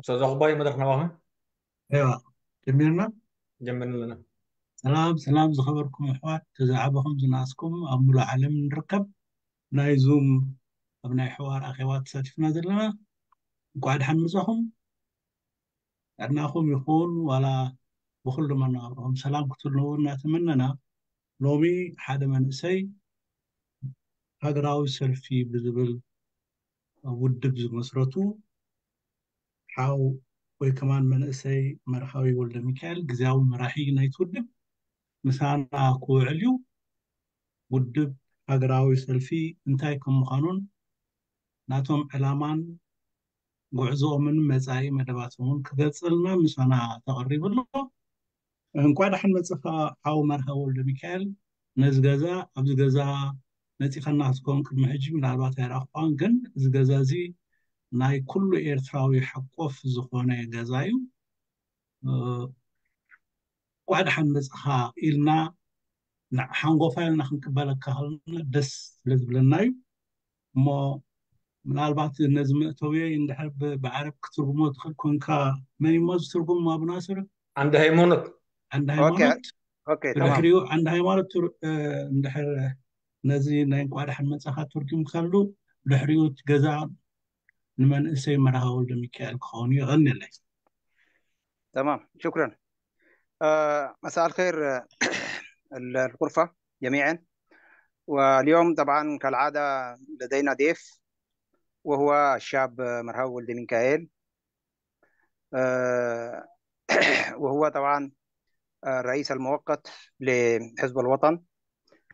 ኡስታዝ ዑቅባይ መድረክ ናባኹም። እዋ ጀሚርና። ጀምር ኣለና። ሰላም ሰላም ዝኸበርኩም ኣሕዋት፣ ተዛዓበኹም ዝነኣስኩም ኣብ ሙሉእ ዓለም ንርከብ ናይ Zoom ኣብ ናይ ሕዋር ኣኼባ ተሳቲፍና ዘለና፣ እንኳዕ ድሓን መፃኹም። ጥዕናኹም ይኹን ዋላ ብኩሉ መነባብሮኹም ሰላም ክትህልው እናተመነና፣ ሎሚ ሓደ መንእሰይ ሃገራዊ ሰልፊ ብዝብል ውድብ ዝመስረቱ ሓው ወይ ከማን መንእሰይ መርሃዊ ወልደሚካኤል፣ ግዝያዊ መራሒ ናይቲ ውድብ፣ ምሳና ክውዕል እዩ። ውድብ ሃገራዊ ሰልፊ እንታይ ከም ምዃኑን ናቶም ዕላማን ጉዕዞኦምን መፃኢ መደባቶምን ክገልፀልና ምሳና ተቐሪቡ ኣሎ። እንኳዕ ደሓን መፅኻ ሓው መርሃዊ ወልደሚካኤል ነዚ ገዛ። ኣብዚ ገዛ መፂኸና ክትከውን ቅድሚ ሕጂ ምናልባት ኣይረኣኽኳን፣ ግን እዚ ገዛ እዚ ናይ ኩሉ ኤርትራዊ ሓቆፍ ዝኾነ ገዛ እዩ። እንኳዕ ደሓን መፅኻ ኢልና ሓንጎፋ ኢልና ክንቅበለካ ከለና ደስ ስለ ዝብለና እዩ። እሞ ምናልባት ነዚ መእተውየ እንድሕር ብዓረብ ክትርጉሞ ትኽእል ኮንካ፣ መን እሞ ዝትርጉም? ኣቡናስር? ዓንዲ ሃይማኖት። ዓንዲ ሃይማኖት። Okay, تمام. ብድሕሪኡ ዓንዲ ሃይማኖት እንድሕር ነዚ ናይ እንኳዕ ደሓን መፃኻ ትርጉም ከሉ፣ ብድሕሪኡ እቲ ገዛ ንመንእሰይ መርሃዊ ወልደሚካኤል ክኸውን እዩ። ይቐኒለይ። تمام، شكرا. مساء الخير الغرفة جميعا. واليوم طبعا كالعادة لدينا ضيف وهو الشاب مرهاوي ولد ميكائيل، وهو طبعا الرئيس المؤقت لحزب الوطن.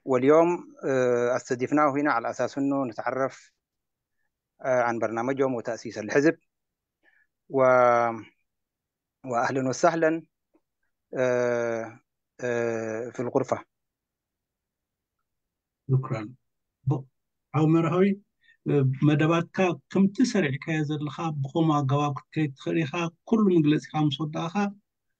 واليوم استضفناه هنا على أساس أنه نتعرف عن برنامجهم وتأسيس الحزب. وأهلا وسهلا في الغرفة. شكرا ሓው መርሃዊ። መደባትካ ከምቲ ሰሪዕካዮ ዘለካ ብከምኡ ኣገባብ ክትከይድ ትኽእል ኢኻ። ኩሉ መግለፂካ ምስ ወዳእካ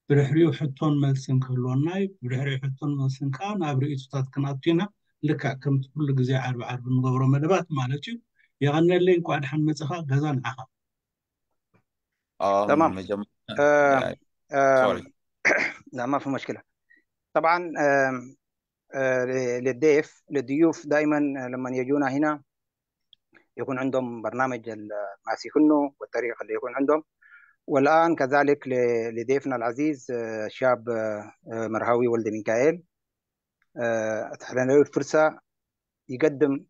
ብድሕሪኡ ሕቶን መልስን ክህልወና እዩ። ብድሕሪኡ ሕቶን መልስን ከዓ ናብ ርእቶታት ክንኣቱ ኢና፣ ልክዕ ከምቲ ኩሉ ግዜ ዓርቢ ዓርቢ ንገብሮ መደባት ማለት እዩ። የቐነለይ፣ እንኳዕ ድሓን መፅኻ። ገዛ ንዓኻ። تمام. መጀመርያ sorry. لا، ما في مشكلة طبعا. آم، آه للضيف للضيوف دائما لما يجونا هنا يكون عندهم برنامج ماسكنه والطريقة اللي يكون عندهم، والآن كذلك لضيفنا العزيز الشاب مرهاوي ولد ميكائيل، أتاح لنا له الفرصة يقدم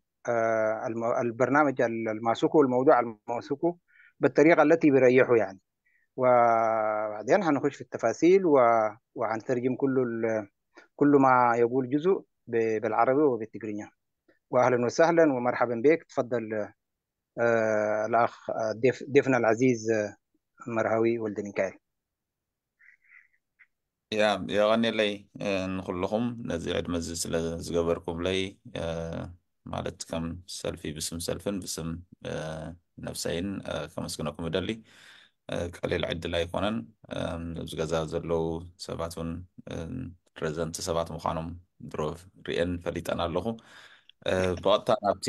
البرنامج الماسكه والموضوع الماسكه بالطريقة التي بيريحه يعني. وبعدين هنخش في التفاصيل وهنترجم كل ما يقول جزء بالعربي وبالتجرينيا. واهلا وسهلا ومرحبا بك، تفضل الاخ ضيفنا العزيز مرهوي ولد ميكائيل. Yeah, የቐኒለይ ንኩልኹም ነዚ ዕድመ እዚ ስለ ዝገበርኩምለይ፣ ማለት ከም ሰልፊ ብስም ሰልፍን ብስም ነፍሰይን ከመስግነኩም እደሊ። ቀሊል ዕድል ኣይኮነን። ኣብዚ ገዛ ዘለው ሰባት እውን ረዘንቲ ሰባት ምዃኖም ድሮ ርአን ፈሊጠን ኣለኹ። ብቐጥታ ናብቲ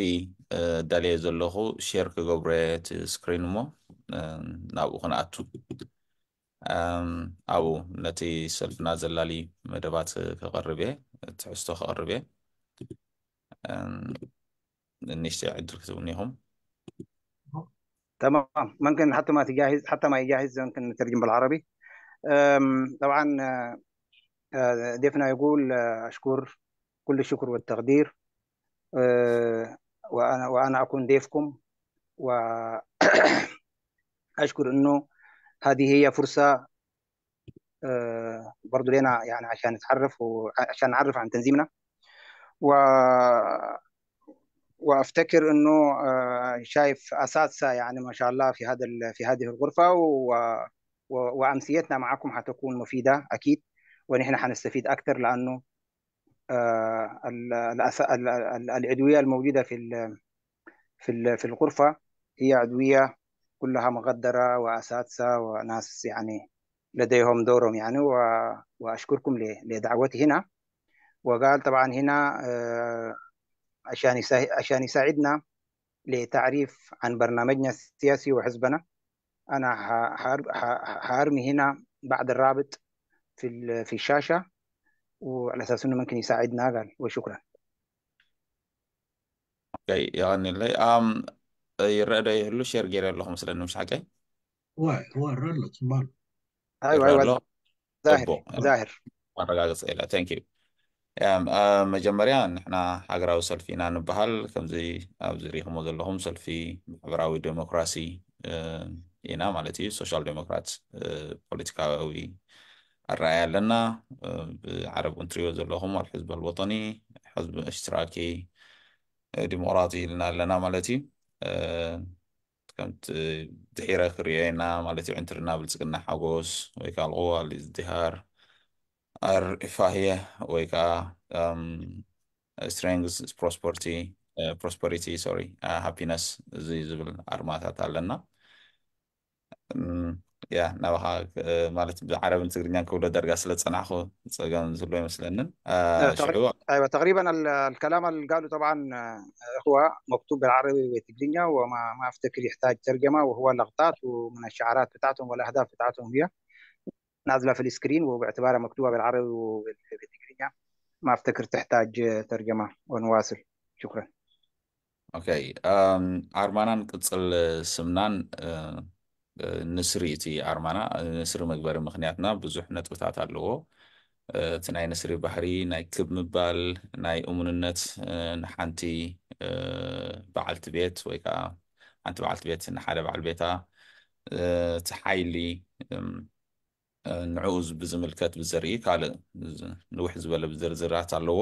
ዳልየ ዘለኹ share ክገብሮ እየ እቲ screen እሞ ናብኡ ክንኣቱ፣ ኣብኡ ነቲ ሰልፍና ዘላሊ መደባት ክቐርብ እየ፣ ትሕዝቶ ክቐርብ እየ። ንእሽተይ ዕድል ክትቡኒ ኢኹም። تمام، ممكن حتى ما تجهز حتى ما يجهز ممكن نترجم بالعربي. طبعا ضيفنا يقول اشكر كل الشكر والتقدير، وانا اكون ضيفكم، واشكر انه هذه هي فرصه برضو لنا يعني عشان نتعرف وعشان نعرف عن تنظيمنا، وافتكر انه شايف اساتذه يعني ما شاء الله في هذه الغرفه، وامسيتنا معكم حتكون مفيده اكيد، ونحن حنستفيد اكثر لانه العضويه الموجوده في الغرفه هي عضويه كلها مقدره واساتذه وناس يعني لديهم دورهم يعني، واشكركم لدعوتي هنا. وقال طبعا هنا عشان يساعدنا لتعريف عن برنامجنا السياسي وحزبنا. أنا هأرمي هنا بعد الرابط في الشاشة، وعلى أساس إنه ممكن يساعدنا. قال وشكرا. Okay የቐንየለይ ይረአ ዶ ይህሉ share ገይረ ኣለኹ መስለኒ ምሽ ሓቀይ? هو الرل ፅባል። أيوه ይረአ أيوه ኣሎ። ظاهر ፅቡቅ። ظاهر። ኣረጋግፀ ኢለ። Thank you. መጀመርያ ንሕና ሃገራዊ ሰልፊ ኢና ንበሃል። ከምዚ ኣብዚ ሪኢኹሞ ዘለኹም ሰልፊ ማሕበራዊ ዴሞክራሲ ኢና ማለት እዩ። ሶሻል ዴሞክራት ፖለቲካዊ ኣረኣያ ኣለና። ብዓረብ እውን ትሪእዎ ዘለኹም الحزب الوطني حزب اشتراكي ديمقراطي ኢልና ኣለና ማለት እዩ። ከምቲ ድሒረ ክሪኦ ኢና ማለት እዩ፣ ዕንትርና ብልፅግና ሓጎስ ወይ ከዓ القوى الازدهار الرفاهية ወይ ከዓ strength prosperity, sorry, happiness እዚ ዝብል ኣርማታት ኣለና። Yeah, ናባኻ ማለት ብዓረብን ትግርኛን ክብሎ ዳርጋ ስለ ዝፀናሕኩ ፀገም ዝህልዎ ኣይመስለንን። ሽዑ ايوه، تقريبا الكلام اللي قاله طبعا هو مكتوب بالعربي والتجرينيا، وما ما افتكر يحتاج ترجمه، وهو لقطات ومن الشعارات بتاعتهم والاهداف بتاعتهم هي نازله في ال screen، وباعتبارها مكتوبه بالعربي وبالتجرينيا ما افتكر تحتاج ترجمه، ونواصل. شكرا. Okay, ኣርማናን ቅፅል ስምናን ንስሪ። እቲ ኣርማና ንስሪ መግበሪ ምክንያትና ብዙሕ ነጥብታት ኣለዎ። እቲ ናይ ንስሪ ባህሪ ናይ ክብ ምባል፣ ናይ እሙንነት ንሓንቲ በዓልቲ ቤት ወይ ከዓ ሓንቲ በዓልቲ ቤት ንሓደ በዓል ቤታ፣ እቲ ሓይሊ ንዕኡ ብዝምልከት ብዘርኢ ካልእ ንውሕ ዝበለ ብዝርዝራት ኣለዎ።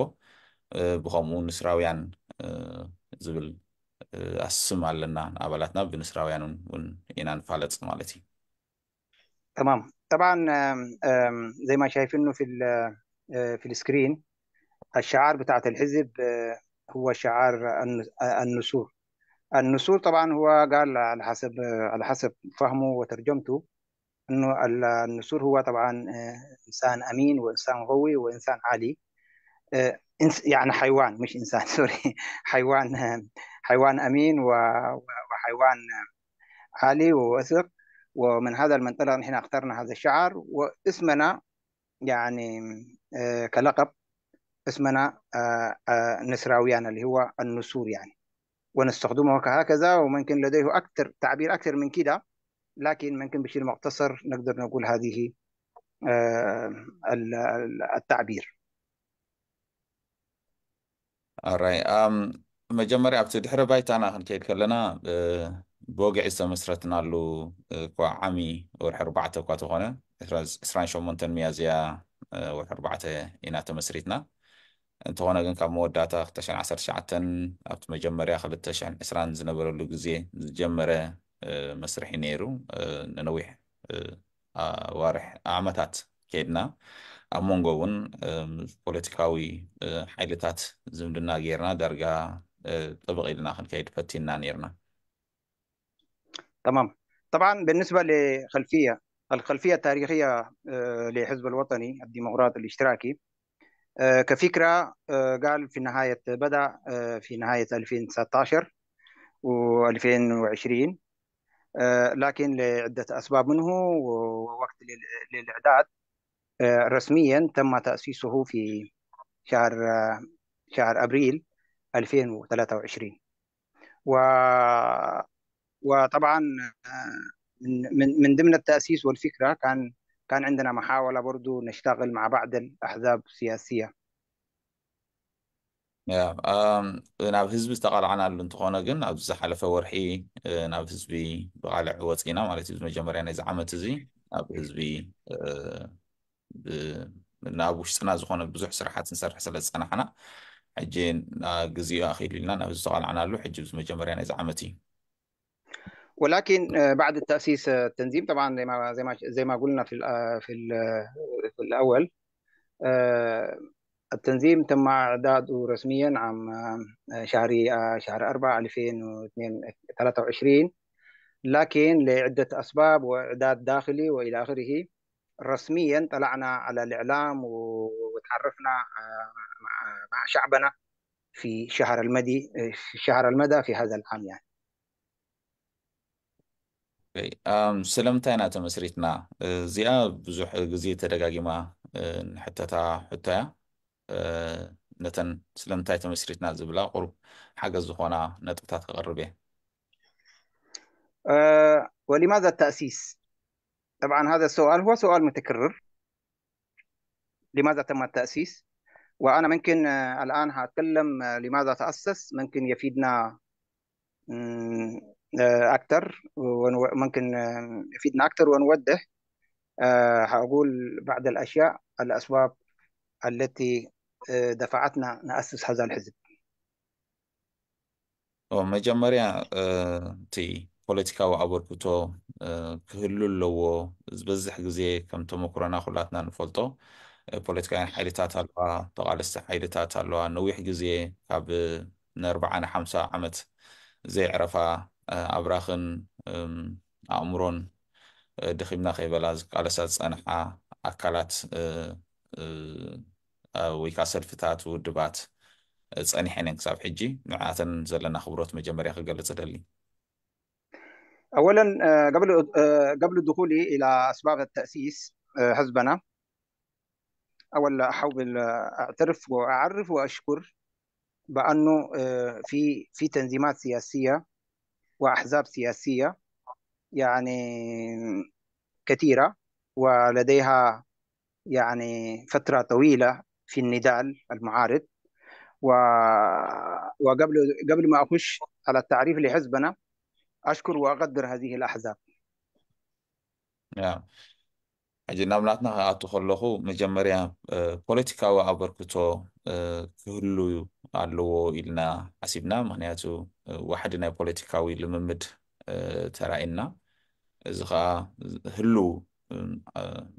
ብከምኡ ንስራውያን ዝብል ኣስም ኣለና። ኣባላትና ብንስራውያን እውን ኢና ንፋለጥ ማለት እዩ። تمام. طبعا آم، آم، زي ما شايفينه في ال screen، الشعار بتاعت الحزب هو شعار النسور. النسور طبعا هو قال على حسب فهمه وترجمته انه النسور هو طبعا انسان امين وانسان قوي وانسان عالي، يعني حيوان مش انسان، sorry، حيوان امين وحيوان عالي ووثق. ومن هذا المنطلق نحن اخترنا هذا الشعار، واسمنا يعني كلقب اسمنا نسراويان اللي هو النسور يعني، ونستخدمه كهكذا، وممكن لديه أكثر تعبير أكثر من كده، لكن ممكن بشيء مختصر نقدر نقول هذه التعبير. Alright, መጀመርያ ኣብቲ ድሕረ ባይታና ክንከይድ ከለና ብወግዒ ዝተመስረትናሉ እኳ ዓሚ ወርሒ 4 እኳ ተኾነ 28 ሚያዝያ ወርሒ 4 ኢና ተመስሪትና። እንተኾነ ግን ካብ መወዳእታ 2019 ኣብቲ መጀመርያ 2020 ዝነበረሉ ግዜ ዝጀመረ መስርሒ ነይሩ። ንነዊሕ ኣዋርሕ ዓመታት ከይድና፣ ኣብ መንጎ እውን ፖለቲካዊ ሓይልታት ዝምድና ጌርና ዳርጋ ጥብቕ ኢልና ክንከይድ ፈቲና ነርና። تمام. طبعا بالنسبة الخلفية التاريخية لحزب الوطني الديمقراطي الاشتراكي كفكرة، قال في نهاية بدأ في نهاية 2019 و2020، لكن لعدة أسباب منه ووقت للإعداد رسميا تم تأسيسه في شهر أبريل 2023. وطبعا من ضمن التأسيس والفكرة كان عندنا محاولة برضو نشتغل مع بعض الأحزاب السياسية. Yeah, ናብ ህዝቢ ዝተቃልዓናሉ እንተኾነ ግን ኣብ ዝሓለፈ ወርሒ ናብ ህዝቢ ብቃልዕ ወፂና ማለት እዩ። መጀመርያ ናይዚ ዓመት እዚ ናብ ህዝቢ ናብ ውሽጥና ዝኾነ ብዙሕ ስራሓት ንሰርሕ ስለ ዝፀናሕና ሕጂ ግዜኡ ኣኺሉ ኢልና ናብ ህዝቢ ዝተቃልዓናሉ ሕጂ መጀመርያ ናይዚ ዓመት እዩ። ولكن بعد التأسيس التنظيم طبعا زي ما قلنا في الأول، التنظيم تم إعداده رسميا عام شهر 4 2023، لكن لعدة أسباب وإعداد داخلي وإلى آخره رسميا طلعنا على الإعلام وتعرفنا مع شعبنا في شهر المدى في هذا العام يعني. ስለምንታይ ኢና ተመስሪትና? እዚኣ ብዙሕ ግዜ ተደጋጊማ ንሕተታ ሕቶ እያ። ነተን ስለምንታይ ተመስሪትና ዝብላ ቁሩብ ሓገዝ ዝኾና ነጥብታት ክቐርብ እየ። ولماذا التأسيس؟ طبعا هذا السؤال هو سؤال متكرر، لماذا تم التأسيس؟ وأنا ممكن الآن هتكلم لماذا تأسس، ممكن يفيدنا أكثر، وممكن يفيدنا أكثر ونوضح. هقول بعض الأشياء، الأسباب التي دفعتنا نأسس هذا الحزب. መጀመርያ እቲ ፖለቲካዊ ኣበርክቶ ክህሉ ኣለዎ። ዝበዝሕ ግዜ ከም ተመክሮና ኩላትና ንፈልጦ ፖለቲካውያን ሓይልታት ኣለዋ፣ ተቃለስቲ ሓይልታት ኣለዋ፣ ነዊሕ ግዜ ካብ ንኣርባዓ ንሓምሳ ዓመት ዘይዕረፋ ኣብራኽን ኣእምሮን ደኺምና ከይበላ ዝቃለሳ ዝፀንሓ ኣካላት ወይ ከዓ ሰልፍታት ውድባት ፀኒሐን እየን ክሳብ ሕጂ። ንዓተን ዘለና ክብሮት መጀመርያ ክገልፅ እደሊ። أولا قبل دخولي إلى أسباب التأسيس حزبنا، أولا أحاول أعترف وأعرف وأشكر بأنه في تنظيمات سياسية وأحزاب سياسية يعني كثيرة ولديها يعني فترة طويلة في النضال المعارض، وقبل ما أخش على التعريف لحزبنا أشكر وأقدر هذه الأحزاب. ሕጂ ናብ ናትና ክኣቱ ከለኹ መጀመርያ ፖለቲካዊ ኣበርክቶ ክህሉ ኣለዎ ኢልና ሓሲብና፣ ምክንያቱ ዋሕዲ ናይ ፖለቲካዊ ልምምድ ተራእዩና። እዚ ከዓ ህልው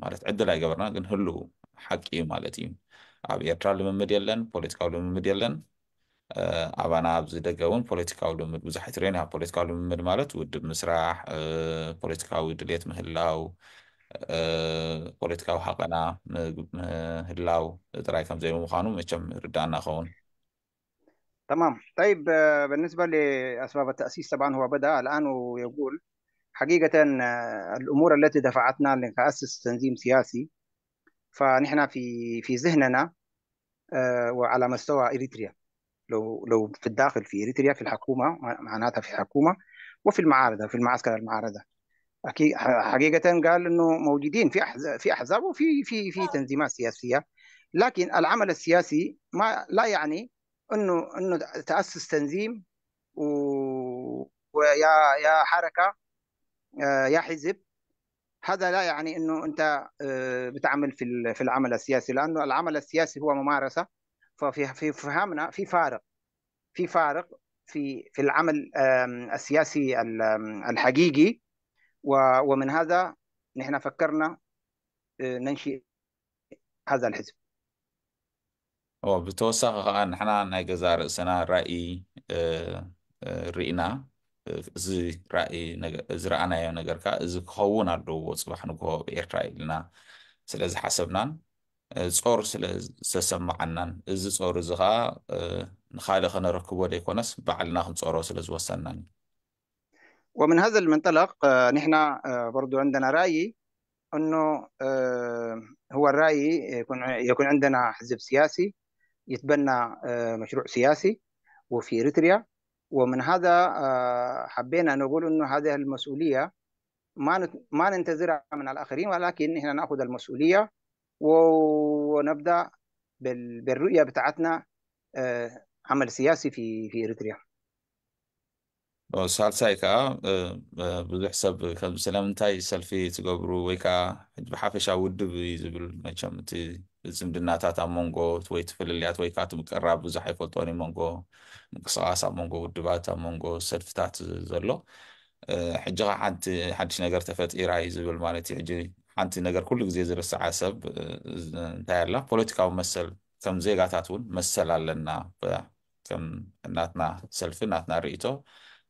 ማለት ዕድል ኣይገበርና ግን ህልው ሓቂ እዩ ማለት እዩ። ኣብ ኤርትራ ልምምድ የለን፣ ፖለቲካዊ ልምምድ የለን። ኣባና ኣብዚ ደገ እውን ፖለቲካዊ ልምምድ ብዙሕ ኣይትሪኦን ኢኻ። ፖለቲካዊ ልምምድ ማለት ውድብ ምስራሕ፣ ፖለቲካዊ ድሌት ምህላው፣ ፖለቲካዊ ሃቐና ምህላው ጥራይ ከም ዘይምዃኑ መቸም ርዳእና ኸውን። تمام. طيب بالنسبة لأسباب التأسيس طبعا هو بدأ الآن ويقول حقيقة الأمور التي دفعتنا لنأسس تنظيم سياسي، فنحن في ذهننا وعلى مستوى إريتريا، لو في الداخل في إريتريا في الحكومة، معناتها في الحكومة وفي المعارضة، في المعسكر المعارضة، أكيد حقيقة قال إنه موجودين في أحزاب وفي في في تنظيمات سياسية، لكن العمل السياسي ما لا يعني إنه تأسس تنظيم ويا يا حركة يا حزب، هذا لا يعني إنه أنت بتعمل في العمل السياسي، لأنه العمل السياسي هو ممارسة. ففي في فهمنا في فارق، في فارق في في العمل السياسي الحقيقي، ومن هذا نحن فكرنا ننشئ هذا الحزب. ብተወሳኺ ከዓ ንሕና ናይ ገዛ ርእስና ራእይ ርኢና፣ እዚ ራእይ ዝረኣናዮ ነገር ከዓ እዚ ክኸውን ኣለዎ ፅባሕ ንግሆ ብኤርትራ ኢልና ስለ ዝሓሰብናን ጾር ስለ ዝተሰማዓናን፣ እዚ ጾር እዚ ከዓ ንካልእ ከነረክቦ ዘይኮነስ ባዕልና ክንፀሮ ስለ ዝወሰናን። ومن هذا المنطلق نحن برضو عندنا رأي أنه هو الرأي يكون عندنا حزب سياسي يتبنى مشروع سياسي وفي إريتريا، ومن هذا حبينا نقول أنه هذه المسؤولية ما ننتظرها من الآخرين، ولكن نحن نأخذ المسؤولية ونبدأ بالرؤية بتاعتنا عمل سياسي في إريتريا. ሳልሳይ ከዓ ብዙሕ ሰብ ከም ስለምንታይ ሰልፊ ትገብሩ ወይ ከዓ ብሓፈሻ ውድብ እዩ ዝብል፣ መቸም እቲ ዝምድናታት ኣብ መንጎ ወይ ትፍልልያት ወይ ከዓ እቲ ምቅራብ ብዙሕ ኣይፈልጦን እዩ፣ መንጎ ምንቅስቃስ ኣብ መንጎ ውድባት ኣብ መንጎ ሰልፍታት ዘሎ። ሕጂ ከዓ ሓንቲ ሓድሽ ነገር ተፈጢራ እዩ ዝብል ማለት እዩ። ሕጂ ሓንቲ ነገር ኩሉ ግዜ ዝርስዓ ሰብ እንታይ ኣላ፣ ፖለቲካዊ መሰል ከም ዜጋታት እውን መሰል ኣለና፣ ከም እናትና ሰልፊ እናትና ርእቶ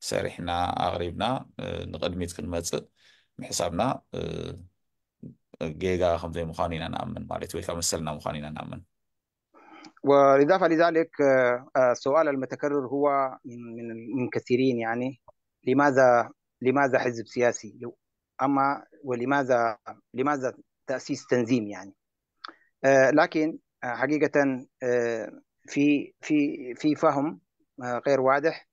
ሰሪሕና ኣቕሪብና ንቅድሚት ክንመፅእ ምሕሳብና ጌጋ ከም ዘይምዃኑ ኢና ንኣምን ማለት እዩ፣ ወይ ከዓ መሰልና ምዃኑ ኢና ንኣምን። والإضافة لذلك السؤال المتكرر هو من كثيرين، يعني لماذا لماذا حزب سياسي، أما ولماذا تأسيس تنظيم يعني. لكن حقيقة في فهم غير واضح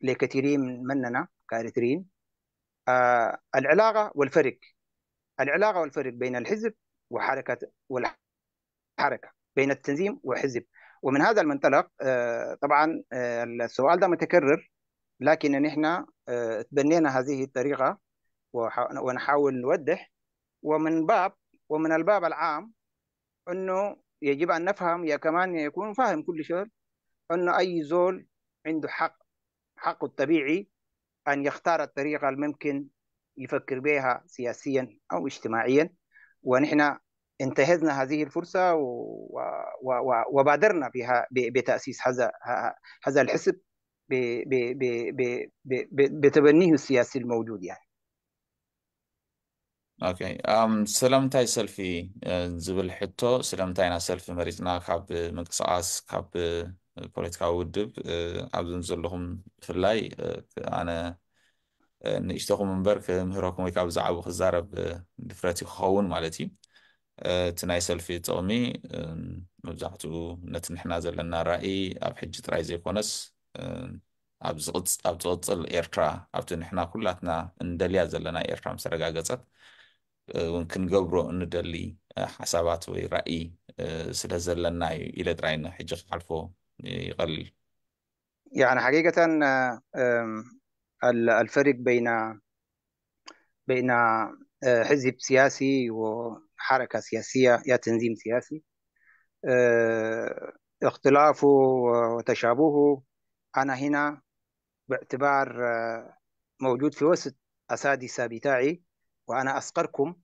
لكثيرين مننا كاريتريين. العلاقة والفرق، العلاقة والفرق بين الحزب وحركة والحركة، بين التنظيم وحزب. ومن هذا المنطلق طبعا السؤال ده متكرر، لكن نحن تبنينا هذه الطريقة ونحاول نوضح. ومن الباب العام انه يجب ان نفهم، يا كمان يكون فاهم كل شيء، انه اي زول عنده حقه الطبيعي ان يختار الطريقة الممكن يفكر بها سياسيا او اجتماعيا. ونحن انتهزنا هذه الفرصة وبادرنا بها بتأسيس هذا الحزب بتبنيه السياسي الموجود يعني. okay ስለምንታይ ሰልፊ ዝብል ሕቶ፣ ስለምንታይ ኢና ሰልፊ መሪፅና ካብ ምንቅስቃስ ካብ ፖለቲካዊ ውድብ? ኣብዚ ዘለኹም ብፍላይ ኣነ ንእሽተኹም እምበር ክምህረኩም ወይ ከዓ ብዛዕባ ክዛረብ ድፍረት ክኸውን ማለት እዩ። እቲ ናይ ሰልፊ ጥቕሚ መብዛሕትኡ ነቲ ንሕና ዘለና ራእይ ኣብ ሕጂ ጥራይ ዘይኮነስ ኣብ ዝቕፅል ኤርትራ፣ ኣብቲ ንሕና ኩላትና እንደልያ ዘለና ኤርትራ ምስ ተረጋገፀት እውን ክንገብሮ እንደሊ ሓሳባት ወይ ራእይ ስለ ዘለና እዩ ኢለ ጥራይ ሕጂ ክሓልፎ ይቐልል። يعني حقيقة الفرق بين حزب سياسي وحركة سياسية يا تنظيم سياسي، اختلافه وتشابهه، أنا هنا باعتبار موجود في وسط أساتذة بتاعي وأنا أصغركم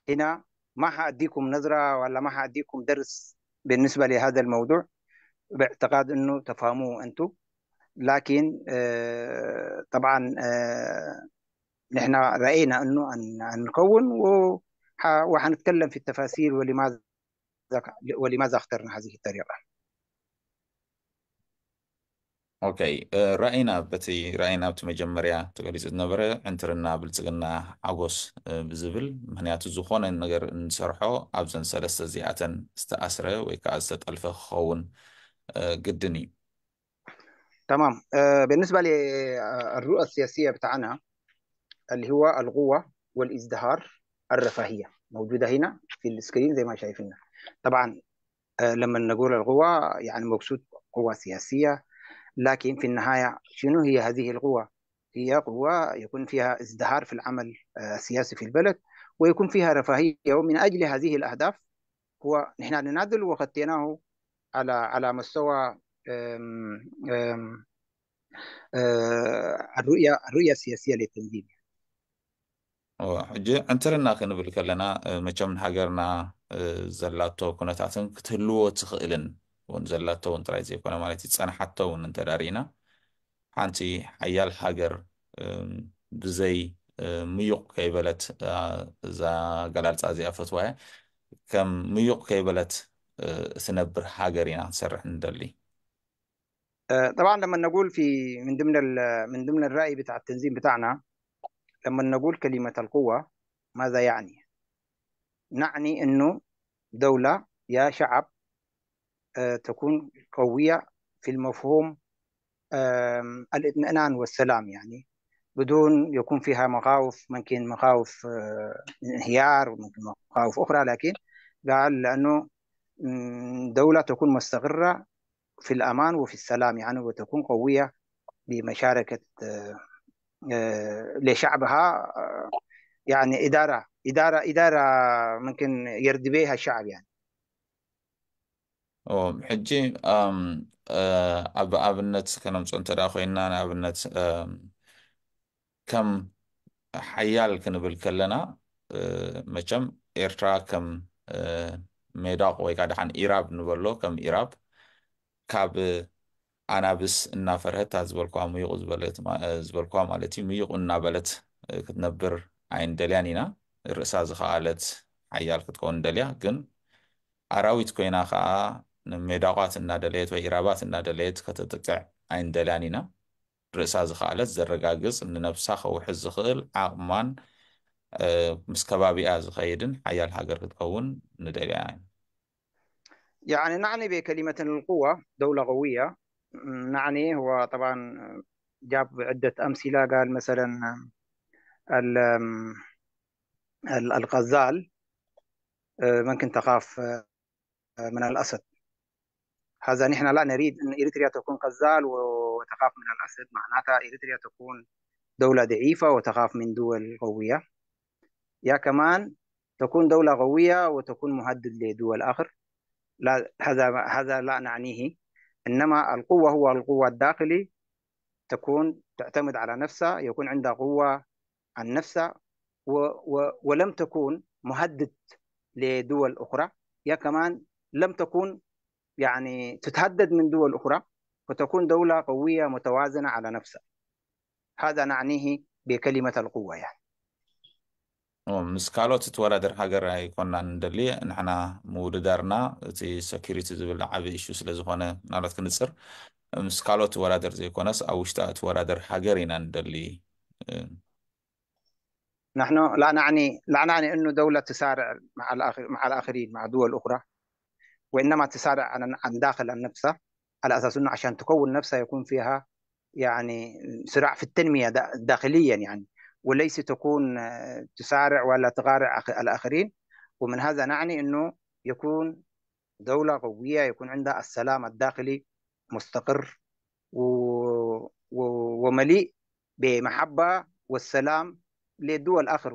هنا، ما حأديكم نظرة ولا ما حأديكم درس بالنسبة لهذا الموضوع باعتقاد أنه تفهموه أنتم. لكن طبعا نحن رأينا أنه أن نكون وحنتكلم في التفاصيل ولماذا اخترنا هذه الطريقة. okay ራእይና በቲ ራእይና ኣብቲ መጀመርያ ተገሊፁ ዝነበረ ዕንትርና ብልፅግና ሓጎስ ብዝብል፣ ምክንያቱ ዝኾነ ነገር እንሰርሖ ኣብዘን ሰለስተ እዚኣተን ዝተኣስረ ወይ ከዓ ዝተጠልፈ ክኸውን ግድን እዩ። تمام. بالنسبة للرؤى السياسية بتاعنا اللي هو القوة والازدهار الرفاهية، موجودة هنا في ال screen زي ما شايفينها. طبعا لما نقول القوة يعني مقصود قوة سياسية، لكن في النهاية شنو هي هذه القوة؟ هي قوة يكون فيها ازدهار في العمل السياسي في البلد ويكون فيها رفاهية. ومن أجل هذه الأهداف هو نحن ننادل وخطيناه على مستوى أم أم الرؤية السياسية للتنظيم. ሕጂ ዕንትርና ክንብል ከለና መቸም ንሃገርና ዘላቶ ኩነታትን ክትህልዎ ትኽእልን እውን ዘላቶ እውን ጥራይ ዘይኮነ ማለት እዩ፣ ፀንሓቶ እውን እንተዳሪእና ሓንቲ ሓያል ሃገር ብዘይ ምዩቕ ከይበለት፣ እዛ ኣገላልፃ እዚኣ ፈትዋ እየ፣ ከም ምዩቕ ከይበለት እትነብር ሃገር ኢና ክንሰርሕ ንደሊ። طبعا لما نقول في من ضمن الرأي بتاع التنظيم بتاعنا، لما نقول كلمة القوة ماذا يعني؟ نعني إنه دولة يا شعب تكون قوية في المفهوم الاطمئنان والسلام، يعني بدون يكون فيها مخاوف، ممكن مخاوف انهيار وممكن مخاوف أخرى، لكن قال لأنه دولة تكون مستقرة في الأمان وفي السلام يعني، وتكون قوية بمشاركة لشعبها، يعني إدارة إدارة إدارة ممكن يرضي بها الشعب يعني. ሕጂ ኣብ ኣብነት ከነምፅኦ እንተደኣ ኮይና፣ ንኣብነት ከም ሓያል ክንብል ከለና መቸም ኤርትራ ከም ሜዳቕ ወይ ከዓ ድሓን ኢራብ ንበሎ፣ ከም ኢራብ ካብ ኣናብስ እናፈርሀት ዝበልኳ ምዩቕ ዝበልኳ ማለት እዩ፣ ምዩቕ እናበለት ክትነብር ኣይንደልያን ኢና። ርእሳ ዝኸኣለት ሓያል ክትከውን ንደልያ፣ ግን ኣራዊት ኮይና ከዓ ንሜዳቋት እናደለየት ወይ ኢራባት እናደለየት ከተጥቅዕ ኣይንደልያን ኢና። ርእሳ ዝኸኣለት ዘረጋግፅ ንነብሳ ከውሕዝ ዝኽእል ዓቕማን ምስ ከባቢኣ ዝኸይድን ሓያል ሃገር ክትከውን ንደልያ። يعني نعني بكلمة القوة دولة قوية، نعني هو طبعا جاب عدة أمثلة، قال مثلا الغزال ممكن تخاف من الأسد. هذا نحن لا نريد أن إريتريا تكون غزال وتخاف من الأسد، معناتها إريتريا تكون دولة ضعيفة وتخاف من دول قوية، يا كمان تكون دولة قوية وتكون مهدد لدول آخر. لا، هذا لا نعنيه، إنما القوة هو القوة الداخلي، تكون تعتمد على نفسها، يكون عندها قوة عن نفسها ولم تكون مهدد لدول أخرى، يا كمان لم تكون يعني تتهدد من دول أخرى، وتكون دولة قوية متوازنة على نفسها. هذا نعنيه بكلمة القوة يعني. ምስ ካልኦት እትወዳደር ሃገር ኣይኮንና ንደሊ። ንሕና ምውድዳርና እቲ security ዝብል ዓብይ issue ስለ ዝኾነ ምናልባት ክንፅር ምስ ካልኦት ትወዳደር ዘይኮነስ ኣብ ውሽጣ እትወዳደር ሃገር ኢና ንደሊ። نحن لا نعني انه دولة تسارع مع الاخرين، مع دول اخرى، وانما تسارع عن داخل نفسها، على اساس انه عشان تكون نفسها يكون فيها يعني صراع في التنمية داخليا يعني، وليس تكون تسارع ولا تغارع الاخرين. ومن هذا نعني انه يكون دولة قوية، يكون عندها السلام الداخلي مستقر ومليء بمحبة والسلام للدول الآخر،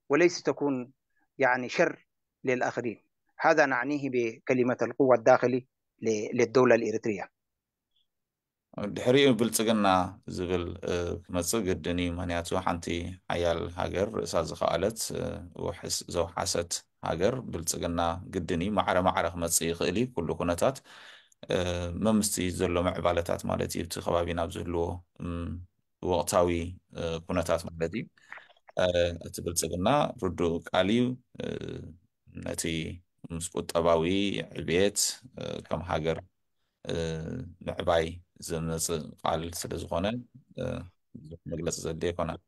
وليس تكون يعني شر للآخرين. هذا نعنيه بكلمة القوة الداخلي للدولة الإريترية. ድሕሪኡ ብልፅግና ዝብል ክመፅእ ግድን እዩ። ምክንያቱ ሓንቲ ሓያል ሃገር፣ ርእሳ ዝኸኣለት ዘውሓሰት ሃገር ብልፅግና ግድን እዩ። ማዕረ ማዕረ ክመፅእ ይኽእል እዩ ኩሉ ኩነታት መምስቲ ዘሎ ምዕባለታት ማለት እዩ፣ እቲ ከባቢና ዝህልዎ ወቅታዊ ኩነታት ማለት እዩ። እቲ ብልፅግና ርዱእ ቃል እዩ፣ ነቲ ምስ ቁጠባዊ ዕብየት ከም ሃገር ምዕባይ ዝመፅእ ቃል ስለ ዝኾነ መግለፂ ዘድልዮ ኣይኮነን።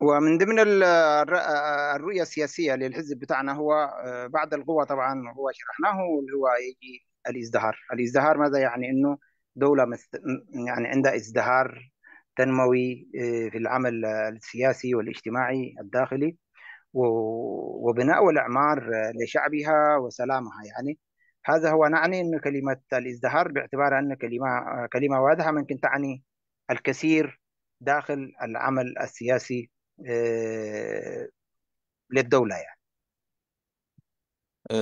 ومن ضمن الرؤية السياسية للحزب بتاعنا هو بعد القوة طبعا هو شرحناه، اللي هو يجي الازدهار. الازدهار ماذا يعني؟ انه دولة يعني عندها ازدهار تنموي في العمل السياسي والاجتماعي الداخلي وبناء والإعمار لشعبها وسلامها. يعني هذا هو نعني أن كلمة الازدهار باعتبارها أن كلمة واضحة ممكن تعني الكثير داخل العمل السياسي للدولة يعني.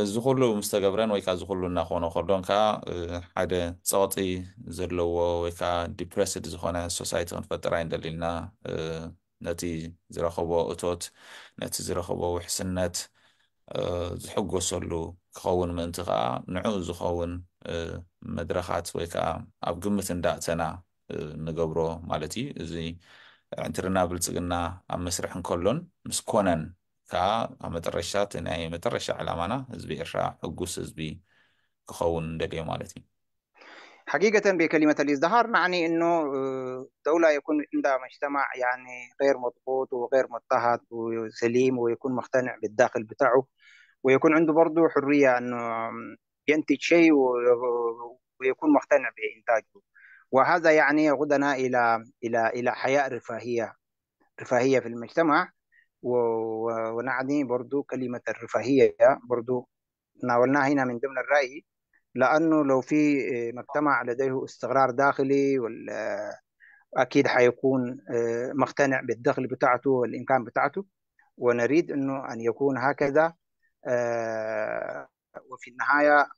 እዚ ኩሉ ምስ ተገብረን ወይ ከዓ እዚ ኩሉ እናኾነ ከሎን ከዓ ሓደ ፀቕጢ ዘለዎ ወይ ከዓ depressed ዝኾነ society ክንፈጥር ኣይንደሊልና። ነቲ ዝረኸቦ እቶት፣ ነቲ ዝረኸቦ ውሕስነት ዝሕጎሰሉ ክኸውን ምእንቲ ከዓ ንዕኡ ዝኸውን መድረኻት ወይ ከዓ ኣብ ግምት እንዳእተና ንገብሮ ማለት እዩ። እዚ ዕንትርና ብልፅግና ኣብ መስርሕ እንከሎን ምስ ኮነን ከዓ ኣብ መጨረሻ እቲ ናይ መጨረሻ ዕላማና ህዝቢ ኤርትራ ሕጉስ ህዝቢ ክኸውን እንደልዮ ማለት እዩ። حقيقة بكلمة الازدهار نعني أنه دولة يكون عندها مجتمع يعني غير مضغوط وغير مضطهد وسليم، ويكون مقتنع بالداخل بتاعه، ويكون عنده برضه حرية أنه ينتج شيء ويكون مقتنع بإنتاجه. وهذا يعني يقودنا إلى حياة رفاهية في المجتمع. ونعني برضو كلمة الرفاهية برضو ناولناها هنا من ضمن الرأي، لأنه لو في مجتمع لديه استقرار داخلي أكيد حيكون مقتنع بالدخل بتاعته والإمكان بتاعته، ونريد أنه أن يكون هكذا. وفي النهاية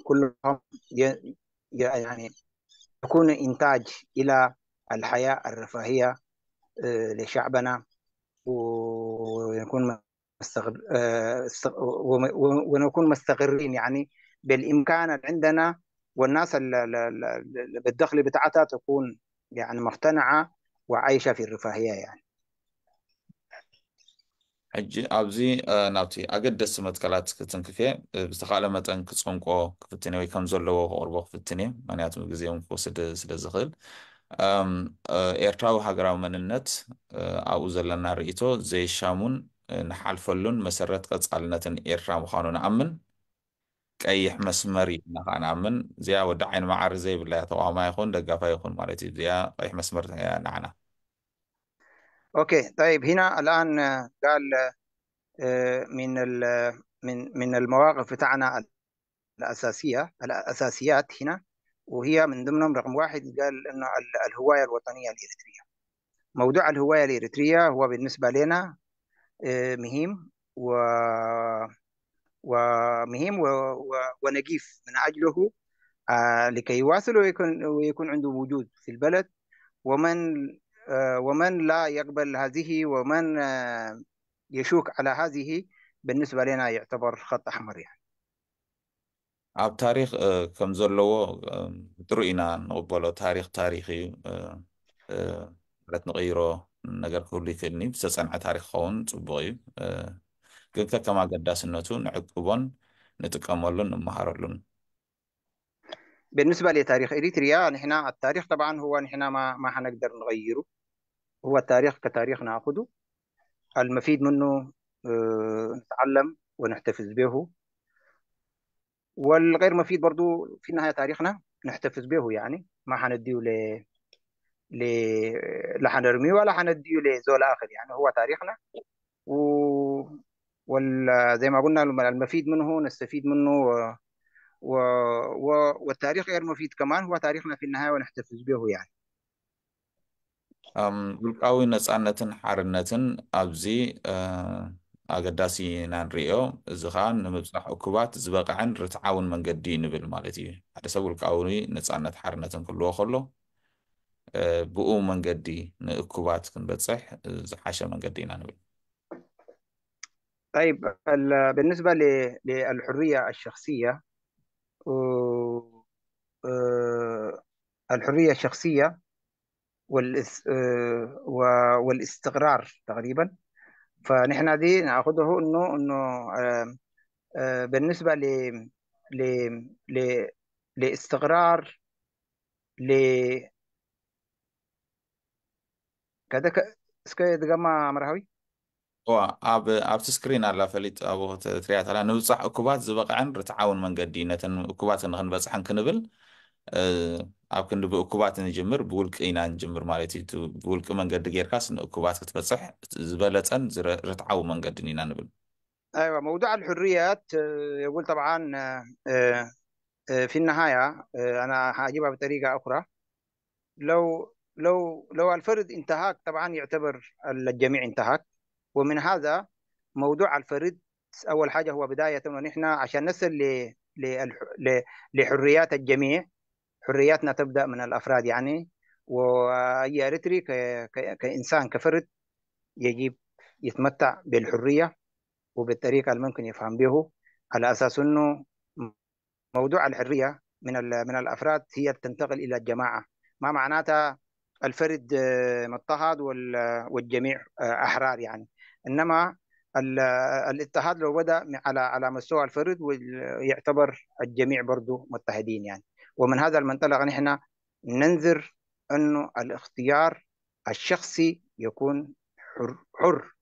كلهم يعني يكون إنتاج إلى الحياة الرفاهية لشعبنا، ونكون ونكون مستقرين يعني بالإمكان اللي عندنا، والناس بالدخل بتاعتها تكون يعني مقتنعة وعايشة في الرفاهية يعني. ሕጂ ኣብዚ ናብቲ ኣገደስቲ መትከላት ክትንክፍ እየ። ብዝተኻእለ መጠን ክፀንቆ ክፍትን እየ ወይ ከም ዘለዎ ከቕርቦ ክፍትን እየ፣ ምክንያቱ ግዜውን ክወስድ ስለ ዝኽእል። ኤርትራዊ ሃገራዊ መንነት ኣብኡ ዘለና ርእቶ ዘይሻሙን ንሓልፈሉን መሰረት ቀጻልነትን ኤርትራ ምዃኑ ንኣምን። ቀይሕ መስመር ኢልና ከዓ ንኣምን። እዚኣ ወዲ ዓይኒ መዓር ዘይብላ እያ፣ ተቃዋማ ይኹን ደጋፋ ይኹን ማለት እዩ። እዚኣ ቀይሕ መስመር እያ ንዓና። Okay، طيب، هنا الآن قال من من المواقف بتاعنا الأساسية، الأساسيات هنا، وهي من ضمنهم رقم واحد، قال إنه الهواية الوطنية الإريترية. موضوع الهواية الإريترية هو بالنسبة لنا مهم ومهم ونقيف من أجله لكي يواصل ويكون عنده وجود في البلد، ومن لا يقبل هذه ومن يشوك على هذه بالنسبة لنا يعتبر خط أحمر يعني. ኣብ ታሪክ ከም ዘለዎ ጥሩ ኢና ንቕበሎ። ታሪክ ታሪክ እዩ፣ ማለት ንቕይሮ ነገር ክህሉ ይክእልኒ። ዝተፀንዐ ታሪክ ክኸውን ፅቡቅ እዩ፣ ግን ከከም ኣገዳስነቱ ንዕቅቦን ንጥቀመሉን ንመሃረሉን። بالنسبة لتاريخ إريتريا، نحن التاريخ طبعا هو نحن ما حنقدر نغيره، هو التاريخ كتاريخ ناخده، المفيد منه نتعلم ونحتفظ به، والغير مفيد برضو في النهاية تاريخنا نحتفظ به، يعني ما حنديه ل لا حنرميه ولا حنديه لزول آخر، يعني هو تاريخنا زي ما قلنا المفيد منه نستفيد منه والتاريخ غير مفيد كمان هو تاريخنا في النهاية ونحتفظ به يعني. ውልቃዊ ነፃነትን ሓርነትን ኣብዚ ኣገዳሲ ኢና ንሪኦ። እዚ ከዓ ንምብፃሕ እኩባት ዝበቕዐን ርትዓውን መንገዲ ንብል ማለት እዩ። ሓደ ሰብ ውልቃዊ ነፃነት ሓርነትን ክህልዎ ከሎ ብኡ መንገዲ ንእኩባት ክንበፅሕ ዝሓሸ መንገዲ ኢና ንብል። طيب، بالنسبة للحرية الشخصية، الحرية الشخصية والاستقرار تقريبا، فنحن دي ناخذه انه بالنسبة ل ل لاستقرار ل كذا እስከ ድገማ መርሃዊ። ኣብ ኣብቲ screen ኣላ ፈሊጥ ኣብኡ ትሪያ ተላ። ንምብፃሕ እኩባት ዝበቕዐን ርትዓውን መንገዲ፣ ነተን እኩባት ንክንበፅሐን ክንብል ኣብ ክንዲ ብእኩባት ንጅምር ብውልቂ ኢና ንጅምር ማለት እዩ። ብውልቂ መንገዲ ጌርካስ ንእኩባት ክትበፅሕ ዝበለፀን ርትዓዊ መንገድን ኢና ንብል። ايوه، موضوع الحريات يقول طبعا في النهاية انا هجيبها بطريقة اخرى، لو الفرد انتهاك طبعا يعتبر الجميع انتهاك، ومن هذا موضوع الفرد اول حاجة هو بداية، ونحن عشان نصل لحريات الجميع حرياتنا تبدأ من الأفراد يعني، وأي أريتري كإنسان كفرد يجب يتمتع بالحرية وبالطريقة اللي ممكن يفهم به، على أساس أنه موضوع الحرية من الأفراد هي تنتقل إلى الجماعة، ما معناتها الفرد مضطهد والجميع أحرار يعني، إنما الاضطهاد لو بدأ على مستوى الفرد يعتبر الجميع برضو مضطهدين يعني. ومن هذا المنطلق نحن ننذر أنه الاختيار الشخصي يكون حر حر.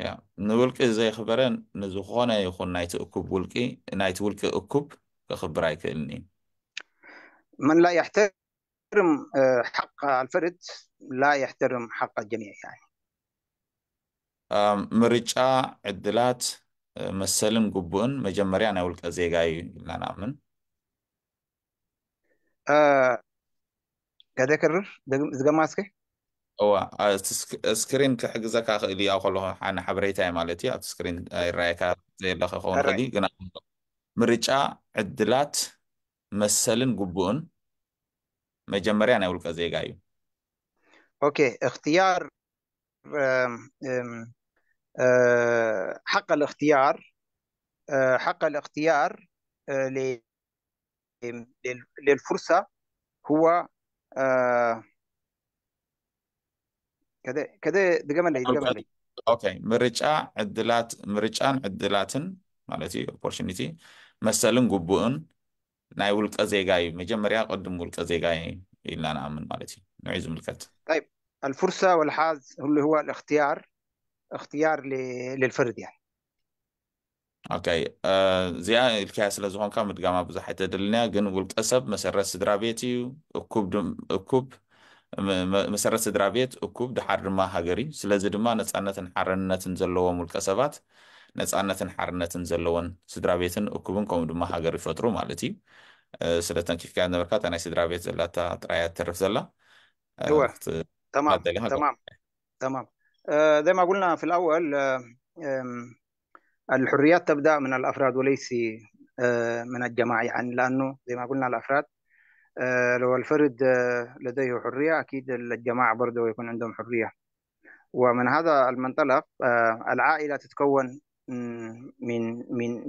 Yeah، ንውልቂ ዘይኽበረ ንዝኾነ ይኹን ናይቲ እኩብ ውልቂ ናይቲ ውልቂ እኩብ ክኽብር ኣይክእልኒ። من لا يحترم حق الفرد لا يحترم حق الجميع يعني. ምርጫ ዕድላት መሰልን ግቡእን መጀመርያ ናይ ውልቀ ዜጋ እዩ ኢልና ንኣምን። كذا كرر ዝገማ እስከ። እዋ እቲ screen ክሕግዘካ ክእል እዩ። ኣብ ከለኹ ሓነ ሓበሬታ እየ ማለት እዩ። ኣብቲ screen ይረኣየካ ዘየለ ክኸውን ሕራይ። ክእል እዩ፣ ግን ምርጫ ዕድላት መሰልን ግቡእን መጀመርያ ናይ ውልቀ ዜጋ እዩ። Okay، اختيار آم، آم، حق الاختيار، حق الاختيار للفرصة هو كذا كذا دقمنا لي دقمنا لي. Okay، ምርጫ ዕድላት ምርጫን ዕድላትን ማለት እዩ opportunity መሰልን ግቡእን ናይ ውልቀ ዜጋ እዩ። መጀመርያ ቅድም ውልቀ ዜጋ እዩ። ኢልና ንኣምን ማለት እዩ። ንዑ ዝምልከት። طيب، الفرصة والحظ اللي هو الاختيار، اختيار للفرد يعني. Okay፣ እዚኣ ኢልካያ ስለ ዝኾንካ ምድጋማ ብዙሕ ኣይተደልንያ፣ ግን ውልቀ ሰብ መሰረት ስድራ ቤት እዩ። እኩብ እኩብ መሰረት ስድራ ቤት እኩብ ድሓር ድማ ሃገር እዩ። ስለዚ ድማ ነፃነትን ሓርነትን ዘለዎም ውልቀ ሰባት ነፃነትን ሓርነትን ዘለዎን ስድራ ቤትን እኩብን ከምኡ ድማ ሃገር ይፈጥሩ ማለት እዩ። ስለ ተንኪፍካ ነበርካ እታ ናይ ስድራ ቤት ዘላታ ጥራያ ትተርፍ ዘላ። هو تمام. ክትደሊኻ። تمام. زي ما قلنا في الأول، آم، الحريات تبدأ من الأفراد وليس من الجماعة، يعني لأنه زي ما قلنا الأفراد، لو الفرد لديه حرية أكيد الجماعة برضه يكون عندهم حرية. ومن هذا المنطلق العائلة تتكون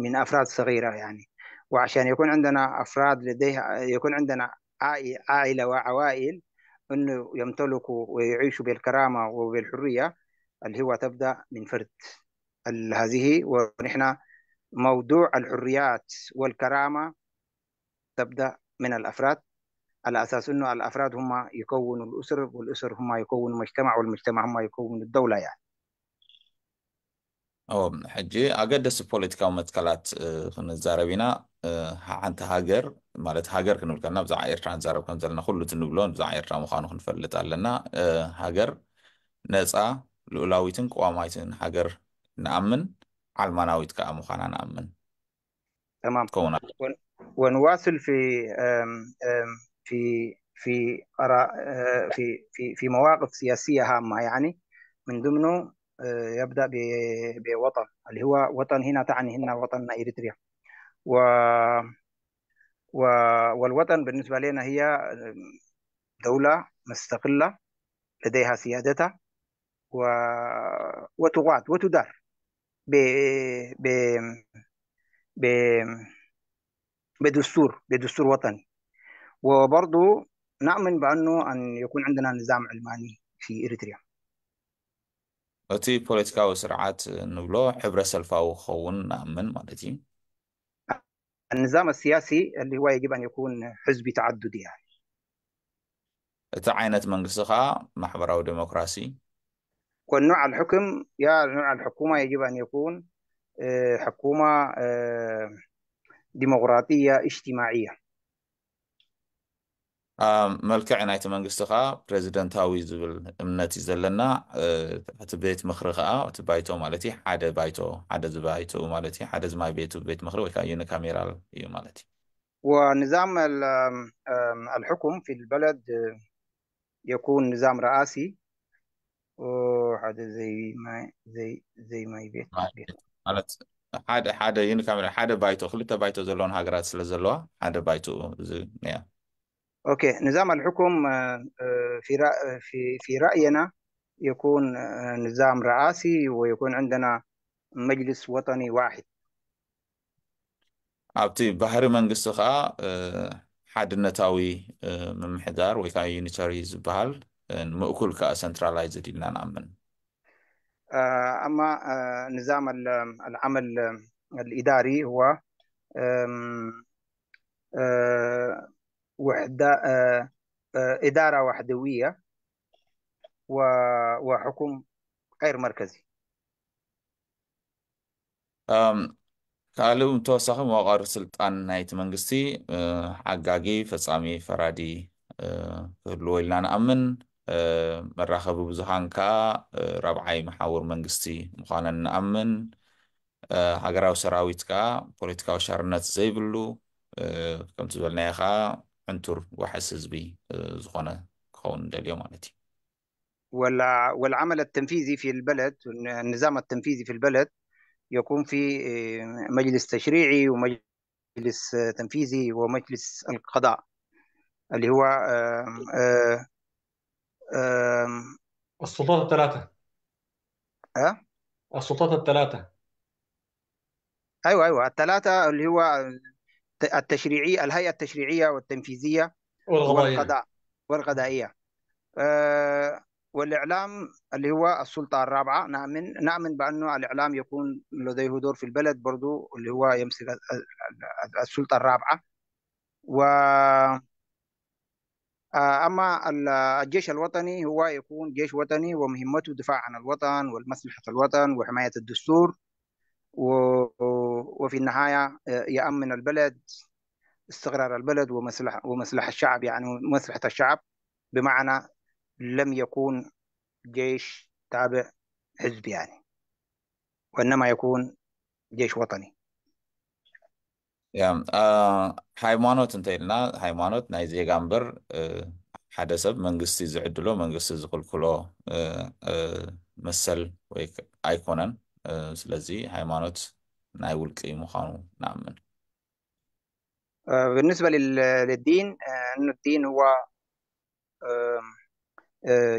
من أفراد صغيرة يعني، وعشان يكون عندنا أفراد لديها يكون عندنا عائلة وعوائل أنه يمتلكوا ويعيشوا بالكرامة وبالحرية اللي هو تبدأ من فرد هذه. ونحن موضوع الحريات والكرامة تبدأ من الأفراد، على أساس أنه الأفراد هم يكونوا الأسر، والأسر هم يكونوا المجتمع، والمجتمع هم يكونوا الدولة يعني. ሕጂ ኣገደስቲ ፖለቲካዊ መትከላት ክንዛረብ ኢና። ሓንቲ ሃገር ማለት ሃገር ክንብል ከለና ብዛዕባ ኤርትራ ንዛረብ ከም ዘለና ኩሉ እቲ ንብሎ ብዛዕባ ኤርትራ ምዃኑ ክንፈልጥ ኣለና። ሃገር ነፃ ልኡላዊትን ቅዋማዊትን ሃገር ንኣምን፣ ዓልማናዊት ከዓ ምዃና ንኣምን። تمام. ትከውን ኣላ። ونواصل في آم، آم، في في آراء في في في مواقف سياسية هامة، يعني من ضمنه يبدأ بوطن، اللي هو وطن هنا تعني هنا وطننا إريتريا، و و والوطن بالنسبة لنا هي دولة مستقلة لديها سيادتها و وتقاد وتدار ب ب ب بدستور وطني. وبرضو نؤمن بأنه أن يكون عندنا نظام علماني في إريتريا. እቲ ፖለቲካዊ ስርዓት ንብሎ ሕብረ ሰልፋዊ ክኸውን ንኣምን ማለት እዩ። النظام السياسي اللي هو يجب أن يكون حزبي تعددي يعني. እቲ ዓይነት መንግስቲ ከዓ ማሕበራዊ ዴሞክራሲ። والنوع الحكم يا نوع الحكومة يجب أن يكون حكومة ديمقراطية اجتماعية. መልክዕ ናይቲ መንግስቲ ከዓ ፕሬዚደንታዊ ዝብል እምነት እዩ ዘለና። እቲ ቤት ምክሪ ከዓ እቲ ባይቶ ማለት እዩ፣ ሓደ ባይቶ ሓደ ዝባይቶ ማለት እዩ፣ ሓደ ዝማይ ቤቱ ቤት ምክሪ ወይ ከዓ unicameral እዩ ማለት እዩ። ونظام الحكم في البلد يكون نظام رئاسي، وهذا زي ما يبيت بيت. ማለት ሓደ ሓደ unicameral ሓደ ባይቶ፣ ክልተ ባይቶ ዘለዎን ሃገራት ስለ ዘለዋ ሓደ ባይቶ እዚ እያ። Okay، نظام الحكم في رأينا يكون نظام رئاسي ويكون عندنا مجلس وطني واحد. ኣብቲ ባህሪ መንግስቲ ከዓ ሓድነታዊ ምምሕዳር ወይ ከዓ unitary ዝበሃል፣ ምእኩል ከዓ centralized ኢልና ንኣምን። أما نظام العمل الإداري هو آم، آه، وحدة إدارة وحدوية وحكم غير مركزي. ካልእ ተወሳኺ መዋቅር ስልጣን ናይቲ መንግስቲ ሓጋጊ፣ ፈፃሚ፣ ፈራዲ ክህልዎ ኢልና ንኣምን። መራኸቢ ብዙሃን ከዓ ራብዓይ መሓውር መንግስቲ ምዃነን ንኣምን። ሃገራዊ ሰራዊት ከዓ ፖለቲካዊ ሻርነት ዘይብሉ፣ ከምቲ ዝበልናዮ ከዓ ዕንቱር ዋሕስ ህዝቢ ዝኾነ ክኸውን ንደልዮ ማለት እዩ። والعمل التنفيذي في البلد، النظام التنفيذي في البلد يكون في مجلس تشريعي ومجلس تنفيذي ومجلس القضاء اللي هو آم، آه، آم، السلطات الثلاثة. أه؟ السلطات الثلاثة. ايوه، الثلاثه اللي هو التشريعي، الهيئه التشريعيه والتنفيذيه والقضائية. والقضاء والقضائيه، والاعلام اللي هو السلطه الرابعه. نؤمن بانه الاعلام يكون لديه دور في البلد برضو، اللي هو يمسك السلطه الرابعه و أما الجيش الوطني هو يكون جيش وطني ومهمته الدفاع عن الوطن والمصلحة الوطن وحماية الدستور، وفي النهاية يأمن البلد، استقرار البلد ومصلحة الشعب، يعني مصلحة الشعب، بمعنى لم يكون جيش تابع حزب يعني، وإنما يكون جيش وطني. Yeah ሃይማኖት እንተኢልና ሃይማኖት ናይ ዜጋ እምበር ሓደ ሰብ መንግስቲ ዝዕድሎ መንግስቲ ዝኽልክሎ መሰል ወይ ኣይኮነን። ስለዚ ሃይማኖት ናይ ውልቂ ምዃኑ ንኣምን። بالنسبة للدين، أنه الدين هو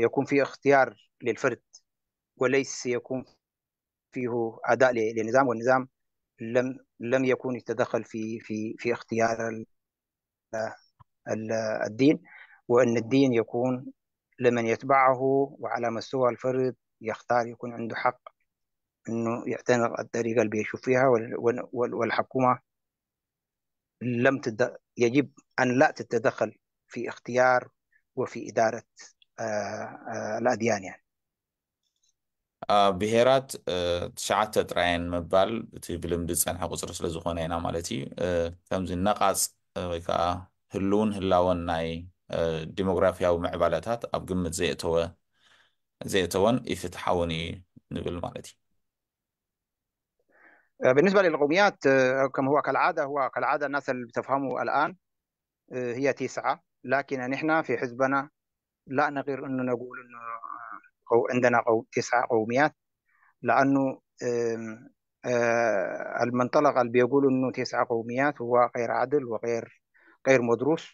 يكون فيه اختيار للفرد وليس يكون فيه أداء للنظام، والنظام لم يكون يتدخل في اختيار الدين، وأن الدين يكون لمن يتبعه وعلى مستوى الفرد يختار، يكون عنده حق أنه يعتنق الطريقة اللي بيشوف فيها، والحكومة لم تد-، يجب أن لا تتدخل في اختيار وفي إدارة الأديان يعني. ብሄራት 9 ጥራየን ምባል እቲ ብልምዲ ዝፀንሐ ቁፅሪ ስለ ዝኾነ ኢና ማለት እዩ። ከምዚ ነቃፅ ወይ ከዓ ህልውን ህላወን ናይ ዲሞግራፊያዊ ምዕባለታት ኣብ ግምት ዘየእተወን ኢፍትሓውን እዩ ንብል ማለት እዩ። بالنسبة للقوميات، كما هو كالعادة، هو كالعادة الناس اللي بتفهموا الآن، هي 9، لكن نحن في حزبنا لا نغير أنه نقول أنه عندنا 9 قوميات، لأنه المنطلق اللي بيقول أنه 9 قوميات هو غير عدل وغير غير مدروس،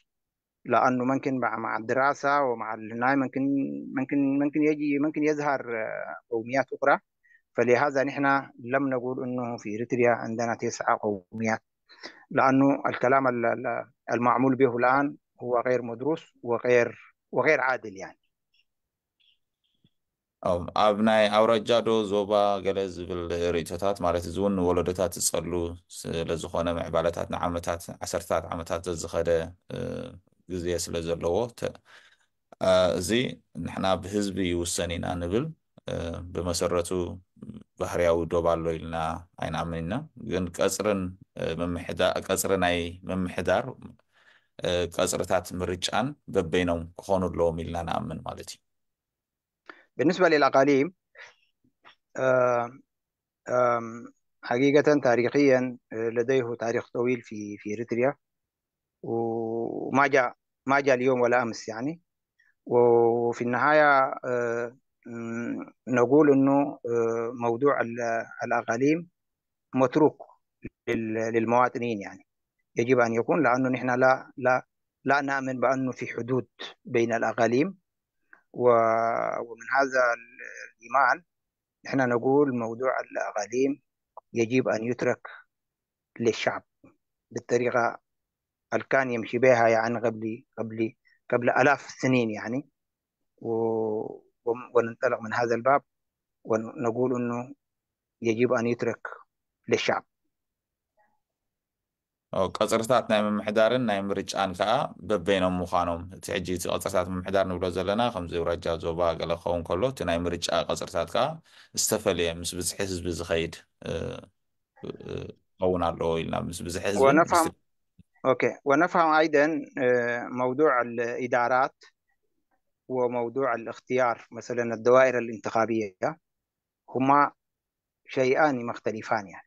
لأنه ممكن مع الدراسة ومع الناي ممكن يجي، ممكن يظهر قوميات أخرى. فلهذا نحن لم نقول أنه في إريتريا عندنا 9 قوميات، لأنه الكلام المعمول به الآن هو غير مدروس وغير عادل يعني. ኣብ ናይ ኣውራጃ ዶ ዞባ ገለ ዝብል ርእቶታት ማለት እዚ እውን ወለዶታት ዝፀሉ ስለ ዝኾነ ምዕባለታት ንዓመታት ዓሰርተታት ዓመታት ዘዝኸደ ግዜ ስለ ዘለዎ እዚ ንሕና ብህዝቢ ይውሰን ኢና ንብል። ብመሰረቱ ባህርያዊ ዶብ ኣሎ ኢልና ኣይንኣምን ኢና፣ ግን ቀፅርን ምምሕዳር፣ ቀፅሪ ናይ ምምሕዳር ቀፅርታት ምርጫን በበይኖም ክኾኑ ኣለዎም ኢልና ንኣምን ማለት እዩ። بالنسبة للأقاليم، حقيقة تاريخيا، لديه تاريخ طويل في إريتريا، وما جاء اليوم ولا أمس يعني. وفي النهاية، نقول إنه، موضوع الأقاليم متروك للمواطنين يعني، يجب أن يكون، لأنه نحن لا نؤمن بأنه في حدود بين الأقاليم، ومن هذا الإيمان نحن نقول موضوع الأقاليم يجب أن يترك للشعب بالطريقة اللي كان يمشي بها يعني قبل آلاف السنين يعني، وننطلق من هذا الباب ونقول أنه يجب أن يترك للشعب. ቀፅርታት ናይ ምምሕዳርን ናይ ምርጫን ከዓ በበይኖም ምዃኖም፣ እቲ ሕጂ እቲ ቀፅርታት ምምሕዳር ንብሎ ዘለና ከምዚ ኣውራጃ ዞባ ገለ ክኸውን ከሎ፣ እቲ ናይ ምርጫ ቀፅርታት ከዓ ዝተፈለየ ምስ ብዝሒ ህዝቢ ዝኸይድ ክኸውን ኣለዎ ኢልና ምስ ብዝሒ ህዝብን ونفهم أوكي، ونفهم أيضا، موضوع الإدارات وموضوع الاختيار، مثلا الدوائر الانتخابية هما شيئان مختلفان يعني.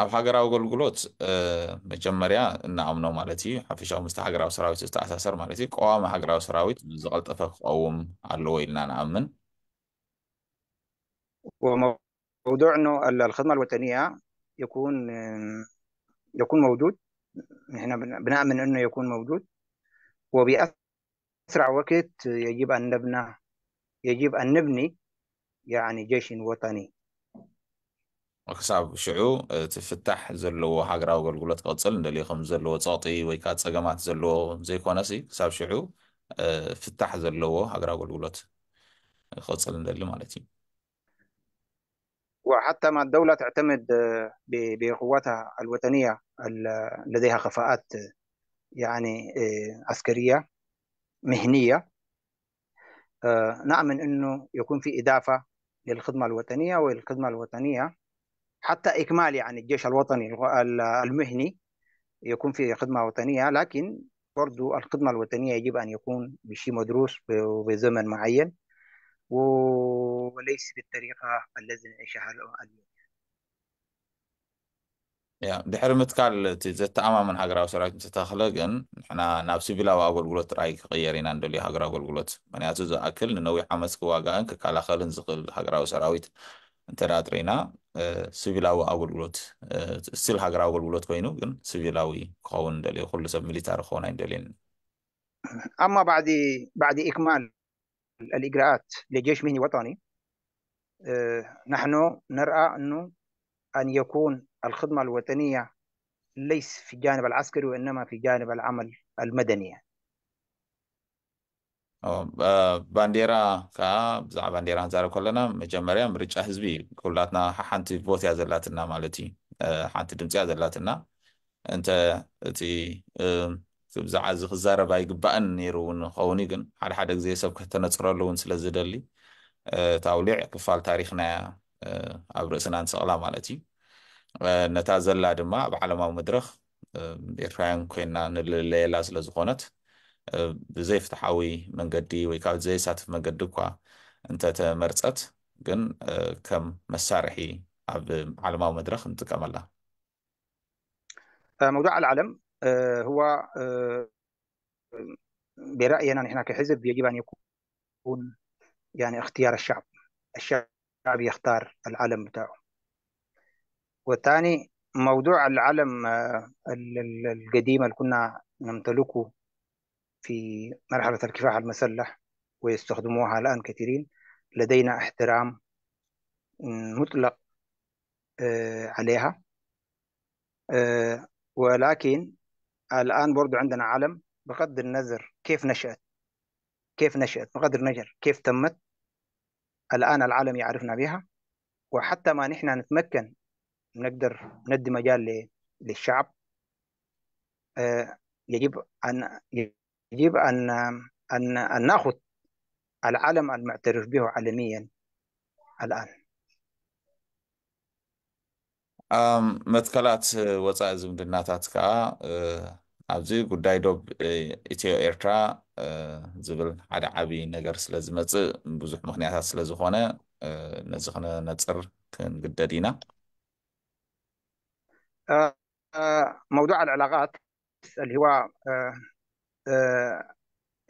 ኣብ ሃገራዊ ኣገልግሎት መጀመርያ እናኣምኖ ማለት እዩ ሓፈሻዊ ምስቲ ሃገራዊ ሰራዊት ዝተኣሳሰር ማለት እዩ ቀዋሚ ሃገራዊ ሰራዊት ዝቐልጠፈ ክቐውም ኣለዎ ኢልና ንኣምን። وموضوع انه الخدمه الوطنيه يكون موجود، نحن بنأمن انه يكون موجود، وبأسرع وقت يجب ان نبني يعني جيش وطني. ክሳብ ሽዑ እቲ ፍታሕ ዘለዎ ሃገራዊ ኣገልግሎት ክቕፅል እንደልዩ። ከም ዘለዎ ፀቕጢ ወይ ከዓ ፀገማት ዘለዎ ዘይኮነሲ ክሳብ ሽዑ ፍታሕ ዘለዎ ሃገራዊ ኣገልግሎት ክቕፅል እንደሊ ማለት እዩ። وحتى ما الدولة تعتمد بقواتها الوطنية لديها كفاءات يعني عسكرية مهنية. نأمن أنه يكون في إضافة للخدمة الوطنية، والخدمة الوطنية حتى إكمال يعني الجيش الوطني المهني يكون في خدمة وطنية، لكن برضو الخدمة الوطنية يجب أن يكون بشيء مدروس وبزمن معين وليس بالطريقة الذي نعيشها اليوم. ያ ድሕሪ ምትካል እቲ ዘተኣማምን ሃገራዊ ሰራዊት ምስ ተተኽለ ግን ንሕና ናብ ሲቪላዊ ኣገልግሎት ጥራይ ክቕየር ኢና ንደልዮ ሃገራዊ ኣገልግሎት፣ ምክንያቱ ዝኣክል ንነዊሕ ዓመት ክዋጋእን ክከላኸልን ዝኽእል ሃገራዊ ሰራዊት እንተደኣ ጥሪና ሲቪላዊ ኣገልግሎት still ሃገራዊ ኣገልግሎት ኮይኑ ግን ሲቪላዊ ክኸውን ንደልዮ፣ ኩሉ ሰብ military ክኸውን ኣይንደልዮን። أما بعد إكمال الإجراءات لجيش مهني وطني، نحن نرى أنه أن يكون الخدمة الوطنية ليس في الجانب العسكري وإنما في جانب العمل المدني. ባንዴራ ከዓ ብዛዕባ ባንዴራ ክንዛረብ ከለና መጀመርያ ምርጫ ህዝቢ እዩ። ኩላትና ሓንቲ vote እያ ዘላትና ማለት እዩ፣ ሓንቲ ድምፂ እያ ዘላትና። እንተ እቲ ብዛዕባ እዚ ክዛረብ ኣይግባእን ነይሩ እውን ክኸውን እዩ፣ ግን ሓደ ሓደ ግዜ ሰብ ከተነፅረሉ እውን ስለ ዝደሊ እታ ኣውሊዕ ክፋል ታሪክና እያ ኣብ ርእስና ንሰቕላ ማለት እዩ። ነታ ዘላ ድማ ኣብ ዓለማዊ መድረክ ኤርትራውያን ኮይና ንልለየላ ስለ ዝኾነት ብዘይፍትሓዊ መንገዲ ወይ ካብ ዘይሳትፍ መንገዲ እኳ እንተተመርፀት ግን ከም መሳርሒ ኣብ ዓለማዊ መድረክ ንጥቀመላ። موضوع العلم هو برأينا نحن كحزب يجب أن يكون يعني اختيار الشعب، الشعب يختار العلم بتاعه. والثاني موضوع العلم القديم اللي كنا نمتلكه في مرحلة الكفاح المسلح ويستخدموها الآن كثيرين، لدينا احترام مطلق عليها، ولكن الآن برضو عندنا علم بغض النظر كيف نشأت، كيف نشأت بغض النظر كيف تمت، الآن العالم يعرفنا بها. وحتى ما نحن نتمكن نقدر ندي مجال للشعب، يجب أن يجب أن أن أن نأخذ العلم المعترف به عالميا الآن. መትከላት ወፃኢ ዝምድናታት ከዓ ኣብዚ ጉዳይ ዶብ ኢትዮ ኤርትራ ዝብል ሓደ ዓብይ ነገር ስለ ዝመፅእ ብዙሕ ምክንያታት ስለ ዝኾነ ነዚ ክነነፅር ክንግደድ ኢና። موضوع العلاقات اللي هو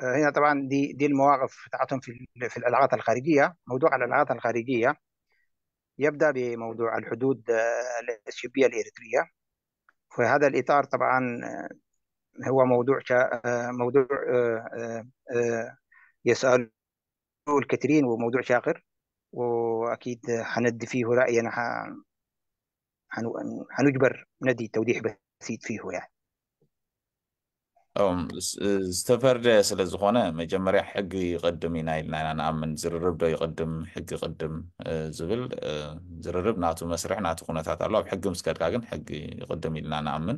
هنا طبعا دي المواقف بتاعتهم في العلاقات الخارجية. موضوع العلاقات الخارجية يبدأ بموضوع الحدود الإثيوبية الإريترية. في هذا الإطار طبعا هو موضوع يسأله الكثيرين وموضوع شاغر، وأكيد حندي فيه رأينا، حنجبر ندي توضيح بسيط فيه يعني. ዝተፈርደ ስለ ዝኾነ መጀመርያ ሕጊ ይቅድም ኢና ኢልና ኢና ንኣምን። ዝርርብ ዶ ይቅድም ሕጊ ይቅድም ዝብል ዝርርብ ናቱ መስርሕ ናቱ ኩነታት ኣሎ። ኣብ ሕጊ ምስ ከድካ ግን ሕጊ ይቅድም ኢልና ንኣምን።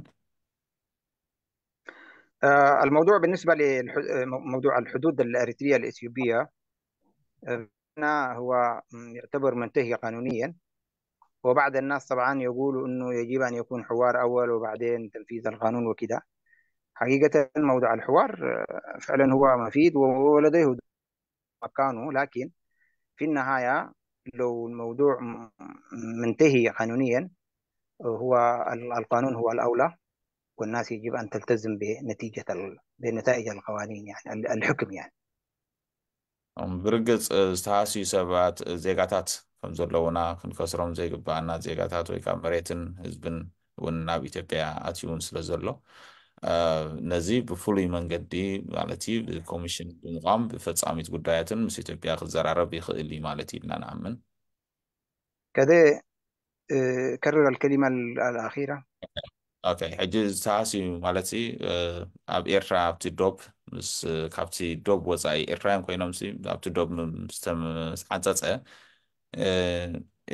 الموضوع بالنسبة لموضوع الحدود الأريترية الإثيوبية هو يعتبر منتهي قانونيا، وبعض الناس طبعا يقولوا أنه يجب أن يكون حوار أول وبعدين تنفيذ القانون وكذا. حقيقة موضوع الحوار فعلا هو مفيد ولديه مكانه، لكن في النهاية لو الموضوع منتهي قانونيا هو القانون هو الأولى، والناس يجب أن تلتزم بنتائج القوانين يعني الحكم يعني. ብርግፅ ዝተሃስዩ ሰባት ዜጋታት ከም ዘለውና ክንከስሮም ዘይግባአና ዜጋታት ወይ ከዓ መሬትን ህዝብን እውን ናብ ኢትዮጵያ ኣትዩውን ስለ ዘሎ ነዚ ብፍሉይ መንገዲ ማለት እዩ ብኮሚሽን ብምቋም ብፈፃሚት ጉዳያትን ምስ ኢትዮጵያ ክዘራረብ ይኽእል እዩ ማለት እዩ ኢልና ንኣምን። كده كرر الكلمة الأخيرة. okay ሕጂ ዝተሃስዩ ማለት ኣብ ኤርትራ ኣብቲ ዶብ ምስ ካብቲ ዶብ ወፃኢ ኤርትራውያን ኮይኖም ኣብቲ ዶብ ምስ ሓንፀፀ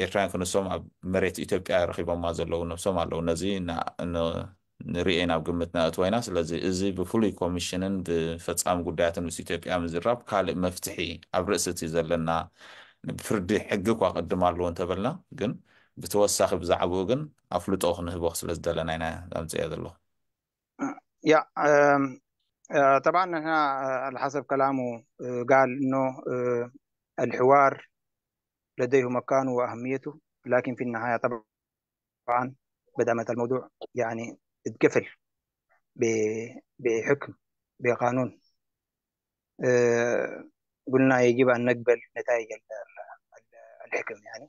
ኤርትራውያን ክንሶም ኣብ መሬት ኢትዮጵያ ረኺቦማ ዘለዉ ነብሶም ኣለዉ። ነዚ ንሪኤ ናብ ግምት ነእትዎ ኢና። ስለዚ እዚ ብፍሉይ ኮሚሽንን ብፈፃሚ ጉዳያትን ምስ ኢትዮጵያ ምዝራብ ካልእ መፍትሒ ኣብ ርእሲ እቲ ዘለና ፍርዲ ሕጊ እኳ ቅድም ኣለዎ እንተበልና ግን ብተወሳኺ ብዛዕባኡ ግን ኣፍልጦ ክንህቦ ስለ ዝደለና ኢና ኣምፅአ ዘለኹ። يا طبعا احنا على حسب كلامه قال انه الحوار لديه مكانه واهميته، لكن في النهايه طبعا بدأت الموضوع يعني اتقفل بحكم بقانون. قلنا يجب ان نقبل نتائج الحكم يعني،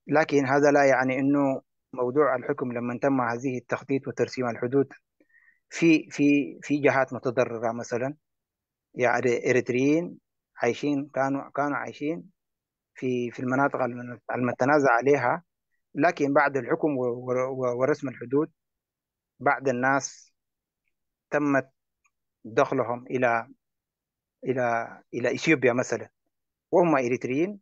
لكن هذا لا يعني انه موضوع الحكم لما تم هذه التخطيط وترسيم الحدود في في في جهات متضررة، مثلا يعني إريتريين عايشين كانوا عايشين في المناطق المتنازع عليها، لكن بعد الحكم ورسم الحدود بعد الناس تمت دخلهم إلى إلى إلى إثيوبيا مثلا، وهم إريتريين،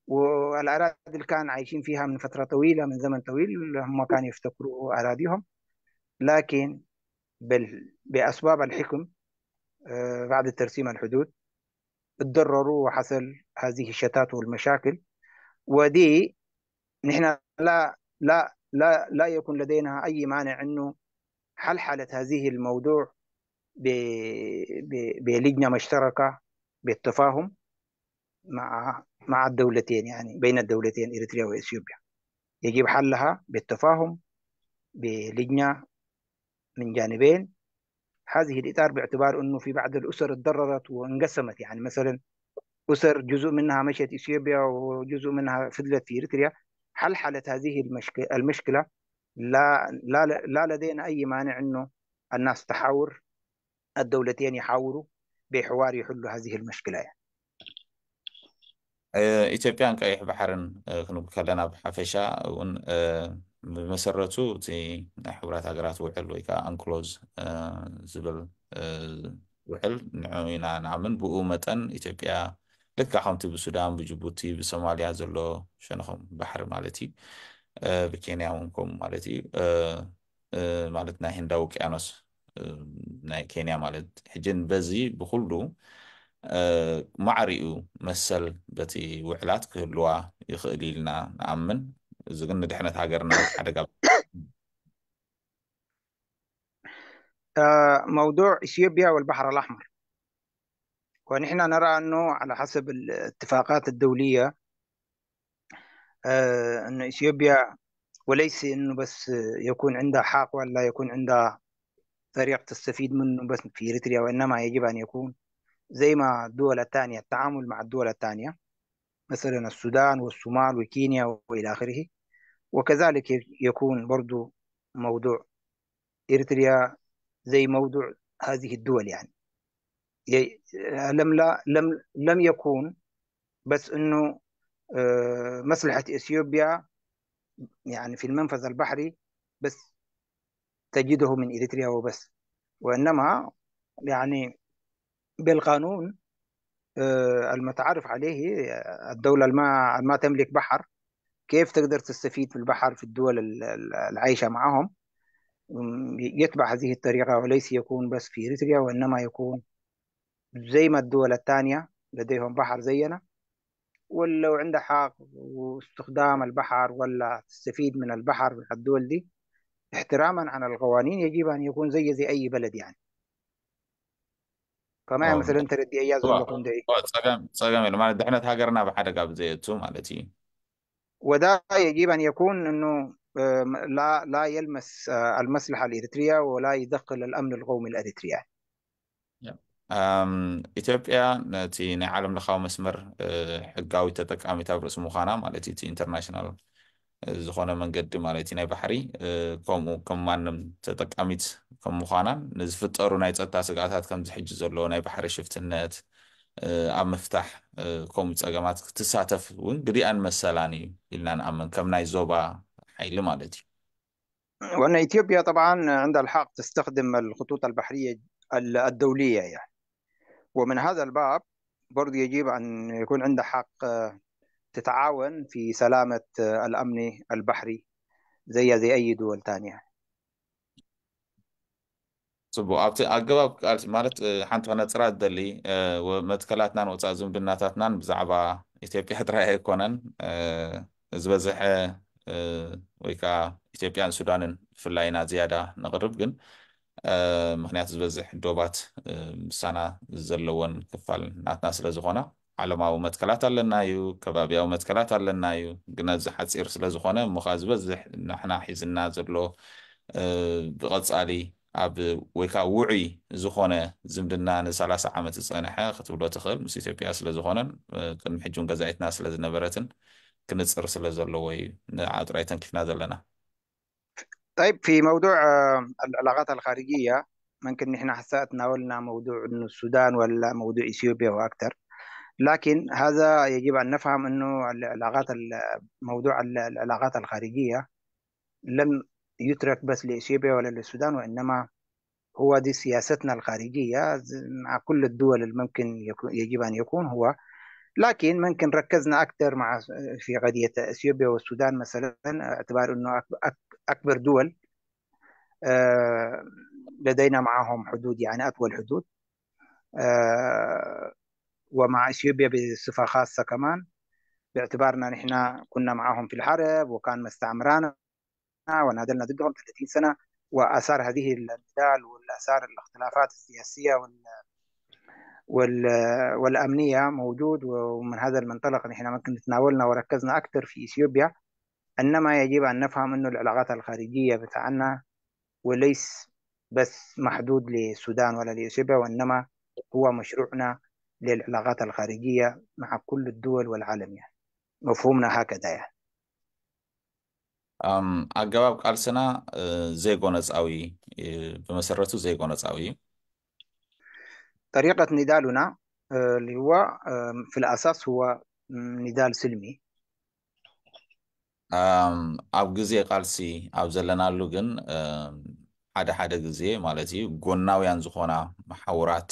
والأراضي اللي كان عايشين فيها من فترة طويلة من زمن طويل هم كانوا يفتكروا أراضيهم، لكن بأسباب الحكم بعد ترسيم الحدود تضرروا وحصل هذه الشتات والمشاكل. ودي نحن لا لا لا لا يكون لدينا أي مانع أنه حلحلة هذه الموضوع بلجنة مشتركة بالتفاهم مع الدولتين، يعني بين الدولتين إريتريا وإثيوبيا يجب حلها بالتفاهم بلجنة من جانبين. هذه الإطار باعتبار أنه في بعض الأسر تضررت وانقسمت، يعني مثلا أسر جزء منها مشت إثيوبيا وجزء منها فضلت في إريتريا. حلحلت هذه المشكلة لا لا لا لدينا أي مانع أنه الناس تحاور، الدولتين يحاوروا بحوار يحلوا هذه المشكلة يعني. ኢትዮጵያን ቀይሕ ባሕርን ክንብል ከለና ብሓፈሻ እውን ብመሰረቱ እቲ ናይ ሕቡራት ሃገራት ውዕል ወይ ከዓ UNCLOS ዝብል ውዕል ንዕኡ ኢና ንኣምን። ብኡ መጠን ኢትዮጵያ ልክዕ ከምቲ ብሱዳን፣ ብጅቡቲ፣ ብሶማልያ ዘሎ ሸነኾም ባሕሪ ማለት እዩ፣ ብኬንያ እውን ከምኡ ማለት እዩ፣ ማለት ናይ ህንዳዊ ውቅያኖስ ናይ ኬንያ ማለት ሕጅን በዚ ብኩሉ ማዕሪኡ መሰል በቲ ውዕላት ክህልዋ ይኽእል ኢልና ንኣምን። እዚ ግን ንድሕነት ሃገርና ሓደጋ موضوع إثيوبيا والبحر الأحمر، ونحن نرى أنه على حسب الاتفاقات الدولية أن إثيوبيا وليس أنه بس يكون عندها حق ولا يكون عندها طريق تستفيد منه بس في إريتريا، وإنما يجب أن يكون زي ما الدول الثانية، التعامل مع الدول الثانية مثلا السودان والصومال وكينيا وإلى آخره. وكذلك يكون برضو موضوع إريتريا زي موضوع هذه الدول، يعني لم لا لم لم يكون بس انه مصلحة اثيوبيا يعني في المنفذ البحري بس تجده من اريتريا وبس، وانما يعني بالقانون المتعارف عليه الدولة ما تملك بحر كيف تقدر تستفيد في البحر في الدول العايشة معهم، يتبع هذه الطريقة، وليس يكون بس في إريتريا، وإنما يكون زي ما الدول الثانية لديهم بحر زينا، ولو عندها حق واستخدام البحر ولا تستفيد من البحر من الدول دي احتراما عن القوانين يجب أن يكون زي أي بلد يعني. كمان مثلا تردي أي زول لكم ده ፀገም የለ ማለት ድሕነት ሃገርና ብሓደጋ ብዘየእቱ ማለት እዩ። وده يجب أن يكون أنه لا لا يلمس المصلحة الإريترية ولا يدخل الأمن القومي الإريتري يعني. ኢትዮጵያ ነቲ ናይ ዓለም ለኻዊ መስመር ሕጋዊ ተጠቃሚት ኣብ ርእሲ ምዃና ማለት እዩ፣ እቲ international ዝኾነ መንገዲ ማለት እዩ ናይ ባሕሪ ከምኡ ከም ማንም ተጠቃሚት ከም ምዃናን ንዝፍጠሩ ናይ ፀጥታ ስግኣታት ከምዚ ሕጂ ዘለዎ ናይ ባሕሪ ሽፍትነት ኣብ ምፍታሕ ከምኡ ፀገማት ክትሳተፍ እውን ግዲኣን መሰላን እዩ ኢልና ንኣምን ከም ናይ ዞባ ሓይሊ ማለት እዩ። وأن إثيوبيا طبعا عندها الحق تستخدم الخطوط البحرية الدولية يعني، ومن هذا الباب برضو يجب أن يكون عندها حق تتعاون في سلامة الأمن البحري زي أي دول تانية. ጽቡቅ። ኣብቲ ኣገባብ ቃልሲ ማለት ሓንቲ ከነፅራ ዝደሊ መትከላትናን ወፃኢ ዝምድናታትናን ብዛዕባ ኢትዮጵያ ጥራይ ኣይኮነን። ዝበዝሐ ወይ ከዓ ኢትዮጵያን ሱዳንን ብፍላይ ኢና ዝያዳ ነቕርብ፣ ግን ምክንያቱ ዝበዝሕ ዶባት ምሳና ዘለወን ክፋል ናትና ስለ ዝኾና። ዓለማዊ መትከላት ኣለና እዩ፣ ከባቢያዊ መትከላት ኣለና እዩ። ግን እዚ ሓፂር ስለ ዝኾነ እሞ ከዓ ዝበዝሕ ንሕና ሒዝና ዘሎ ብቐፃሊ ኣብ ወይ ከዓ ውዑይ ዝኾነ ዝምድና ን30 ዓመት ዝፀንሐ ክትብሎ ትኽእል ምስ ኢትዮጵያ ስለ ዝኾነን ቅድሚ ሕጂ እውን ገዛኢትና ስለ ዝነበረትን ክንፅር ስለ ዘለዎ እዩ ንዓ ጥራይ ተንኪፍና ዘለና። طيب، في موضوع العلاقات الخارجية، ممكن نحن هسه تناولنا موضوع إنه السودان ولا موضوع إثيوبيا وأكثر، لكن هذا يجب أن نفهم إنه العلاقات موضوع العلاقات الخارجية لم يترك بس لإثيوبيا ولا للسودان، وإنما هو دي سياستنا الخارجية مع كل الدول الممكن يكون يجب أن يكون هو. لكن ممكن ركزنا أكثر مع في قضية إثيوبيا والسودان مثلا، اعتبار أنه أكبر دول لدينا معهم حدود، يعني أطول حدود، ومع إثيوبيا بصفة خاصة كمان باعتبارنا نحن كنا معهم في الحرب وكان مستعمرانا ونادلنا ضدهم 30 سنة، وآثار هذه النضال والآثار الاختلافات السياسية والأمنية موجود. ومن هذا المنطلق نحن ممكن تناولنا وركزنا أكثر في إثيوبيا، إنما يجب أن نفهم أنه العلاقات الخارجية بتاعنا وليس بس محدود للسودان ولا لإثيوبيا، وإنما هو مشروعنا للعلاقات الخارجية مع كل الدول والعالم، يعني مفهومنا هكذا يعني. ኣገባብ ቃልስና ዘይጎነፃዊ፣ ብመሰረቱ ዘይጎነፃዊ እዩ። طريقة نضالنا اللي هو في الأساس هو نضال سلمي. ኣብ ግዜ ቃልሲ ኣብ ዘለናሉ ግን ሓደ ሓደ ግዜ ማለት እዩ ጎናውያን ዝኾና መሓውራት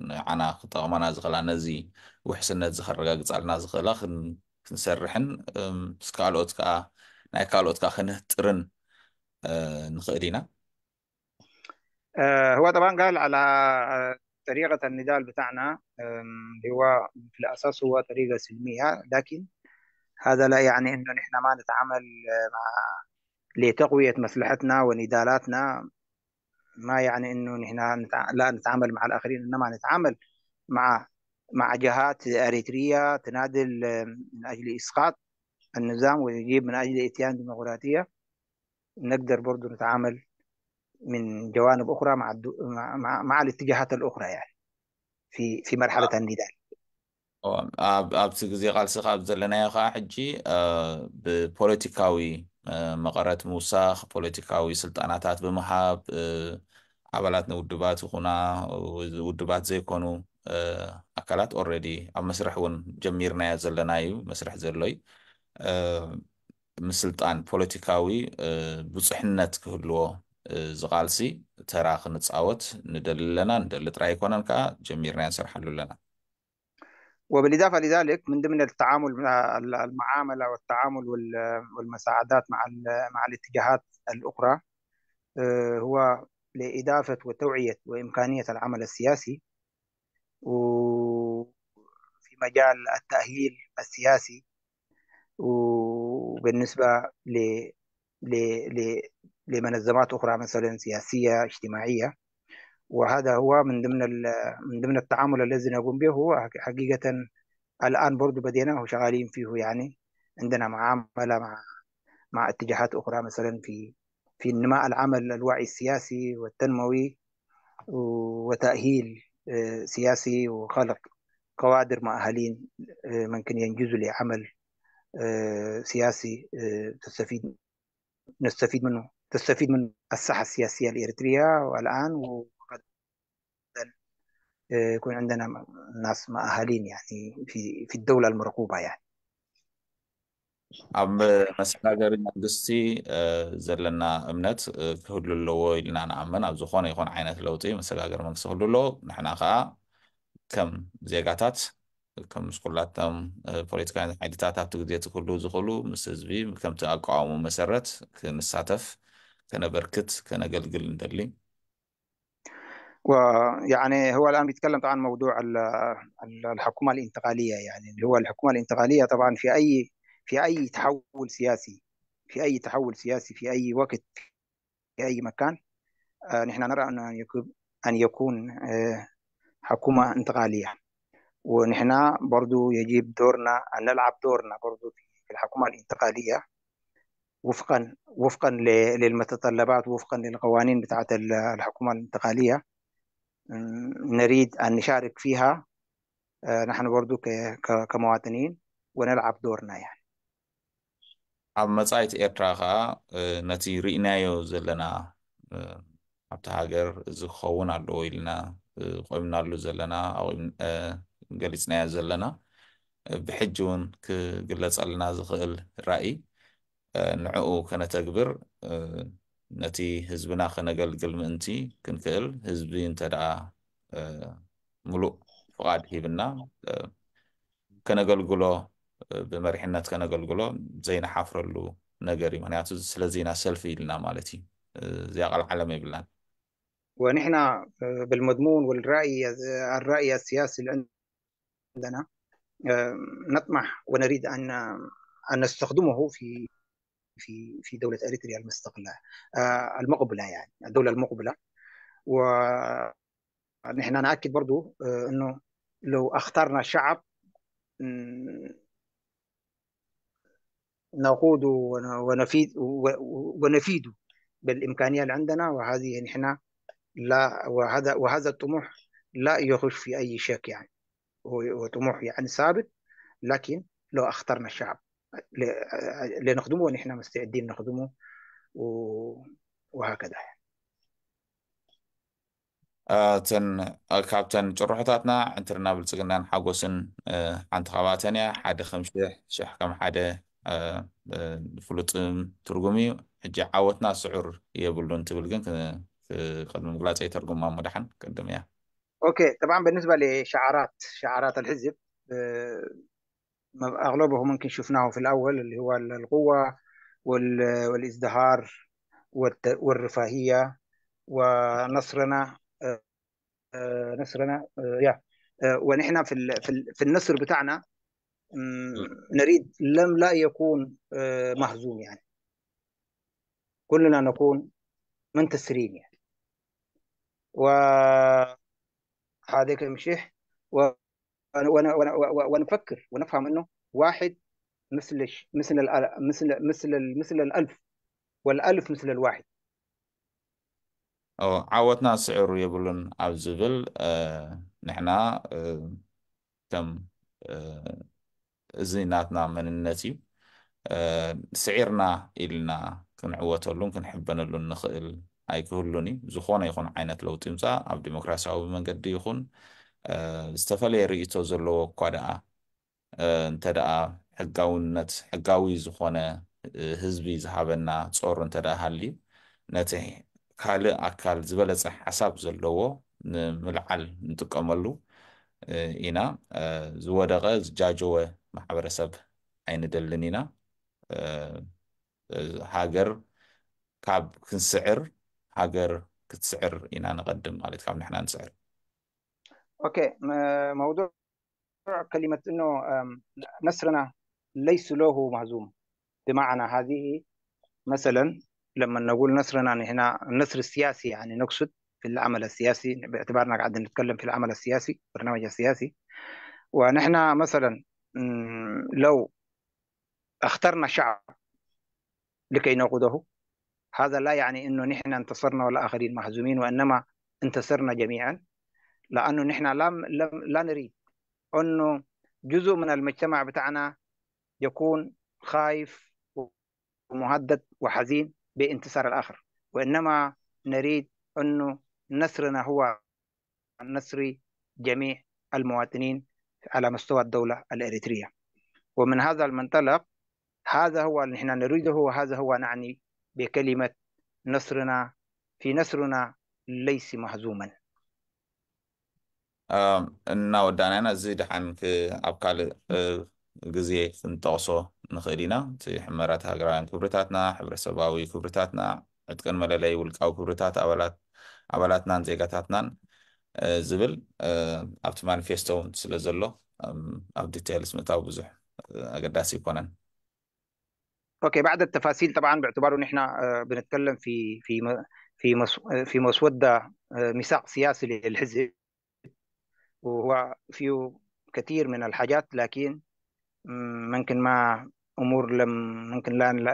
ንዓና ክጠቕመና ዝኽእላ፣ ነዚ ውሕስነት ዝኸረጋግፃልና ዝኽእላ ክንሰርሕን ምስ ካልኦት ከዓ ናይ ካልኦት ከዓ ክንህጥርን ንኽእል ኢና። هو طبعا قال على طريقة النضال بتاعنا اللي هو في الأساس هو طريقة سلمية، لكن هذا لا يعني إنه نحن ما نتعامل مع لتقوية مصلحتنا ونضالاتنا، ما يعني إنه نحن لا نتعامل مع الآخرين، إنما نتعامل مع جهات أريترية تنادل من أجل إسقاط النظام ويجيب من أجل إتيان ديمقراطية. نقدر برضو نتعامل من جوانب أخرى مع الاتجاهات الأخرى، يعني في مرحلة النضال. ኣብቲ ግዜ ቃልሲ ካብ ዘለናዮ ከዓ ሕጂ ብፖለቲካዊ መቐረት ምውሳኽ፣ ፖለቲካዊ ስልጣናታት ብምሃብ ኣባላት ንውድባት ይኹና ውድባት ዘይኮኑ ኣካላት already ኣብ መስርሕ እውን ጀሚርናዮ ዘለና እዩ፣ መስርሕ ዘሎ እዩ። ምስልጣን ፖለቲካዊ ብፁሕነት ክህልዎ ዝቃልሲ ተራ ክንፃወት ንደሊ ኣለና። ንደሊ ጥራይ ኣይኮነን ከዓ ጀሚርናዮ ንሰርሓሉ ኣለና። وبالإضافة لذلك من ضمن التعامل مع المعاملة والتعامل والمساعدات مع الاتجاهات الأخرى هو لإضافة وتوعية وإمكانية العمل السياسي وفي مجال التأهيل السياسي، وبالنسبة لمنظمات أخرى مثلا سياسية اجتماعية. وهذا هو من ضمن التعامل الذي نقوم به. هو حقيقة الآن برضو بديناه وشغالين فيه، يعني عندنا معاملة مع اتجاهات أخرى مثلا في نماء العمل الوعي السياسي والتنموي وتأهيل سياسي وخلق كوادر مؤهلين ممكن ينجزوا لعمل سياسي نستفيد منه، تستفيد من الساحة السياسية الإريترية والآن، وغدا يكون عندنا ناس مؤهلين يعني في الدولة المرغوبة يعني. ኣብ መሰጋገሪ መንግስቲ ዘለና እምነት ክህሉ ኣለዎ ኢልና ንኣምን። ኣብ ዝኾነ ይኹን ዓይነት ለውጢ መሰጋገሪ መንግስቲ ክህሉ ኣለዎ። ንሕና ከዓ ከም ዜጋታት ከም ምስ ኩላቶም ፖለቲካውያን ሓይልታት ኣብቲ ግዜ እቲ ክህልው ዝኽእሉ ምስ ህዝቢ ከምቲ ኣቃውሙ መሰረት ክንሳተፍ ከነበርክት ከነገልግል ንደሊ። ويعني هو الآن بيتكلم طبعا موضوع الحكومة الانتقالية، يعني اللي هو الحكومة الانتقالية طبعا في أي تحول سياسي، في أي تحول سياسي، في أي وقت، في أي مكان، نحن نرى أن يكون حكومة انتقالية، ونحن برضو يجب دورنا أن نلعب دورنا برضو في الحكومة الانتقالية وفقا للمتطلبات، وفقا للقوانين بتاعت الحكومة الانتقالية. نريد أن نشارك فيها نحن برضو كمواطنين ونلعب دورنا يعني. ኣብ መጻኢት ኤርትራ ከዓ ነቲ ርኢናዮ ዘለና ኣብቲ ሃገር እዚ ክኸውን ኣለዎ ኢልና ቆይምናሉ ዘለና ገሊፅናዮ ዘለና ብሕጂ እውን ክግለፀልና ዝኽእል ራእይ ንዕኡ ከነተግብር ነቲ ህዝብና ከነገልግል ምእንቲ ክንክእል ህዝቢ እንተ ደኣ ሙሉእ ፍቓድ ሂብና ከነገልግሎ ብመሪሕነት ከነገልግሎ ዘይነሓፍረሉ ነገር እዩ። ምክንያቱ ስለዚ ኢና ሰልፊ ኢልና ማለት እዩ። እዚኣ ቃል ዓለም የብላን። ونحن بالمضمون والرأي السياسي اللي عندنا نطمح ونريد أن نستخدمه في دولة أريتريا المستقلة المقبلة، يعني الدولة المقبلة. ونحن نأكد برضو أنه لو اخترنا شعب نقود ونفيد ونفيد بالإمكانية اللي عندنا، وهذه نحن لا وهذا الطموح لا يخش في أي شك، يعني هو طموح يعني ثابت، لكن لو اخترنا الشعب لنخدمه ونحن مستعدين نخدمه وهكذا. እተን ካብተን ጭርሖታትና ዕንትርና ብልፅግናን ሓጎስን ሓንቲ ካብኣተን እያ። ሓደ ከም ሽሕ፣ ሽሕ ከም ሓደ ፍሉጥ ትርጉም እዩ። ሕጂ ዓወትና ስዑር የብሉን ትብል ግን ቅድሚ ምግላፅ የተርጉማ እሞ ድሓን ቅድም እያ። Okay، طبعا بالنسبة لشعارات الحزب أغلبه ممكن شفناه في الأول، اللي هو القوة والازدهار والرفاهية ونصرنا نصرنا يا ونحن في النصر بتاعنا نريد لم لا يكون مهزوم، يعني كلنا نكون منتصرين يعني. وهذا مشيح ونفكر ونفهم انه واحد مثل مثل مثل مثل مثل الالف، والالف مثل الواحد. ዓወትና ስዑር የብሉን ኣብ ዝብል ንሕና ከም እዚ ናትና መንነት እዩ። ስዒርና ኢልና ክንዕወተሉን ክንሕበነሉን ንኽእል ኣይክህሉን እዩ። ዝኾነ ይኹን ዓይነት ለውጢ ምፃእ ኣብ ዲሞክራሲያዊ መንገዲ ይኹን ዝተፈለየ ርእቶ ዘለዎ እኳ ደኣ እንተ ደኣ ሕጋውነት ሕጋዊ ዝኾነ ህዝቢ ዝሃበና ጾር እንተ ደኣ ሃልዩ ነቲ ካልእ ኣካል ዝበለፀ ሓሳብ ዘለዎ ንምልዓል ንጥቀመሉ ኢና። ዝወደቐ ዝጃጀወ ማሕበረሰብ ኣይንደልን ኢና። ሃገር ካብ ክንስዕር ሃገር ክትስዕር ኢና ንቐድም ማለት ካብ ንሕና ንስዕር። Okay، موضوع كلمة انه نصرنا ليس له مهزوم، بمعنى هذه مثلا لما نقول نصرنا هنا النصر السياسي، يعني نقصد في العمل السياسي باعتبارنا قاعدين نتكلم في العمل السياسي، برنامج السياسي. ونحن مثلا لو اخترنا شعب لكي نقوده، هذا لا يعني انه نحن انتصرنا والاخرين مهزومين، وانما انتصرنا جميعا، لانه نحن لم لا نريد انه جزء من المجتمع بتاعنا يكون خايف ومهدد وحزين بانتصار الآخر، وإنما نريد أنه نصرنا هو نصر جميع المواطنين على مستوى الدولة الإريترية. ومن هذا المنطلق هذا هو اللي نحن نريده، وهذا هو نعني بكلمة نصرنا في نصرنا ليس مهزوما. እናወዳእና ኢና። እዚ ድሓን ኣብ ካልእ ግዜ ክንጠቕሶ ንኽእል ኢና። እቲ ሕመረት ሃገራውያን ክብርታትና፣ ሕብረተሰባዊ ክብርታትና፣ ዕጥቅን መለለይ ውልቃዊ ክብርታት ኣባላትናን ዜጋታትናን ዝብል ኣብቲ ማኒፌስቶ እውን ስለ ዘሎ ኣብ details ምእታው ብዙሕ ኣገዳሲ ኣይኮነን። Okay، بعد التفاصيل طبعا باعتباره نحن بنتكلم في مسودة ميثاق سياسي للحزب، وهو فيه كثير من الحاجات، لكن ممكن ما امور لم ممكن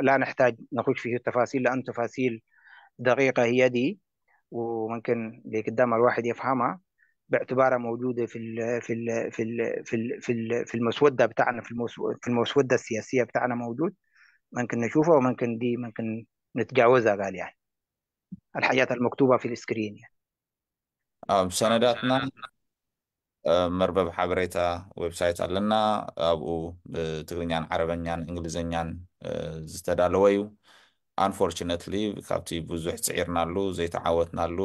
لا نحتاج نخش فيه التفاصيل، لان تفاصيل دقيقة هي دي، وممكن لقدام الواحد يفهمها باعتبارها موجودة في ال في ال في ال في ال في, ال في المسودة بتاعنا، في المسودة السياسية بتاعنا موجود، ممكن نشوفها وممكن دي ممكن نتجاوزها، قال يعني الحاجات المكتوبة في ال screen يعني. ኣብ ሰነዳትና መርበብ ሓበሬታ website ኣለና። ኣብኡ ብትግርኛን ዓረበኛን እንግሊዝኛን ዝተዳለወ እዩ። Unfortunately ካብቲ ብዙሕ ፅዒርናሉ ዘይተዓወትናሉ፣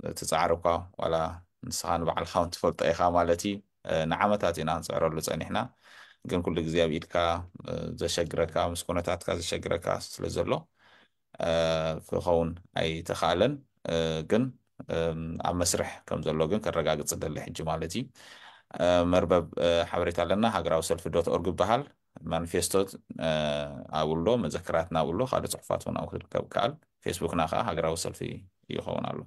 እቲ ፃዕሪ እኳ ዋላ ንስኻ ንባዕልካ እውን ትፈልጦ ኢኻ ማለት እዩ። ንዓመታት ኢና ክንፅዕረሉ ፀኒሕና፣ ግን ኩሉ ግዜ ኣብ ኢድካ ዘሸግረካ ምስ ኩነታትካ ዘሸግረካ ስለ ዘሎ ክኸውን ኣይተኻእለን። ግን ኣብ መስርሕ ከም ዘሎ ግን ከረጋግፅ ደሊ ሕጂ ማለት እዩ። መርበብ ሓበሬታ ኣለና፣ ሃገራዊ ሰልፊ .org ይበሃል። ማኒፌስቶ ኣብኡ ኣሎ፣ መዘክራትና ኣብኡ ኣሎ፣ ካልእ ፅሑፋት እውን ኣብኡ ክርከብ ከኣል። ፌስቡክና ከዓ ሃገራዊ ሰልፊ ይኸውን ኣሎ።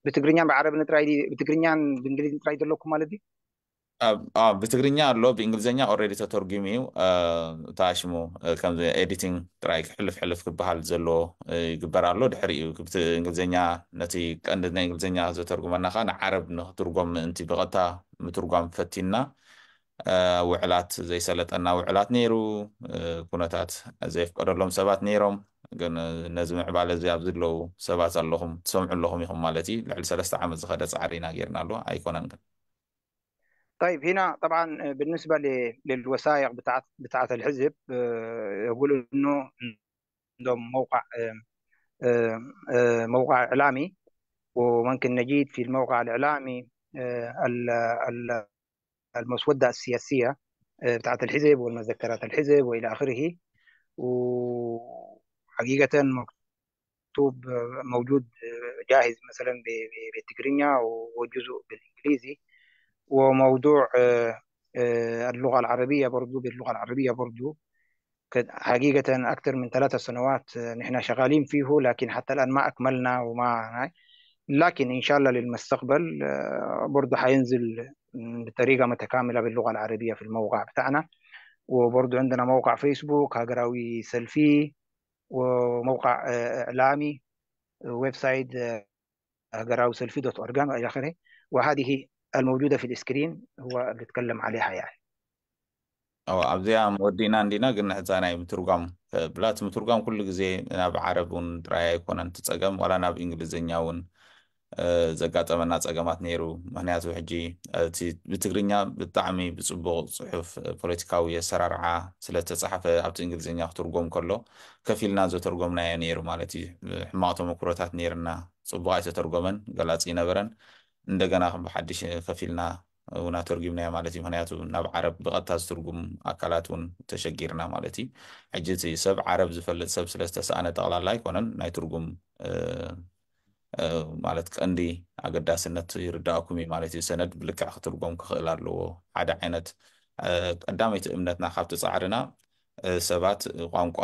ብትግርኛን ብዓረብን ጥራይ፣ ብትግርኛን ብእንግሊዝን ጥራይ ዘለኩም ማለት እዩ? ብትግርኛ ኣሎ፣ ብእንግሊዝኛ already ተተርጊሙ እዩ። እታ ሽሙ ከምዚ editing ጥራይ ሕልፍ ሕልፍ ክበሃል ዘለዎ ይግበር ኣሎ። ድሕሪኡ ብቲ እንግሊዝኛ ነቲ ቀንዲ ናይ እንግሊዝኛ ዘተርጉመና ከዓ ንዓረብ ንክትርጎም ምእንቲ ብቐጥታ ምትርጓም ፈቲና። ውዕላት ዘይሰለጠና ውዕላት ነይሩ፣ ኩነታት ዘይፍቀደሎም ሰባት ነይሮም። ግን ነዚ ምዕባለ እዚ ኣብ ዘለዉ ሰባት ኣለኹም፣ ትሰምዑ ኣለኹም ኢኹም ማለት እዩ። ልዕሊ 3 ዓመት ዝኸደ ፃዕሪ ኢና ጌርና ኣሎ ኣይኮነን ግን። طيب، هنا طبعا بالنسبة للوثائق بتاعت الحزب، يقول انه عندهم موقع اعلامي، وممكن نجد في الموقع الاعلامي المسودة السياسية بتاعت الحزب والمذكرات الحزب والى اخره، وحقيقة مكتوب موجود جاهز مثلا بالتجرينيا وجزء بالانجليزي، وموضوع اللغة العربية برضو، باللغة العربية برضو حقيقة أكثر من 3 سنوات نحن شغالين فيه، لكن حتى الآن ما أكملنا وما، لكن إن شاء الله للمستقبل برضو حينزل بطريقة متكاملة باللغة العربية في الموقع بتاعنا. وبرضو عندنا موقع فيسبوك هاجراوي سلفي، وموقع إعلامي website هاجراوي سلفي .org إلى آخره، وهذه الموجودة في ال screen هو اللي تكلم عليها يعني. ኣዎ ኣብዚኣ ወዲእና እንዲና፣ ግን ሕዛ ናይ ምትርጓም ብላ እቲ ምትርጓም ኩሉ ግዜ ናብ ዓረብ እውን ጥራይ ኣይኮነን ትፀገም፣ ዋላ ናብ እንግሊዝኛ እውን ዘጋጠመና ፀገማት ነይሩ። ምክንያቱ ሕጂ እቲ ብትግርኛ ብጣዕሚ ብፅቡቅ ፅሑፍ ፖለቲካዊ ኣሰራርዓ ስለተፃሓፈ ኣብቲ እንግሊዝኛ ክትርጎም ከሎ ከፍ ኢልና ዘተርጎምናዮ ነይሩ ማለት እዩ። ሕማቅ ተመክሮታት ነይርና፣ ፅቡቅ ኣይተተርጎመን፣ ገላፂ ይነበረን። እንደገና ከም ብሓድሽ ከፍ ኢልና እውን ኣተርጊምናዮ ማለት እዩ። ምክንያቱ ናብ ዓረብ ብቐጥታ ዝትርጉም ኣካላት እውን ተሸጊርና ማለት እዩ። ሕጂ እቲ ሰብ ዓረብ ዝፈልጥ ሰብ ስለ ዝተሰኣነ ጠቕላላ ኣይኮነን። ናይ ትርጉም ማለት ቀንዲ ኣገዳስነት ይርዳእኩም እዩ ማለት እዩ። ሰነድ ብልክዕ ክትርጎም ክኽእል ኣለዎ። ሓደ ዓይነት ቀዳመይቲ እምነትና ካብቲ ፃዕርና ሰባት ቋንቋ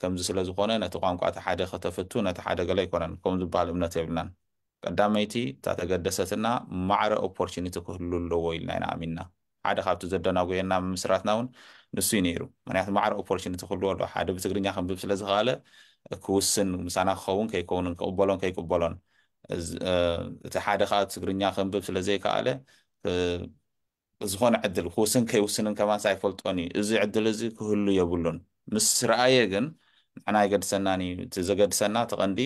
ከምዚ ስለ ዝኾነ ነቲ ቋንቋ እቲ ሓደ ከተፍቱ ነቲ ሓደ ገለ ኣይኮነን፣ ከምኡ ዝበሃል እምነት የብልናን። ቀዳመይቲ እታ ተገደሰትና ማዕረ opportunity ክህሉ ኣለዎ ኢልና ኢና ኣሚንና። ሓደ ካብቲ ዘደናጎየና ምምስራትና እውን ንሱ እዩ ነይሩ። ምክንያቱ ማዕረ opportunity ክህልዎ ኣለዎ። ሓደ ብትግርኛ ከንብብ ስለ ዝኸኣለ ክውስን ምሳና ክኸውን ከይከውንን ክቕበሎን ከይቅበሎን፣ እቲ ሓደ ከዓ ትግርኛ ከንብብ ስለ ዘይከኣለ ዝኾነ ዕድል ክውስን ከይውስንን ከማንስ ኣይፈልጦን እዩ። እዚ ዕድል እዚ ክህሉ የብሉን። ምስ ረኣየ ግን ንሕና ኣይገድሰናን እዩ። እቲ ዘገድሰና እቲ ቀንዲ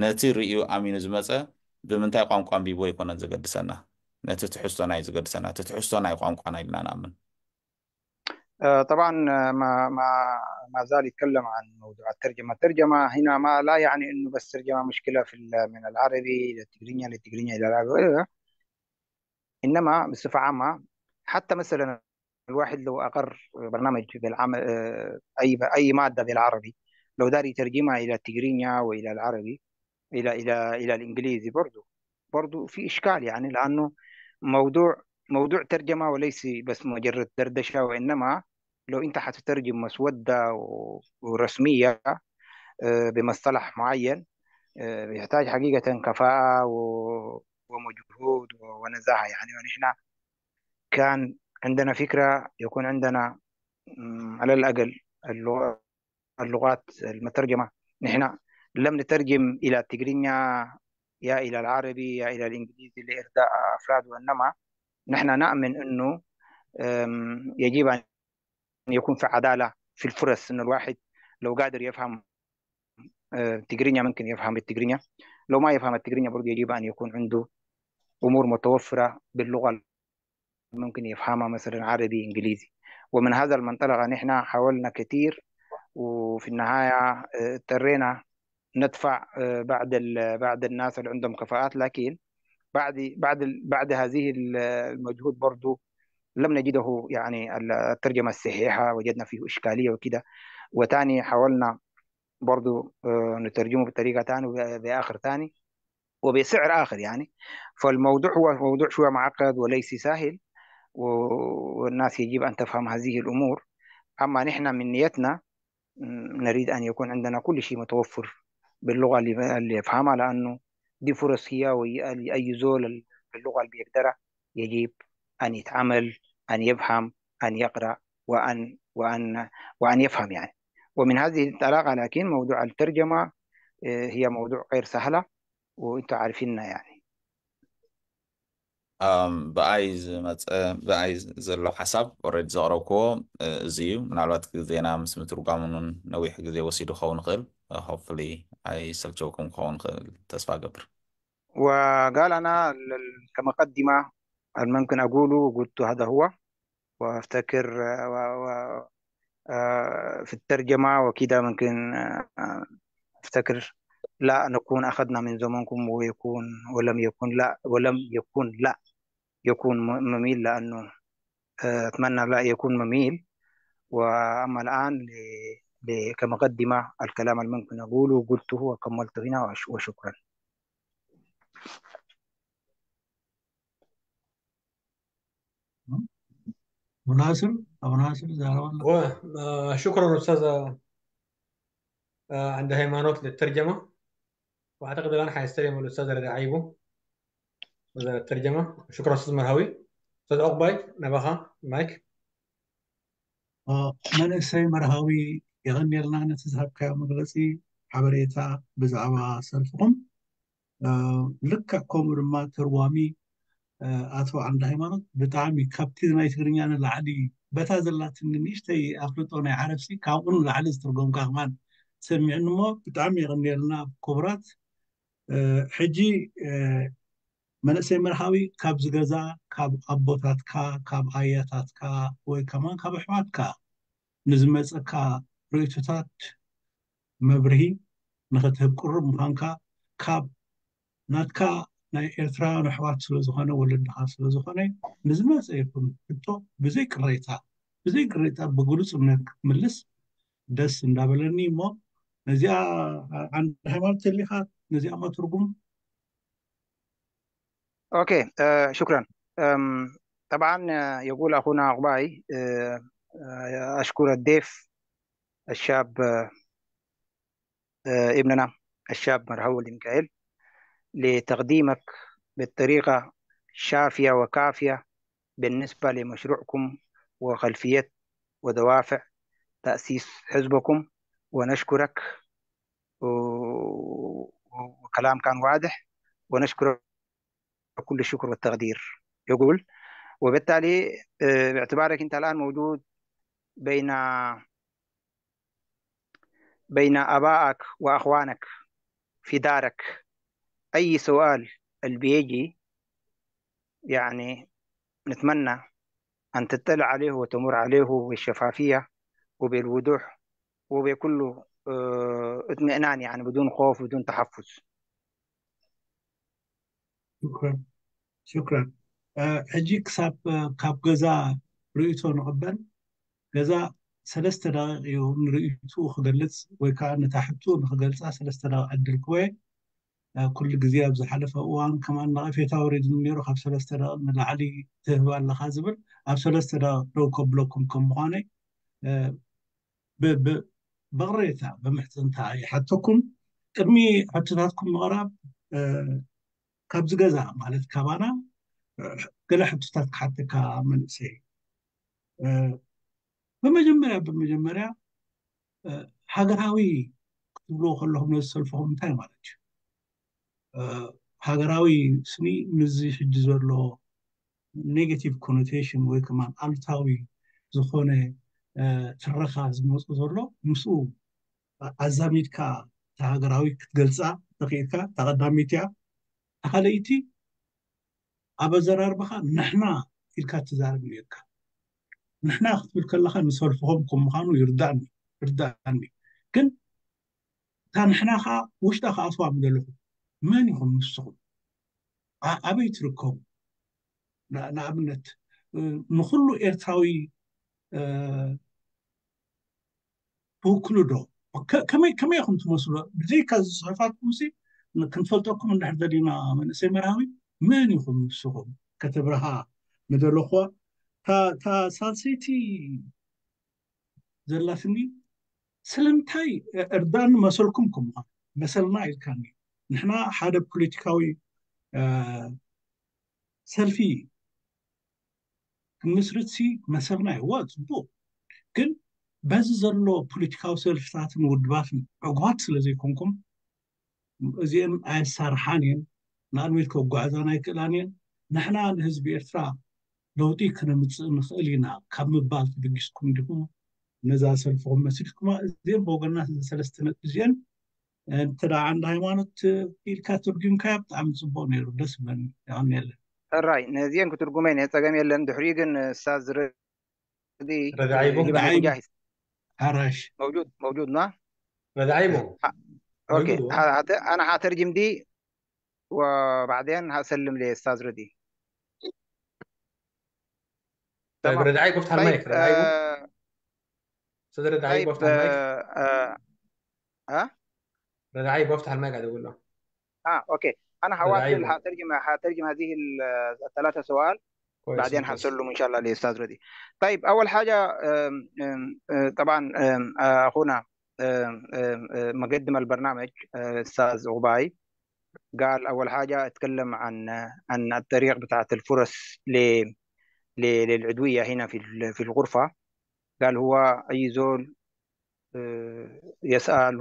ነቲ ርእዩ ኣሚኑ ዝመፀ ብምንታይ ቋንቋ ኣንቢቦ ኣይኮነን ዘገድሰና፣ ነቲ ትሕዝቶና እዩ ዝገድሰና። እቲ ትሕዝቶ ናይ ቋንቋና ኢልና ንኣምን። طبعا ما زال يتكلم عن موضوع الترجمة. الترجمة هنا ما لا يعني انه بس ترجمة مشكلة في من العربي الى التجرينيا، للتجرينيا الى العربي. إنما بصفة عامة حتى مثلا الواحد لو أقر برنامج بالعمل، أي مادة بالعربي لو داري يترجمها إلى التجرينيا وإلى العربي إلى الإنجليزي برضو في إشكال، يعني لأنه موضوع ترجمة وليس بس مجرد دردشة، وإنما لو أنت حتترجم مسودة ورسمية بمصطلح معين، بيحتاج حقيقة كفاءة ومجهود ونزاهة يعني. ونحن كان عندنا فكرة يكون عندنا على الأقل اللغات المترجمة. نحن لم نترجم إلى التجرينيا يا إلى العربي يا إلى الإنجليزي لإرضاء أفراد، وإنما نحن نأمن أنه يجب أن يكون في عدالة في الفرص، أنه الواحد لو قادر يفهم التجرينيا ممكن يفهم التجرينيا، لو ما يفهم التجرينيا برضه يجب أن يكون عنده أمور متوفرة باللغة ممكن يفهمها مثلا عربي إنجليزي. ومن هذا المنطلق نحن حاولنا كثير، وفي النهاية اضطرينا ندفع بعد الناس اللي عندهم كفاءات، لكن بعد هذه المجهود برضو لم نجده يعني الترجمة الصحيحة، وجدنا فيه إشكالية وكده. وتاني حاولنا برضو نترجمه بطريقة تانية بآخر تاني وبسعر آخر يعني. فالموضوع هو موضوع شوية معقد وليس سهل، والناس يجب أن تفهم هذه الأمور. أما نحن من نيتنا نريد أن يكون عندنا كل شيء متوفر باللغة اللي يفهمها، لأنه دي فرص هي لأي زول باللغة اللي بيقدرها يجب أن يتعامل، أن يفهم، أن يقرأ، وأن يفهم يعني. ومن هذه الطلاقة لكن موضوع الترجمة هي موضوع غير سهلة وانتم عارفينها يعني. ብኣይ ዝመፀ ብኣይ ዘሎ ሓሳብ already ዘቕረብክዎ እዚ እዩ። ምናልባት ግዜና ምስ ምትርጓሙን ነዊሕ ግዜ ወሲዱ ክኸውን ይኽእል። Hopefully ኣይሰልቸውኩም ክኸውን ይኽእል ተስፋ ገብር። وقال أنا كمقدمة الممكن أقوله قلت هذا هو، وأفتكر في الترجمة وكده ممكن أفتكر لا نكون أخذنا من زمنكم ويكون ولم يكون لا ولم يكون لا يكون مميل، لأنه أتمنى لا يكون مميل. وأما الآن كمقدمة الكلام الممكن أقوله قلته وكملته هنا، وشكرا. أبو ناصر، أبو ناصر زهران. شكرا أستاذ عند هيمانوت للترجمة، وأعتقد الآن حيستلم الأستاذ رضا عيبو وزارة الترجمة. شكرا أستاذ مرهوي. أستاذ عقباي نبخة مايك. መንእሰይ መርሃዊ የቐንየልና ነቲ ዝሃብካዮ መግለፂ ሓበሬታ ብዛዕባ ሰልፍኩም። ልክዕ ከምኡ ድማ ተርጓሚ ኣቶ ዓንደ ሃይማኖት ብጣዕሚ ካብቲ ናይ ትግርኛ ንላዕሊ በታ ዘላትኒ ንእሽተይ ኣፍልጦ ናይ ዓረብሲ ካብኡ ንላዕሊ ዝትርጎምካ ከማን ሰሚዕኒ እሞ ብጣዕሚ የቐንየልና ክቡራት። ሕጂ መንእሰይ መርሃዊ ካብ ዝገዛ ካብ ኣቦታትካ ካብ ኣያታትካ ወይ ከማን ካብ ኣሕዋትካ ንዝመፀካ ርእቶታት መብርሂ ንክትህብ ቅሩብ ምኳንካ ካብ ናትካ ናይ ኤርትራውያን ኣሕዋት ስለዝኾነ ወለድካ ስለዝኾነ ንዝመፀ ይኹን ሕቶ ብዘይ ቅሬታ ብግሉፅነት ክትምልስ ደስ እንዳበለኒ እሞ ነዚኣ ዓንዲ ሃይማኖት ተሊኻ ነዚኣ መትርጉም። Okay، شكرا. طبعا يقول أخونا عقباي أشكر الضيف الشاب ابننا الشاب مرهول ميكائيل لتقديمك بالطريقة شافية وكافية بالنسبة لمشروعكم وخلفية ودوافع تأسيس حزبكم، ونشكرك وكلام كان واضح، ونشكرك كل الشكر والتقدير. يقول وبالتالي باعتبارك أنت الآن موجود بين أبائك وأخوانك في دارك، أي سؤال اللي بيجي يعني نتمنى أن تطلع عليه وتمر عليه بالشفافية وبالوضوح وبكل اطمئنان، يعني بدون خوف بدون تحفظ. شكرا شكرا. ሕጂ ክሳብ ካብ ገዛ ርእቶ ንቕበል። ገዛ 3 ደቂቕ እዩ ንርእይትኡ ክገልፅ ወይ ከዓ ነታ ሕትኡ ንክገልፃ 3 ደቂቕ ዕድል ክወ። ኩሉ ግዜ ኣብ ዝሓለፈ እዋን ከማን ነቐፌታ ወሪድኒ ነይሩ፣ ካብ 3 ደቂቕ ንላዕሊ ትህብ ኣለካ ዝብል። ኣብ 3 ደቂቕ ደው ከብለኩም ከም ምኳነይ ብቕሬታ ብምሕፅንታ ይሓተኩም። ቅድሚ ሕቶታትኩም ምቕራብ ካብዚ ገዛ ማለት ካባና ገለ ሕቶታት ክሓተካ መንእሰይ። ብመጀመርያ ሃገራዊ ክትብልዎ ከለኹም ነዚ ሰልፍኩም እንታይ ማለት እዩ? ሃገራዊ ስኒ ምዚ ሕጂ ዘሎ negative connotation ወይ ከማን ኣሉታዊ ዝኾነ ትረኻ ዝመፁ ዘሎ ምስኡ ኣዛሚድካ እታ ሃገራዊ ክትገልፃ ተኽኢልካ ተቐዳሚት እያ። ካልአይቲ ኣብ ኣዘራርባኻ ንሕና ኢልካ ትዛረብ ነርካ። ንሕና ክትብል ከለካ ንሰልፍኹም ከም ምዃኑ ይርዳእኒ፣ ግን እታ ንሕና ከዓ ውሽጣ ክኣትዋ ምደለኹ። መን ኢኹም ንስኹም? ኣበይ ትርከቡ? ንኣብነት ንኩሉ ኤርትራዊ ትውክሉ ዶ? ከመይ ኢኹም ትመስሉ? ብዘይካ እዚ ፅሑፋትኩም ሲ ክንፈልጠኩም እንድሕር ደሊና መንእሰይ መርሃዊ፣ መን ኢኹም ንስኹም ከተብርሃ ምደለኽዋ። እታ ሳልሰይቲ ዘላትኒ፣ ስለምንታይ እርዳእኒ መሰልኩም ከም ምኳኑ መሰልና ኢልካኒ፣ ንሕና ሓደ ፖለቲካዊ ሰልፊ ክንምስርት ሲ መሰልና እዩ። ዋ ፅቡቅ፣ ግን በዚ ዘሎ ፖለቲካዊ ሰልፍታትን ውድባትን ዕጉባት ስለ ዘይኮንኩም እዚአን ኣየሳርሓን እየን፣ ንቅድሚት ከጓዕዛና ኣይክእላን እየን፣ ንሕና ንህዝቢ ኤርትራ ለውጢ ክነምፅእ ንኽእል ኢና ካብ ምባል ተበጊስኩም ዲኹም ነዛ ሰልፍኩም መስሪትኩማ? እዚአን ብወገና 3 ነጥቢ እዚአን እንተ ዓንዲ ሃይማኖት ኢልካ ትርጉምካያ ብጣዕሚ ፅቡቅ ነይሩ፣ ደስ ብለኒ። ይቀኒየለን። ሕራይ፣ ነዚአን ክትርጉመይ ፀገም የለን። ድሕሪኡ ግን استاذ رضي رضي عيبو. يجب ان يكون جاهز. حرش. موجود موجود ما رضي عيبو. okay. موجود هو. انا حترجم دي وبعدين هسلم لاستاذ رضي. طيب. تمام. رضي عيبو افتح طيب. المايك، رضي عيبو. استاذ رضي عيبو. طيب. افتح المايك. آه آه رضي عيبو افتح المايك، قاعد اقول له. Okay، انا رضي هواصل. عيبو. هترجم هذه الثلاثه سؤال. كويس. بعدين ممتاز. هسلم ان شاء الله لاستاذ رضي. طيب، اول حاجه آم، آم، آه، طبعا آم، آه، اخونا آم، آم، آم، مقدم البرنامج استاذ غباي قال اول حاجه اتكلم عن الطريق بتاعت الفرص للعضويه هنا في الغرفه. قال هو اي زول يسال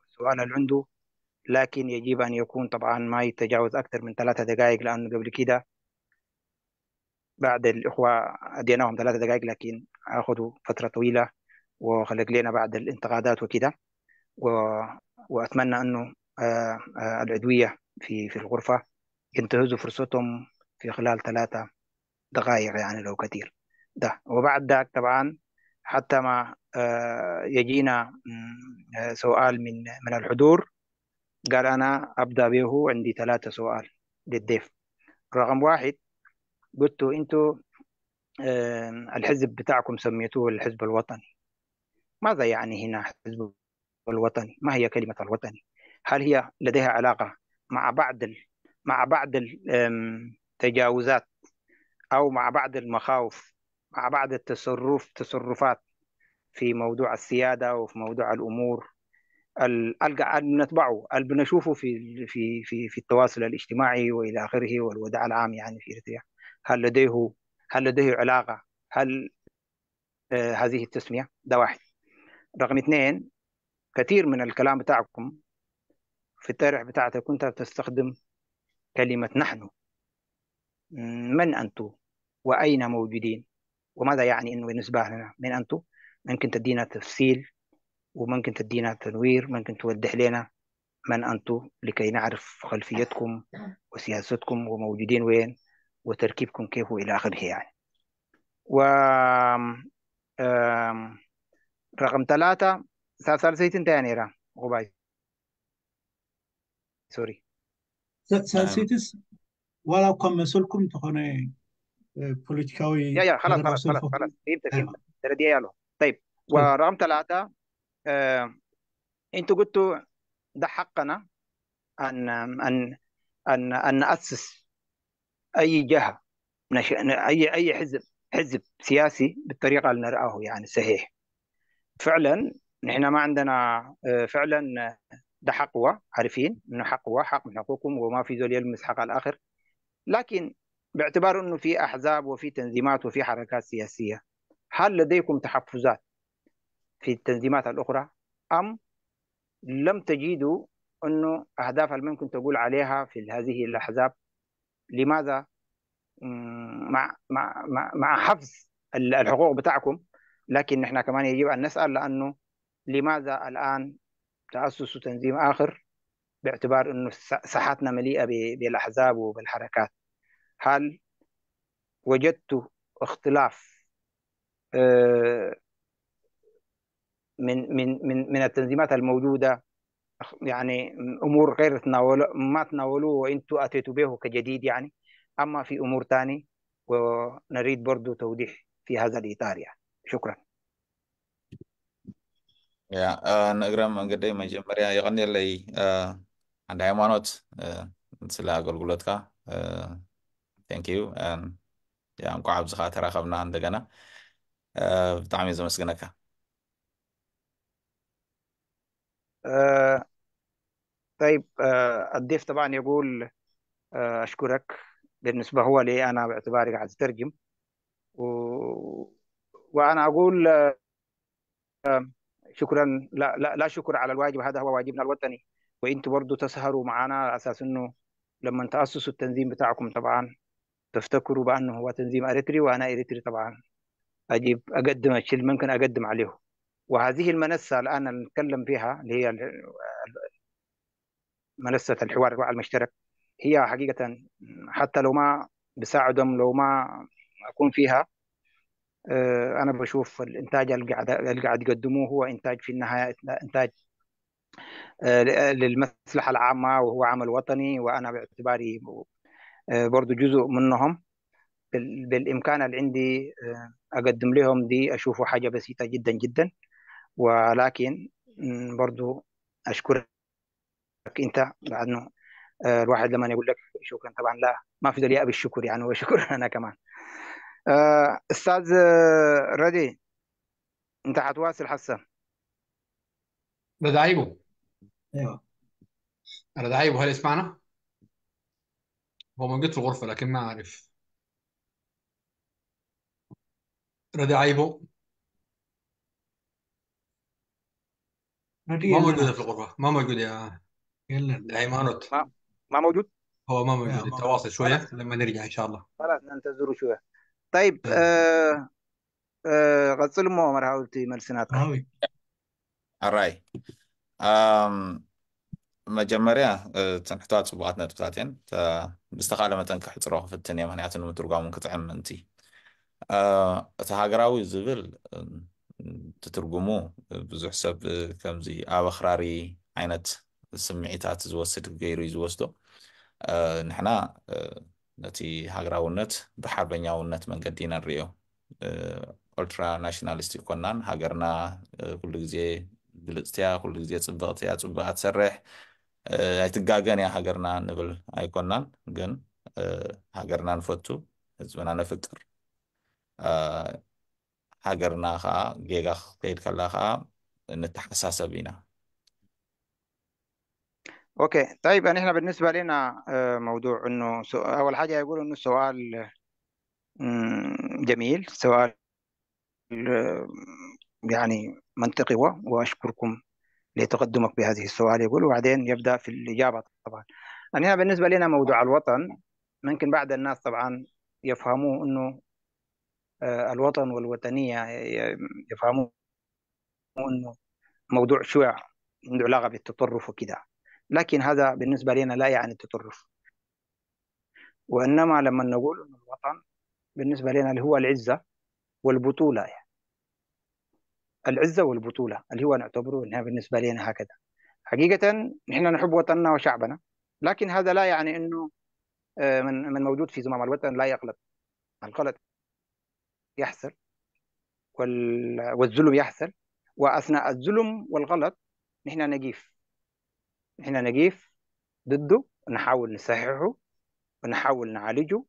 سؤال اللي عنده، لكن يجب ان يكون طبعا ما يتجاوز اكثر من 3 دقائق، لانه قبل كده بعد الإخوة أديناهم 3 دقائق لكن أخذوا فترة طويلة وخلق لنا بعض الانتقادات وكده. وأتمنى أنه العضوية في الغرفة ينتهزوا فرصتهم في خلال 3 دقائق يعني لو كثير ده. وبعد ذاك طبعا حتى ما يجينا سؤال من الحضور، قال أنا أبدأ به، عندي 3 سؤال للضيف. رقم 1، قلت أنتوا الحزب بتاعكم سميتوه الحزب الوطني، ماذا يعني هنا حزب الوطني؟ ما هي كلمة الوطني؟ هل هي لديها علاقة مع بعض التجاوزات أو مع بعض المخاوف، مع بعض تصرفات في موضوع السيادة وفي موضوع الأمور اللي نتبعه اللي بنشوفه في في في في التواصل الاجتماعي والى اخره والوضع العام يعني في اريتريا؟ هل لديه علاقه؟ هل هذه التسميه؟ ده واحد. رقم 2، كثير من الكلام بتاعكم في الطرح بتاعتك كنت بتستخدم كلمه نحن. من انتم واين موجودين وماذا يعني انه بالنسبه لنا من انتم؟ ممكن تدينا تفصيل وممكن تدينا تنوير، ممكن توضح لنا من أنتم لكي نعرف خلفيتكم وسياستكم وموجودين وين وتركيبكم كيف وإلى آخره يعني. و رقم 3، ثالث تاني را غباي، sorry. نعم. ሳልሰይትስ ዋላ እኳ መሰልኩም እንተኾነ ፖለቲካዊ يا يا خلاص ሃገራዊ خلاص ሰልፊ خلاص خلاص فهمت ايوه فهمت تردي يا طيب. طيب. ورقم 3، انتوا قلتوا ده حقنا ان ان ان ان ناسس اي جهه، اي حزب سياسي بالطريقه اللي نراه يعني صحيح. فعلا نحن ما عندنا، فعلا ده حقوة، عارفين انه حقوة، حق من حقوقكم وما في زول يلمس حق الاخر، لكن باعتبار انه في احزاب وفي تنظيمات وفي حركات سياسيه، هل لديكم تحفظات في التنظيمات الاخرى ام لم تجدوا انه اهداف اللي ممكن تقول عليها في هذه الاحزاب؟ لماذا مع حفظ الحقوق بتاعكم، لكن نحن كمان يجب ان نسال لانه لماذا الان تاسسوا تنظيم اخر باعتبار انه ساحاتنا مليئه بالاحزاب وبالحركات؟ هل وجدتوا اختلاف من من من من التنظيمات الموجوده، يعني امور غير تناول ما تناولوه وانتم اتيتوا به كجديد يعني، اما في امور ثاني ونريد برضو توضيح في هذا الاطار يعني. شكرا. ያ ንእግረ መንገደይ መጀመርያ የቐንየለይ ዓንዲ ሃይማኖት ስለ ኣገልግሎትካ thank you። Yeah እንኳዕ ኣብዚ ከዓ ተራኸብና እንደገና፣ ብጣዕሚ እየ ዘመስግነካ። آه طيب، الضيف طبعا يقول أشكرك. بالنسبة هو لي أنا باعتباري قاعد أترجم، و... وأنا أقول شكرا، لا لا لا شكر على الواجب، هذا هو واجبنا الوطني، وانتم برضو تسهروا معنا على أساس إنه لما تأسسوا التنظيم بتاعكم طبعا تفتكروا بأنه هو تنظيم أريتري، وأنا أريتري طبعا أجيب أقدم الشيء اللي ممكن أقدم عليه. وهذه المنصة الآن اللي نتكلم فيها اللي هي منصة الحوار المشترك، هي حقيقة حتى لو ما بساعدهم، لو ما أكون فيها، أنا بشوف الإنتاج اللي قاعد يقدموه هو إنتاج في النهاية إنتاج للمصلحة العامة، وهو عمل وطني، وأنا باعتباري برضو جزء منهم. بالإمكان اللي عندي أقدم لهم دي أشوفه حاجة بسيطة جدا جدا، ولكن برضو أشكرك أنت، لأنه الواحد لما يقول لك شكرا طبعا لا ما في دليل بالشكر يعني، وشكرا أنا كمان. أستاذ ردي، أنت حتواصل حسن. رضا عيبو، ايوه رضا عيبو، هل يسمعنا؟ هو موجود في الغرفة لكن ما أعرف. رضا عيبو ረዲ ما የለን موجودة في الغرفة، ما موجود يا የለን هيمانوت، ما موجود. هو ما ያ موجود. ما التواصل خلاص شوية لما نرجع إن شاء الله. خلاص ننتظره شوية. طيب طيب. غسل مو مرحبا መልስናትካ መርሃዊ ኣራይ መጀመርያ እተን ሕቶታት ፅቡቃት ነጥብታት እየን፣ ብዝተኻእለ መጠን ክሕፅሮ ክፍትን እየ ምክንያቱ ንምትርጓሙ ክጥዕም ምእንቲ። እቲ ሃገራዊ ዝብል ትትርጉሙ ብዙሕ ሰብ ከምዚ ኣብ ኣኽራሪ ዓይነት ስምዒታት ዝወስድ ገይሩ እዩ ዝወስዶ። ንሕና ነቲ ሃገራውነት ብሓርበኛውነት መንገዲ ኢና ንሪኦ፣ ultra nationalist ይኮናን። ሃገርና ኩሉ ግዜ ብልፅቲ እያ፣ ኩሉ ግዜ ፅብቕቲ እያ፣ ፅቡቃ ትሰርሕ፣ ኣይትጋገን እያ ሃገርና ንብል ኣይኮናን። ግን ሃገርና ንፈቱ፣ ህዝብና ነፍቅር፣ ሃገርና ከዓ ጌጋ ክትከይድ ከላ ከዓ ንተሓሳሰብ ኢና። okay طيب، يعني احنا بالنسبة لنا موضوع انه اول حاجة يقول انه السؤال جميل، سؤال يعني منطقي، واشكركم لتقدمك بهذه السؤال يقول، وبعدين يبدأ في الإجابة. طبعا يعني احنا بالنسبة لنا موضوع الوطن ممكن بعض الناس طبعا يفهموه انه الوطن والوطنية يفهموه انه موضوع شوية عنده علاقة بالتطرف وكذا، لكن هذا بالنسبة لنا لا يعني التطرف، وإنما لما نقول إنه الوطن بالنسبة لنا اللي هو العزة والبطولة، يعني العزة والبطولة اللي هو نعتبره إنها بالنسبة لنا هكذا. حقيقة نحن نحب وطننا وشعبنا، لكن هذا لا يعني إنه من موجود في زمام الوطن لا يغلط. الغلط يحصل والظلم يحصل، وأثناء الظلم والغلط نحن نقيف، نحن نقيف ضده، نحاول نصححه ونحاول نعالجه،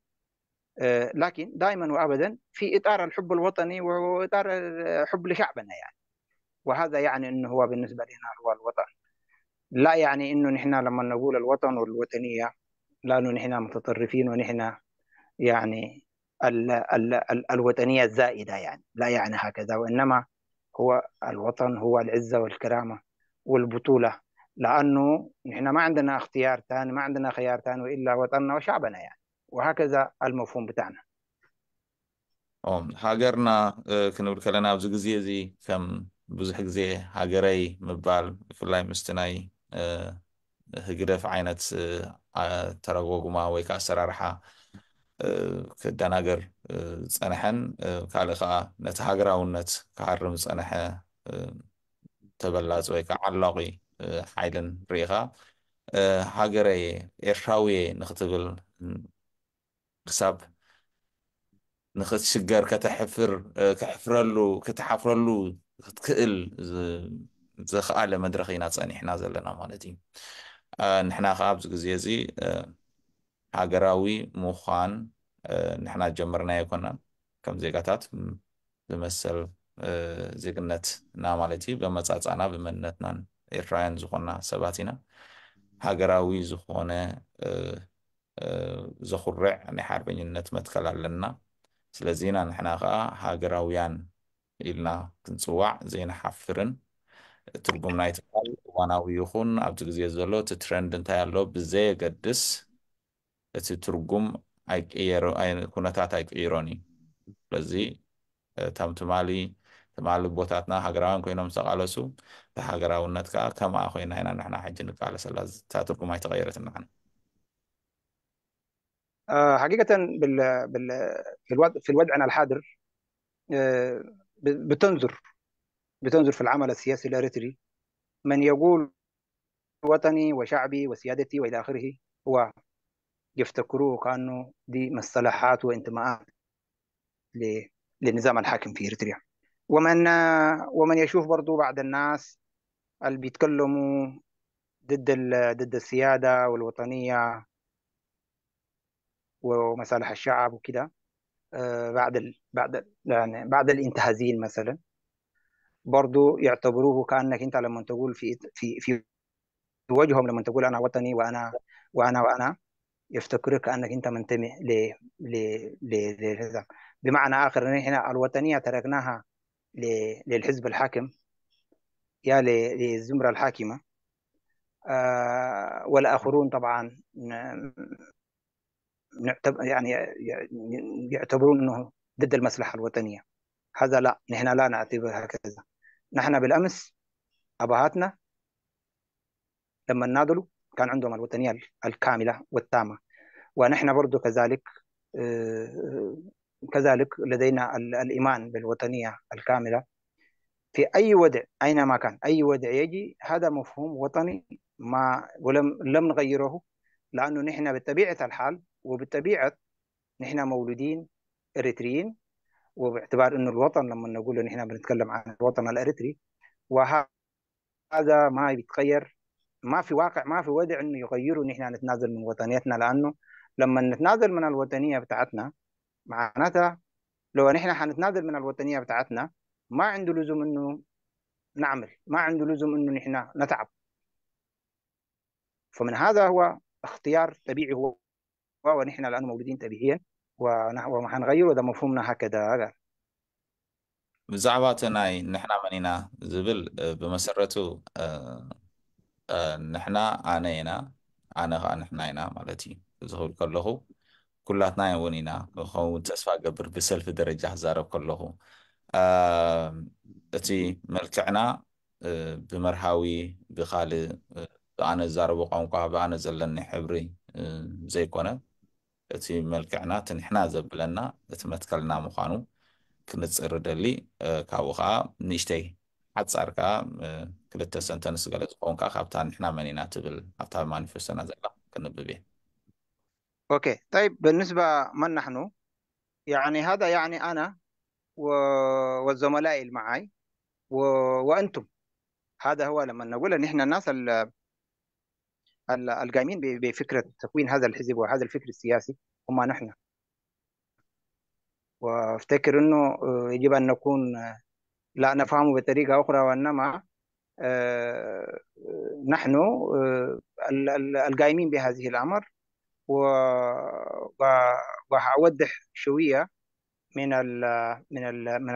لكن دائما وأبدا في إطار الحب الوطني وإطار الحب لشعبنا يعني. وهذا يعني أنه هو بالنسبة لنا هو الوطن، لا يعني أنه نحن لما نقول الوطن والوطنية لأنه نحن متطرفين ونحن يعني ال ال ال الوطنية الزائدة يعني، لا يعني هكذا، وإنما هو الوطن هو العزة والكرامة والبطولة، لأنه نحن ما عندنا اختيار ثاني، ما عندنا خيار ثاني إلا وطننا وشعبنا يعني، وهكذا المفهوم بتاعنا. ሃገርና ክንብል ከለና ኣብዚ ግዜ እዚ ከም ብዙሕ ግዜ ሃገረይ ምባል ብፍላይ ምስቲ ናይ ህግደፍ ዓይነት ተረጓጉማ ወይ ከዓ ኣሰራርሓ ክደናገር ዝፀንሐን ካልእ ከዓ ነቲ ሃገራውነት ክሃርም ዝፀንሐ ተበላፂ ወይ ከዓ ዓላቂ ሓይልን ርኢኻ ሃገረይ ኤርትራዊ ንክትብል ክሳብ ንክትሽገር ከተሕፍር ክሕፍረሉ ክትሓፍረሉ ክትክእል ዘኽኣለ መድረክ ኢና ፀኒሕና ዘለና ማለት እዩ። ንሕና ከዓ ኣብዚ ግዜ እዚ ሃገራዊ ምዃን ንሕና ጀመርናዮ ኣይኮናን፣ ከም ዜጋታት ብመሰል ዜግነትና ማለት እዩ፣ በመፃፃና ብመንነትናን ኤርትራውያን ዝኾና ሰባት ኢና። ሃገራዊ ዝኾነ ዘኹርዕ ናይ ሓርበኝነት መትከል ኣለና። ስለዚ ኢና ንሕና ከዓ ሃገራውያን ኢልና ክንፅዋዕ ዘይንሓፍርን። ትርጉም ናይቲ ቃል እዋናዊ ይኹን ኣብዚ ግዜ ዘሎ እቲ trend እንታይ ኣሎ ብዘየገድስ እቲ ትርጉም ኣይቅየሮ ኩነታት ኣይቅይሮን እዩ። ስለዚ እቶም ትማሊ ትማሊ ቦታትና ሃገራውያን ኮይኖም ዝተቃለሱ እቲ ሃገራውነት ከዓ ከምኣ ኮይና ኢና ንሕና ሕጂ ንቃለሰላ፣ እታ ትርጉም ኣይተቀየረትን ንዓና። حقيقة في الوضع الحاضر بتنظر في العمل السياسي الأريتري من يقول وطني وشعبي وسيادتي وإلى آخره هو يفتكروه كأنه دي مصطلحات وانتماءات للنظام الحاكم في إريتريا. ومن يشوف برضو بعض الناس اللي بيتكلموا ضد السيادة والوطنية ومصالح الشعب وكده، يعني بعد الانتهازيين مثلا برضو يعتبروه كأنك انت لما تقول في وجههم لما تقول انا وطني وانا وانا وانا يفتكرك كأنك انت منتمي للحزب. بمعنى اخر ان احنا الوطنية تركناها للحزب الحاكم يا للزمرة الحاكمة، والآخرون طبعا يعني يعتبرون انه ضد المصلحة الوطنية. هذا لا، نحن لا نعتبر هكذا. نحن بالأمس أبهاتنا لما ناضلوا كان عندهم الوطنية الكاملة والتامة، ونحن برضو كذلك لدينا الإيمان بالوطنية الكاملة في أي وضع أينما كان، أي وضع يجي هذا مفهوم وطني ما ولم لم نغيره، لأنه نحن بطبيعة الحال وبطبيعة نحن مولودين إريتريين، وباعتبار أنه الوطن لما نقول نحن بنتكلم عن الوطن الإريتري وهذا ما بيتغير، ما في واقع ما في وضع أنه يغيروا نحن نتنازل من وطنيتنا، لأنه لما نتنازل من الوطنية بتاعتنا معناتها لو نحن حنتنازل من الوطنية بتاعتنا ما عنده لزوم أنه نعمل، ما عنده لزوم أنه نحن نتعب. فمن هذا هو اختيار طبيعي هو، ونحن الآن موجودين طبيعيا وما حنغير، وده مفهومنا هكذا. ብዛዕባ እቲ ናይ ንሕና መን ኢና ዝብል ብመሰረቱ ንሕና ኣነ ኢና፣ ኣነ ከዓ ንሕና ኢና ማለት እዩ። እዚ ክብል ከለኹ ኩላትና እውን ኢና ክኸውን ተስፋ ገብር። ብሰልፊ ደረጃ ክዛረብ ከለኹ እቲ መልክዕና ብመርሃዊ ብካልእ ብኣነ ዝዛረቦ ቋንቋ ብኣነ ዘለኒ ሕብሪ ዘይኮነ እቲ መልክዕና እቲ ንሕና ዘብለና እቲ መትከልና ምዃኑ ክንፅር ደሊ። ካብኡ ከዓ ንእሽተይ ሓፃር ከዓ ክልተ sentence ገለ ዝኸውን ከዓ ካብታ ንሕና መን ኢና ትብል ኣብታ ማኒፌስቶና ዘላ ክንብብ እየ። okay، طيب بالنسبة من نحن، يعني هذا يعني أنا والزملاء اللي معي وأنتم. هذا هو لما نقول إن إحنا الناس القايمين بفكرة تكوين هذا الحزب وهذا الفكر السياسي هم نحن. وافتكر إنه يجب أن نكون لا نفهمه بطريقة أخرى، وإنما نحن القايمين بهذه الأمر. وهأوضح شوية من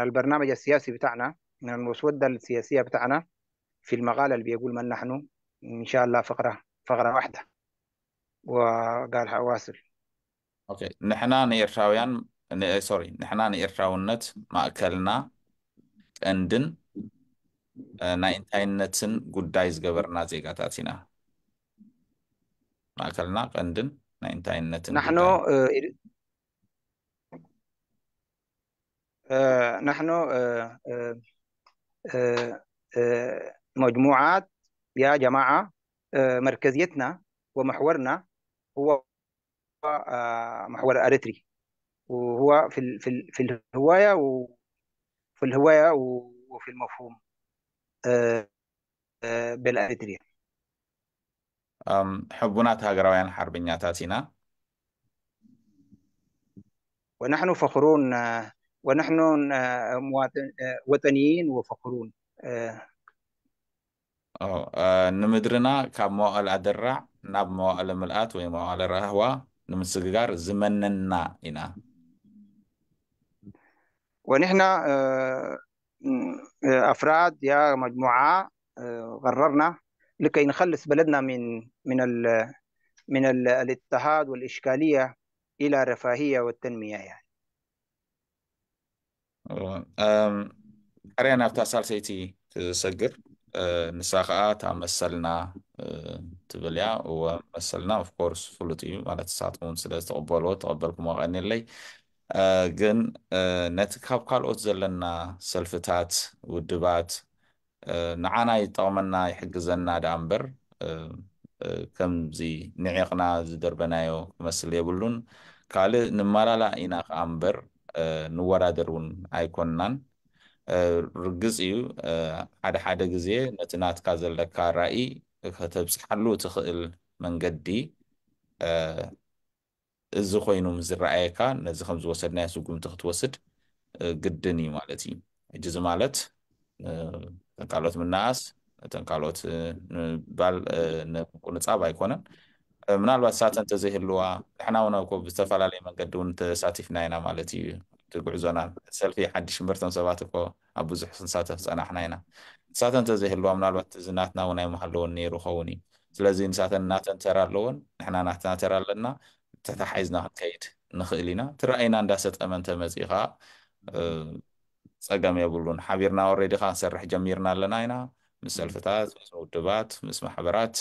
البرنامج السياسي بتاعنا، من المسودة السياسية بتاعنا في المقالة اللي بيقول من نحن، إن شاء الله فقرة واحدة. وقال حواصل. okay، ንሕና ንኤርትራውያን sorry ንሕና ንኤርትራውነት ማእከልና ቀንድን ናይ እንታይነትን ጉዳይ ዝገበርና ዜጋታት ኢና። ማእከልና ቀንድን ናይ እንታይነትን نحن ጉዳይ نحن مجموعات يا جماعة، مركزيتنا ومحورنا هو محور أريتري، وهو في الهواية وفي الهواية وفي المفهوم بالأريتريا. ሕቡናት ሃገራውያን ሓርበኛታት ኢና። ونحن فخورون، ونحن وطنيين وفخورون. ንምድርና ካብ መዋእል ኣደራዕ ናብ መዋእለ ምልኣት ወይ መዋእለ ረህዋ ንምስግጋር ዝመነና ኢና። ونحن أفراد يا مجموعة قررنا لكي نخلص بلدنا من الاضطهاد والإشكالية إلى الرفاهية والتنمية يعني. ሕርያ ናብታ ሳልሰይቲ ክሰግር፣ ንሳ ከዓ እታ መሰልና ትብል እያ። እወ መሰልና of course ፍሉጥ እዩ፣ ማለት ንሳትኩም እውን ስለ ዝተቐበልዎ ተቐበልኩም ቀኒለይ። ግን ነቲ ካብ ካልኦት ዘለና ሰልፍታት ውድባት ንዓና ይጠቕመና ይሕግዘና ዳ እምበር ከምዚ ንዒቕና ዝደርበናዮ ክመስል የብሉን። ካልእ ንመላላእ ኢና ከዓ እምበር ንወዳደር እውን ኣይኮንናን። ርግፅ እዩ ሓደ ሓደ ግዜ ነቲ ናትካ ዘለካ ራእይ ከተብፅሓሉ ትኽእል መንገዲ እዚ ኮይኑ ምስ ዝረኣየካ ነዚ ከም ዝወሰድናዮ ስጉምቲ ክትወስድ ግድን እዩ ማለት እዩ። ሕጂ እዚ ማለት እተን ካልኦት ምናኣስ እተን ካልኦት ንባል ንቁንፃብ ኣይኮነን። ምናልባት ሳተን እንተዘይህልዋ ንሕና እውን እኮ ብዝተፈላለየ መንገዲ እውን ተሳቲፍና ኢና ማለት እዩ። እቲ ጉዕዞና ሰልፊ ሓድሽ እምበር እቶም ሰባት እኮ ኣብ ብዙሕ ክንሳተፍ ፀናሕና ኢና። ንሳተን እንተዘይህልዋ ምናልባት እዚ ናትና እውን ኣይመሃለዎን ነይሩ ኸውን እዩ። ስለዚ ንሳተን ናተን ተራ ኣለዎን፣ ንሕና ናትና ተራ ኣለና፣ ተተሓሒዝና ክንከይድ ንኽእል ኢና። እቲ ራእይና እንዳሰጠመ እንተመፂኡ ከዓ ፀገም የብሉን። ሓቢርና already ከዓ ክንሰርሕ ጀሚርና ኣለና ኢና፣ ምስ ሰልፍታት፣ ምስ ውድባት፣ ምስ ማሕበራት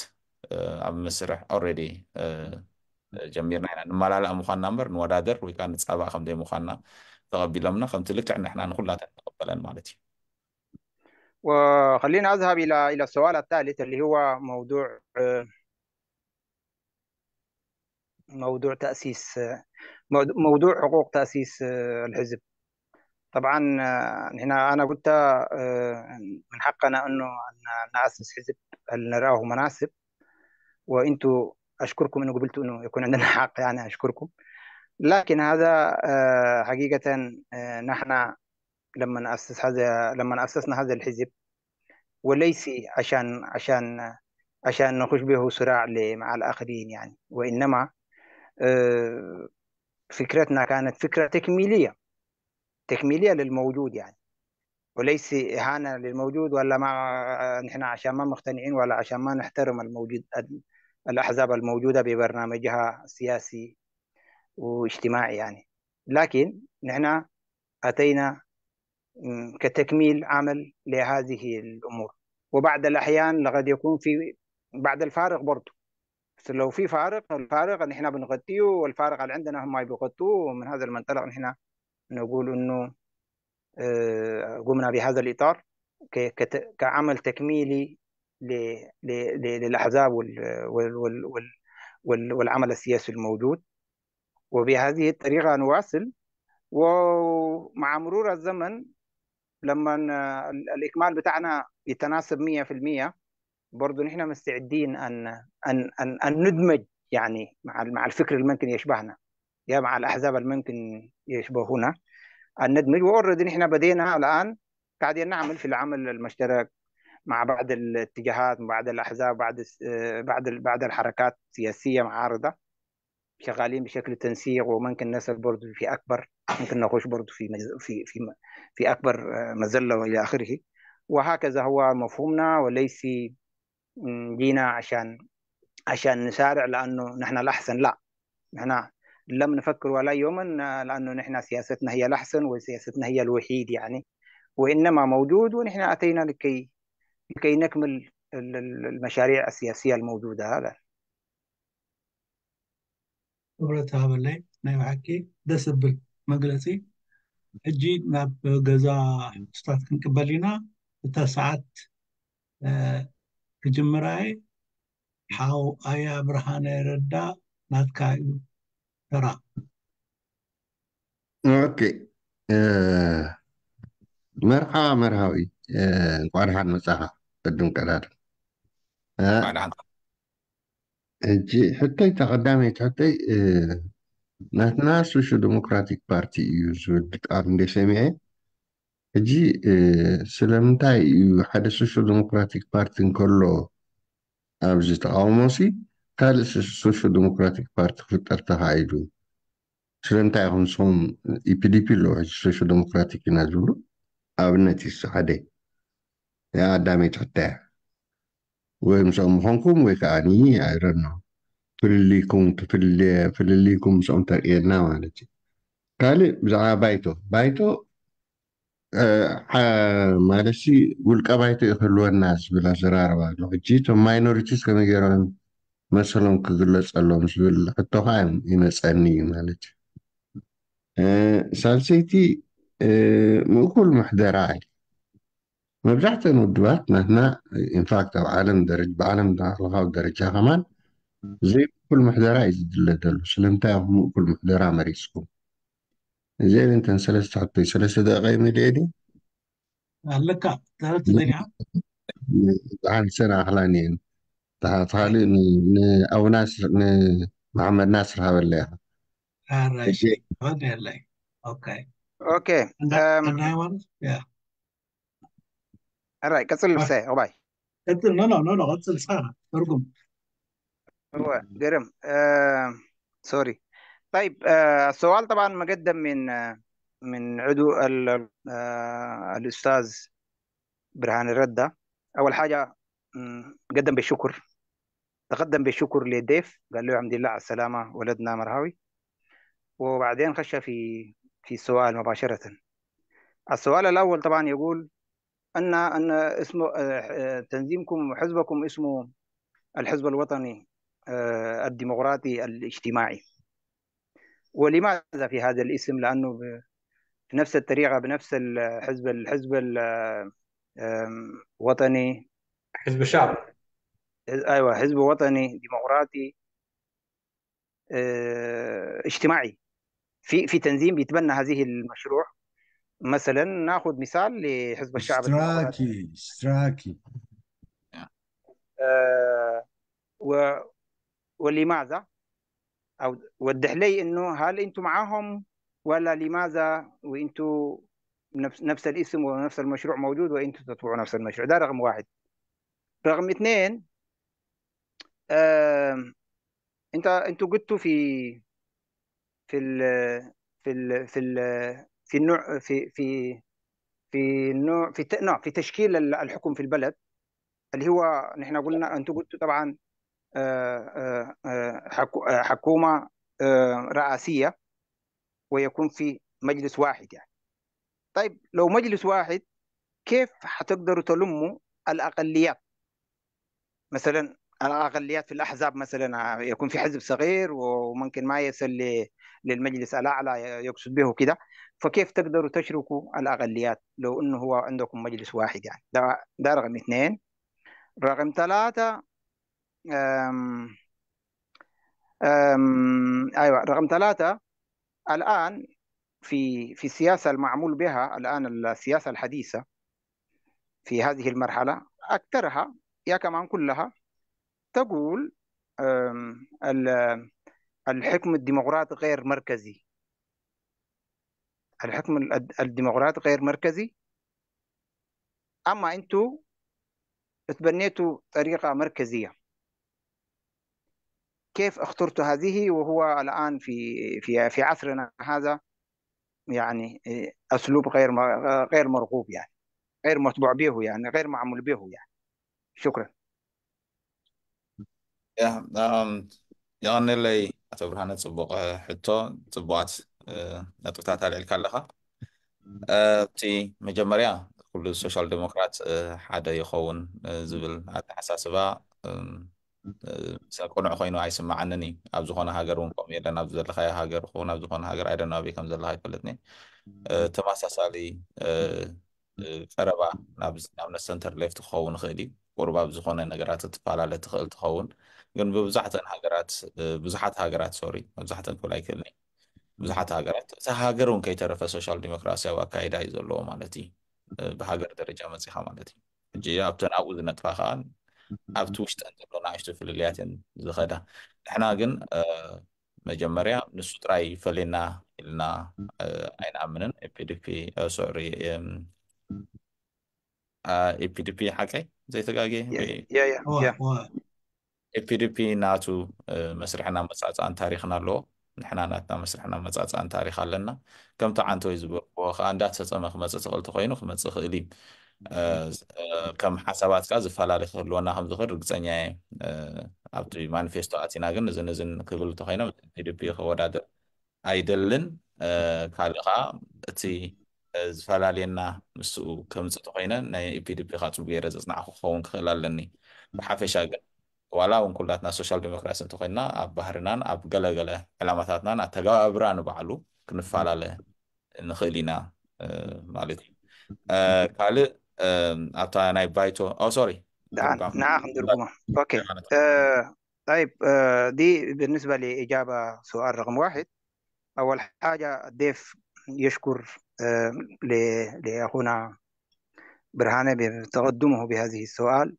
ኣብ ምስራሕ already ጀሚርና ኢና። ንመላላእ ምኳንና እምበር ንወዳደር ወይ ከዓ ንፃባእ ከምዘይ ምኳንና ተቐቢሎምና ከምቲ ልክዕ ንሕና ንኩላተን ንቕበለን ማለት እዩ። وخلينا أذهب إلى السؤال الثالث اللي هو موضوع تأسيس موضوع حقوق تأسيس الحزب. طبعا هنا أنا قلت من حقنا أنه أن نأسس حزب هل نراه مناسب، وأنتوا أشكركم أنه قبلتوا أنه يكون عندنا حق، يعني أشكركم. لكن هذا حقيقة نحن لما نأسس هذا، لما أسسنا هذا الحزب وليس عشان نخش به صراع مع الآخرين يعني، وإنما فكرتنا كانت فكرة تكميلية للموجود يعني، وليس إهانة للموجود ولا ما نحن عشان ما مقتنعين ولا عشان ما نحترم الموجود الأحزاب الموجودة ببرنامجها السياسي واجتماعي يعني. لكن نحن أتينا كتكميل عمل لهذه الأمور، وبعد الأحيان لقد يكون في بعد الفارق برضو، بس لو في فارق، الفارق اللي احنا بنغطيه والفارق اللي عندنا هم بيغطوه، ومن هذا المنطلق نحن نقول انه قمنا بهذا الإطار كعمل تكميلي للأحزاب والعمل السياسي الموجود. وبهذه الطريقة نواصل. ومع مرور الزمن لما الإكمال بتاعنا يتناسب 100%، برضو نحن مستعدين أن ندمج يعني مع الفكر اللي ممكن يشبهنا، يا مع الأحزاب اللي ممكن يشبهونا أن ندمج. وأوريدي نحن بدينا الآن قاعدين نعمل في العمل المشترك مع بعض الاتجاهات، مع بعض الأحزاب، بعض الحركات السياسية معارضة، شغالين بشكل تنسيق، وممكن نصل برضو في أكبر، ممكن نخش برضو في أكبر مزلة وإلى آخره. وهكذا هو مفهومنا، وليس جينا عشان نسارع لأنه نحن الأحسن، لا، نحن لم نفكر ولا يوما لأنه نحن سياستنا هي الأحسن وسياستنا هي الوحيد يعني، وإنما موجود، ونحن أتينا لكي نكمل المشاريع السياسية الموجودة. هذا ክብረት ሃበለይ። ናይ ብሓቂ ደስ ዘብል መግለፂ። ሕጂ ናብ ገዛ ሕቶታት ክንቅበል ኢና። እታ ሰዓት ክጅምራ እየ። ሓው ኣያ ብርሃነ ረዳ፣ ናትካ እዩ ተራ። Okay፣ መርሓባ መርሃዊ፣ እንኳዕ ደሓን መፃኻ። ቅድም ቀዳድም እንኳዕ ደሓን። ሕጂ ሕቶይ ተቐዳመይቲ ሕቶይ ናትና Social Democratic Party እዩ ዝብል ቃል እንደ ሰሚዐ፣ ሕጂ ስለምንታይ እዩ ሓደ Social Democratic Party እንከሎ ኣብዚ ተቃውሞሲ ካልእ Social Democratic Party ክፍጠር ተኻኢሉ? ስለምንታይ ኢኹም ንስኹም EPDP ኣለዎ ሕጂ Social Democratic ኢና ዝብሉ? ኣብነት እዩ ሓደ ኣዳመይቲ ሕቶ እያ። ወይ ምስኦም ምኾንኩም ወይ ከዓኒ ኣይረኖ ፍልልይኩም ፍልልይኩም ምስኦም ተርእየና ማለት እዩ። ካልእ ብዛዕባ ባይቶ ማለት ውልቀ ባይቶ እዩ ክህልወና ዝብል ኣዘራርባ ኣሎ። ሕጂ እቶም minorities ከመይ ገይሮም መሰሎም ክግለፀሎም ዝብል ሕቶ ከዓ ይመፀኒ እዩ ማለት እዩ። ሳልሰይቲ ምእኩል ምሕደራ እዩ። መብዛሕትአን ውድባት ናትና in fact ኣብ ዓለም ደረጃ ብዓለም ለኻዊ ደረጃ ከማን ዘይምእኩል ምሕደራ እዩ ዝድለ ዘሎ። ስለምንታይ ኢኹም ምእኩል ምሕደራ መሪፅኩም? እዚአን እንተን ሰለስተ ሕቶይ። 3 ደቂቃ ይመልአ ድዩ? ኣለካ ሰለስተ ደቂቃ። ሓንቲ ሰነ ኣኽላኒ እየን። ካልእ ንኣቡ ናስር ንመሓመድ ናስር ሃበለ ኢኻ። ኣራሽ ትቐኒየለይ። Okay. Okay. እንዳ ሃይማኖት yeah. الراي قصل لبسه باي. ቀፅል። No, no, no, no፣ ቀፅል ስኻ ተርጉም። هو قرم sorry. طيب، السؤال طبعا مقدم من عضو الأستاذ برهان الردة. أول حاجة قدم بالشكر، تقدم بالشكر للضيف، قال له الحمد لله على السلامة ولدنا مرهاوي. وبعدين خش في السؤال مباشرة. السؤال الأول طبعا يقول أن اسمه تنظيمكم وحزبكم اسمه الحزب الوطني الديمقراطي الاجتماعي، ولماذا في هذا الاسم؟ لأنه بنفس الطريقة بنفس الحزب الوطني حزب الشعب. أيوة، حزب وطني ديمقراطي اجتماعي. في تنظيم بيتبنى هذه المشروع. مثلا ناخذ مثال لحزب الشعب الديمقراطي. اشتراكي اشتراكي. و ولماذا؟ او وضح لي انه هل انتم معاهم ولا لماذا وانتم نفس الاسم ونفس المشروع موجود وانتم تتبعوا نفس المشروع؟ ده رقم واحد. رقم اثنين، انتوا قلتوا في ال في ال في ال في النوع في النوع في نوع في تشكيل الحكم في البلد، اللي هو نحن قلنا انتوا قلتوا طبعا حكومة رئاسية ويكون في مجلس واحد يعني. طيب لو مجلس واحد كيف حتقدروا تلموا الأقليات؟ مثلا الأقليات في الأحزاب، مثلا يكون في حزب صغير وممكن ما يصل للمجلس الأعلى يقصد به كده، فكيف تقدروا تشركوا الأقليات لو إنه هو عندكم مجلس واحد يعني؟ ده رقم اثنين. رقم ثلاثة، أيوة، رقم 3، الآن في السياسة المعمول بها الآن، السياسة الحديثة في هذه المرحلة أكثرها يا كمان كلها تقول الحكم الديمقراطي غير مركزي، الحكم الديمقراطي غير مركزي. أما أنتوا تبنيتوا طريقة مركزية، كيف اخترتوا هذه وهو الآن في عصرنا هذا يعني أسلوب غير مرغوب، يعني غير مطبوع به، يعني غير معمول به يعني. شكرا. የቐንየለይ ኣቶ ብርሃነ፣ ፅቡቅ ሕቶ፣ ፅቡቃት ነጥብታት ኣልዒልካ ኣለኻ። እቲ መጀመርያ ኩሉ ሶሻል ዴሞክራት ሓደ ይኸውን ዝብል ኣተሓሳስባ ቁኑዕ ኮይኑ ኣይስማዓንን እዩ። ኣብ ዝኾነ ሃገር እውን ከምኡ የለን። ኣብ ዘለካዮ ሃገር ይኹን ኣብ ዝኾነ ሃገር ኣይደነ ኣበይ ከም ዘለካ ይፈልጥኒ፣ ተመሳሳሊ ቀረባ ናብ ንኣብነት center left ክኸውን ይኽእል እዩ፣ ቁርባ ብዝኾነ ነገራት ትፈላለ ትኽእል ትኸውን። ግን ብብዛሕተን ሃገራት፣ ብዙሓት ሃገራት፣ sorry፣ መብዛሕተን ክብል ኣይክእልኒ፣ ብዙሓት ሃገራት እታ ሃገር እውን ከይተረፈ ሶሻል ዲሞክራሲያዊ ኣካይዳ እዩ ዘለዎ ማለት እዩ፣ ብሃገር ደረጃ መፂኻ ማለት እዩ። ሕጂ ኣብተን ኣብኡ ዝነጥፋ ከዓ ኣብቲ ውሽጠን ዘሎ ንኣሽቱ ፍልልያት እየን ዝኸዳ። ንሕና ግን መጀመርያ ንሱ ጥራይ ፈሊና ኢልና ኣይንኣምንን። EPDP፣ sorry፣ EPDP ሓቀይ ዘይተጋግየ ወይ yeah yeah yeah EPDP ናቱ መስርሕና መፃፅኣን ታሪክን ኣለዎ። ንሕና ናትና መስርሕና መፃፅኣን ታሪክ ኣለና። ከምቲ ዓንተ ወይ ዝበልክዎ ከዓ እንዳተፈፀመ ክመፅእ ትኽእል እንተኮይኑ ክመፅእ ክእል እዩ። ከም ሓሳባት ከዓ ዝፈላለ ክህልወና ከም ዝኽእል ርግፀኛ እየ። ኣብቲ ማኒፌስቶ ኣቲና ግን እዝን እዝን ክብል እንተኮይኖም EPDP ክወዳደር ኣይደልን። ካልእ ከዓ እቲ ዝፈላለየና ምስኡ ከምፅእ እንተኮይነ ናይ EPDP ከዓ ፅቡቅ ገይረ ዘፅናዕኩ ክኸውን ክኽእል ኣለኒ። ብሓፈሻ ግን ዋላ እውን ኩላትና ሶሻል ዲሞክራሲ እንተኮይንና ኣብ ባህርናን ኣብ ገለገለ ዕላማታትናን ኣተገባብራ ንባዕሉ ክንፈላለ ንኽእል ኢና ማለት እዩ። ካልእ ኣብታ ናይ ባይቶ፣ sorry። نعم ترجمة، okay. طيب، دي بالنسبة لإجابة سؤال رقم 1. أول حاجة الضيف يشكر لأخونا برهانة بتقدمه بهذه السؤال،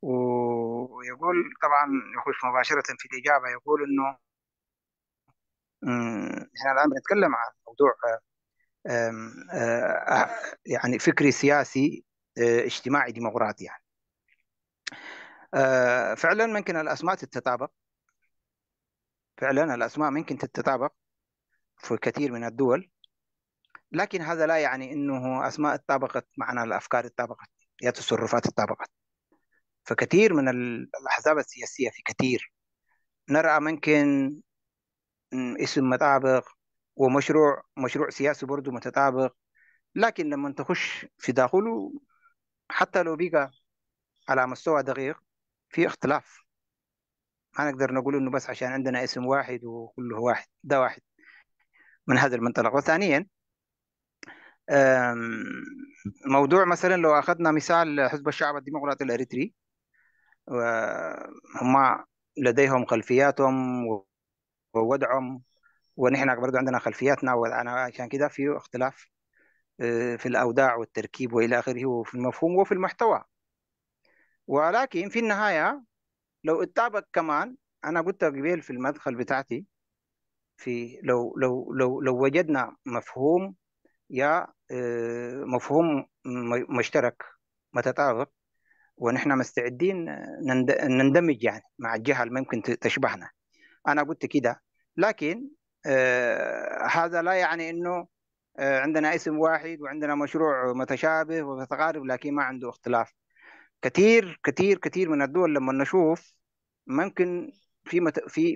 ويقول طبعا يخش مباشرة في الإجابة، يقول إنه إحنا الآن بنتكلم عن موضوع يعني فكري سياسي اجتماعي ديمقراطي. يعني فعلا ممكن الأسماء تتطابق، فعلا الأسماء ممكن تتطابق في كثير من الدول، لكن هذا لا يعني أنه أسماء اتطابقت معنا الأفكار اتطابقت يا تصرفات اتطابقت. فكثير من الأحزاب السياسية في كثير نرى ممكن اسم مطابق ومشروع مشروع سياسي برضو متطابق، لكن لما تخش في داخله حتى لو بقى على مستوى دقيق في اختلاف. ما نقدر نقول انه بس عشان عندنا اسم واحد وكله واحد، ده واحد من هذا المنطلق. وثانيا موضوع مثلا لو اخذنا مثال حزب الشعب الديمقراطي الاريتري، هم لديهم خلفياتهم ووضعهم، ونحن برضو عندنا خلفياتنا ووضعنا، عشان كده في اختلاف في الأوداع والتركيب وإلى آخره وفي المفهوم وفي المحتوى. ولكن في النهاية لو اتطابق كمان، أنا قلت قبل في المدخل بتاعتي، في لو وجدنا مفهوم يا مفهوم مشترك متطابق، ونحن مستعدين نندمج يعني مع الجهة اللي ممكن تشبهنا. أنا قلت كده، لكن هذا لا يعني إنه عندنا اسم واحد وعندنا مشروع متشابه ومتقارب لكن ما عنده اختلاف. كثير كثير كثير من الدول لما نشوف ممكن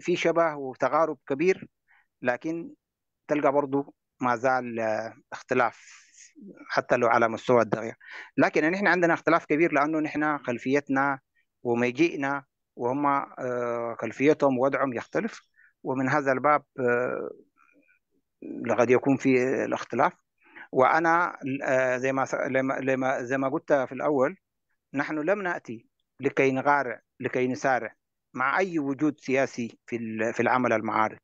في شبه وتقارب كبير، لكن تلقى برضو ما زال اختلاف حتى لو على مستوى الدقيق. لكن نحن عندنا اختلاف كبير لأنه نحن خلفيتنا ومجيئنا وهم خلفيتهم ووضعهم يختلف، ومن هذا الباب لقد يكون في الاختلاف. وأنا زي ما قلت في الأول، نحن لم نأتي لكي نغارع لكي نسارع. مع أي وجود سياسي في العمل المعارض،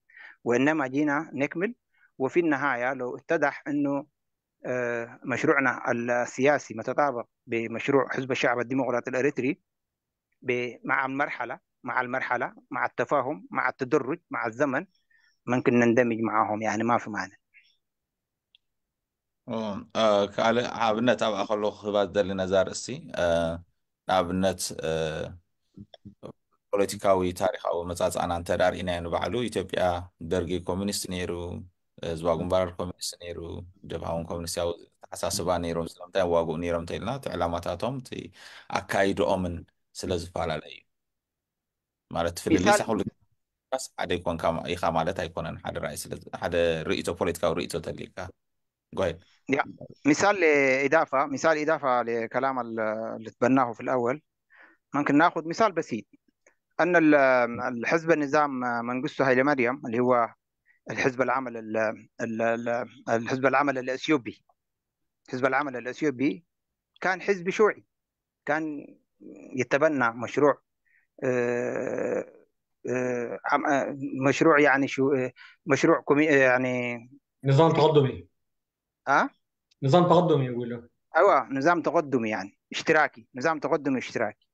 وإنما جينا نكمل. وفي النهاية لو اتضح أنه مشروعنا السياسي متطابق بمشروع حزب الشعب الديمقراطي الأريتري مع المرحلة، مع التفاهم، مع التدرج، مع الزمن، ممكن نندمج معهم، يعني ما في مانع. ካልእ ኣብነት ኣብኣ ከለኹ ክህባ ዝደሊ ነዛ ርእስቲ ንኣብነት ፖለቲካዊ ታሪካዊ መፃፅኣና እንተዳርኢናዮ ንባዕሉ ኢትዮጵያ ደርጊ ኮሚኒስት ነይሩ፣ ህዝባዊ ግንባር ኮሚኒስት ነይሩ፣ ጀብሃውን ኮሚኒስታዊ ተሓሳስባ ነይሮም። ስለምንታይ ዋግኡ ነይሮም እንተኢልና እቲ ዕላማታቶም እቲ ኣካይድኦምን ስለ ዝፈላለ እዩ ማለት ፍልልይ مثال ኩሉ ሓደ ይኮንካ ኢኻ ማለት ኣይኮነን። ሓደ ራእይ ስለ ሓደ ርእቶ ፖለቲካዊ ርእቶ ተሊካ ጎይድ። يا مثال إضافة لكلام اللي تبناه في الأول، ممكن ناخذ مثال بسيط أن الحزب النظام منجستو هايلي مريم اللي هو الحزب العمل الحزب العمل الأثيوبي، حزب العمل الأثيوبي كان حزب شيوعي، كان يتبنى مشروع آه، مشروع يعني شو مشروع كومي يعني نظام تقدمي. اه نظام تقدمي يقولوا. ايوه نظام تقدمي يعني اشتراكي، نظام تقدمي اشتراكي.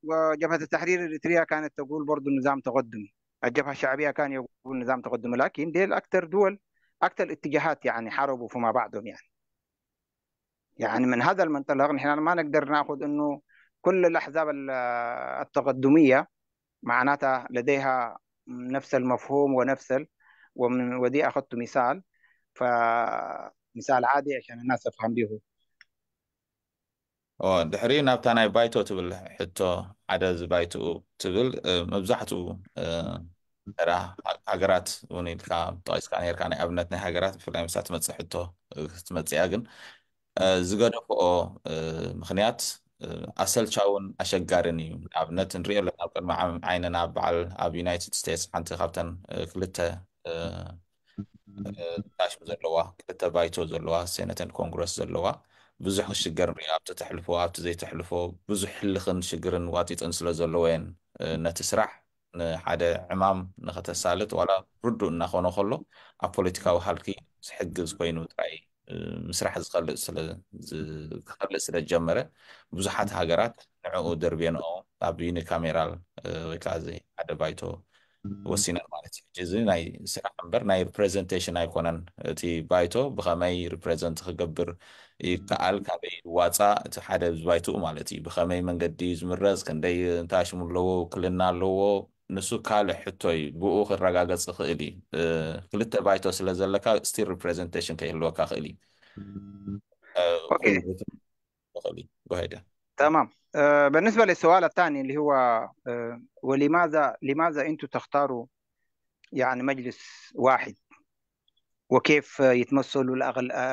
وجبهة التحرير الإريترية كانت تقول برضو نظام تقدمي، الجبهة الشعبية كان يقول نظام تقدمي، لكن ديل أكثر دول أكثر اتجاهات يعني حاربوا فيما بعضهم يعني. يعني من هذا المنطلق نحن ما نقدر ناخذ انه كل الاحزاب التقدميه معناتها لديها نفس المفهوم ونفس ودي اخذت مثال، فمثال عادي عشان الناس تفهم به. ድሕሪ ናብታ ናይ ባይቶ ትብል ሕቶ ሓደ እዚ ባይትኡ ትብል መብዛሕትኡ ተራ ሃገራት እውን ኢልካ ጠቂስካ ነርካ ናይ ኣብነት ናይ ሃገራት ብፍላይ ምሳ ትመፅእ ሕቶ ክትመፅእ እያ ግን ዝገደፍኦ ምክንያት ኣሰልቻውን ኣሸጋርን እዩ። ንኣብነት ንሪኦ ኣለና ኣብ ቅድሚ ዓይንና በዓል ኣብ ዩናይትድ ስቴትስ ሓንቲ ካብተን ክልተ ታሽሙ ዘለዋ ክልተ ባይቶ ዘለዋ ሴነትን ኮንግረስ ዘለዋ ብዙሕ ክሽገር ንሪኦ ኣብቲ ተሕልፎ ኣብቲ ዘይተሕልፎ ብዙሕ ሕልኽን ሽግርን ዋጢጥን ስለ ዘለዎ እየን ነቲ ስራሕ ንሓደ ዕማም ንኸተሳልጥ ዋላ ርዱእ እናኾነ ከሎ ኣብ ፖለቲካዊ ሃልኪ ዝሕግዝ ኮይኑ ጥራይ ምስራሕ ዝኸልእ ስለ ክኸልእ ስለ ዝጀመረ ብዙሓት ሃገራት ንዕኡ ደርብየንኦ ኣብ unicameral ወይ ከዓ እዚ ሓደ ባይቶ ወሲነን ማለት እዩ። ሕጂ እዚ ናይ ስራሕ እምበር ናይ representation ኣይኮነን። እቲ ባይቶ ብኸመይ represent ክገብር ይከኣል ካበይ ዋፃእ እቲ ሓደ ባይትኡ ማለት እዩ ብኸመይ መንገዲ ዝምረፅ ክንደይ እንታይ ሽሙ ኣለዎ ውክልና ኣለዎ ንሱ ካልእ ሕቶ እዩ ብኡ ክረጋገፅ ይኽእል እዩ። ክልተ ባይቶ ስለ ዘለካ still representation ከይህልወካ ክእል እዩ። okay ኩሉ ይኽእል እዩ። Go ahead. تمام. بالنسبة للسؤال الثاني اللي هو ولماذا انتم تختاروا يعني مجلس واحد وكيف يتمثلوا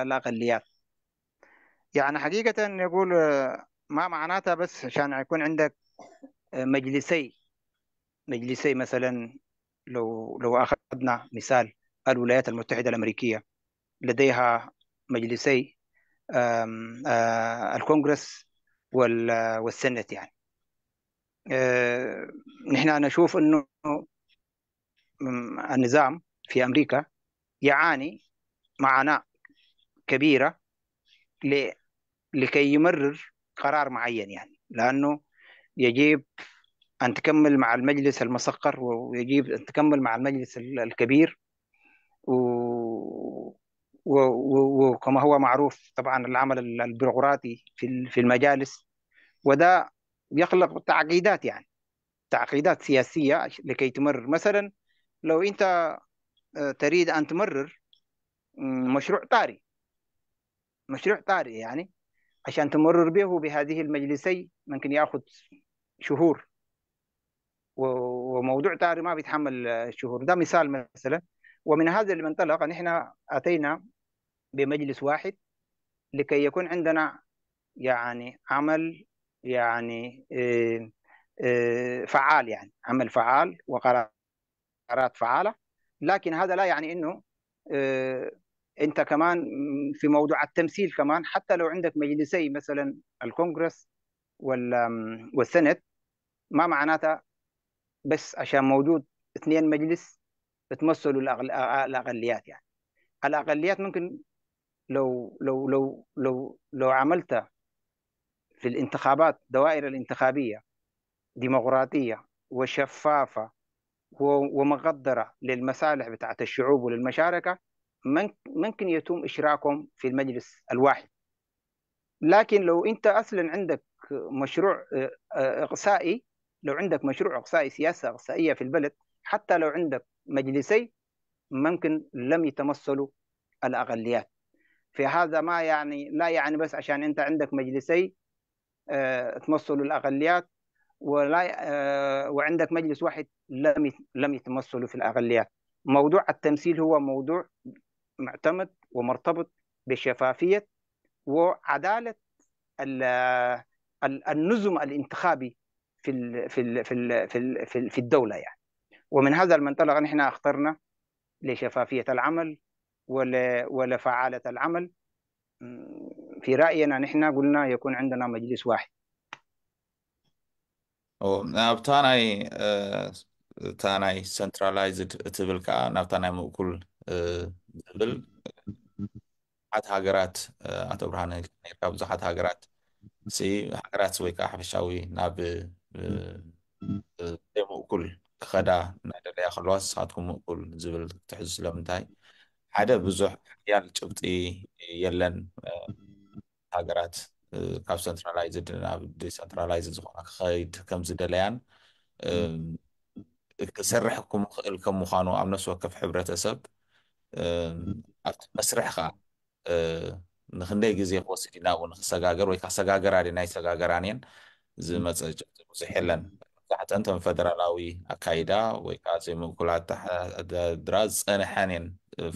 الأقليات؟ يعني حقيقة يقول ما معناتها بس عشان يكون عندك مجلسي مثلا لو أخذنا مثال الولايات المتحدة الأمريكية لديها مجلسي آم، آه، الكونغرس والسنت يعني. نحن نشوف أنه النظام في أمريكا يعاني معاناة كبيرة لكي يمرر قرار معين يعني، لأنه يجب أن تكمل مع المجلس المصغر ويجب أن تكمل مع المجلس الكبير وكما هو معروف طبعا العمل البيروقراطي في المجالس، وده يخلق تعقيدات يعني تعقيدات سياسية لكي تمرر. مثلا لو أنت تريد أن تمرر مشروع طارئ، مشروع طارئ يعني عشان تمرر به بهذه المجلسي ممكن ياخذ شهور، وموضوع طارئ ما بيتحمل شهور. ده مثال مثلا. ومن هذا المنطلق نحن أتينا بمجلس واحد لكي يكون عندنا يعني عمل يعني فعال، يعني عمل فعال وقرارات فعالة. لكن هذا لا يعني إنه أنت كمان في موضوع التمثيل كمان حتى لو عندك مجلسي مثلا الكونغرس وال Senate ما معناتها بس عشان موجود اثنين مجلس بتمثلوا الأقليات. يعني الأقليات ممكن لو عملت في الانتخابات دوائر الانتخابية ديمقراطية وشفافة ومقدرة للمصالح بتاعت الشعوب وللمشاركة، ممكن يتم إشراكهم في المجلس الواحد. لكن لو أنت أصلا عندك مشروع إقصائي، لو عندك مشروع إقصائي، سياسة إقصائية في البلد، حتى لو عندك مجلسي ممكن لم يتمثلوا الأقليات. في هذا ما يعني، لا يعني بس عشان أنت عندك مجلسي تمثلوا الأقليات، ولا وعندك مجلس واحد لم يتمثلوا في الأقليات. موضوع التمثيل هو موضوع معتمد ومرتبط بشفافية وعدالة النظم الانتخابي في الدولة يعني. ومن هذا المنطلق نحن اخترنا لشفافية العمل ولفعالة العمل. في رأينا نحن قلنا يكون عندنا مجلس واحد. ናብታ ናይ እታ ናይ centralized እትብል ከዓ ናብታ ናይ ምእኩል ዝብል ብዙሓት ሃገራት፣ ኣቶ ብርሃነ ነርካ፣ ብዙሓት ሃገራት ሲ ሃገራት ወይ ከዓ ሓፈሻዊ ናብ ዘይምእኩል ክኸዳ እናደለያ ከለዋ ንስኻትኩም ምእኩል ዝብል ትሕዙ ስለምንታይ? ሓደ ብዙሕ ሓያል ጭብጢ የለን። ሃገራት ካብ centralized ናብ decentralized ዝኾነ ክኸይድ ከም ዝደለያን ክሰርሕ ክኽእል ከም ምዃኑ ኣብ ነፍሲ ወከፍ ሕብረተሰብ ኣብቲ መስርሕ ከዓ ንክንደይ ግዜ ክወስድ ኢና እውን ንክሰጋገር ወይ ክሰጋገራ ድና ኣይሰጋገራን እየን ዝመፀ ጭብጢ ብዙሕ የለን። መብዛሕትአን እቶም ፈደራላዊ ኣካይዳ ወይ ከዓ ዘይምእኩል ኣተሓዳድራ ዝፀንሐን እየን፣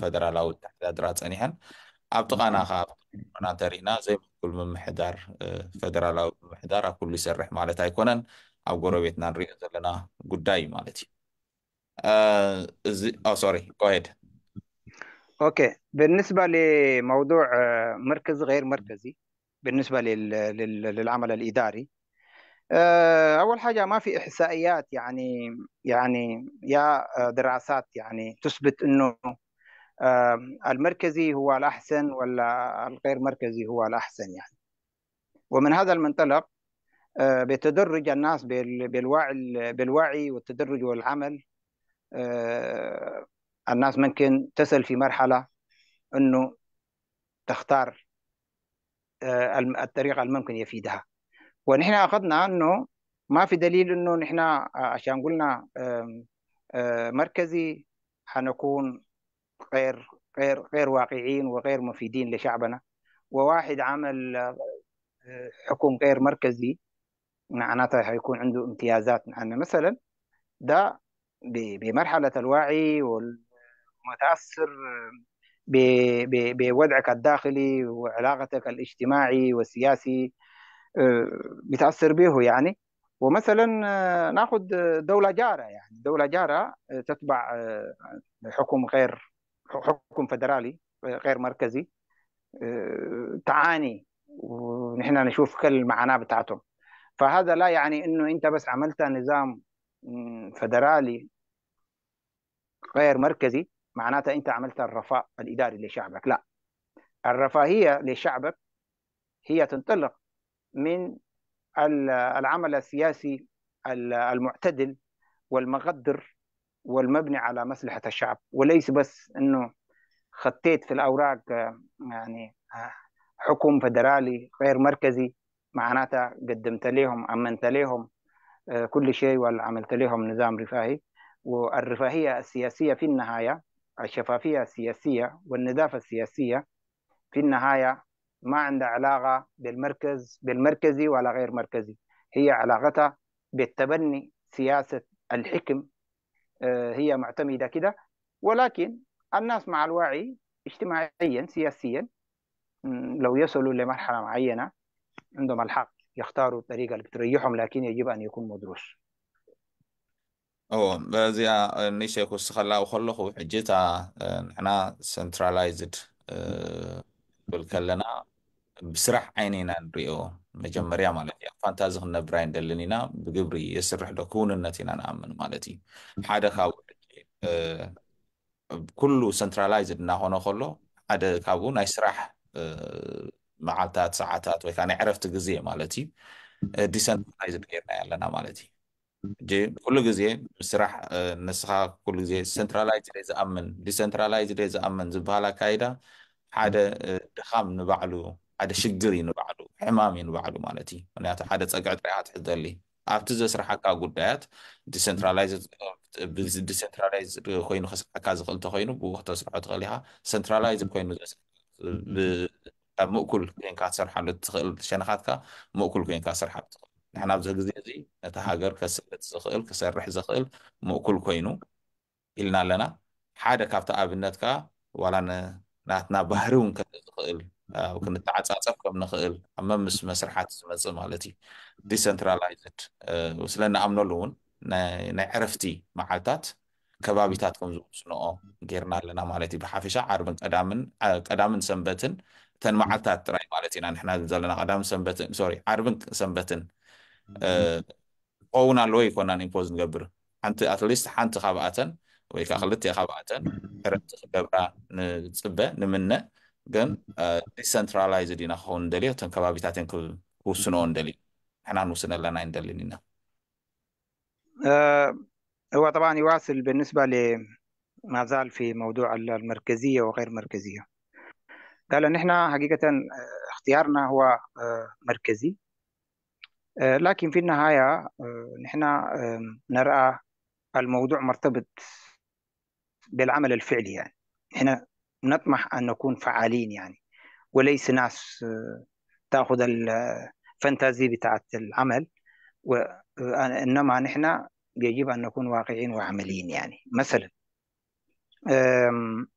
ፈደራላዊ ኣተሓዳድራ ፀኒሐን። ኣብ ጥቓና ከዓ እንተሪእና ዘይምእኩል ምምሕዳር ፈደራላዊ ምምሕዳር ኣብ ኩሉ ይሰርሕ ማለት ኣይኮነን። ኣብ ጎረቤትና ንሪኦ ዘለና ጉዳይ እዩ ማለት እዩ እዚ። Sorry, go ahead. Okay، بالنسبة لموضوع مركزي غير مركزي، بالنسبة للعمل الإداري، أول حاجة ما في إحصائيات يعني يا دراسات يعني تثبت إنه المركزي هو الأحسن ولا الغير مركزي هو الأحسن يعني. ومن هذا المنطلق بتدرج الناس بالوعي والتدرج والعمل، الناس ممكن تصل في مرحلة أنه تختار الطريقة الممكن يفيدها. ونحن أخذنا أنه ما في دليل أنه نحن عشان قلنا مركزي حنكون غير واقعيين وغير مفيدين لشعبنا، وواحد عمل حكم غير مركزي معناته حيكون عنده امتيازات عنا مثلا. ده بمرحلة الوعي والمتأثر بوضعك الداخلي وعلاقتك الاجتماعي والسياسي بتأثر به يعني. ومثلا ناخذ دولة جارة، يعني دولة جارة تتبع حكم غير حكم فدرالي غير مركزي تعاني، ونحن نشوف كل المعاناة بتاعتهم. فهذا لا يعني انه انت بس عملت نظام فدرالي غير مركزي معناته انت عملت الرفاه الاداري لشعبك. لا، الرفاهيه لشعبك هي تنطلق من العمل السياسي المعتدل والمقدر والمبني على مصلحة الشعب، وليس بس انه خطيت في الاوراق يعني حكم فدرالي غير مركزي معناتها قدمت لهم امنت لهم كل شيء ولا عملت لهم نظام رفاهي. والرفاهية السياسية في النهاية، الشفافية السياسية والنظافة السياسية في النهاية ما عندها علاقة بالمركز بالمركزي ولا غير مركزي، هي علاقتها بالتبني سياسة الحكم، هي معتمدة كده. ولكن الناس مع الوعي اجتماعيا سياسيا لو يصلوا لمرحلة معينة عندهم الحق يختاروا الطريقة اللي بتريحهم، لكن يجب أن يكون مدروس. በዚኣ ንእሽተይ ክውስኸላ ከለኹ፣ ሕጂ እታ ንሕና centralized ክብል ከለና ብስራሕ ዓይኒ ኢና ንሪኦ መጀመርያ ማለት እዩ። Fantasy ክንነብር ኣይንደልን ኢና፣ ብግብሪ የስርሕ ዶ ክውንነት ኢና ንኣምን ማለት እዩ። ሓደ ካብኡ ኩሉ centralized እናኾነ ከሎ፣ ሓደ ካብኡ ናይ ስራሕ መዓልታት፣ ሰዓታት ወይ ከዓ ናይ ዕረፍቲ ግዜ ማለት እዩ decentralized ጌርና ኣለና ማለት እዩ። ሕጂ ኩሉ ግዜ ስራሕ ንስኻ ኩሉ ግዜ centralized ዝኣምን፣ decentralized ዝኣምን ዝበሃል ኣካይዳ ሓደ ድኻም ንባዕሉ፣ ሓደ ሽግር እዩ ንባዕሉ፣ ሕማም እዩ ንባዕሉ ማለት እዩ። ምክንያቱ ሓደ ፀግዒ ጥራይካ ትሕዝ ደሊ ኣብቲ ዘስርሐካ ጉዳያት decentralized ኮይኑ ከስርሐካ ዝኽእል እንተኮይኑ ብኡ ክተስርሖ ትኽእል ኢኻ። Centralized ኮይኑ ኣብ ምእኩል ኮንካ ትሰርሓሉ ትኽእል ሸነኻትካ ምእኩል ኮንካ ትሰርሓሉ ትኽእል። ንሕና ኣብዚ ግዜ እዚ ነቲ ሃገር ከስልጥ ዝኽእል፣ ክሰርሕ ዝኽእል ምእኩል ኮይኑ ኢልና ኣለና። ሓደ ካብቲ ኣብነት ከዓ ዋላ ናትና ባህሪ እውን ከርኢ ዝኽእል፣ ክንተዓፃፀፍ ከም ንኽእል ኣብ መምስ መስርሓት ዝመፅእ ማለት እዩ decentralized ስለንኣምነሉ እውን ናይ ዕረፍቲ መዓልታት ከባቢታት ከም ዝውስንኦ ጌርና ኣለና ማለት እዩ። ብሓፈሻ ዓርብን ቀዳምን፣ ቀዳምን ሰንበትን እተን መዓልታት ጥራይ ማለት ኢና ንሕና ዘለና። ቀዳምን ሰንበትን፣ sorry፣ ዓርብን ሰንበትን ክኸውን ኣለዎ ይኮናን impose ንገብር። ሓንቲ at least ሓንቲ ካብኣተን ወይ ከዓ ክልተ ካብኣተን ዕረፍቲ ክገብራ ንፅበ ንምነ፣ ግን decentralized ኢና ክኸውን ንደልዮ። እተን ከባቢታት እየን ክውስንኦ ንደልዩ፣ ንሕና ንውስን ኣለና ኣይንደልን ኢና። هو طبعا يواصل بالنسبة لما زال في موضوع المركزية وغير مركزية. قال ان احنا حقيقة اختيارنا هو مركزي، لكن في النهاية نحن نرى الموضوع مرتبط بالعمل الفعلي، يعني احنا نطمح أن نكون فعالين يعني، وليس ناس تأخذ ال fantasy بتاعت العمل، وإنما نحن يجب أن نكون واقعيين وعمليين. يعني مثلا أم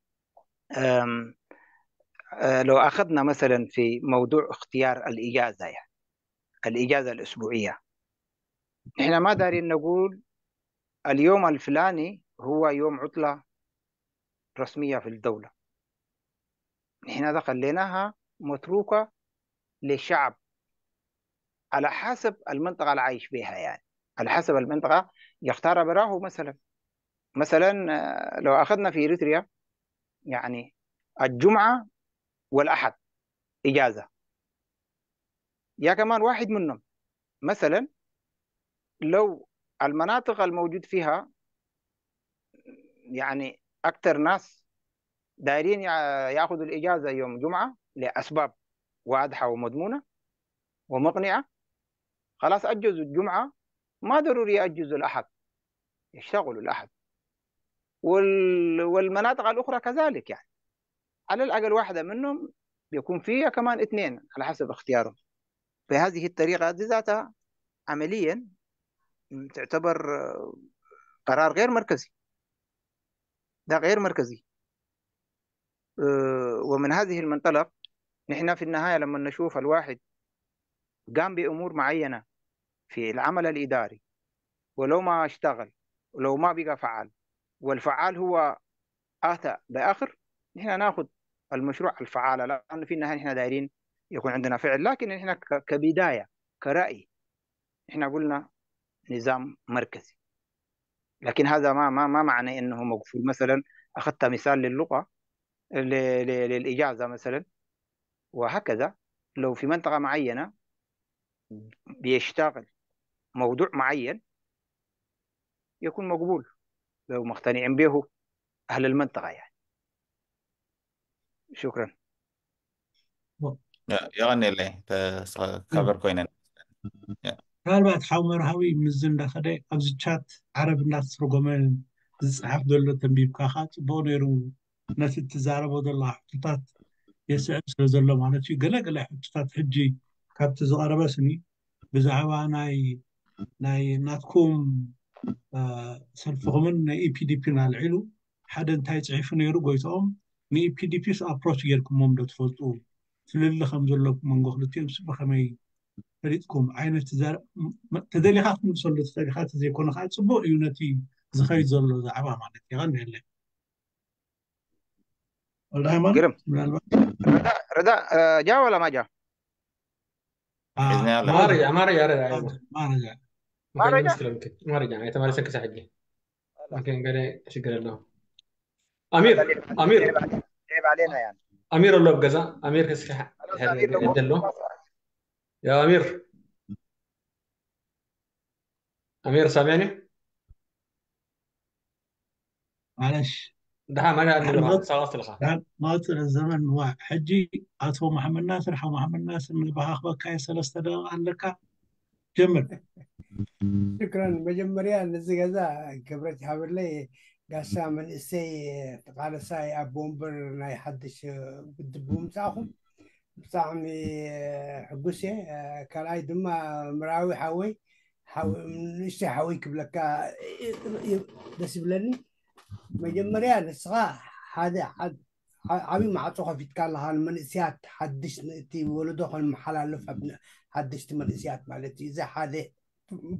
أم لو أخذنا مثلا في موضوع اختيار الإجازة، يعني الإجازة الأسبوعية، نحن ما دارين نقول اليوم الفلاني هو يوم عطلة رسمية في الدولة. نحن ده خليناها متروكة للشعب على حسب المنطقة اللي عايش بها، يعني على حسب المنطقة يختار براه. مثلا لو أخذنا في إريتريا يعني الجمعة والأحد إجازة، يا كمان واحد منهم مثلا لو المناطق الموجود فيها يعني أكثر ناس دايرين ياخذوا الإجازة يوم جمعة لأسباب واضحة ومضمونة ومقنعة، خلاص أجزوا الجمعة، ما ضروري يأجزوا الأحد، يشتغلوا الأحد. والمناطق الأخرى كذلك، يعني على الأقل واحدة منهم بيكون فيها كمان اثنين على حسب اختيارهم. بهذه الطريقة دي ذاتها عمليا تعتبر قرار غير مركزي، ده غير مركزي. ومن هذه المنطلق نحن في النهاية لما نشوف الواحد قام بأمور معينة في العمل الإداري ولو ما اشتغل ولو ما بقى فعال، والفعال هو آتى بآخر، نحن ناخذ المشروع الفعال، لأنه في النهاية نحن دايرين يكون عندنا فعل. لكن نحن كبداية كرأي نحن قلنا نظام مركزي، لكن هذا ما معنى انه مقفول. مثلا اخذت مثال للغه للاجازه مثلا، وهكذا لو في منطقه معينه بيشتغل موضوع معين يكون مقبول لو مقتنعين به اهل المنطقه يعني. شكرا. የቐንየለይ ከበር ኮይነን። ምናልባት ሓው መርሃዊ ምዝ እንዳኸደ ኣብዚ chat ዓረብ እንዳተተርጎመ ዝፅሓፍ ዘሎ ተንቢብካ ከዓ ፅቡቅ ነይሩ፣ ነቲ እትዛረቦ ዘለካ ሕቶታት የስዕብ ስለ ዘሎ ማለት እዩ። ገለ ገለ ሕቶታት ሕጂ ካብቲ ዝቐረበ ስኒ ብዛዕባ ናይ ናትኩም ሰልፍኹምን ናይ EPDP ን ኣልዒሉ ሓደ እንታይ ፅሒፉ ነይሩ ጎይቶኦም፣ ን EPDP ስ approach ጌርኩሞም ዶ ትፈልጡ? ፍልሊ ከም ዘሎ መንጎ ክልቲኦም ስ ብከመይ ፈሊጥኩም ዓይነት ተደሊካ ክትምልሰሉ ትኽእል ኢካ፣ ዘይኮነ ከዓ ፅቡቅ እዩ ነቲ ዝኸይድ ዘሎ ዛዕባ ማለት እዩ። ይቀኒየለይ ወልደ ሃይማኖት። ግርም። ምናልባት رضا رضا جا ولا ما جا؟ حزني على ما ما رجع، ما رجع رجع رجع ايوه. ما رجع. ما ممكن عنده رجع. مشكلة، ممكن ما رجع يعني تمارس كسا حجي. خلاص. ممكن قال شكرا له. هذا امير، لعب لعب امير، علينا، لعب علينا يعني. امير الله بقزا امير كسك خلاص امير لو عدل له. يا امير، امير سامعني؟ معلش. ده ما قاعد نحن نلغى نغطي ساعة لخا. نغطي الزمن وحجي أتو محمد ناصر، حو محمد ناصر من بحاخبك كاي سلسة دقيقة لك جمل. ሽክራን። መጀመርያ ነዚ ገዛ ክብረት ይሃበለይ ጋሻ መንእሰይ ተቃለሳይ ኣቦ ወንበር ናይ ሓድሽ ውድብ ብምምፃእኹም ብጣዕሚ ሕጉስ እየ። ካልኣይ ድማ ምርኣዊ ሓወይ፣ ንእሽተይ ሓወይ ክብለካ ደስ ይብለኒ። መጀመርያ ንስኻ ሓደ ዓብይ ማዕፆ ከፊትካ ኣለካ ንመንእስያት፣ ሓድሽ እቲ ወለዶ ከመሓላለፍ ሓደሽቲ መንእስያት ማለት እዩ። እዚ ሓደ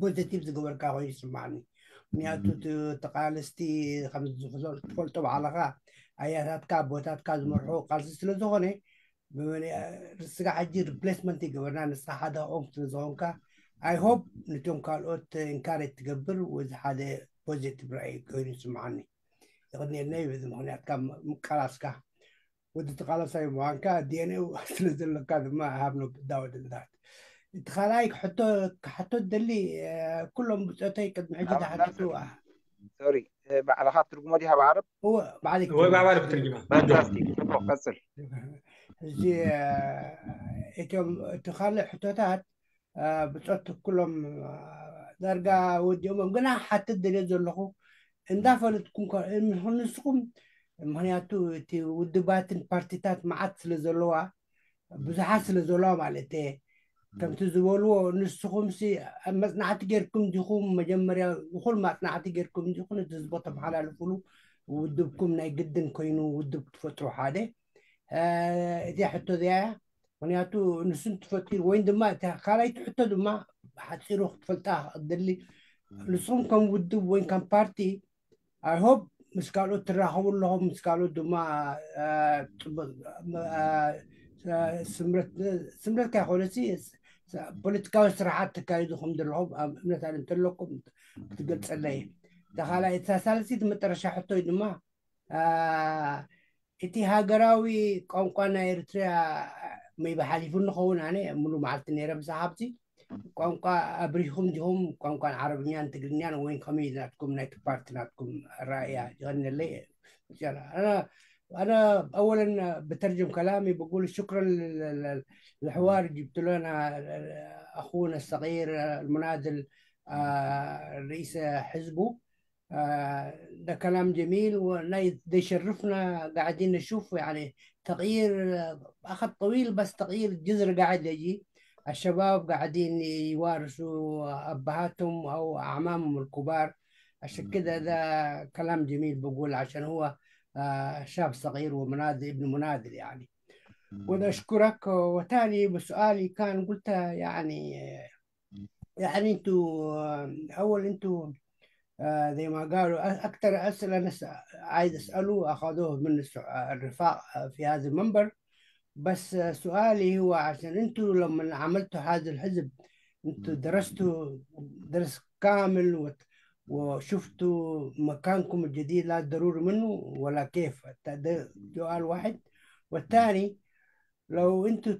positive ዝገበርካ ኮይኑ ይስማዓኒ፣ ምክንያቱ ተቃለስቲ ከም ትፈልጦ ባዕልካ ኣያታትካ ኣቦታትካ ዝመርሑ ቃልሲ ስለዝኮነ ስጋ ሕጂ replacement ይገበርና ንስኻ ሓደ ኦም ስለዝኮንካ I hope ነቶም ካልኦት encourage ትገብር። ወዚ ሓደ positive ራእይ ኮይኑ ይስማዓኒ። ይቅኒየለይ በዚ ምክንያትካ ምቃላስካ፣ ወዲ ተቃላሳይ ምኳንካ DNA ስለ ዘለካ ድማ have no doubt in that። እቲ ካልኣይ ክሕቶ ክሓቶ ደሊ ኩሎም ብፆተይ ቅድሚ ሕጂ محمد ተሓቲቱ ناصر sorry، ባዕልኻ ትርጉሞ ዲኻ بعرب؟ هو بعدك هو بعرف الترجمة أجو. Fantastic، ፅቡቅ ቀፅል። ሕጂ እቶም እቲ ካልእ ሕቶታት ብፆት ኩሎም ዳርጋ ወዲኦሞም፣ ግና ሓትት ደልዮ ዘለኹ እንዳፈለጥኩም ንስኹም፣ ምክንያቱ እቲ ውድባትን ፓርቲታት መዓት ስለ ዘለዋ፣ ብዙሓት ስለ ዘለዋ ማለት እየ፣ ከምቲ ዝበልዎ ንስኹም ሲ መፅናዕቲ ጌርኩም ዲኹም? መጀመርያ እኩል መፅናዕቲ ጌርኩም ዲኹም እቲ ህዝቦ ተመሓላልፍሉ ውድብኩም ናይ ግድን ኮይኑ ውድብ ክትፈጥሩ? ሓደ እቲ ሕቶ እዚኣ እያ፣ ምክንያቱ ንሱ ትፈጢሩ ወይ ድማ እቲ ካልኣይቲ ሕቶ ድማ ሓፂሩ ክትፈልጣ ደሊ፣ ንስኹም ከም ውድብ ወይ ከም ፓርቲ I hope ምስ ካልኦት ትራኸቡ ኣለኹም፣ ምስ ካልኦት ድማ ስምረት ካይኮነሲ ፖለቲካዊ ስራሓት ተካይዱ ከም ዘለኹም ኣብ እምነት እንተለኩም ክትገልፀለ እየ። እታ ካልኣይ፣ እታ ሳልሰይቲ መጠረሻ ሕቶይ ድማ እቲ ሃገራዊ ቋንቋ ናይ ኤርትራ maybe ሓሊፉ ንኸውን፣ ኣነ ሙሉእ መዓልቲ ነይረ ምሳኻ ኣብዚ ቋንቋ ኣብሪኹም ዲኹም ቋንቋን ዓረብኛን ትግርኛን ወይ ከመይ ናትኩም ናይቲ ፓርቲ ናትኩም ራእያ? ይغني انا اولا بترجم كلامي، بقول شكرا للحوار، جبت لنا اخونا الصغير المناضل رئيس حزبه، ده كلام جميل وده يشرفنا. قاعدين نشوف يعني تغيير اخذ طويل بس تغيير جذر قاعد يجي، الشباب قاعدين يوارثوا ابهاتهم او اعمامهم الكبار، عشان كده ده كلام جميل بقول عشان هو شاب صغير ومناضل، ابن مناضل يعني، وده اشكرك. وتاني بسؤالي كان قلت يعني انتوا اول انتوا زي ما قالوا اكثر اسئله ناس عايز اساله اخذوه من الرفاق في هذا المنبر، بس سؤالي هو عشان انتوا لما عملتوا هذا الحزب انتوا درستوا درس كامل وشفتوا مكانكم الجديد لا ضروري منه ولا كيف؟ ده سؤال واحد. والثاني لو انتوا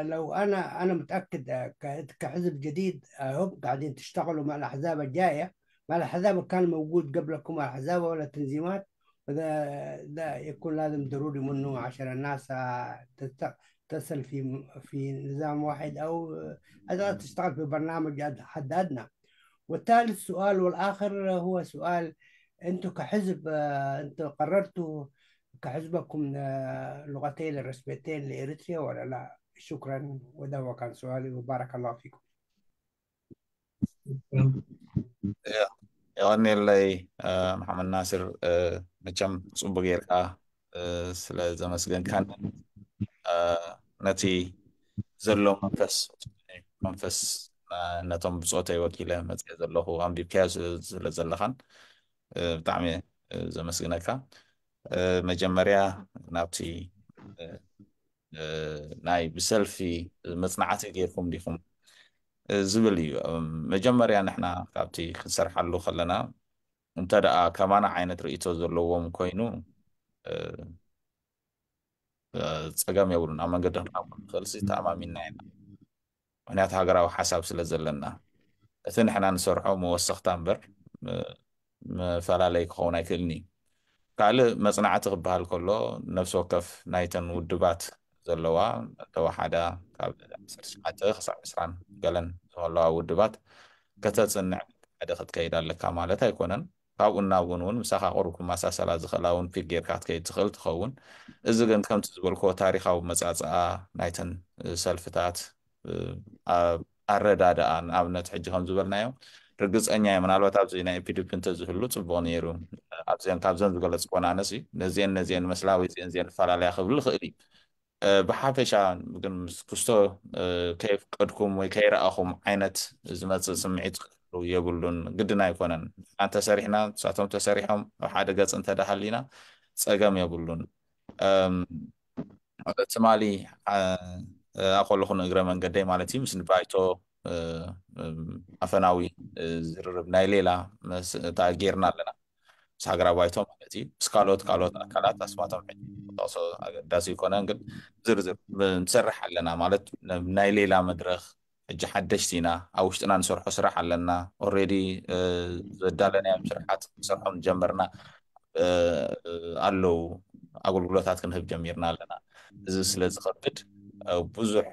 لو انا متاكد كحزب جديد هم قاعدين تشتغلوا مع الاحزاب الجايه، مع الاحزاب اللي كان موجود قبلكم، احزاب ولا تنظيمات، وده ده يكون لازم ضروري منه عشان الناس تصل في نظام واحد او تشتغل في برنامج حد ادنى. والثالث سؤال والاخر هو سؤال، انتم كحزب انتم قررتوا كحزبكم لغتين الرسميتين لإريتريا ولا لا؟ شكرا، وده هو كان سؤالي وبارك الله فيكم. ይቀኒለይ መሓመድ ናስር፣ መቸም ፅቡቅ ጌርካ ስለ ዘመስገንካን ነቲ ዘሎ መንፈስ ነቶም ብፆተይ ወኪለ መፅአ ዘለኹ ኣንቢብካዮ ስለ ዘለኻን ብጣዕሚ ዘመስግነካ። መጀመርያ ናብቲ ናይ ብሰልፊ መፅናዕቲ ጌርኩም ዲኹም ዝብል እዩ። መጀመርያ ንሕና ካብቲ ክንሰርሓሉ ከለና እንተ ደኣ ከማና ዓይነት ርእቶ ዘለዎም ኮይኑ ፀገም የብሉን፣ ኣብ መንገዲ ክንረኽቦ ንኽእል ተኣማሚንና ኢና። ምክንያቱ ሃገራዊ ሓሳብ ስለ ዘለና እቲ ንሕና ንሰርሖ መወሰኽታ እምበር መፈላለይ ክኸውን ኣይክእልን እዩ። ካልእ መፅናዕቲ ክበሃል ከሎ ነፍሲ ወከፍ ናይተን ውድባት ዘለዋ እንተወሓዳ ካብ 19 ክሳብ 20 ገለን ዘለዋ ውድባት ከተፅንዕ ሓደ ክትከይድ ኣለካ ማለት ኣይኮነን። ካብኡ ናብኡን እውን ምሳኻ ቁርብ ክመሳሰላ ዝኽእላ እውን pick ጌርካ ክትከይድ ትኽእል ትኸውን። እዚ ግን ከምቲ ዝበልክዎ ታሪካዊ መፃፅኣ ናይተን ሰልፍታት ኣረዳድኣ፣ ንኣብነት ሕጂ ከም ዝበልናዮ ርግፀኛ እየ ምናልባት ኣብዚ ናይ EPDP እንተዝህሉ ፅቡቅ ነይሩ። ኣብዚአን ካብዘን ዝገለፅክዎን ኣነሲ ነዚአን ነዚአን መስላ ወይ እዚአን እዚአን ፈላለያ ክብል ይኽእል እዩ። ብሓፈሻ ግን ምስ ክስቶ ከይፍቀድኩም ወይ ከይረኣኹም ዓይነት ዝመፅእ ስምዒት ክህሉ የብሉን፣ ግድን ኣይኮነን። ንሕና እንተሰሪሕና ንሳቶም ተሰሪሖም ኣብ ሓደ ገፅ እንተዳሃሊና ፀገም የብሉን። ትማሊ ኣከለኹ ንእግረ መንገደይ ማለት እዩ ምስ ባይቶ ኣፈናዊ ዝርርብ ናይ ሌላ እታ ጌርና ኣለና ምስ ሃገራዊ ባይቶ ማለት እዩ፣ ምስ ካልኦት ካልኦት ኣካላት ኣስማቶም ሕጂ ክጠቕሶ ኣገዳሲ ኣይኮነን፣ ግን ዝርዝር ንሰርሕ ኣለና ማለት ናይ ሌላ መድረክ። ሕጂ ሓደሽቲ ኢና፣ ኣብ ውሽጥና ንሰርሖ ስራሕ ኣለና፣ already ዘዳለናዮም ስራሓት ክንሰርሖም ጀመርና ኣለው፣ ኣገልግሎታት ክንህብ ጀሚርና ኣለና። እዚ ስለ ዝከብድ ብዙሕ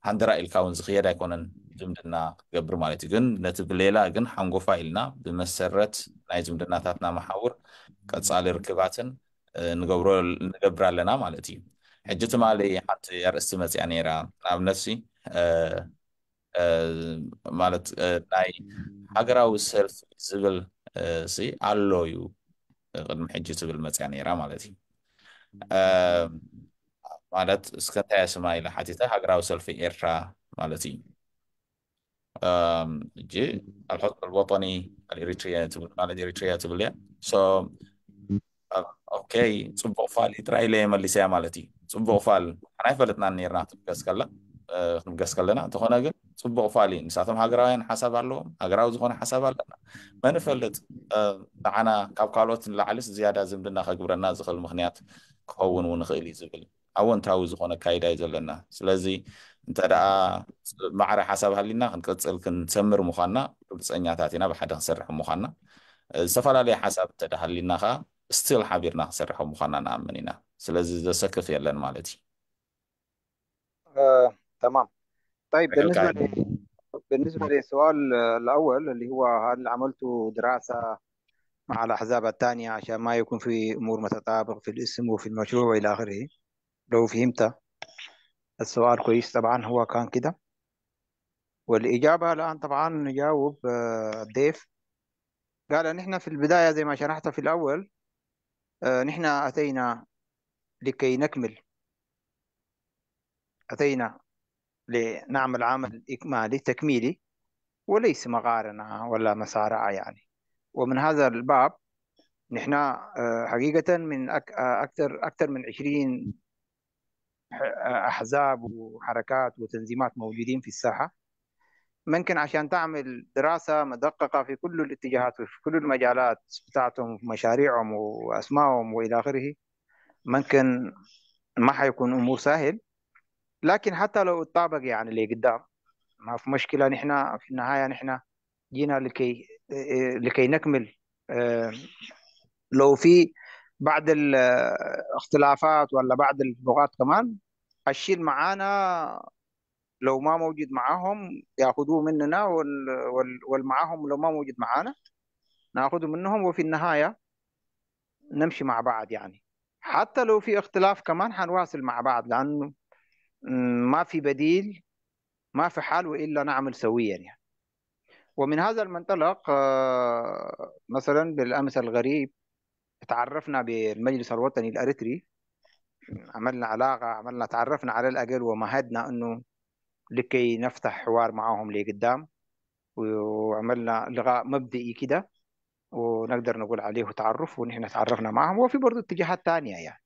ሃንደራ ኢልካ እውን ዝክየድ ኣይኮነን ዝምድና ክገብር ማለት እዩ። ግን ነቲ ብሌላ ግን ሓንጎፋ ኢልና ብመሰረት ናይ ዝምድናታትና መሓውር ቀፃሊ ርክባትን ንገብሮ ንገብር ኣለና ማለት እዩ። ሕጂ ትማሊ ሓንቲ ኣርእስቲ መፅያ ነይራ፣ ንኣብነት ማለት ናይ ሃገራዊ ሰልፊ ዝብል ሲ ኣሎ እዩ ቅድሚ ሕጂ ትብል መፅያ ነይራ ማለት እዩ። ማለት እስከ እንታይ ስማ ኢለ ሓቲተ፣ ሃገራዊ ሰልፊ ኤርትራ ማለት እዩ። ሕጂ الحزب الوطني الإريتريا ትብል ማለት ኤሪትሪያ ትብል እያ። So okay ፅቡቅ ፋል ጥራይ ኢለ መሊሰያ ማለት እዩ። ፅቡቅ ፋል ንሕና ኣይፈለጥናን ነርና ክትብገስ ከላ ክንብገስ ከለና፣ እንተኾነ ግን ፅቡቅ ፋል እዩ። ንሳቶም ሃገራውያን ሓሳብ ኣለዎም፣ ሃገራዊ ዝኾነ ሓሳብ ኣለና። መን ይፈልጥ ንዓና ካብ ካልኦት ንላዕሊስ ዝያዳ ዝምድና ከግብረና ዝኽእል ምክንያት ክኸውን እውን ይኽእል እዩ ዝብል ኣወንታዊ ዝኾነ ኣካይዳ እዩ ዘለና። ስለዚ እንተ ደኣ ማዕረ ሓሳብ ሃሊና ክንቅፅል ክንሰምር ምኳንና ርግፀኛታት ኢና፣ ብሓደ ክንሰርሕ ምኳንና። ዝተፈላለየ ሓሳብ እንተ ሃሊና ከዓ still ሓቢርና ክንሰርሕ ምኳንና ንኣምን ኢና። ስለዚ ዘሰክፍ የለን ማለት እዩ። تمام، طيب. رحلك. بالنسبة للسؤال الأول اللي هو هل عملتوا دراسة مع الأحزاب الثانية عشان ما يكون في أمور متطابق في الاسم وفي المشروع وإلى آخره، لو فهمت السؤال كويس طبعا هو كان كده، والإجابة الآن طبعا نجاوب الضيف قال نحن في البداية زي ما شرحت في الأول، نحن أتينا لكي نكمل، أتينا لنعمل عمل إكمالي تكميلي وليس مقارنة ولا مسارعة يعني. ومن هذا الباب نحن حقيقة من أكثر من 20 أحزاب وحركات وتنظيمات موجودين في الساحة، ممكن عشان تعمل دراسة مدققة في كل الاتجاهات وفي كل المجالات بتاعتهم ومشاريعهم وأسمائهم وإلى آخره، ممكن ما حيكون أمور سهل، لكن حتى لو اتطابق يعني اللي قدام ما في مشكلة. نحن في النهاية نحن جينا لكي نكمل، لو في بعض الاختلافات ولا بعض اللغات كمان الشيء معانا لو ما موجود معاهم ياخذوه مننا، والمعاهم لو ما موجود معانا ناخذه منهم، وفي النهاية نمشي مع بعض يعني. حتى لو في اختلاف كمان حنواصل مع بعض، لأنه ما في بديل، ما في حل وإلا نعمل سويا يعني. ومن هذا المنطلق مثلا بالأمس الغريب تعرفنا بالمجلس الوطني الأريتري، عملنا علاقة، تعرفنا على الأقل ومهدنا أنه لكي نفتح حوار معهم لقدام، وعملنا لقاء مبدئي كده ونقدر نقول عليه تعرف، ونحن تعرفنا معهم، وفي برضو اتجاهات تانية يعني.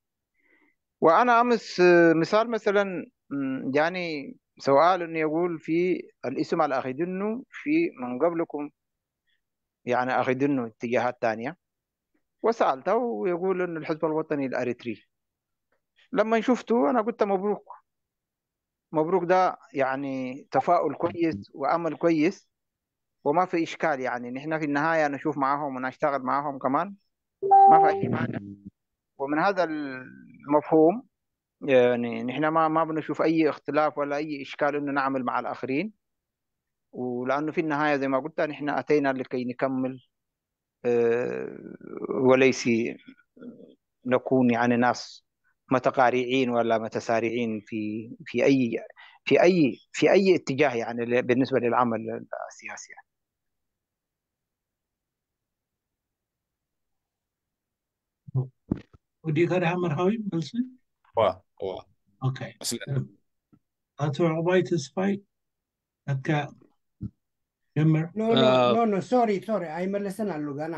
وأنا أمس مثال مثلا جاني سؤال إنه يقول في الاسم على أخذنه في من قبلكم، يعني أخذنه اتجاهات تانية، وسألته ويقول إنه الحزب الوطني الأريتري. لما شفته أنا قلت مبروك مبروك، ده يعني تفاؤل كويس وأمل كويس وما في إشكال، يعني نحن في النهاية نشوف معاهم ونشتغل معاهم كمان، ما في أي مانع. ومن هذا المفهوم يعني نحن ما بنشوف أي اختلاف ولا أي إشكال إنه نعمل مع الآخرين، ولأنه في النهاية زي ما قلت نحن أتينا لكي نكمل، وليس نكون يعني ناس متقارعين ولا متسارعين في أي اتجاه يعني بالنسبة للعمل السياسي يعني. ወዲእካ ዲኻ መርሃዊ መልሲ? ዋ Okay. መስለኒ። ኣቶ ዕቁባይ ተስፋይ ኣካ ጀምር። No, no, no, no, sorry, sorry, ኣይመለሰን ኣሎ ገና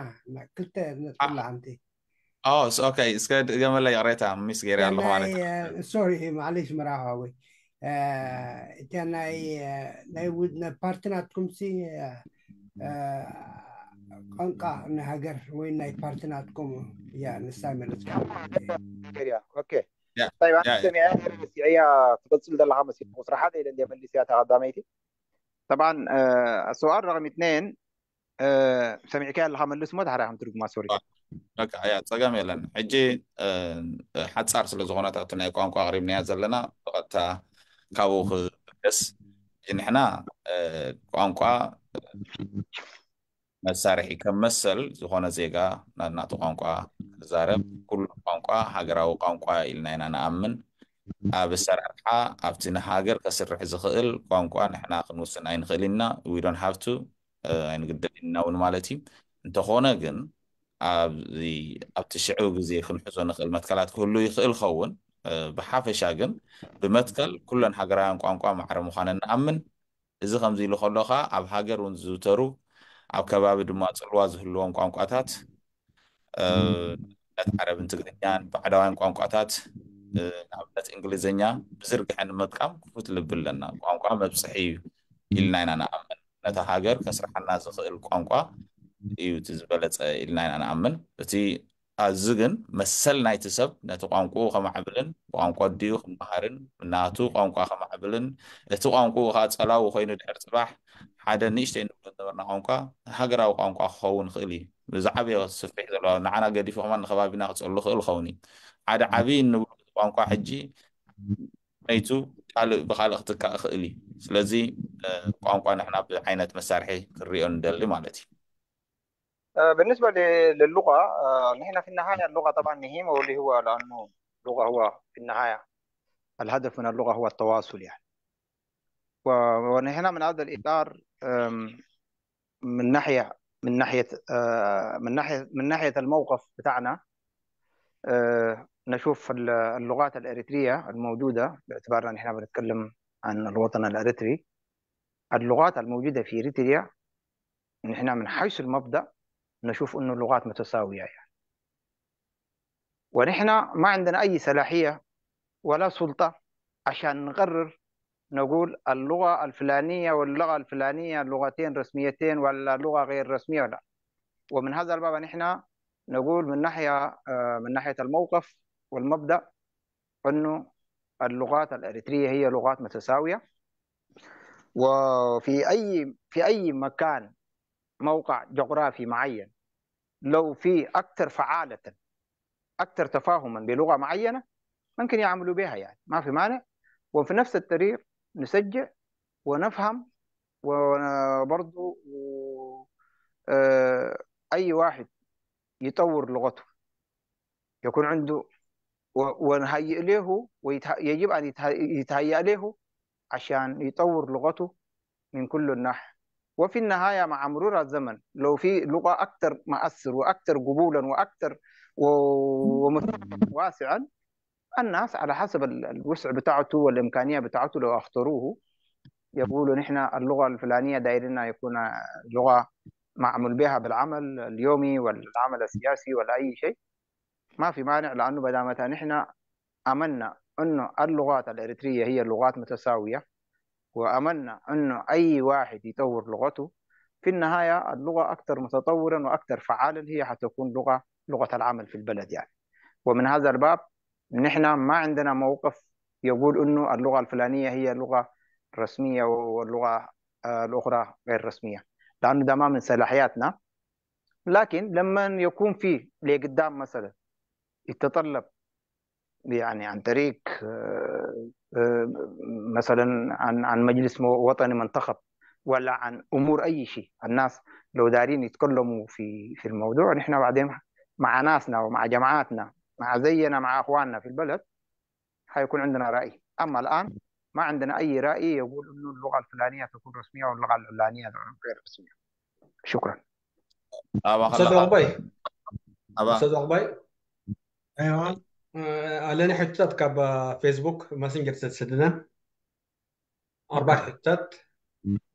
ክልተ ነጥብላ ሓንቲ። Okay፣ እስከ ገመለ ይቕሬታ miss ገይረ እታ ኣለኹ ማለት ናይ sorry معلش መርሃዊ፣ እታ ናይ ፓርቲ ናትኩም ሲ ቋንቋ ናይ ሃገር ወይ ናይ ፓርቲ ናትኩም እያ ንሳ መለስካ። Okay. Yeah. طيب انا Yeah. سمعت هي تقصل ده خمس مسرحات الى اللي تقدميتي طبعا. السؤال رقم 2 سمعك اللي خمس مو تحرم ترجمة sorry. በቃ yeah ፀገም የለን። ሕጂ ሓፃር ስለ ዝኾነት ኣብቲ ናይ ቋንቋ ኣቕሪብናያ ዘለና ብቐጥታ ካብኡ ክብገስ። ንሕና ቋንቋ መሳርሒ ከም መሰል ዝኾነ ዜጋ ናቱ ቋንቋ ክዛረብ፣ ኩሉ ቋንቋ ሃገራዊ ቋንቋ ኢልና ኢና ንኣምን። ኣብ ኣሰራርሓ ኣብቲ ንሃገር ከስርሕ ዝኽእል ቋንቋ ንሕና ክንውስን ኣይንኽእል ኢና፣ we don't have to፣ ኣይንግደል ኢና እውን ማለት እዩ። እንተኾነ ግን ኣብዚ ኣብቲ ሽዑ ግዜ ክንሕዞ ንኽእል መትከላት ክህሉ ይኽእል ኸውን። ብሓፈሻ ግን ብመትከል ኩለን ሃገራውያን ቋንቋ ማዕረ ምዃነን ንኣምን። እዚ ከምዚ ኢሉ ከሎ ከዓ ኣብ ሃገር እውን ዝዝውተሩ ኣብ ከባቢ ድማ ፅልዋ ዝህልዎም ቋንቋታት ንኣብነት ዓረብን ትግርኛን፣ ባዕዳውያን ቋንቋታት ንኣብነት እንግሊዝኛ ብዝርግሐ ንምጥቃም ክፉት ልቢ ኣለና። ቋንቋ መብፅሒ እዩ ኢልና ኢና ንኣምን። ነታ ሃገር ከስርሐና ዝኽእል ቋንቋ እዩ እቲ ዝበለፀ ኢልና ኢና ንኣምን። እቲ ኣዚ ግን መሰል ናይቲ ሰብ ነቲ ቋንቋኡ ከማዕብልን ብቋንቋ ድዩ ክመሃርን ናቱ ቋንቋ ከማዕብልን፣ እቲ ቋንቋኡ ከዓ ፀላዊ ኮይኑ ድሕሪ ፅባሕ ሓደ ንእሽተይ ንብሎ ዝነበርና ቋንቋ ሃገራዊ ቋንቋ ክኸውን ይኽእል እዩ። ብዝዓበየ ስፍሕ ዘለዎ ንዓና ገዲፉ ከማ ንከባቢና ክፀሉ ክእል ይኸውን እዩ። ሓደ ዓብይ እንብሎ ቋንቋ ሕጂ መይቱ ካልእ ብካልእ ክትካእ ይኽእል እዩ። ስለዚ ቋንቋ ንሕና ብዓይነት መሳርሒ ክንሪኦ ንደሊ ማለት እዩ። بالنسبة للغة، نحن في النهاية اللغة طبعا مهمة، واللي هو لأنه اللغة هو في النهاية الهدف من اللغة هو التواصل يعني. ونحن من هذا الإطار من ناحية الموقف بتاعنا نشوف اللغات الإريترية الموجودة، باعتبارنا نحن بنتكلم عن الوطن الإريتري، اللغات الموجودة في إريتريا نحن من حيث المبدأ نشوف أنه اللغات متساوية يعني. ونحن ما عندنا أي صلاحية ولا سلطة عشان نقرر نقول اللغة الفلانية واللغة الفلانية لغتين رسميتين ولا لغة غير رسمية ولا. ومن هذا الباب نحن نقول من ناحية الموقف والمبدأ أنه اللغات الأريترية هي لغات متساوية، وفي أي مكان موقع جغرافي معين لو في أكثر فعالة أكثر تفاهما بلغة معينة ممكن يعملوا بها يعني ما في مانع. وفي نفس الطريق نشجع ونفهم وبرضو أي واحد يطور لغته يكون عنده ونهيئ له، ويجب أن يتهيأ له عشان يطور لغته من كل الناحية. وفي النهاية مع مرور الزمن لو في لغة أكثر مؤثر وأكثر قبولا وأكثر واسعا، الناس على حسب الوسع بتاعته والإمكانية بتاعته لو اختاروه يقولوا نحن اللغة الفلانية دايرنا يكون لغة معمول بها بالعمل اليومي والعمل السياسي ولا أي شيء، ما في مانع، لأنه بدامتها نحن أمنا أنه اللغات الإريترية هي لغات متساوية، وأمنا أنه أي واحد يطور لغته في النهاية اللغة أكثر متطورا وأكثر فعالا هي حتكون لغة العمل في البلد يعني. ومن هذا الباب نحن ما عندنا موقف يقول أنه اللغة الفلانية هي لغة رسمية واللغة الأخرى غير رسمية، لأنه ده ما من صلاحياتنا. لكن لما يكون في لقدام مثلا يتطلب يعني عن طريق مثلا عن مجلس وطني منتخب ولا عن امور اي شيء، الناس لو دارين يتكلموا في الموضوع، نحن بعدين مع ناسنا ومع جماعاتنا مع زينا مع اخواننا في البلد حيكون عندنا راي. اما الان ما عندنا اي راي يقول انه اللغة الفلانية تكون رسمية واللغة العلانية غير رسمية. شكرا. أبا أستاذ خلها عقباي، أبا أستاذ عقباي، ايوه علينا حتات كاب فيسبوك ماسنجر سدنا أربع اوكي حتات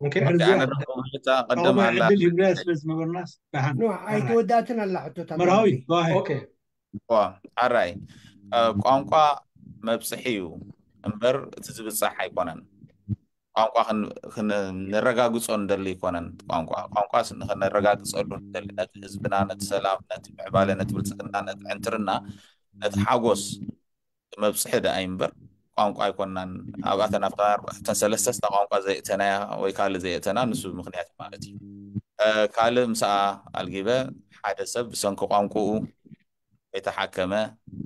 ممكن. ድሕሪ أوكي እዚኣ أنا دحوم حتى قدم عقباي على ዕድል ሂብና ስለ ዝነበርናስ ደሓን ኖ ሕራይ ኣይተወዳእትን ኣላ ሕቶታት መርሃዊ ኣብዚ ጓሄ أوكي. ዓራይ ቋንቋ መብፅሒ እዩ እምበር እቲ ዝብፃሕ ኣይኮነን። ቋንቋ ክንረጋግፆ ንደሊ ኣይኮነን። ቋንቋ ንክነረጋግፀሉ ንደሊ ነቲ ህዝብና፣ ነቲ ሰላም፣ ነቲ ምዕባለ፣ ነቲ ብልፅግና፣ ነቲ ዕንትርና፣ ነቲ ሓጎስ መብፅሒ ደኣ እዩ እምበር ቋንቋ ኣይኮናን። ኣብኣተን ኣብታ ኣርባዕተን ሰለስተ ስታ ቋንቋ ዘየእተናያ ወይ ካልእ ዘየእተና ንሱ ምክንያት ማለት እዩ። ካልእ ምስኣ ኣልጊበ ሓደ ሰብ ብሰንኪ ቋንቋኡ ከይተሓከመ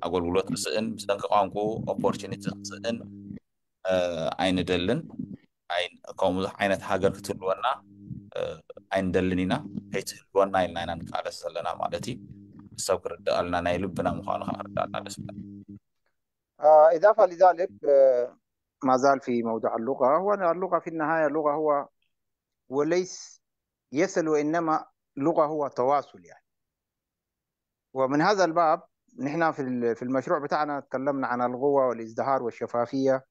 ኣገልግሎት ክስእን፣ ብሰንኪ ቋንቋኡ opportunity ክስእን ኣይንደልን። ከምኡ ዓይነት ሃገር ክትህልወና ኣይንደልን ኢና። ከይትህልወና ኢልና ኢና ንቃለስ ዘለና ማለት እዩ። ሰብ ክርዳእልና ናይ ልብና ምኳኑ ከዓ ክርዳእልና ደስ ይብለና። إضافة لذلك ما زال في موضوع اللغة، هو أن اللغة في النهاية لغة هو وليس يصل، وإنما لغة هو تواصل يعني. ومن هذا الباب نحن في المشروع بتاعنا تكلمنا عن القوة والازدهار والشفافية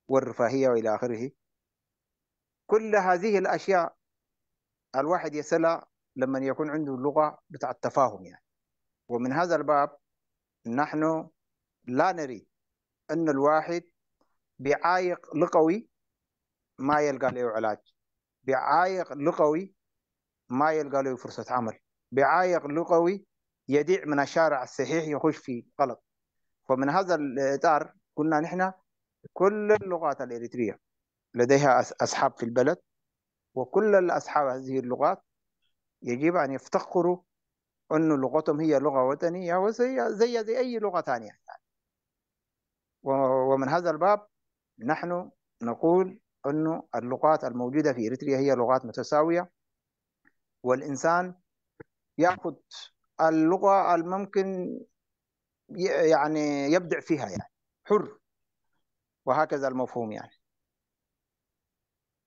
والرفاهية وإلى آخره. كل هذه الأشياء الواحد يصلها لما يكون عنده لغة بتاع التفاهم يعني. ومن هذا الباب نحن لا نريد أن الواحد بعايق لغوي ما يلقى له علاج، بعايق لغوي ما يلقى له فرصة عمل، بعايق لغوي يديع من الشارع الصحيح يخش في غلط. فمن هذا الإطار قلنا نحن كل اللغات الإريترية لديها أصحاب في البلد، وكل الأصحاب هذه اللغات يجب أن يفتخروا أن لغتهم هي لغة وطنية وزي زي زي أي لغة ثانية. ومن هذا الباب نحن نقول أن اللغات الموجودة في إريتريا هي لغات متساوية، والإنسان يأخذ اللغة الممكن يعني يبدع فيها يعني حر، وهكذا المفهوم يعني.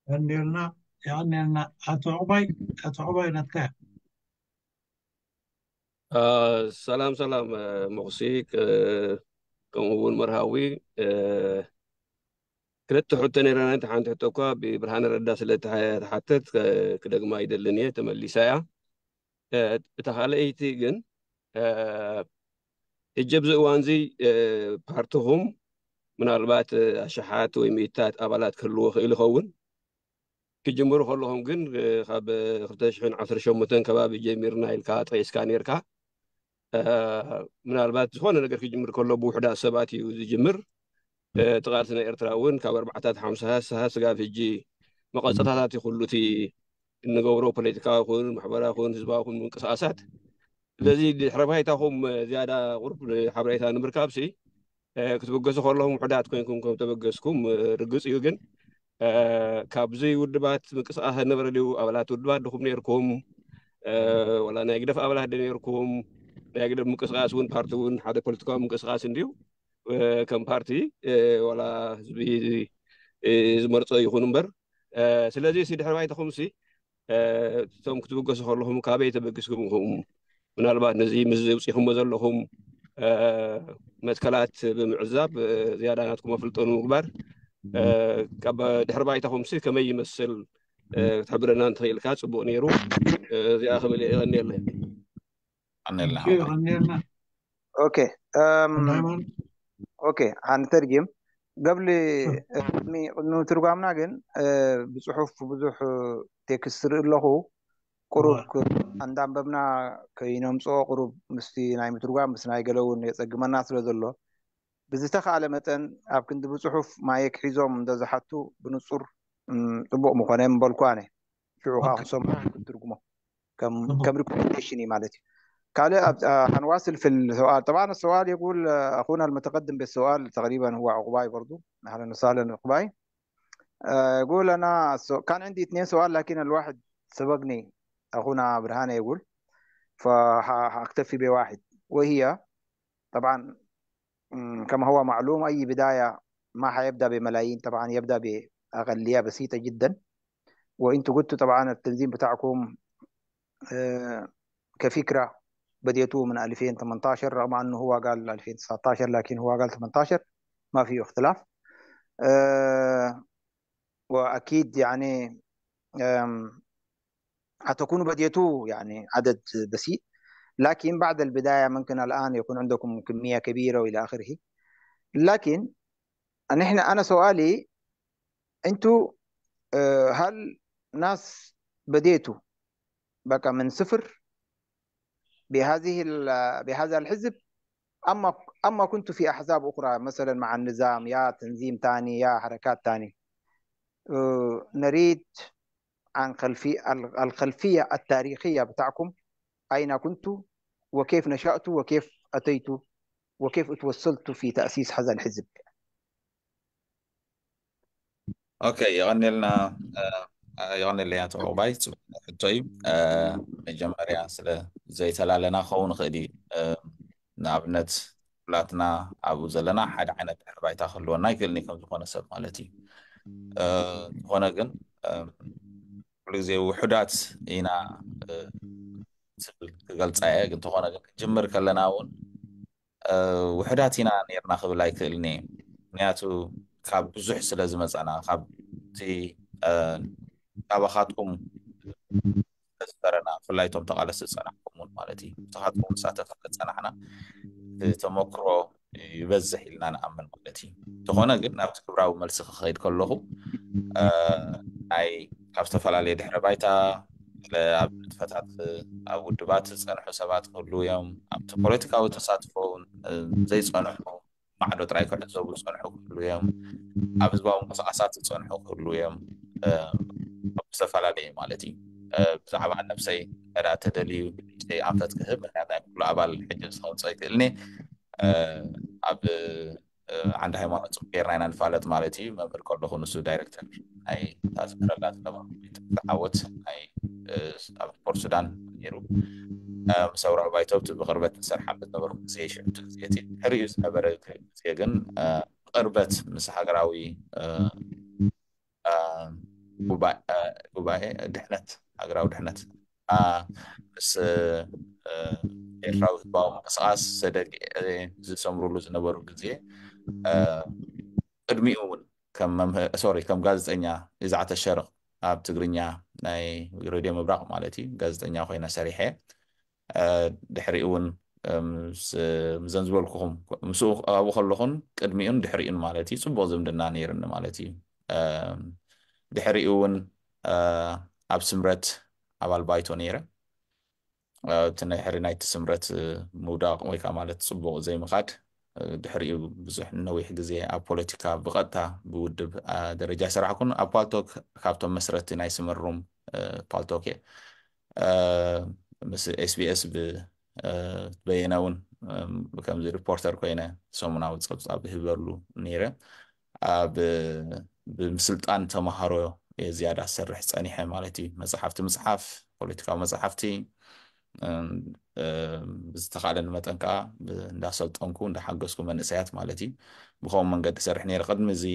የቐንየልና የቐንየልና ኣቶ ዕቁባይ ኣቶ ዕቁባይ ናትካ ሰላም ሰላም ሞኽሲ ከምኡ እውን መርሃዊ፣ ክልተ ሕቶ ነይረና። እቲ ሓንቲ ሕቶ እኳ ብብርሃነ ረዳ ስለ ተሓተት ክደግማ ይደልን እየ፣ ተመሊሳ እያ። እታ ካልአይቲ ግን ሕጂ ኣብዚ እዋን እዚ ፓርቲኹም ምናልባት ኣሽሓት ወይ ሚእታት ኣባላት ክህልዎ ክእል ይኸውን። ክጅምሩ ከለኹም ግን ካብ 2018 ከባቢ ጀሚርና ኢልካ ጠቂስካ ነርካ። ምናልባት ዝኾነ ነገር ክጅምር ከሎ ብውሕዳት ሰባት እዩ ዝጅምር። እቲ ቃልሲ ናይ ኤርትራ እውን ካብ ኣርባዕታት ሓምሳታት ስጋብ ሕጂ መቐፀታታት ይኩሉ እቲ እንገብሮ ፖለቲካዊ ይኹን ማሕበራዊ ይኹን ህዝባዊ ይኹን ምንቅስቃሳት። ስለዚ ድሕረ ባይታኹም ዝያዳ ቁርብ ሓበሬታ ንምርካብ ሲ ክትበገሱ ከለኹም ውሕዳት ኮይንኩም ከም ተበገስኩም ርግፅ እዩ። ግን ካብዚ ውድባት ምንቅስቃስ ነበረ ድዩ? ኣባላት ውድባት ድኹም ነርኩም ወላ ናይ ግደፍ ኣባላት ዶ ነርኩም? ናይ ግደፍ ምንቅስቃስ እውን ፓርቲ እውን ሓደ ፖለቲካዊ ምንቅስቃስ እንድዩ ከም ፓርቲ ወላ ህዝቢ ዝመርፆ ይኹን እምበር። ስለዚ ሲ ድሕሪ ባይታኹም ሲ እቶም ክትብገሱ ከለኹም ካበይ ተበጊስኩም ኢኹም? ምናልባት ነዚ ምስ ውፅኢኹሞ ዘለኹም መትከላት ብምዕዛብ ዝያዳ ናትኩም ኣፍልጦ ንምግባር ካብ ድሕሪ ባይታኹም ሲ ከመይ ይመስል ክትሕብረና እንተኽኢልካ ፅቡቅ ነይሩ። እዚኣ ክብል የቐንየለይ። የቐንየልና የቐንየልና okay ወልደ ሃይማኖት። okay هنترجم قبل ምትርጓምና ግን ብፅሑፍ ብዙሕ text ርኢ ኣለኹ ቁሩብ እንዳንበብና ከይነምፅኦ ቁሩብ ምስቲ ናይ ምትርጓም ምስ ናይ ገለ እውን የፀግመና ስለ ዘሎ ብዝተኻእለ መጠን ኣብ ክንዲ ብፅሑፍ mic ሒዞም እንተዝሓቱ ብንፁር ፅቡቅ ምኾነ ምበልኩ ኣነ። ሽዑ ከዓ ክንሰምዖ ክንትርጉሞ ከም recommendation ማለት እዩ። ካልእ هنواصل في السؤال. طبعا السؤال يقول اخونا المتقدم بالسؤال تقريبا هو عقباي برضو، اهلا وسهلا عقباي. يقول انا كان عندي اثنين سؤال لكن الواحد سبقني اخونا برهانة يقول، فهكتفي بواحد، وهي طبعا كما هو معلوم اي بداية ما حيبدأ بملايين، طبعا يبدأ بأقلية بسيطة جدا. وانتوا قلتوا طبعا التنظيم بتاعكم كفكرة بديتوه من 2018، رغم انه هو قال 2019 لكن هو قال 18، ما فيه اختلاف. واكيد يعني حتكونوا بديتوه يعني عدد بسيط، لكن بعد البداية ممكن الآن يكون عندكم كمية كبيرة وإلى آخره. لكن نحن أنا سؤالي أنتوا هل ناس بديتوا بقى من صفر بهذا الحزب، أما كنتوا في أحزاب أخرى مثلا مع النظام يا تنظيم تاني يا حركات تاني؟ نريد عن الخلفية التاريخية بتاعكم، أين كنتوا وكيف نشأتوا وكيف أتيتوا وكيف توصلتوا في تأسيس هذا الحزب. okay የቐንየልና የቐንየለይ ኣቶ ዕቁባይ ሕቶ እዩ። መጀመርያ ስለ ዘይተላለና ክኸውን ይኽእል እዩ። ንኣብነት ኩላትና ኣብኡ ዘለና ሓደ ዓይነት ድሕረ ባይታ ክህልወና ይክእልኒ ከም ዝኾነ ሰብ ማለት እዩ። ዝኾነ ግን ኩሉ ግዜ ውሑዳት ኢና ዝብል ክገልፃ እየ። ግን እንተኾነ ግን ክጅምር ከለና እውን ውሑዳት ኢና ነርና ክብል ኣይክእልኒ፣ ምክንያቱ ካብ ብዙሕ ስለ ዝመፀና፣ ካብቲ ካባኻትኩም ዝፈረና፣ ብፍላይ እቶም ተቃለስቲ ዝፀናሕኩም እውን ማለት እዩ፣ ንስኻትኩም ንሳተፍ ዝፀናሕና ተመክሮ ይበዝሕ ኢልና ንኣምን ማለት እዩ። እንተኾነ ግን ናብቲ ግብራዊ መልሲ ክኸይድ ከለኹ ናይ ካብ ዝተፈላለየ ድሕረ ባይታ ኣብ ንጥፈታት ኣብ ውድባት ዝፀንሑ ሰባት ክህልው እዮም። ኣብቲ ፖለቲካዊ ተሳትፎ ዘይፀንሑ ማዕዶ ጥራይ ክዕዘቡ ዝፀንሑ ክህልው እዮም። ኣብ ህዝባዊ ምንቅስቃሳት ዝፀንሑ ክህልው እዮም። ኣብ ዝተፈላለየ ማለት እዩ። ብዛዕባ ነብሰይ እንተዳ ተደልዩ ንእሽተይ ኣንፈት ክህብ፣ ምክንያቱ ናይ ኩሉ ኣባል ሕጂ ዝከውፅእ ኣይክእልኒ። ኣብ ዓንዲ ሃይማኖት ፅቡቅ ጌርና ኢና ንፋለጥ ማለት እዩ። መምህር ከለኹ ንሱ ዳይሬክተር ናይ እታ ዝምህረላ ዝነበርኩ ቤት ትምህርቲ ዓወት ናይ ኣብ ፖርት ሱዳን ነይሩ። ምስ ኣውራዊ ባይቶ እቲ ብቅርበት ዝሰርሓሉ ዝነበርኩ ግዜ ሽዑ ግዜ እቲ ድሕሪኡ ዝነበረ ግዜ ግን ብቅርበት ምስ ሃገራዊ ጉባኤ ድሕነት፣ ሃገራዊ ድሕነት፣ ምስ ኤርትራዊ ህዝባዊ ምንቅስቃስ ሰደግኤ ዝሰምሩሉ ዝነበሩ ግዜ፣ ቅድሚኡ እውን ከም መምህር sorry ከም ጋዜጠኛ إذاعة الشرق ኣብ ትግርኛ ናይ ሬድዮ ምብራቅ ማለት እዩ ጋዜጠኛ ኮይነ ሰሪሐ። ድሕሪኡ እውን ምዘን ዝበልኩኹም ምስኡ ኣብኡ ከለኹን ቅድሚኡን ድሕሪኡን ማለት እዩ ፅቡቅ ዝምድና ነይሩኒ ማለት እዩ። ድሕሪኡ እውን ኣብ ስምረት ኣባል ባይቶ ነይረ። እቲ ድሕሪ ናይቲ ስምረት ምውዳቅ ወይ ከዓ ማለት ፅቡቅ ዘይምኻድ ድሕሪኡ ብዙሕ ነዊሕ ግዜ ኣብ ፖለቲካ ብቐጥታ ብውድብ ደረጃ ሰራሕኩን። ኣብ ፓልቶክ ካብቶም መስረቲ ናይ ስመር room ፓልቶክ እየ። ምስ SBS በየነ እውን ከምዚ reporter ኮይነ ሰሙናዊ ፀብፃብ ይህበሉ ነይረ። ኣብ ብምስልጣን ተምሃሮ እየ ዝያዳ ዝሰርሕ ፀኒሐ ማለት እዩ። መፅሓፍቲ ምፅሓፍ፣ ፖለቲካዊ መፅሓፍቲ፣ ብዝተኻእለኒ መጠን ከዓ እንዳሰልጠንኩ እንዳሓገዝኩ መንእሰያት ማለት እዩ፣ ብከምኡ መንገዲ ሰርሕ ነይረ ቅድሚ እዚ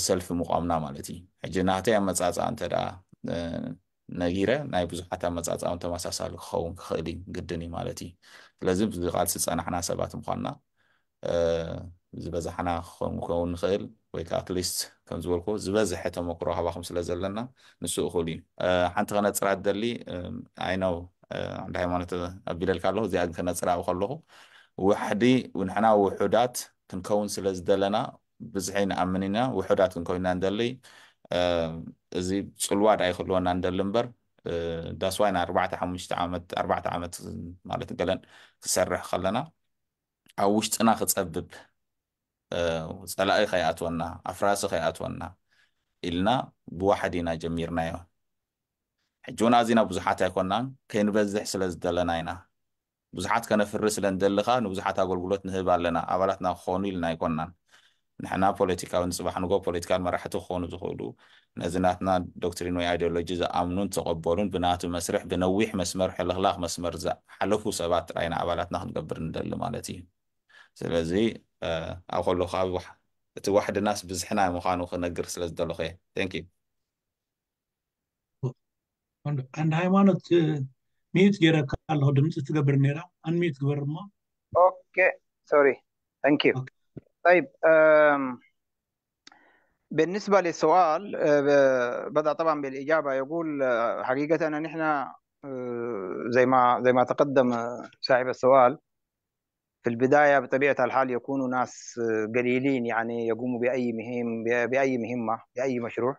ሰልፊ ምቋምና ማለት እዩ። ሕጂ ናተይ ኣመፃፅኣ እንተ ደኣ ነጊረ ናይ ብዙሓት ኣመፃፅኣ እውን ተመሳሳሊ ክኸውን ክኽእል እዩ፣ ግድን እዩ ማለት እዩ። ስለዚ ብቃልሲ ዝፀናሕና ሰባት ምኳንና ዝበዛሕና ክኸውን ንኽእል ወይ ከዓ at least ከም ዝበልኩ ዝበዝሐ ተመክሮ ካባኹም ስለ ዘለና ንሱ እኹል እዩ። ሓንቲ ከነፅራ ትደሊ ኣይነው ዓንዲ ሃይማኖት ኣቢለልካ ኣለኹ፣ እዚኣ ግን ከነፅራ ኣብኡ ከለኹ ውሕዲ ንሕና ውሑዳት ክንከውን ስለ ዝደለና ብዝሒ ንኣምን ኢና፣ ውሑዳት ክንከውን ኢና ንደሊ። እዚ ፅልዋ ዳ ይክህልወና ንደሊ እምበር that's why 4 5 ዓመት 4 ዓመት ማለት ገለን ክሰርሕ ከለና ኣብ ውሽጥና ክፀብብ፣ ፀላኢ ከይኣትወና፣ ኣፍራሲ ከይኣትወና ኢልና ብዋሕድ ኢና ጀሚርናዮ። ሕጂ እውን ኣዝና ብዙሓት ኣይኮናን፣ ከይንበዝሕ ስለ ዝደለና ኢና። ብዙሓት ከነፍሪ ስለ ንደልኻ ንብዙሓት ኣገልግሎት ንህብ ኣለና። ኣባላትና ክኾኑ ኢልና ኣይኮናን። ንሕና ፖለቲካዊ ንፅባሕ ንጎ ፖለቲካል መራሕቲ ክኾኑ ዝኽእሉ፣ ነዚ ናትና doctrine ወይ ideology ዝኣምኑን ተቐበሉን፣ ብናቱ መስርሕ ብነዊሕ መስመር ሕልኽላኽ መስመር ዝሓለፉ ሰባት ጥራይና ኣባላትና ክንገብር ንደሊ ማለት እዩ። ስለዚ ኣብ ከለኹ ካብ እቲ ዋሕድናስ ብዝሕና ምዃኑ ክነግር ስለ ዝደለኹ እየ። Thank you. ዓንዲ ሃይማኖት፣ mute ገይረካ ኣለኹ፣ ድምፂ ትገብር ነይራ፣ unmute ግበር እሞ። Okay, sorry, thank you. طيب، بالنسبة للسؤال، بدأ طبعا بالإجابة، يقول حقيقة أن نحن زي ما تقدم صاحب السؤال، في البداية بطبيعة الحال يكونوا ناس قليلين، يعني يقوموا بأي مهمة، بأي مشروع.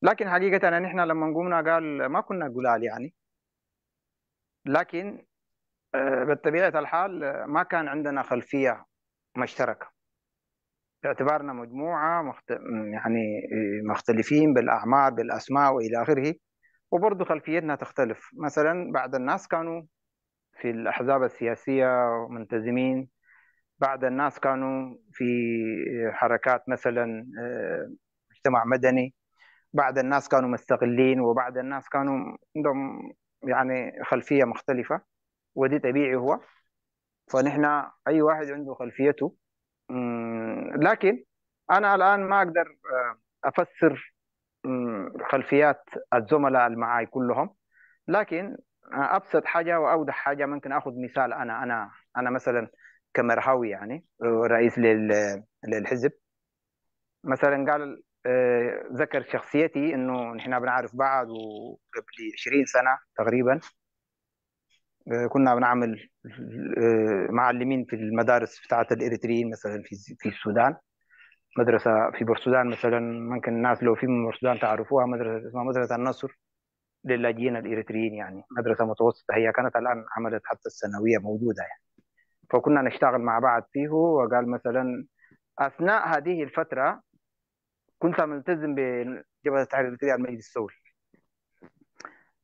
لكن حقيقة أن نحن لما قمنا، قال، ما كنا قلال يعني، لكن بطبيعة الحال ما كان عندنا خلفية مشتركة باعتبارنا مجموعة يعني مختلفين بالأعمار، بالأسماء وإلى آخره، وبرضه خلفيتنا تختلف. مثلا بعض الناس كانوا في الأحزاب السياسية منتظمين، بعض الناس كانوا في حركات مثلا مجتمع مدني، بعض الناس كانوا مستقلين، وبعض الناس كانوا عندهم يعني خلفية مختلفة، ودي طبيعي هو. فنحن أي واحد عنده خلفيته. لكن أنا الآن ما أقدر أفسر خلفيات الزملاء اللي معاي كلهم، لكن أبسط حاجة وأوضح حاجة ممكن أخذ مثال، أنا مثلا كمرهاوي، يعني رئيس للحزب مثلا، قال ذكر شخصيتي انه نحن بنعرف بعض، وقبل 20 سنة تقريبا كنا بنعمل معلمين في المدارس بتاعت الاريتريين مثلا في السودان، مدرسه في بورسودان مثلا، ممكن الناس لو في من بورسودان تعرفوها، مدرسه اسمها مدرسه النصر للاجئين الاريتريين، يعني مدرسه متوسطه هي كانت، الان عملت حتى الثانوية موجودة يعني. فكنا نشتغل مع بعض فيه، وقال مثلا اثناء هذه الفترة كنت ملتزم بجبهه التحرير الاريتري المجلس الثوري.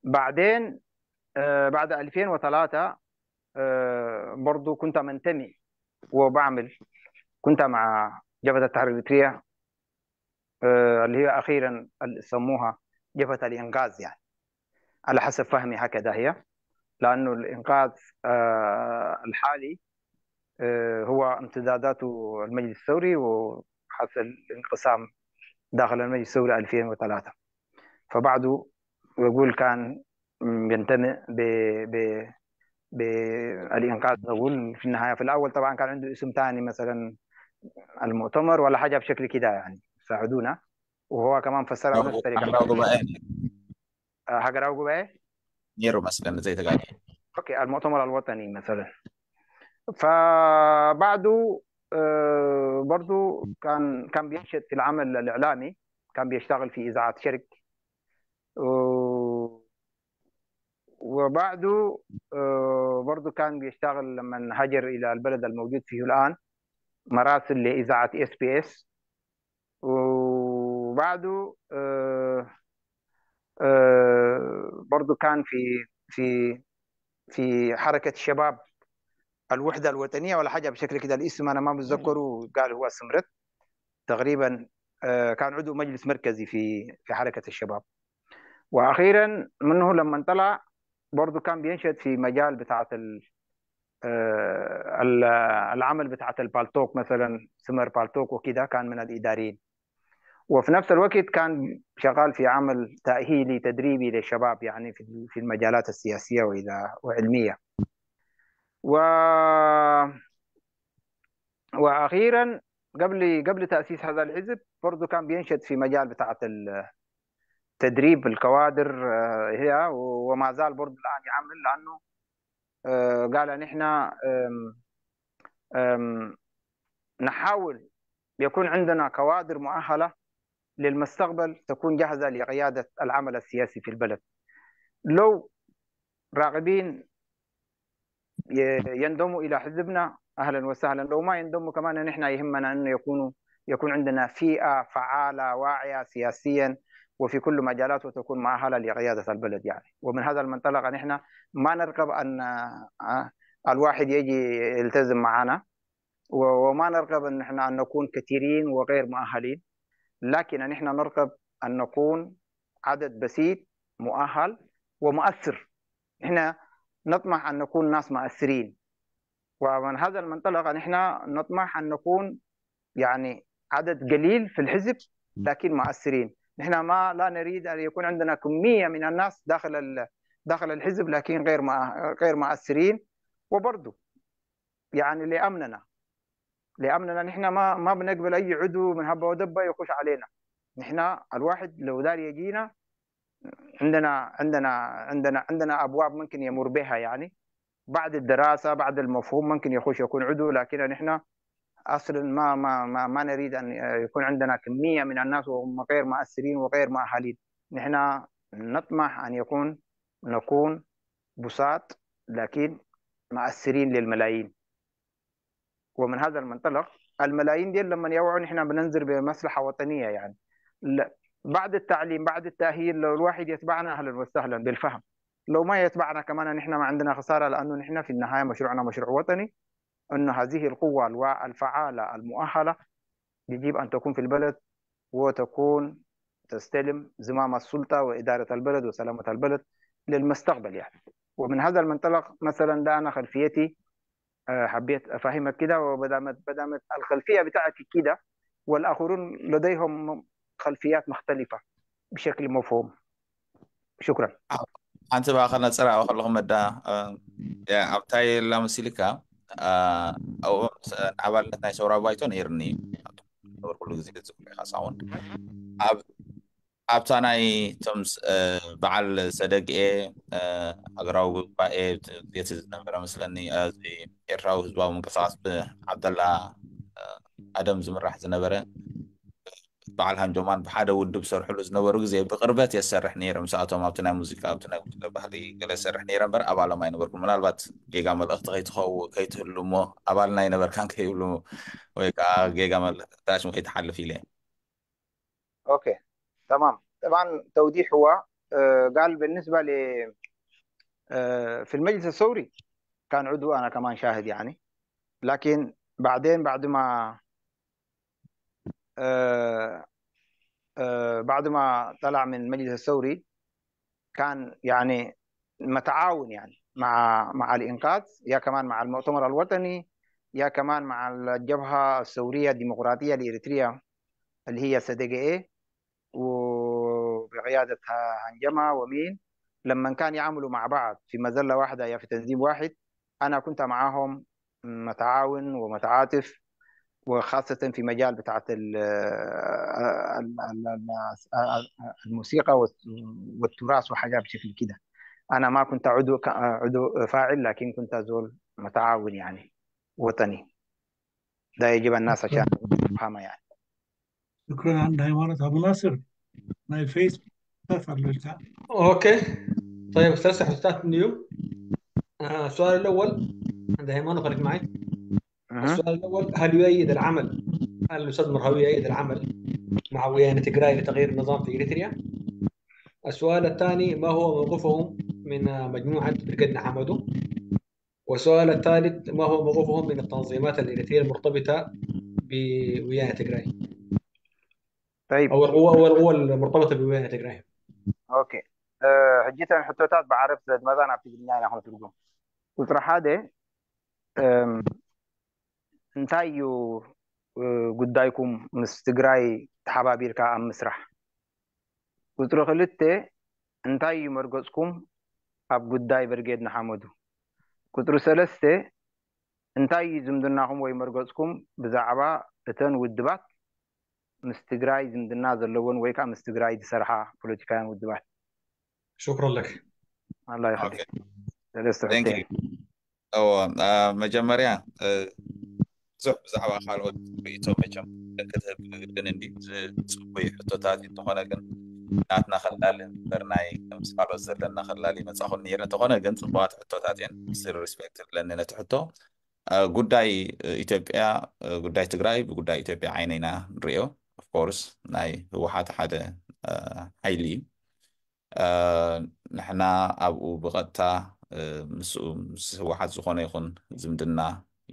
بعدين بعد 2003 برضو كنت منتمي وبعمل، كنت مع جبهة التحرير الإريترية اللي هي أخيرا اللي سموها جبهة الإنقاذ، يعني على حسب فهمي هكذا هي، لأنه الإنقاذ الحالي هو امتداداته المجلس الثوري، وحصل انقسام داخل المجلس الثوري 2003. فبعده يقول كان ينتمي ب ب بالإنقاذ، نقول في النهاية. في الأول طبعا كان عنده اسم ثاني، مثلا المؤتمر ولا حاجة بشكل كده يعني، ساعدونا، وهو كمان فسرها بنفس الطريقة. ሃገራዊ ጉባኤ ሃገራዊ ጉባኤ ነይሩ መስለኒ ዘይተጋግየ። Okay، المؤتمر الوطني مثلا. فبعده برضو كان بينشط في العمل الإعلامي، كان بيشتغل في إذاعة شرق. وبعده برضو كان بيشتغل لما هاجر إلى البلد الموجود فيه الآن مراسل لإذاعة SBS. وبعده برضو كان في حركة شباب الوحدة الوطنية ولا حاجة بشكل كده، الاسم أنا ما بتذكره. قال هو سمرت تقريبا كان عضو مجلس مركزي في حركة الشباب. وأخيرا منه لما طلع برضو كان بينشط في مجال بتاعة العمل بتاعة البالتوك، مثلا سمر بالتوك وكده، كان من الإداريين، وفي نفس الوقت كان شغال في عمل تأهيلي تدريبي للشباب، يعني في المجالات السياسية وإلى وعلمية. وأخيرا قبل تأسيس هذا الحزب برضو كان بينشط في مجال بتاعة تدريب الكوادر هي، وما زال برضو الآن يعمل، لأنه قال نحن نحاول يكون عندنا كوادر مؤهلة للمستقبل تكون جاهزة لقيادة العمل السياسي في البلد. لو راغبين ينضموا إلى حزبنا أهلا وسهلا، لو ما ينضموا كمان نحن يهمنا أنه يكون عندنا فئة فعالة واعية سياسيا وفي كل مجالات وتكون مؤهلة لقيادة البلد يعني. ومن هذا المنطلق نحن ما نرغب أن الواحد يجي يلتزم معنا، وما نرغب أن نحن أن نكون كثيرين وغير مؤهلين، لكن نحن نرغب أن نكون عدد بسيط مؤهل ومؤثر. نحن نطمح أن نكون ناس مؤثرين، ومن هذا المنطلق نحن نطمح أن نكون يعني عدد قليل في الحزب لكن مؤثرين. نحن ما لا نريد أن يكون عندنا كمية من الناس داخل الحزب لكن غير مؤثرين. وبرضه يعني لأمننا نحن ما بنقبل أي عضو من هبة ودبة يخش علينا. نحن الواحد لو دار يجينا عندنا عندنا عندنا عندنا أبواب ممكن يمر بها، يعني بعد الدراسة بعد المفهوم ممكن يخش يكون عضو، لكن نحن أصلا ما ما ما, ما نريد أن يكون عندنا كمية من الناس وهم غير مؤثرين وغير مؤهلين. نحن نطمح أن نكون بساط لكن مؤثرين للملايين. ومن هذا المنطلق الملايين دي لما يوعوا نحن بننظر بمصلحة وطنية يعني. لا، بعد التعليم بعد التأهيل لو الواحد يتبعنا أهلا وسهلا بالفهم، لو ما يتبعنا كمان نحن ما عندنا خسارة، لأنه نحن في النهاية مشروعنا مشروع وطني، أن هذه القوة الفعالة المؤهلة يجب أن تكون في البلد وتكون تستلم زمام السلطة وإدارة البلد وسلامة البلد للمستقبل يعني. ومن هذا المنطلق مثلا ده أنا خلفيتي، حبيت أفهمك كده، وبدأت الخلفية بتاعتي كده، والآخرون لديهم خلفيات مختلفة بشكل مفهوم. شكرا. ሓንቲ ባኸ ነፀራ ከለኹ መዳ ኣብታይ ላመሲልካ ኣባልነት ናይ ሰውራዊ ባይቶ ነይርኒ ነበር ኩሉ ግዜ ዝፅውዕ ኢኻ ሳውን ኣብታ ናይ እቶም በዓል ሰደግኤ ሃገራዊ ጉባኤ ግዜ ዝነበረ መስለኒ እዚ ኤርትራዊ ህዝባዊ ምንቅስቃስ ብዓብደላ ኣደም ዝምራሕ ዝነበረ በዓል ሃንጆማን ብሓደ ውድብ ሰርሕሉ ዝነበሩ ግዜ ብቅርበት የሰርሕ ነይረ ምስኣቶም ኣብቲ ናይ ሙዚቃ ኣብቲ ናይ ጉጅለ ባህሊ ገለ ዝሰርሕ ነይረ እምበር ኣባሎም ኣይነበርኩን። ምናልባት ጌጋ መልእኽቲ ከይትኸው ከይትህሉ እሞ ኣባልና ኣይነበርካን ከይብሉ ወይ ከዓ ጌጋ መልእኽቲ ከይትሓልፍ ኢለ። okay تمام. طبعا توضيح هو قال بالنسبة ل في المجلس الثوري كان عضو، أنا كمان شاهد يعني، لكن بعدين آه، بعد ما طلع من المجلس الثوري كان يعني متعاون يعني مع الإنقاذ، يا كمان مع المؤتمر الوطني، يا كمان مع الجبهة الثورية الديمقراطية لإريتريا اللي هي صدقة وبقيادة هنجمة ومين، لما كان يعملوا مع بعض في مظلة واحدة يا في تنظيم واحد، أنا كنت معاهم متعاون ومتعاطف، وخاصة في مجال بتاعت الموسيقى والتراث وحاجات بشكل كده. أنا ما كنت عضو فاعل، لكن كنت زول متعاون يعني وطني. ده يجب الناس عشان تفهمها يعني. شكرا عند ሃይማኖት አቡ ናስር ናይ ፌስቡክ ኣለልካ። okay طيب ثلاث حدوثات نيو. السؤال الاول عند هيمانو، خليك معي. السؤال الاول، هل يؤيد العمل، هل الاستاذ مرهوي يؤيد العمل مع ويانة تجراي لتغيير النظام في اريتريا؟ السؤال الثاني، ما هو موقفهم من مجموعة برقدنا حمدو؟ والسؤال الثالث، ما هو موقفهم من التنظيمات الاريترية المرتبطة بويانة تجراي؟ طيب. او القوى المرتبطة بويانة تجراي. okay ሕጂ ሕቶታት ብዓረብ ስለ ዝመፃ ናብ ትግርኛ ኢና ክንትርጉም። ቁፅሪ ሓደ እንታይ እዩ ጉዳይኩም ምስ ትግራይ ተሓባቢርካ ኣብ ምስራሕ? ቁፅሪ ክልተ እንታይ እዩ መርገፅኩም ኣብ ጉዳይ ብርጌድ ንሓመዱ? ቁፅሪ ሰለስተ እንታይ እዩ ዝምድናኹም ወይ መርገፅኩም ብዛዕባ እተን ውድባት ምስ ትግራይ ዝምድና ዘለዎን ወይ ከዓ ምስ ትግራይ ዝሰርሓ ፖለቲካውያን ውድባት? شكرا لك. الله okay يخليك. ሰለስተ thank ሕቶ። you. መጀመርያ ብዙሕ ብዛዕባ ካልኦት ርእቶ መቸም ክትህብ ግድን እንዲ ዝፅበዩ ሕቶታት እዩ። እንተኾነ ግን ናትና ከላሊ እምበር ናይ ምስ ካልኦት ዘለና ከላሊ መፃኹን ነይረ። እንተኾነ ግን ፅቡቃት ሕቶታት እየን። Still respect ኣለኒ ነቲ ሕቶ። ጉዳይ ኢትዮጵያ፣ ጉዳይ ትግራይ ብጉዳይ ኢትዮጵያ ዓይነ ኢና ንሪኦ። Of course ናይ ህወሓት ሓደ ሓይሊ እዩ። ንሕና ኣብኡ ብቐጥታ ምስኡ ምስ ህወሓት ዝኾነ ይኹን ዝምድና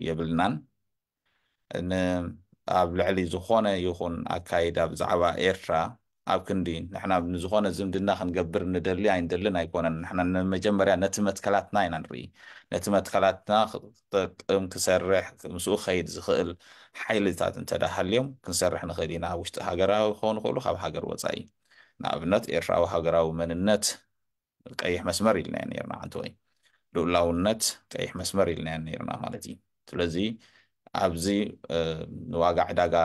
የብልናን። ኣብ ልዕሊ ዝኾነ ይኹን ኣካይዳ ብዛዕባ ኤርትራ፣ ኣብ ክንዲ ንሕና ንዝኾነ ዝምድና ክንገብር ንደሊ ኣይንደልን ኣይኮነን። ንሕና ንመጀመርያ ነቲ መትከላትና ኢና ንርኢ። ነቲ መትከላትና ክጠቅም፣ ክሰርሕ፣ ምስኡ ክኸይድ ዝኽእል ሓይልታት እንተዳ ሃልዮም ክንሰርሕ ንኽእል ኢና። ኣብ ውሽጢ ሃገራዊ ክኾኑ ይኽእሉ፣ ካብ ሃገር ወፃኢ። ንኣብነት ኤርትራዊ ሃገራዊ መንነት ቀይሕ መስመር ኢልና ነርና ሓንቲ ወይ ልኡላውነት ቀይሕ መስመር ኢልና ነርና ማለት እዩ። ስለዚ ኣብዚ ንዋጋ ዕዳጋ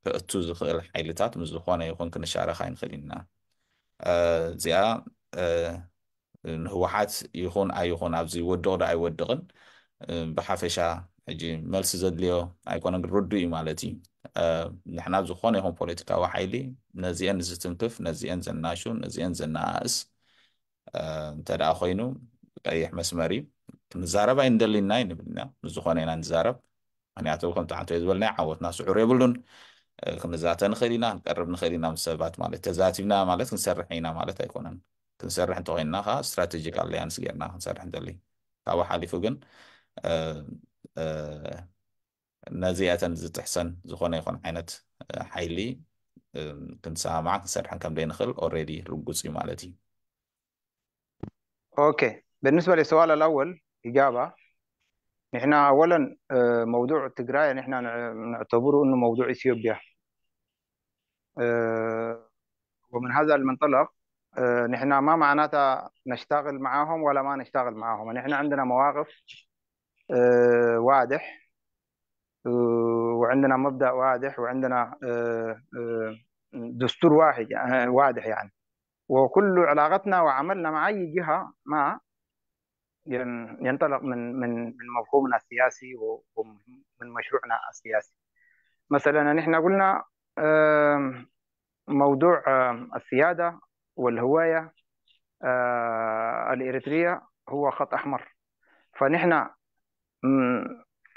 ክእቱ ዝኽእል ሓይልታት ምስ ዝኾነ ይኹን ክንሻረኽ ኣይንኽእል ኢና። እዚኣ ንህወሓት ይኹን ኣይኹን ኣብዚ ይወድቕ ዶ ኣይወድቕን ብሓፈሻ ሕጂ መልሲ ዘድልዮ ኣይኮነን፣ ግን ርዱእ እዩ ማለት እዩ። ንሕና ዝኾነ ይኹን ፖለቲካዊ ሓይሊ ነዚአን ዝትንክፍ፣ ነዚአን ዘናሹ፣ ነዚአን ዘነኣእስ እንተደኣ ኮይኑ ቀይሕ መስመር እዩ። ክንዛረብ ኣይንደሊና ይንብልና፣ ምስ ዝኾነ ኢና ንዛረብ። ምክንያቱ ከምቲ ሓንቶ ዝበልና ዓወትና ስዑር የብሉን። ክንዛተ ንኽእል ኢና፣ ክንቀርብ ንኽእል ኢና ምስ ሰባት ማለት። ተዛቲብና ማለት ክንሰርሕ ኢና ማለት ኣይኮነን። ክንሰርሕ እንተኮይንና ከዓ strategic alliance ጌርና ክንሰርሕ ንደሊ። ካብኡ ሓሊፉ ግን ነዚኣተን ዝጥሕሰን ዝኾነ ይኹን ዓይነት ሓይሊ ክንሰማማዕ ክንሰርሕን ከም ዘይንኽእል already ርጉፅ እዩ ማለት እዩ። Okay، بالنسبة للسؤال الأول إجابة، نحن أولا موضوع التجراي نحن نعتبره أنه موضوع إثيوبيا، ومن هذا المنطلق نحن ما معناتها نشتغل معاهم ولا ما نشتغل معاهم. نحن عندنا مواقف واضح، وعندنا مبدأ واضح، وعندنا دستور واحد واضح يعني. وكل علاقتنا وعملنا مع أي جهة ما ينطلق من مفهومنا السياسي ومن مشروعنا السياسي. مثلا نحن قلنا موضوع السيادة والهوية الإريترية هو خط أحمر، فنحن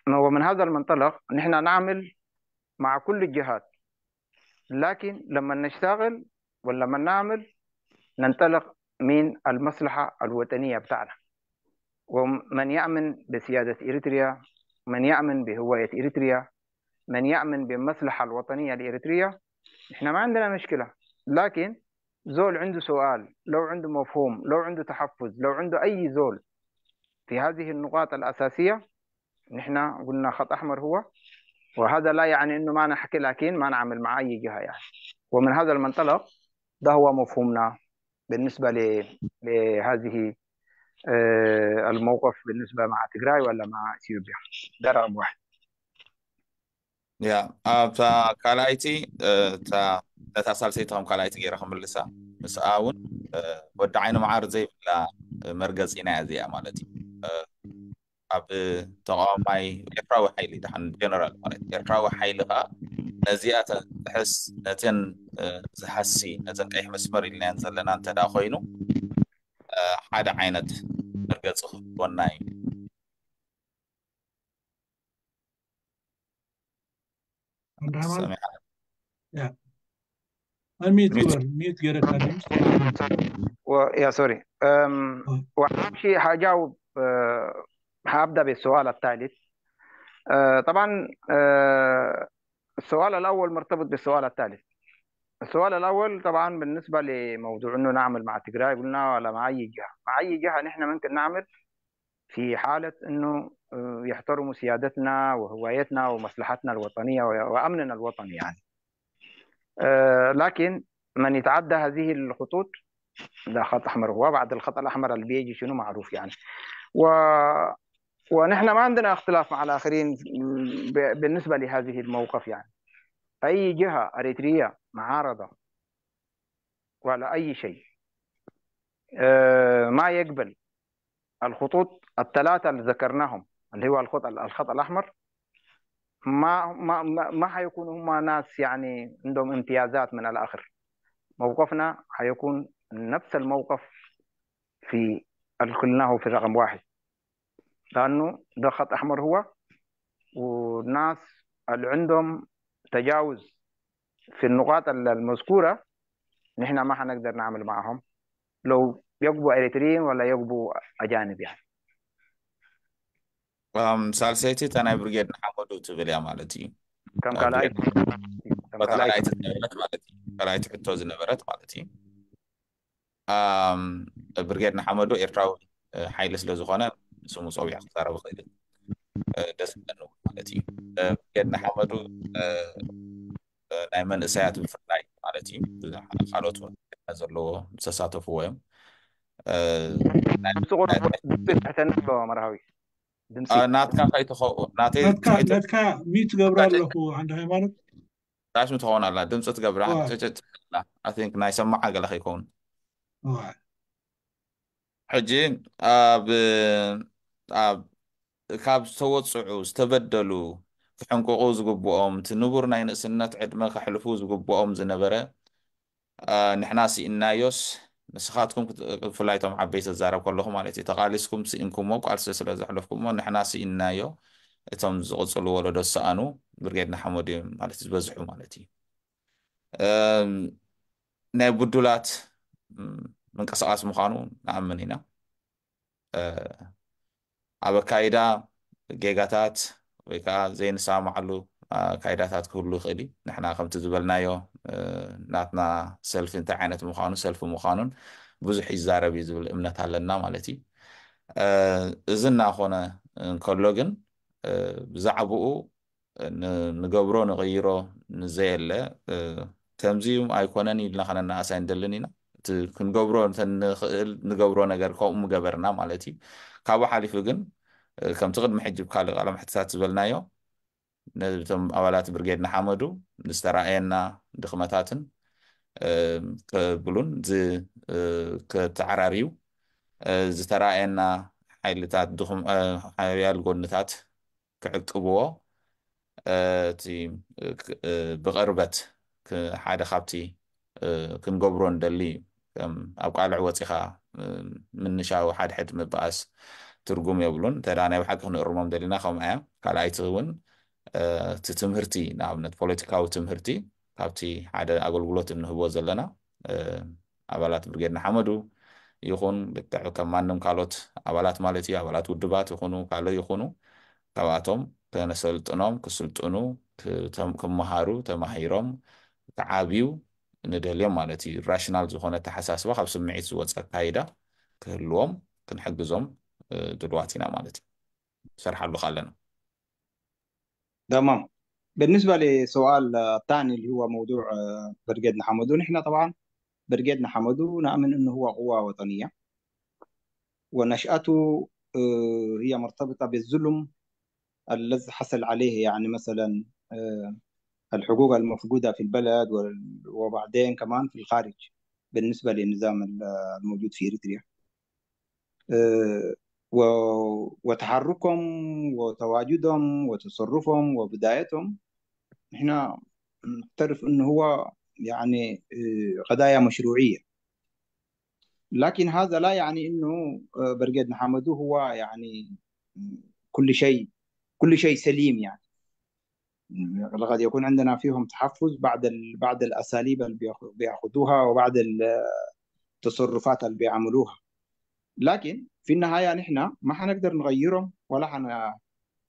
ومن هذا المنطلق نحن نعمل مع كل الجهات، لكن لما نشتغل ولما نعمل ننطلق من المصلحة الوطنية بتاعنا. ومن يأمن بسيادة إريتريا، من يأمن بهوية إريتريا، من يأمن بالمصلحة الوطنية لإريتريا، إحنا ما عندنا مشكلة. لكن زول عنده سؤال، لو عنده مفهوم، لو عنده تحفظ، لو عنده أي زول في هذه النقاط الأساسية، نحن قلنا خط أحمر هو، وهذا لا يعني إنه ما نحكي لكن ما نعمل مع أي جهة يعني. ومن هذا المنطلق ده هو مفهومنا بالنسبة لهذه الموقف بالنسبة مع تجراي ولا مع إثيوبيا. ده رقم واحد. Yeah، ኣብታ ካልኣይቲ እታ ነታ ሳልሰይቲ ከም ካልኣይቲ ገይረ ክምልሳ፣ ምስኣ እውን ወዲ ዓይኒ መዓር ዘይብላ መርገፂና እያ እዚኣ ማለት እዩ። ኣብ ተቃዋማይ ኤርትራዊ ሓይሊ ድሓን ጀነራል ማለት ኤርትራዊ ሓይሊ ከዓ ነዚኣተን ጥሕስ፣ ነተን ዝሃሲ፣ ነተን ቀይሕ መስመር ኢልናየን ዘለና እንተዳ ኮይኑ ሓደ ዓይነት መርገፂ ክህልወና እዩ። ወዲ ሃይማኖት። ሰሚዓ። Yeah፣ unmute. Mute. ግበር mute ገይረካ ድምፂ። Yeah، sorry. وأهم شيء هجاوب، هبدأ بالسؤال الثالث. طبعا السؤال الأول مرتبط بالسؤال الثالث. السؤال الأول طبعا بالنسبة لموضوع إنه نعمل مع تجراي قلنا ولا مع أي جهة، مع أي جهة نحن ممكن نعمل في حالة إنه يحترموا سيادتنا وهويتنا ومصلحتنا الوطنية وأمننا الوطني يعني. لكن من يتعدى هذه الخطوط ده خط أحمر هو، بعد الخط الأحمر اللي بيجي شنو معروف يعني. ونحن ما عندنا اختلاف مع الآخرين بالنسبة لهذه الموقف يعني. أي جهة أريترية معارضة ولا أي شيء ما يقبل الخطوط الثلاثة اللي ذكرناهم، اللي هو الخط الأحمر. ما حيكونوا هم ناس يعني عندهم امتيازات من الآخر. موقفنا حيكون نفس الموقف في اللي قلناه في رقم 1، لأنه ده خط أحمر هو، والناس اللي عندهم تجاوز في النقاط المذكورة نحن ما حنقدر نعمل معهم لو يقبوا إريتريين ولا يقبوا أجانب يعني. ሳልሰይቲ እታ ናይ ብርጌድ ንሓመዱ ትብል እያ ማለት እዩ። كم ካልኣይ ብርጌድ كم በታ ካልኣይ ካልኣይቲ ዝነበረት ማለት እዩ፣ ካልኣይቲ ሕቶ ዝነበረት ማለት እዩ። ብርጌድ ንሓመዱ ኤርትራዊ ሓይሊ ስለ ዝኾነ ስሙ ፀዊዕ ክዛረብ ይኽእል እዩ፣ ደስ ዝብለኒ እውን ማለት እዩ። ብርጌድ ንሓመዱ ናይ መንእሰያት ብፍላይ ማለት እዩ፣ ብዙሕ ካልኦት እውን ዘለዎ ዝተሳተፍዎ እዮም። ናይ ድምፂ ቁሩብ ድምፂ ትሕተኒ ኣሎ መርሃዊ ድምፂ ናትካ ከይትኸውን ናተይ ናትካ ናትካ mute ገብራ ኣለኹ ዓንዲ ሃይማኖት። ዳሽሙ ትኸውን ኣላ ድምፂ ትገብራ ዋ ጭጭ ኣላ። I think ናይ ሰማዓ ገለ ከይከውን። ዋ ሕጂ ኣብ ኣብ ካብ ዝተወፅዑ ዝተበደሉ ክሕንቅቑ ዝግብኦም እቲ ንቡር ናይ ንእስነት ዕድመ ከሕልፉ ዝግብኦም ዝነበረ ንሕና ስኢንናዮስ ንስኻትኩም ብፍላይ እቶም ዓበይቲ ዝዛረብ ከለኹ ማለት እዩ፣ ተቃሊስኩም ስኢንኩሞ ቃልሲ ስለ ዘሕለፍኩሞ ንሕና ስኢንናዮ እቶም ዝቕፅሉ ወለዶ ዝሰኣኑ ብርጌድ ንሓመዱ እዮም ማለት እዩ ዝበዝሑ ማለት እዩ። ናይ ብዱላት ምንቅስቃስ ምዃኑ ንኣምን ኢና። ኣብ ኣካይዳ ጌጋታት ወይ ከዓ ዘይንሰማዓሉ ኣካይዳታት ክህሉ ይኽእል እዩ። ንሕና ከምቲ ዝበልናዮ ናትና ሰልፊ እንታይ ዓይነት ምዃኑ ሰልፊ ምዃኑን ብዙሕ ይዛረብ እዩ ዝብል እምነት ኣለና ማለት እዩ። እዚ እናኾነ እንከሎ ግን ብዛዕባኡ ንገብሮ ንቕይሮ ንዘየለ ከምዚ ኣይኮነን ኢልና ከነናእስ ኣይንደልን ኢና። እቲ ክንገብሮ እንተንኽእል ንገብሮ ነገር ከምኡ ምገበርና ማለት እዩ። ካብኡ ሓሊፉ ግን ከምቲ ቅድሚ ሕጂ ብካልእ ቃለ መሕትታት ዝበልናዮ ነቶም ኣባላት ብርጌድ ንሓመዱ ንዝተረኣየና ድኽመታትን ክብሉን ከተዓራርዩ ዝተረኣየና ሓይልታት ድኹም ሓያል ጎንታት ክዕቅብዎ እቲ ብቕርበት ሓደ ካብቲ ክንገብሮ ንደሊ እዩ። ከም ኣብ ቃልዕ ወፂኻ ምንሻዊ ሓድሕድ ምበኣስ ትርጉም የብሉን። እንተ ናይ ብሓቂ ክንእርሞም ደሊና ከምኡ እያ። ካልኣይቲ እውን እቲ ትምህርቲ ንኣብነት ፖለቲካዊ ትምህርቲ ካብቲ ሓደ ኣገልግሎት እንህቦ ዘለና ኣባላት ብርጌድ ንሓመዱ ይኹን ልክዕ ከም ማንም ካልኦት ኣባላት ማለት እዩ፣ ኣባላት ውድባት ይኹኑ ካልእ ይኹኑ ካብኣቶም ከነሰልጥኖም ክስልጥኑ ክመሃሩ ተማሂሮም ክዓብዩ ንደልዮም ማለት እዩ። Rational ዝኾነ ተሓሳስባ ካብ ስምዒት ዝወፀ ኣካይዳ ክህልዎም ክንሕግዞም ድልዋት ኢና ማለት እዩ። ንሰርሓሉ ኣለና። تمام. بالنسبة لسؤال الثاني اللي هو موضوع برقيد نحمدو، نحن طبعا برقيد نحمدو نأمن أنه هو قوة وطنية، ونشأته هي مرتبطة بالظلم الذي حصل عليه، يعني مثلا الحقوق المفقودة في البلد وبعدين كمان في الخارج بالنسبة للنظام الموجود في إريتريا، وتحركهم وتواجدهم وتصرفهم وبدايتهم احنا نعترف انه هو يعني قضايا مشروعية، لكن هذا لا يعني انه برقيد نحمدو هو يعني كل شيء سليم. يعني قد يكون عندنا فيهم تحفظ بعد الاساليب اللي بياخذوها وبعد التصرفات اللي بيعملوها، لكن في النهاية نحن ما حنقدر نغيرهم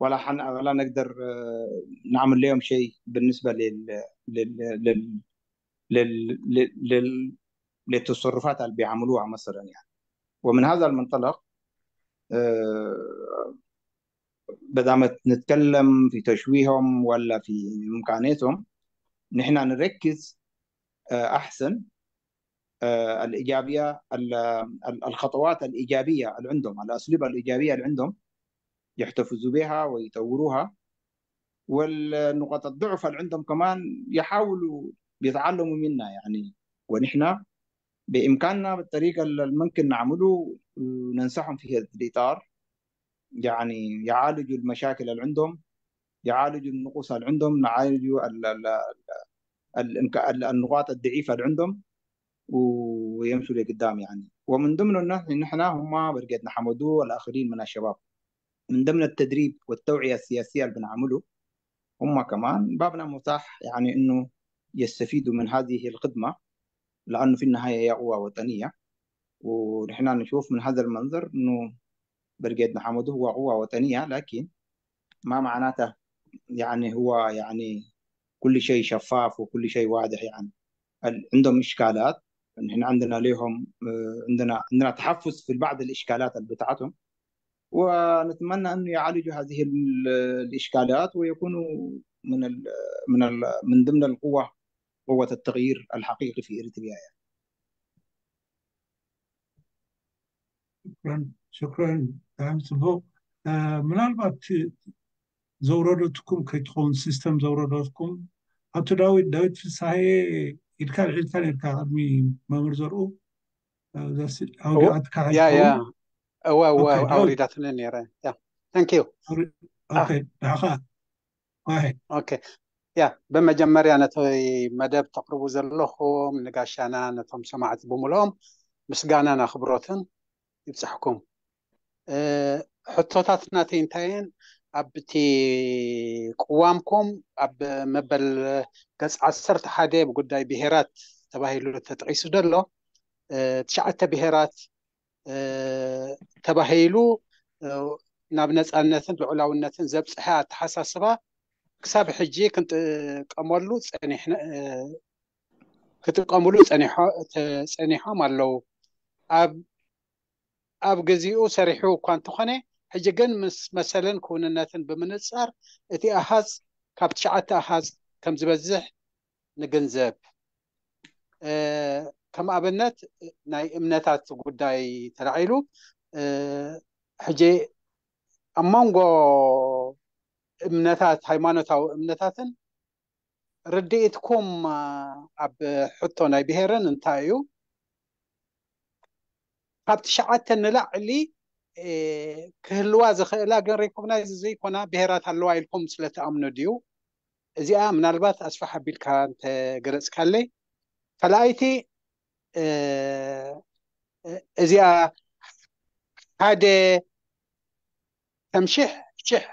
ولا نقدر نعمل لهم شيء بالنسبة لل لل لل لل لل للتصرفات اللي بيعملوها مثلا يعني. ومن هذا المنطلق بدل ما نتكلم في تشويههم ولا في إمكانيتهم، نحن نركز أحسن الإيجابية الخطوات الإيجابية اللي عندهم، الأساليب الإيجابية اللي عندهم يحتفظوا بها ويطوروها، والنقاط الضعف اللي عندهم كمان يحاولوا يتعلموا منها يعني. ونحن بإمكاننا بالطريقة اللي ممكن نعمله ننصحهم في هذا الإطار، يعني يعالجوا المشاكل اللي عندهم. يعالجوا النقص اللي عندهم، يعالجوا النقاط الضعيفة اللي عندهم ويمشوا لقدام يعني. ومن ضمن الناس نحن هم برقة نحمدو والآخرين من الشباب، من ضمن التدريب والتوعية السياسية اللي بنعمله هم كمان بابنا متاح يعني إنه يستفيدوا من هذه الخدمة، لأنه في النهاية هي قوة وطنية. ونحن نشوف من هذا المنظر إنه برقة نحمدو هو قوة وطنية، لكن ما معناته يعني هو يعني كل شيء شفاف وكل شيء واضح يعني. عندهم إشكالات، نحن عندنا لهم عندنا تحفظ في بعض الإشكالات اللي بتاعتهم، ونتمنى أن يعالجوا هذه الإشكالات ويكونوا من ضمن القوة، قوة التغيير الحقيقي في إريتريا يعني. شكرا شكرا ብጣዕሚ ፅቡቅ። ምናልባት ዘውረደትኩም ከይትኸውን system ዘውረደትኩም ኣቶ ዳዊት፣ ዳዊት ፍስሃየ ኢድካ ልዒልካ ነርካ ቅድሚ መምህር ዘርኡ ኣውዲቓትካ yeah yeah ከይትኸውን። እወ እወ። Okay ዳዊት። ኣውሪዳትኒ ነይረ፣ yeah, thank you. Okay ንዓኻ ዋሄድ። Okay, yeah, በመጀመርያ ነቲ መደብ ተቕርቡ ዘለኹም ንጋሻና ነቶም ሰማዕቲ ብምልኦም ምስጋናን ኣኽብሮትን ይብፃሕኩም። ሕቶታት ናተይ እንታይን ኣብቲ ቅዋምኩም ኣብ መበል ገፅ 11 ብጉዳይ ብሄራት ተባሂሉ ተጠቂሱ ዘሎ 9 ብሄራት ተባሂሉ ናብ ነፃነትን ልዑላውነትን ዘብፅሐ ኣተሓሳስባ ክሳብ ሕጂ ክንጥቀመሉ ፀኒሕና ክጥቀምሉ ፀኒሖም ኣለው። ኣብ ግዚኡ ሰሪሑ እኳ እንተኾነ ሕጂ ግን ምስ መሰልን ክውንነትን ብምንፃር እቲ ኣሃዝ ካብ 9 ኣሃዝ ከም ዝበዝሕ ንግንዘብ። ከም ኣብነት ናይ እምነታት ጉዳይ ተላዒሉ ሕጂ ኣብ መንጎ እምነታት ሃይማኖታዊ እምነታትን ርድኢትኩም ኣብ ሕቶ ናይ ብሄርን እንታይ እዩ? ካብ 9 ንላዕሊ ክህልዋ ዝኽእላ ግን recognize ዘይኮና ብሄራት ኣለዋ ኢልኩም ስለተኣምኑ ድዩ? እዚኣ ምናልባት ኣስፋሕ ኣቢልካ እንተገለፅካለይ። ካልኣይቲ እዚኣ ሓደ ከም ሽሕ ሽሕ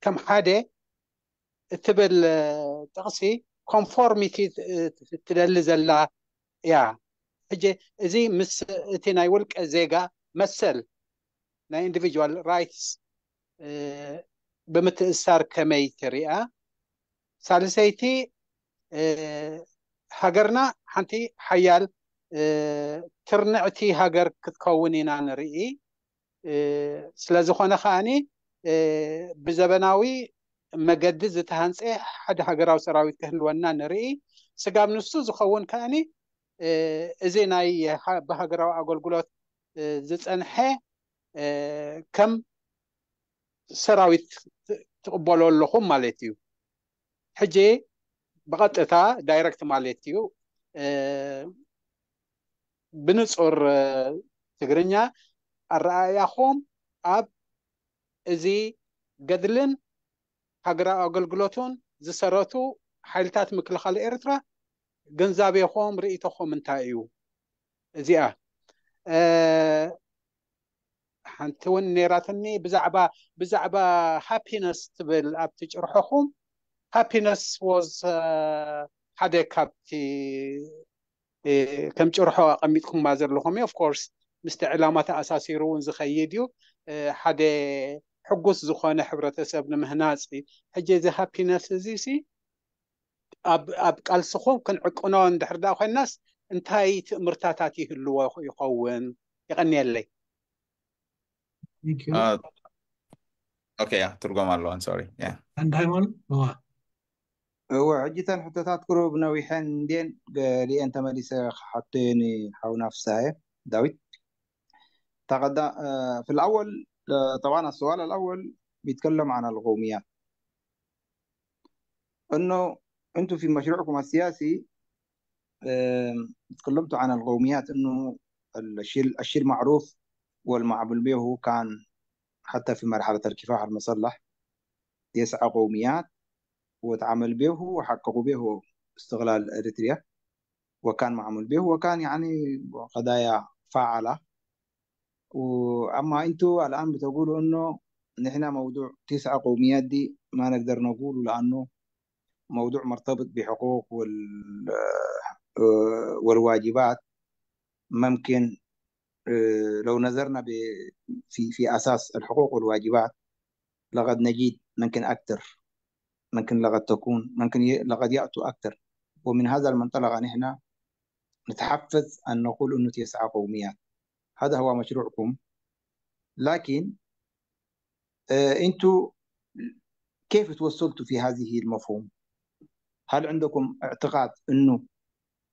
ከም ሓደ እትብል ጥቕሲ conformity ትደሊ ዘላ እያ። ሕጂ እዚ ምስ እቲ ናይ ውልቀ ዜጋ መሰል ናይ individual rights ብምትእስሳር ከመይ ትሪኣ? ሳልሰይቲ ሃገርና ሓንቲ ሓያል ትርንዕቲ ሃገር ክትከውን ኢና ንርኢ፣ ስለዝኾነ ከዓኒ ብዘበናዊ መገዲ ዝተሃንፀ ሓደ ሃገራዊ ሰራዊት ክህልወና ንርኢ። ስጋብ ንሱ ዝኸውን ከዓኒ እዚ ናይ ብሃገራዊ ኣገልግሎት ዝፀንሐ ከም ሰራዊት ትቕበሎ ኣለኹም ማለት እዩ። ሕጂ ብቐጥታ direct ማለት እዩ ብንፁር ትግርኛ ኣረኣያኹም ኣብ እዚ ገድልን ሃገራዊ ኣገልግሎቱን ዝሰረቱ ሓይልታት ምክልኻል ኤርትራ ግንዛቤኹም ርእቶኹም እንታይ እዩ? እዚኣ ሓንቲ እውን ነይራትኒ ብዛዕባ happiness ትብል ኣብቲ ጭርሖኹም happiness was ሓደ ካብቲ ከም ጭርሖ ኣቐሚጥኩማ ዘለኹም እዩ። Of course ምስቲ ዕላማ ተኣሳሲሩ እውን ዝኸይድ እዩ፣ ሓደ ሕጉስ ዝኾነ ሕብረተሰብ ንምህናፅ። ሕጂ እዚ happiness እዚ ሲ ኣብ ቃልስኹም ክንዕቅኖ እንድሕር ዳ ኮይናስ እንታይ ትእምርታታት ይህልዎ ይኸውን? ይቐኒየለይ። Thank you. Okay, yeah, ትርጉም ኣለዋን፣ sorry, yeah. አንድ ሃይማኖት እዋ። እወ፣ ሕጂ ተን ሕቶታት ቅሩብ ነዊሐን እንድን ገሊአን ተመሊሰ ክሓተኒ ሓውና ፍስሐ ዳዊት تقدم. في الأول طبعا السؤال الأول بيتكلم عن القوميات، إنه أنتم في مشروعكم السياسي تكلمتوا عن القوميات، إنه الشيء المعروف والمعمول به كان حتى في مرحلة الكفاح المسلح. 9 قوميات واتعمل به وحققوا به استقلال اريتريا، وكان معمول به وكان يعني قضايا فعالة. واما انتوا الان بتقولوا انه نحن موضوع 9 قوميات دي ما نقدر نقوله لانه موضوع مرتبط بحقوق والواجبات. ممكن لو نظرنا في اساس الحقوق والواجبات لقد نجد ممكن اكثر، ممكن لقد تكون، ممكن لقد ياتوا اكثر. ومن هذا المنطلق نحن نتحفز ان نقول انه 9 قوميات، هذا هو مشروعكم. لكن انتوا كيف توصلتوا في هذه المفهوم؟ هل عندكم اعتقاد انه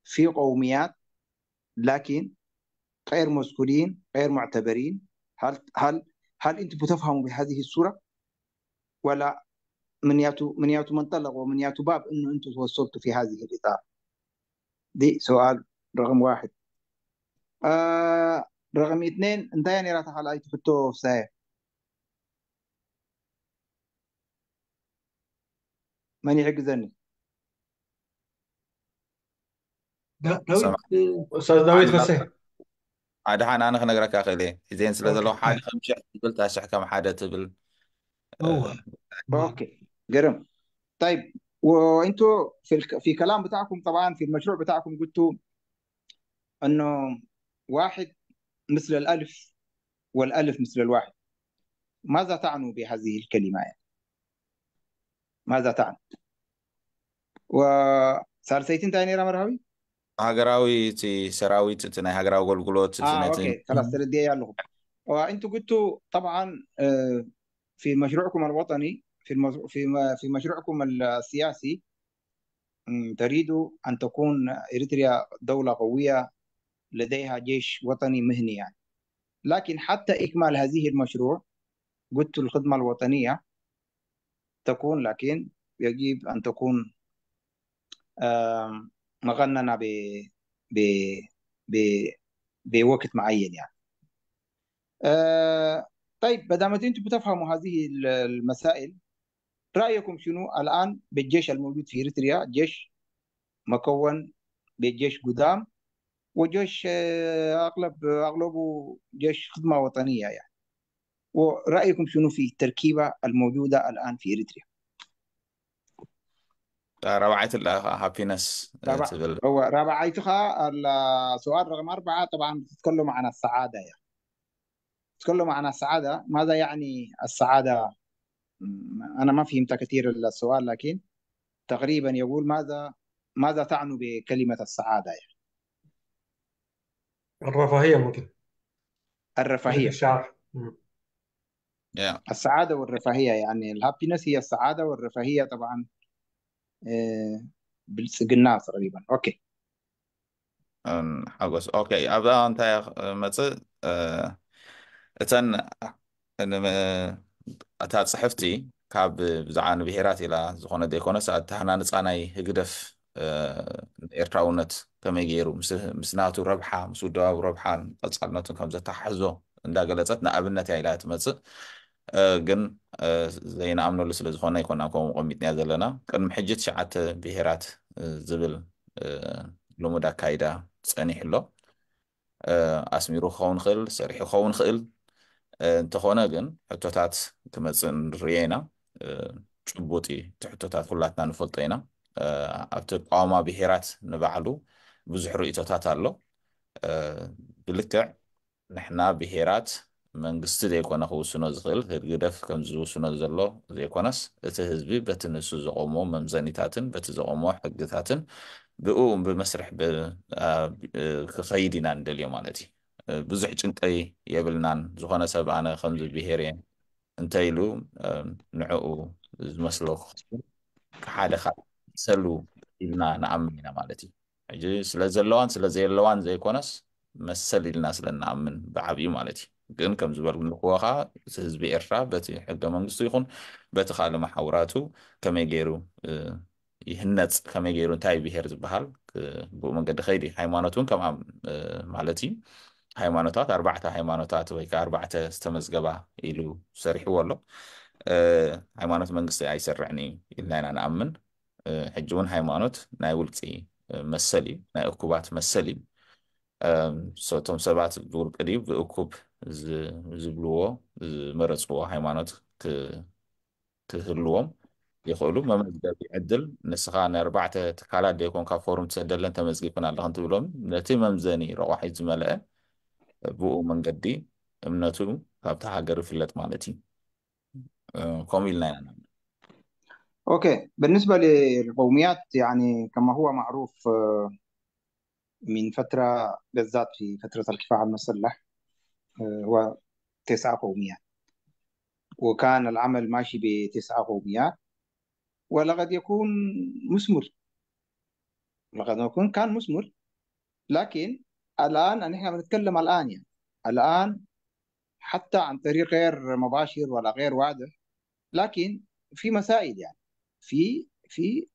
في قوميات لكن غير مذكورين غير معتبرين؟ هل انتم بتفهموا بهذه الصورة، ولا من ياتو منطلق ومن ياتو باب انه انتم توصلتوا في هذه الاطار؟ دي سؤال رقم 1. رقم 2، انت يعني راح على تحطه في سايا من يحجزني؟ داويت. سمع استاذ داويت فسيه ኣድሓን ኣነ ክነግረካ ክእል እየ ሒዘን ስለ ኦኬ ዘለኹ ሓደ ከም ሽሕ ትብል ታሽሕ ከም ሓደ ትብል። هو اوكي قرم. طيب وانتوا في كلام بتاعكم طبعا في المشروع بتاعكم قلتوا انه واحد مثل الالف والالف مثل الواحد. ماذا تعنوا بهذه الكلمة يعني؟ ماذا تعني؟ وثالثيتين تاني يا مرهوي؟ ሃገራዊ እቲ ሰራዊት እቲ ናይ ሃገራዊ ኣገልግሎት እቲ ነቲ اوكي خلاص تردي يا لغة. وانتوا قلتوا طبعا في مشروعكم الوطني في مشروعكم السياسي تريدوا ان تكون اريتريا دولة قوية لديها جيش وطني مهني يعني. لكن حتى اكمال هذه المشروع قلتوا الخدمة الوطنية تكون، لكن يجب ان تكون مغننة ب ب ب بوقت معين يعني. طيب بدل ما انتم بتفهموا هذه المسائل، رأيكم شنو الآن بالجيش الموجود في إريتريا؟ جيش مكون بجيش قدام وجيش أغلبه جيش خدمة وطنية يعني. ورأيكم شنو في التركيبة الموجودة الآن في إريتريا؟ ረብዓይቲ ሃፒነስ رابع ትብል هو رابعيتها السؤال رقم 4 طبعا بتتكلم عن السعادة يعني. تتكلم عن السعادة، ماذا يعني السعادة؟ أنا ما فهمت كثير السؤال، لكن تقريبا يقول ماذا تعنوا بكلمة السعادة يعني؟ الرفاهية ممكن في الرفاهية، الشعر. يا السعادة والرفاهية يعني الهابينس هي السعادة والرفاهية طبعا بالسجنات تقريبا. اوكي ሓጎስ ኦኬ ኣብዛ እንታይ መፅእ እተን እታ ፅሕፍቲ ካብ ብዛዕባ ንብሄራት ኢላ ዝኾነ ዘይኮነስ ኣተሃናንፃ ናይ ህግደፍ ኤርትራውነት ከመይ ገይሩ ምስ ናቱ ረብሓ ምስ ውድባዊ ረብሓን ቀፃልነቱን ከም ዘተሓሕዞ እንዳገለፀት ንኣብነት እያ ኢላ ትመፅእ። ግን ዘይንኣምነሉ ስለ ዝኾነ ኣይኮናን ከምኡ ቀሚጥና ዘለና። ቅድሚ ሕጂ 9 ብሄራት ዝብል ልሙድ ኣካይዳ ፀኒሑ ኣሎ። ኣስሚሩ ክኸውን ይኽእል፣ ሰሪሑ ክኸውን ይኽእል። እንተኾነ ግን ሕቶታት ክመፅእ ንሪኦ ኢና። ጭቡጥ እዩ እቲ ሕቶታት ኩላትና ንፈልጦ ኢና። ኣብቲ ቃውማ ብሄራት ንባዕሉ ብዙሕ ርእቶታት ኣሎ። ብልክዕ ንሕና ብሄራት መንግስቲ ዘይኮነ ክውስኖ ዝኽእል ህግደፍ ከም ዝውስኖ ዘሎ ዘይኮነስ እቲ ህዝቢ በቲ ንሱ ዘቆሞ መምዘኒታትን በቲ ዘቆሞ ሕግታትን ብኡ ብመስርሕ ክኸይድ ኢና ንደልዮ ማለት እዩ። ብዙሕ ጭንቀይ የብልናን። ዝኾነ ሰብ ኣነ ከምዚ ብሄር እየ እንተኢሉ ንዕኡ ዝመስሎ ክኸውን ሓደ ካብ ሰሉ ኢልና ንኣምን ኢና ማለት እዩ። ሕጂ ስለ ዘለዋን ስለ ዘየለዋን ዘይኮነስ መሰል ኢልና ስለ ንኣምን ብዓብዩ ማለት እዩ። ግን ከም ዝበልክዎ ከዓ እቲ ህዝቢ ኤርትራ በቲ ሕገ መንግስቱ ይኹን በቲ ካልእ መሓውራቱ ከመይ ገይሩ ይህነፅ፣ ከመይ ገይሩ እንታይ ብሄር ዝበሃል ብኡ መንገዲ ከይዲ። ሃይማኖት እውን ከምኣ ማለት እዩ። ሃይማኖታት 4 ሃይማኖታት ወይ ከዓ 4 ዝተመዝገባ ኢሉ ሰሪሕዎ ኣሎ። ሃይማኖት መንግስቲ ኣይሰርዕን እዩ ኢልና ኢና ንኣምን። ሕጂ እውን ሃይማኖት ናይ ውልቂ መሰል እዩ፣ ናይ እኩባት መሰል እዩ። እቶም ሰባት ብውልቂ ድዩ ብእኩብ ዝብልዎ ዝመረፅዎ ሃይማኖት ክህልዎም ይኽእሉ። መመዝገቢ ዕድል ንስኻ ንኣርባዕተ ትካላት ደይኮንካ ፎርም ትሰደለን ተመዝጊብክን ኣለኽን ትብሎም፣ ነቲ መምዘኒ ረቋሒት ዝመልአ ብኡ መንገዲ እምነቱ ካብቲ ሃገር ይፍለጥ ማለት እዩ። ከምኡ ኢልና ኢና ንኣምን። Okay، بالنسبة للقوميات يعني كما هو معروف من فترة، بالذات في فترة الكفاح المسلح، هو 9 قوميات، وكان العمل ماشي ب9 قوميات، ولقد يكون مثمر، لقد يكون كان مثمر، لكن الآن نحن بنتكلم الآن، يعني الآن حتى عن طريق غير مباشر ولا غير واضح، لكن في مسائل، يعني في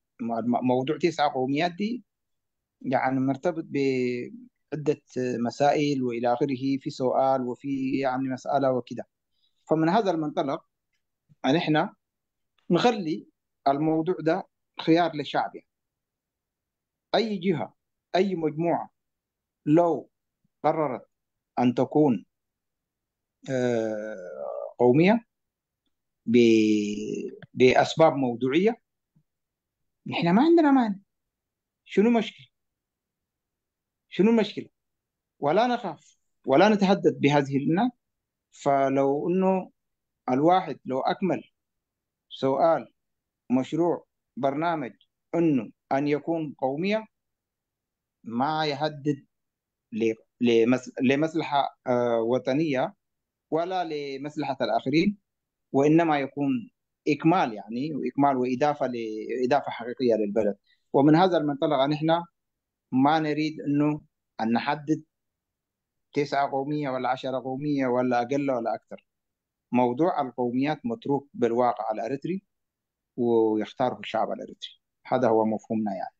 موضوع 9 قوميات دي يعني مرتبط بعدة مسائل وإلى آخره، في سؤال وفي يعني مسألة وكده. فمن هذا المنطلق نحن نخلي الموضوع ده خيار للشعب، يعني أي جهة أي مجموعة لو قررت أن تكون قومية بأسباب موضوعية، نحن ما عندنا مانع. شنو مشكلة؟ شنو المشكلة؟ ولا نخاف ولا نتهدد بهذه الناس. فلو إنه الواحد لو أكمل سؤال مشروع برنامج إنه أن يكون قومية، ما يهدد لمصلحة وطنية ولا لمصلحة الآخرين، وإنما يكون إكمال، يعني وإكمال وإضافة لإضافة حقيقية للبلد. ومن هذا المنطلق نحن ما نريد إنه أن نحدد 9 قومية ولا 10 قومية ولا أقل ولا أكثر. موضوع القوميات متروك بالواقع الأريتري ويختاره الشعب الأريتري، هذا هو مفهومنا. يعني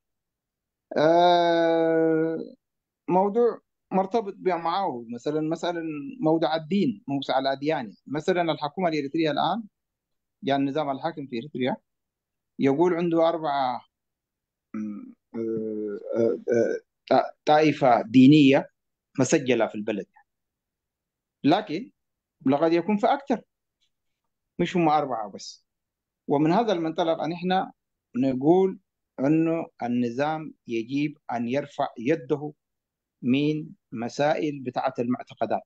موضوع مرتبط معه مثلا موضوع الدين، موضوع الأديان. مثلا الحكومة الإريترية الآن، يعني النظام الحاكم في إريتريا يقول عنده 4 طائفة دينية مسجلة في البلد، لكن لقد يكون في أكثر، مش هم 4 بس. ومن هذا المنطلق أن إحنا نقول أنه النظام يجب أن يرفع يده من مسائل بتاعة المعتقدات،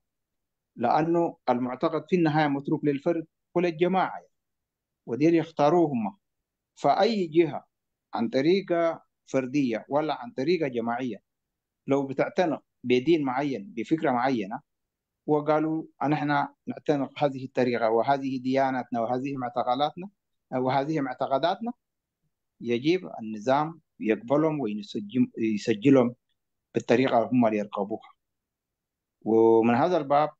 لأنه المعتقد في النهاية متروك للفرد وللجماعة، وديل يختاروه هم. فأي جهة عن طريقة فردية ولا عن طريقة جماعية لو بتعتنق بدين معين بفكرة معينة وقالوا نحن نعتنق هذه الطريقة وهذه ديانتنا وهذه معتقداتنا وهذه معتقداتنا، يجب النظام يقبلهم ويسجلهم بالطريقة هم اللي يرقبوها. ومن هذا الباب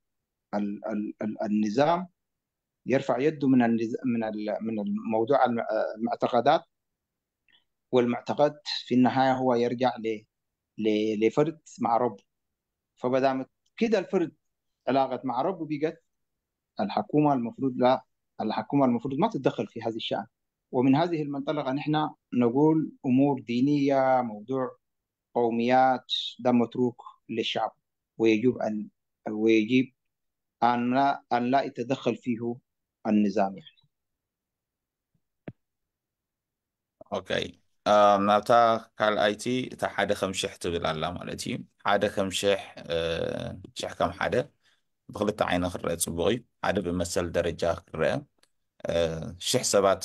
النظام يرفع يده من الموضوع المعتقدات، والمعتقد في النهاية هو يرجع لفرد مع رب. فبدام كده الفرد علاقة مع ربه بقت الحكومة المفروض لا، الحكومة المفروض ما تتدخل في هذا الشأن. ومن هذه المنطلقة نحن نقول أمور دينية، موضوع قوميات، ده متروك للشعب، ويجب أن لا يتدخل فيه النظام. يعني Okay، ናብታ ካልኣይቲ እታ ሓደ ከም ሽሕ ትብል ኣላ ማለት እዩ። ሓደ ከም ሽሕ፣ ሽሕ ከም ሓደ ብክልተ ዓይነ ክረአ ፅቡቅ እዩ። ሓደ ብመሰል ደረጃ ክረአ፣ ሽሕ ሰባት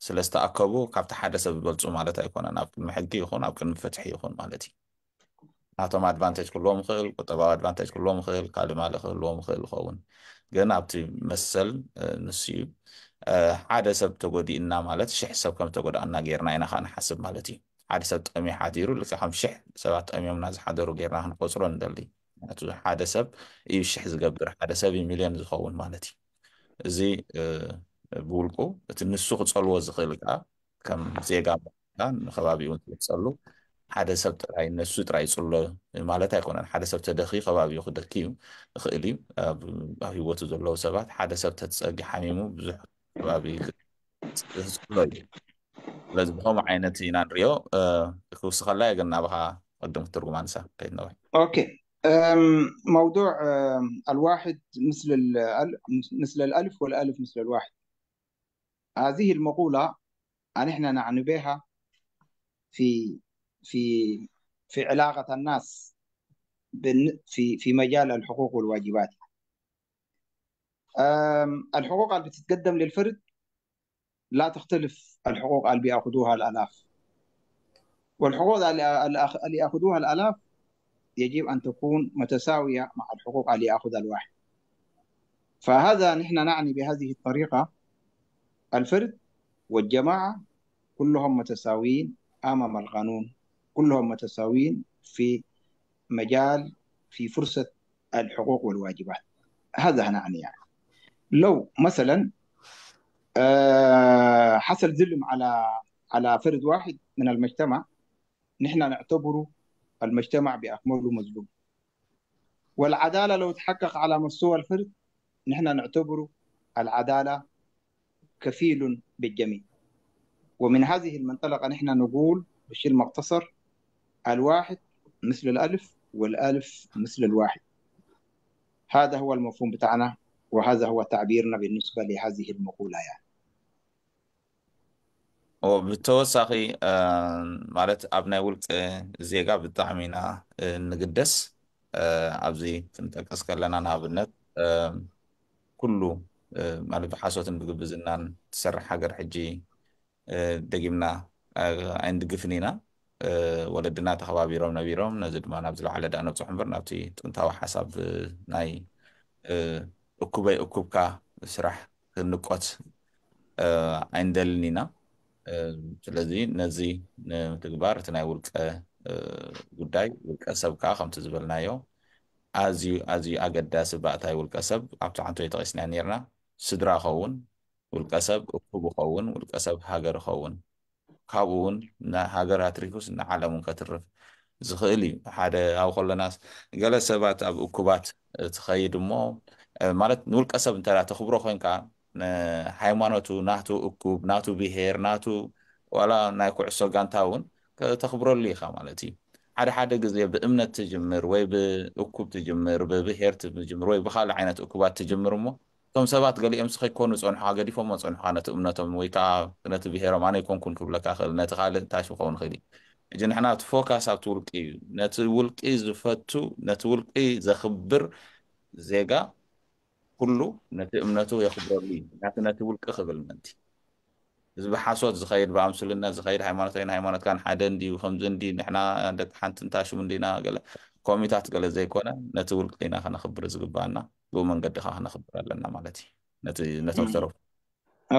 ስለ ዝተኣከቡ ካብቲ ሓደ ሰብ ዝበልፁ ማለት ኣይኮነን። ኣብ ቅድሚ ሕጊ ይኹን ኣብ ቅድሚ ፍትሒ ይኹን ማለት እዩ። ናቶም advantage ክህልዎም ይኽእል፣ ቁጠባዊ advantage ክህልዎም ይኽእል፣ ካልእ ማልእ ክህልዎም ይኽእል ይኸውን፣ ግን ኣብቲ መሰል ንሱ እዩ። ሓደ ሰብ ተጎዲእና ማለት ሽሕ ሰብ ከም ተጎዳእና ጌርና ኢና ከዓ ንሓስብ ማለት እዩ። ሓደ ሰብ ጠምዩ ሓዲሩ ልክዕ ከም ሽሕ ሰባት ጠምዮምና ዝሓደሩ ጌርና ክንቆፅሮ ንደሊ። ምክንያቱ ሓደ ሰብ እዩ ሽሕ ዝገብር፣ ሓደ ሰብ እዩ ሚልዮን ዝኸውን ማለት እዩ። እዚ ብውልቁ እቲ ንሱ ክፀልዎ ዝኽእል ከዓ ከም ዜጋ ንከባቢኡ ዝፀሉ ሓደ ሰብ ጥራይ ነሱ ጥራይ ይፅሎ ማለት ኣይኮነን። ሓደ ሰብ ተደኺ ከባቢኡ ክደኪ እዩ ይኽእል እዩ። ኣብ ሂወቱ ዘለዉ ሰባት ሓደ ሰብ ተፀጊ ሓሚሙ ብዙሕ ከባቢ ዝፅሎ እዩ። ስለዚ ብከምኡ ዓይነት ኢና ንሪኦ። ክውስኸላ ግን ናባኻ ቅድም ክትርጉማ ንሳ ከይትነውሕ። Okay. موضوع الواحد مثل مثل الألف والألف مثل الواحد، هذه المقولة نحن نعني بها في في في علاقة الناس في مجال الحقوق والواجبات. الحقوق اللي بتتقدم للفرد لا تختلف الحقوق اللي بياخذوها الآلاف، والحقوق اللي ياخذوها الآلاف يجب أن تكون متساوية مع الحقوق اللي يأخذها الواحد. فهذا نحن نعني بهذه الطريقة الفرد والجماعة كلهم متساويين أمام القانون، كلهم متساويين في مجال في فرصة الحقوق والواجبات. هذا نعني يعني لو مثلا حصل ظلم على فرد واحد من المجتمع، نحن نعتبره المجتمع بأكمله مظلوم. والعدالة لو تحقق على مستوى الفرد نحن نعتبره العدالة كفيل بالجميع. ومن هذه المنطلقة نحن نقول بالشيء المختصر الواحد مثل الألف والألف مثل الواحد. هذا هو المفهوم بتاعنا وهذا هو تعبيرنا بالنسبة لهذه المقولة يعني. ብተወሳኺ ማለት ኣብ ናይ ውልቀ ዜጋ ብጣዕሚ ኢና ንግደስ። ኣብዚ ክንጠቀስ ከለና ንኣብነት ኩሉ ማለት ብሓሶትን ብግብዝናን ትሰርሕ ሃገር ሕጂ ደጊምና ኣይንድግፍን ኢና። ወለድና ተኸባቢሮም ነቢሮም፣ ነዚ ድማ ናብ ዝለዓለ ዳ ነብፅሑ እምበር ናብቲ ጥንታዊ ሓሳብ ናይ እኩበይ እኩብካ ስራሕ ክንቆት ኣይንደልን ኢና። ስለዚ ነዚ ንምትግባር እቲ ናይ ውልቀ ጉዳይ ውልቀ ሰብ ከዓ ከምቲ ዝበልናዮ ኣዝዩ ኣዝዩ ኣገዳሲ ባእታይ ውልቀ ሰብ ኣብቲ ዓንቶ ጠቂስና ነርና፣ ስድራ ኸውን፣ ውልቀ ሰብ እኩብ ኸውን፣ ውልቀ ሰብ ሃገር ኸውን፣ ካብኡ እውን ንሃገር ኣትሪፉስ ንዓለም እውን ከትርፍ ዝኽእል እዩ። ሓደ ኣብ ከለናስ ገለ ሰባት ኣብ እኩባት ትኸይድ እሞ ማለት ንውልቀ ሰብ እንተ ተኽብሮ ኮንካ ሃይማኖቱ፣ ናቱ እኩብ፣ ናቱ ብሄር፣ ናቱ ዋላ ናይ ኩዕሶ ጋንታ እውን ተኽብረሉ ኢኻ ማለት እዩ። ሓደ ሓደ ግዜ ብእምነት ትጅምር ወይ ብእኩብ ትጅምር፣ ብብሄር ትጅምር ወይ ብካልእ ዓይነት እኩባት ትጅምር እሞ እቶም ሰባት ገሊኦም ከይኮኑ ፀንሑካ ገዲፎሞ ፀንሑካ ነቲ እምነቶም ወይ ከዓ ነቲ ብሄሮም ኣነ ይኮንኩን ክብለካ ክእል፣ ነቲ ካልእ እንታይ ክኸውን ክእል እዩ። ሕጂ ንሕና እቲ focus ኣብቲ ውልቂ እዩ። ነቲ ውልቂ ዝፈቱ፣ ነቲ ውልቂ ዘኽብር ዜጋ ኩሉ ነቲ እምነቱ የኽብረሉ እዩ፣ ምክንያቱ ነቲ ውልቂ ክብል ምንቲ። እዚ ብሓሶት ዝኸይድ፣ ብኣምስልነት ዝኸይድ፣ ሃይማኖተይን ሃይማኖትካን ሓደ እንድዩ፣ ከምዚ እንዲ ንሕና ደቂ ሓንቲ እንታሽሙ እንዲና ገለ ኮሚታት ገለ ዘይኮነ ነቲ ውልቂ ኢና ከነኽብር ዝግባአና። ብኡ መንገዲ ካ ክነኽብር ኣለና ማለት እዩ ነቲ ነቶም ዝተረፉ።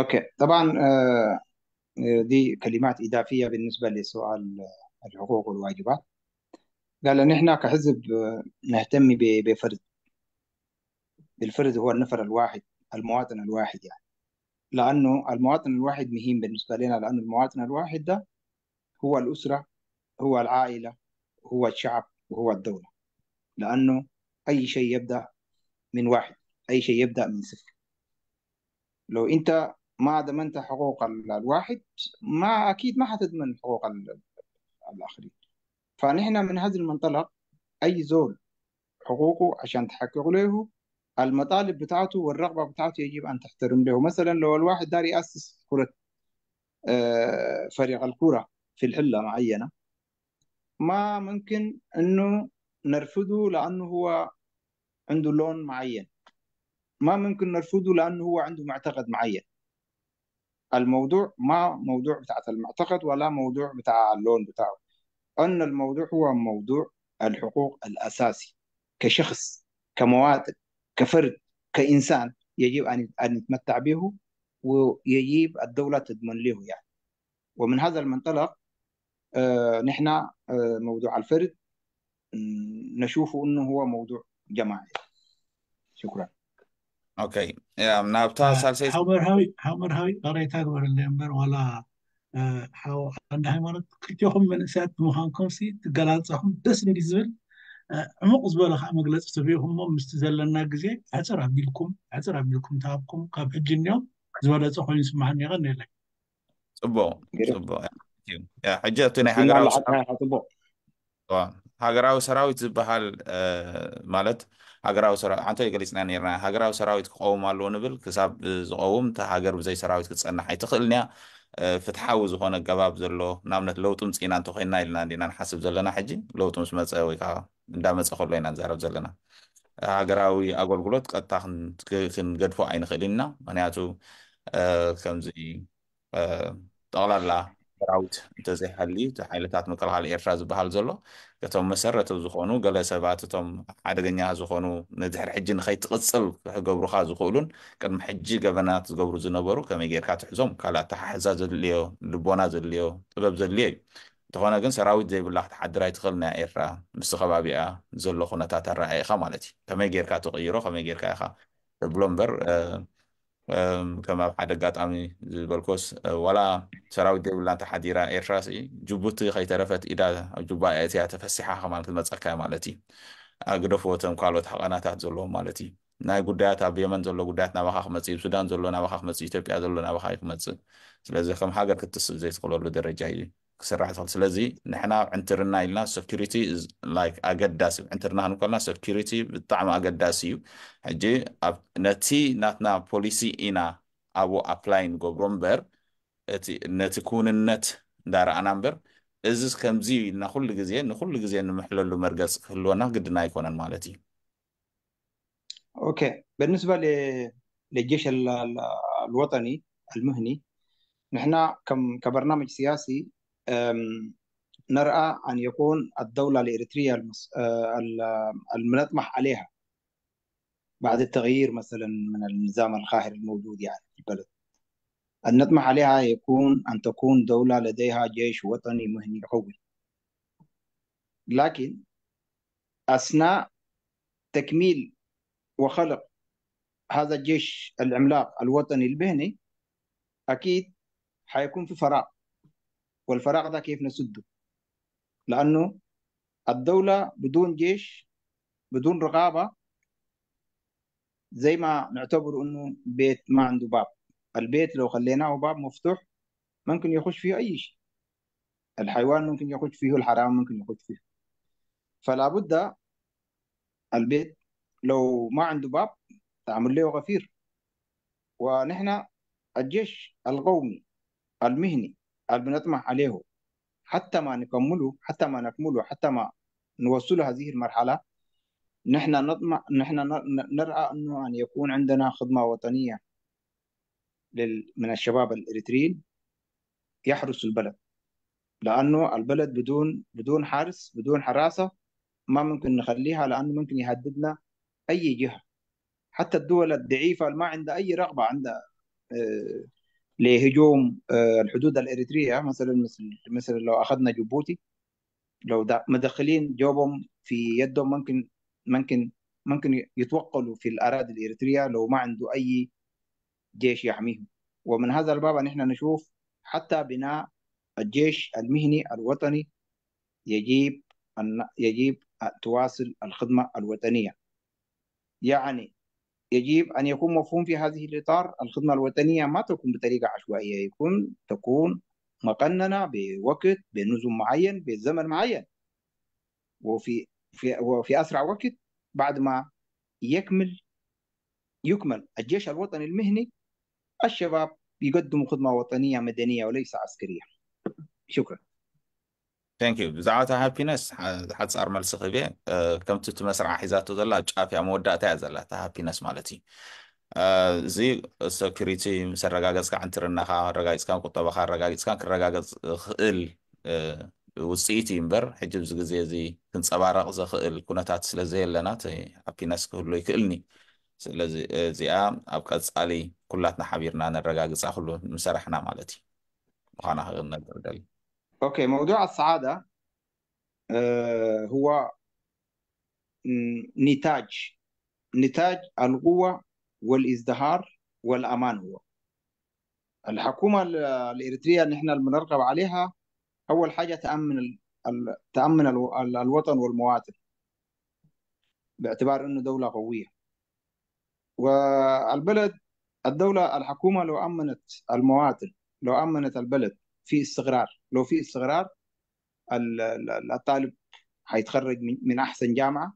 Okay، طبعا دي كلمات إضافية بالنسبة لسؤال الحقوق والواجبات. قال ان احنا كحزب نهتم بفرد، بالفرد هو النفر الواحد، المواطن الواحد يعني، لأنه المواطن الواحد مهم بالنسبة لنا، لأنه المواطن الواحد ده هو الأسرة، هو العائلة، هو الشعب، وهو الدولة. لأنه أي شيء يبدأ من واحد، أي شيء يبدأ من صفر. لو أنت ما ضمنت حقوق الواحد ما أكيد ما حتضمن حقوق الآخرين. فنحن من هذا المنطلق أي زول حقوقه عشان تحقق له المطالب بتاعته والرغبة بتاعته يجب أن تحترم له. مثلا لو الواحد دار يأسس كرة فريق الكرة في الحلة معينة، ما ممكن أنه نرفضه لأنه هو عنده لون معين، ما ممكن نرفضه لأنه هو عنده معتقد معين. الموضوع ما موضوع بتاع المعتقد ولا موضوع بتاع اللون بتاعه، أن الموضوع هو موضوع الحقوق الأساسي كشخص، كمواطن، كفرد، كإنسان يجب أن يتمتع به ويجب الدولة تضمن له يعني. ومن هذا المنطلق نحن موضوع الفرد نشوفه أنه هو موضوع جماعي. شكرا. Okay، ናብታ ሳልሰይቲ ሓው መርሃዊ፣ ሓው መርሃዊ፣ ቀረይታ ግበረለይ እምበር ዋላ ሓው ዓንዲ ሃይማኖት ክልቲኹም መንእሰያት ብምዃንኩም ሲ ትገላልፀኹም ደስ እንዲ ዝብል፣ ዕሙቕ ዝበለ ከዓ መግለፂ ትብኢኹም እሞ ምስቲ ዘለና ግዜ ሕፅር ኣቢልኩም ሕፅር ኣቢልኩም ተሃብኩም ካብ ሕጂ እኒኦም። ዝበለፀ ኮይኑ ይስማዓኒ። ይቀኒለይ። ፅቡቅ። ፅቡቅ። ሕጂ ኣብቲ ናይ እና ሃገራዊ ለሓቂ ፅቡቅ። ሃገራዊ ሰራዊት ዝበሃል ማለት ሃገራዊ ሰራዊት ሓንቶ ገሊፅና ነርና። ሃገራዊ ሰራዊት ክቀውም ኣለዎ ንብል። ክሳብ ዝቀውም እታ ሃገር ብዘይ ሰራዊት ክትፀንሕ ኣይትኽእልን እያ። ፍትሓዊ ዝኾነ ገባብ ዘሎ ንኣብነት ለውጢ ምፅኢና እንተኮይንና ኢልና እንዲና ንሓስብ ዘለና። ሕጂ ለውጢ ምስ መፀ ወይ ከዓ እንዳመፀ ከሎ ኢና ንዛረብ ዘለና። ሃገራዊ ኣገልግሎት ቀጥታ ክንገድፎ ኣይንኽእል ኢና፣ ምክንያቱ ከምዚ ጠቕላላ ሰራዊት እንተዘይሃልዩ እቲ ሓይልታት ምክልኻል ኤርትራ ዝበሃል ዘሎ እቶም መሰረተ ዝኾኑ ገለ ሰባት እቶም ሓደገኛ ዝኾኑ ንድሕሪ ሕጂ ንኸይትቕፅል ክገብሩካ ዝኽእሉን ቅድሚ ሕጂ ገበናት ዝገብሩ ዝነበሩ ከመይ ጌርካ ትሕዞም? ካልእ ኣተሓሕዛ ዘድልዮ፣ ልቦና ዘድልዮ፣ ጥበብ ዘድልዮ እዩ። እንተኾነ ግን ሰራዊት ዘይብላ ክትሓድር ኣይትኽእልን እያ ኤርትራ፣ ምስቲ ከባቢኣ ዘሎ ኩነታት ኣረኣኢኻ ማለት እዩ። ከመይ ጌርካ ትቕይሮ፣ ከመይ ጌርካ ኢኻ ተብሎ እምበር ከም ኣብ ሓደ ኣጋጣሚ ዝበልኮስ ዋላ ሰራዊት ዘይብላ እንተሓዲራ ኤርትራ ጅቡቲ ከይተረፈት ኢዳ ኣብ ጁባ እትያ ተፈሲሓ ከማን ክትመፀካ ማለት እዩ። ግደፍዎ እቶም ካልኦት ሓቐናታት ዘለዎም ማለት እዩ። ናይ ጉዳያት ኣብ የመን ዘሎ ጉዳያት ናባኻ ክመፅእ እዩ፣ ሱዳን ዘሎ ናባኻ ክመፅእ፣ ኢትዮጵያ ዘሎ ናባኻ እዩ ክመፅእ። ስለዚ ከም ሃገር ክትስእ ዘይትኽእለሉ ደረጃ እዩ ክስራሕ ዝኽእል። ስለዚ ንሕና ዕንትርና ኢልና security like ኣገዳሲ፣ ዕንትርና ክንብል ከለና security ብጣዕሚ ኣገዳሲ እዩ። ሕጂ ነቲ ናትና ፖሊሲ ኢና ኣብኡ apply ንገብሮ እምበር እቲ ነቲ ክውንነት እንዳረኣና እምበር እዚ ከምዚ ኢልና ኩሉ ግዜ ንኩሉ ግዜ ንምሕለሉ መርገፅ ክህልወና ግድና ኣይኮነን ማለት እዩ። Okay، بالنسبة للجيش الوطني المهني، نحن كبرنامج سياسي نرأى أن يكون الدولة الإريترية المنطمح عليها بعد التغيير مثلا من النظام القاهر الموجود يعني في البلد، أن نطمح عليها يكون أن تكون دولة لديها جيش وطني مهني قوي، لكن أثناء تكميل وخلق هذا الجيش العملاق الوطني المهني أكيد حيكون في فراغ، والفراغ ده كيف نسده؟ لأنه الدولة بدون جيش بدون رقابة زي ما نعتبر أنه بيت ما عنده باب. البيت لو خليناه باب مفتوح ممكن يخش فيه أي شيء، الحيوان ممكن يخش فيه، الحرام ممكن يخش فيه. فلا بد البيت لو ما عنده باب تعمل له غفير. ونحن الجيش القومي المهني اللي بنطمح عليه حتى ما نكمله، حتى ما نكمله، حتى ما نوصله هذه المرحلة، نحن نطمح، نحن نرأى أنه أن يكون عندنا خدمة وطنية من الشباب الإريتريين يحرسوا البلد، لأنه البلد بدون حارس بدون حراسة ما ممكن نخليها، لأنه ممكن يهددنا أي جهة، حتى الدول الضعيفة اللي ما عندها أي رغبة عندها لهجوم الحدود الإريترية مثلا، مثل لو أخذنا جيبوتي، لو مدخلين جوبهم في يدهم ممكن يتوقلوا في الأراضي الإريترية لو ما عنده أي جيش يحميهم. ومن هذا الباب نحن نشوف حتى بناء الجيش المهني الوطني يجب أن تواصل الخدمة الوطنية. يعني يجب أن يكون مفهوم في هذه الإطار الخدمة الوطنية ما تكون بطريقة عشوائية، تكون مقننة بوقت، بنظم معين، بزمن معين، وفي أسرع وقت بعد ما يكمل الجيش الوطني المهني الشباب يقدموا خدمة وطنية مدنية وليس عسكرية. شكرا. Thank you. ብዛዕባ እታ happiness ሓፃር መልሲ ክህብ እየ። ከምቲ እቲ መስርዓ ሒዛቶ ዘላ ኣብ ጫፍ እያ፣ መወዳእታ እያ ዘላ እታ happiness ማለት እዩ። እዚ security ምስ ኣረጋገፅካ፣ ዕንትርናኻ ኣረጋጊፅካ፣ ቁጠባኻ ኣረጋጊፅካ ክረጋገፅ ክእል ውፅኢት እዩ እምበር ሕጂ ኣብዚ ግዜ እዚ ክንፀባረቕ ዘኽእል ኩነታት ስለ ዘየለና እቲ happiness ክህሉ ይክእልኒ። ስለዚ እዚኣ ኣብ ቀፃሊ ኩላትና ሓቢርና ነረጋግፃ ኩሉ ምሰራሕና ማለት እዩ ምዃና ክነግር ደሊ። Okay، موضوع السعادة هو نتاج القوة والازدهار والأمان. هو الحكومة الإريترية اللي احنا بنرغب عليها أول حاجة تأمن الوطن والمواطن باعتبار أنه دولة قوية، والبلد الدولة الحكومة لو أمنت المواطن، لو أمنت البلد في استقرار، لو في استقرار الطالب حيتخرج من أحسن جامعة،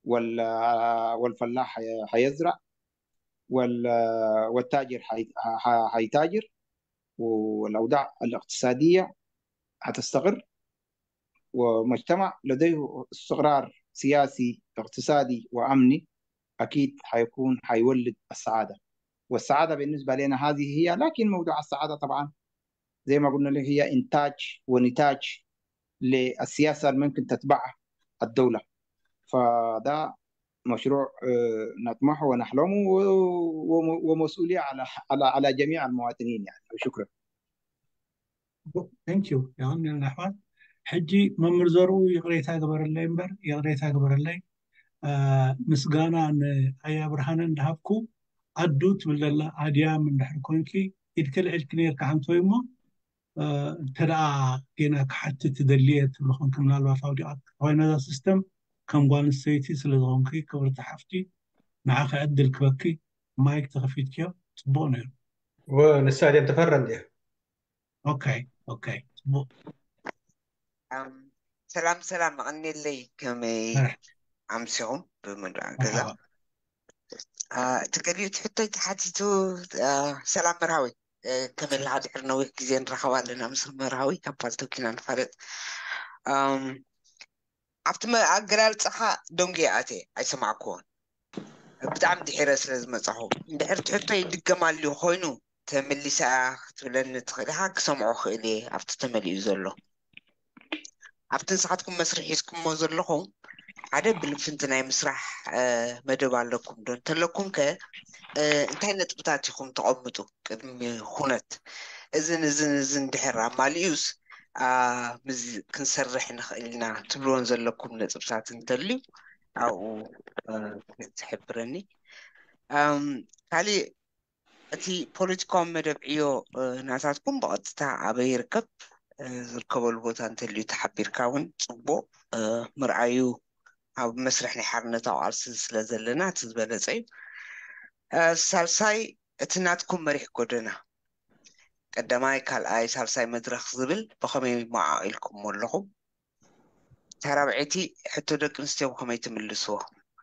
والفلاح حيزرع، والتاجر حيتاجر، والأوضاع الاقتصادية حتستقر، ومجتمع لديه استقرار سياسي اقتصادي وأمني أكيد حيكون حيولد السعادة. والسعادة بالنسبة لنا هذه هي. لكن موضوع السعادة طبعا زي ما قلنا لك هي إنتاج ونتاج للسياسة اللي ممكن تتبعها الدولة. فده مشروع نطمحه ونحلمه ومسؤولية على جميع المواطنين يعني. شكرا. Thank you የቐንየልና ኣሕዋት። ሕጂ መምህር ዘርኡ ይቕሬታ ግበረለይ እምበር ይቕሬታ ግበረለይ፣ ምስጋና ንኣያ ብርሃነ እንዳሃብኩ ኣዱ ትብል ዘላ ኣድያም እንድሕር ኮንኪ ኢድኪ ልዒልኪ ነርካ ሓንቲ ወይ እሞ እንተደኣ ጌና ክሓትት ትደልየ ትብል ኮንኪ ምናልባት ኣውዲቓ ኮይና እዛ system ከም ጓል ኣንስተይቲ ስለ ዝኾንኪ ክብርቲ ሓፍቲ ንዓኺ ዕድል ክበኪ mic ተኸፊትክዮ ፅቡቅ ነይሩ። ወንሳ ድም ተፈረም ድያ። Okay, ፅቡቅ። ሰላም ሰላም፣ መቐኒለይ፣ ከመይ ኣምሲኹም ብምድራቅ ገዛ? መርሓባ። እቲ ገሊኡ ትሕቶይ ተሓቲቱ። ሰላም መርሃዊ፣ ከመይ ኣለካ? ድሕሪ ነዊሕ ግዜ ንረኸብ ኣለና ምስ መርሃዊ፣ ካብ ፓልቶክ ኢና ንፋለጥ። ኣብቲ ኣገላልፅኻ ደንጊየ ኣትየ ኣይሰማዕክዎን፣ ብጣዕሚ ድሒረ ስለ ዝመፃኹ። እንድሕር ትሕቶ ይድገማሉ ኮይኑ ተመሊሳ ክትብለኒ ትኽእል ኢኻ፣ ክሰምዖ ክእል እየ። ኣብቲ ተመሊኡ ዘሎ ኣብቲ ንስኻትኩም መስርሕ ሒዝኩሞ ዘለኹም ሓደ ብልፍንቲ ናይ ምስራሕ መደብ ኣለኩም ዶ? እንተለኩም ከ እንታይ ነጥብታት ኢኹም ተቐምጡ ቅድሚ ኩነት? እዝን እዝን እዝን ድሕር ኣማሊኡስ ምዝ ክንሰርሕ ንኽእል ኢና ትብልዎን ዘለኩም ነጥብታት እንተልዩ ኣብኡ ትሕብረኒ። ካሊእ እቲ ፖለቲካዊ መደብ ዕዮ ናታትኩም ብቐጥታ ኣበይ ይርከብ? ዝርከበሉ ቦታ እንተልዩ ተሓቢርካ እውን ፅቡቅ ምርኣዩ ኣብ መስርሕ ናይ ሓርነታዊ ቃልሲ ስለ ዘለና እቲ ዝበለፀ እዩ። ሳልሳይ እቲ ናትኩም መሪሕ ጎደና ቀዳማይ ካልኣይ ሳልሳይ መድረክ ዝብል ብኸመይ መዓቂልኩሞ ኣለኹም? እታ ራብዐይቲ ሕቶ ደቂ ኣንስትዮ ብኸመይ ትምልስዎ?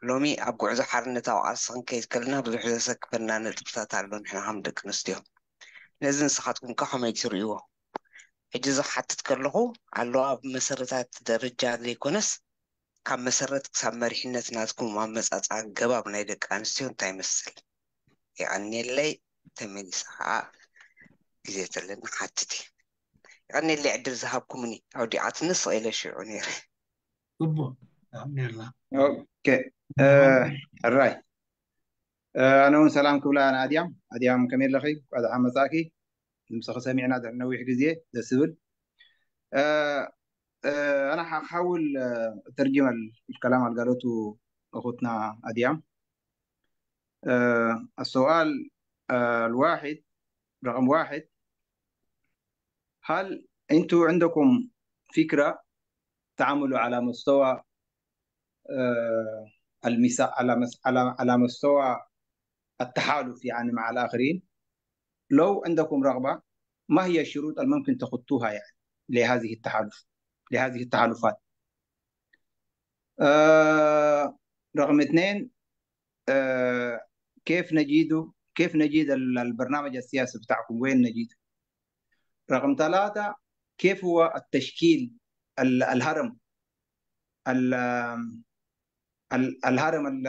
ሎሚ ኣብ ጉዕዞ ሓርነታዊ ቃልሲ ክንከይድ ከለና ብዙሕ ዘሰክፈና ነጥብታት ኣሎ ንሕና ከም ደቂ ኣንስትዮ። ነዚ ንስኻትኩም ከ ከመይ ትርእይዎ? ሕጂ እዚ ክሓትት ከለኹ ኣለዋ ብመሰረታት ደረጃ ዘይኮነስ ካብ መሰረት ክሳብ መሪሕነት ናትኩም ኣመፃፅኣ ገባብ ናይ ደቂ ኣንስትዮ እንታይ ይመስል? ይቐኒየለይ። ተመሊሰ ከዓ ግዜ ተለና ሓትት እየ። ይቐኒየለይ ዕድል ዝሃብኩምኒ። ኣውዲቓትኒ ስቕ ኢለ ሽዑ ነይረ። ፅቡቅ፣ የቐንየልና። Okay ሕራይ፣ ኣነ እውን ሰላም ክብላ ንኣድያም። ኣድያም ከመይ ኣለኺ? ቋድሓ መፃእኪ፣ ድምፅኺ ሰሚዕና ድሕሪ ነዊሕ ግዜ፣ ደስ ዝብል። انا هحاول اترجم الكلام اللي قالته اختنا اديام. السؤال الواحد رقم 1، هل انتوا عندكم فكرة تعملوا على مستوى المسا على مس على على مستوى التحالف يعني مع الآخرين؟ لو عندكم رغبة، ما هي الشروط اللي ممكن تخطوها يعني لهذه التحالف لهذه التحالفات؟ رقم 2، كيف نجد البرنامج السياسي بتاعكم؟ وين نجده؟ رقم 3، كيف هو التشكيل الهرم الهرم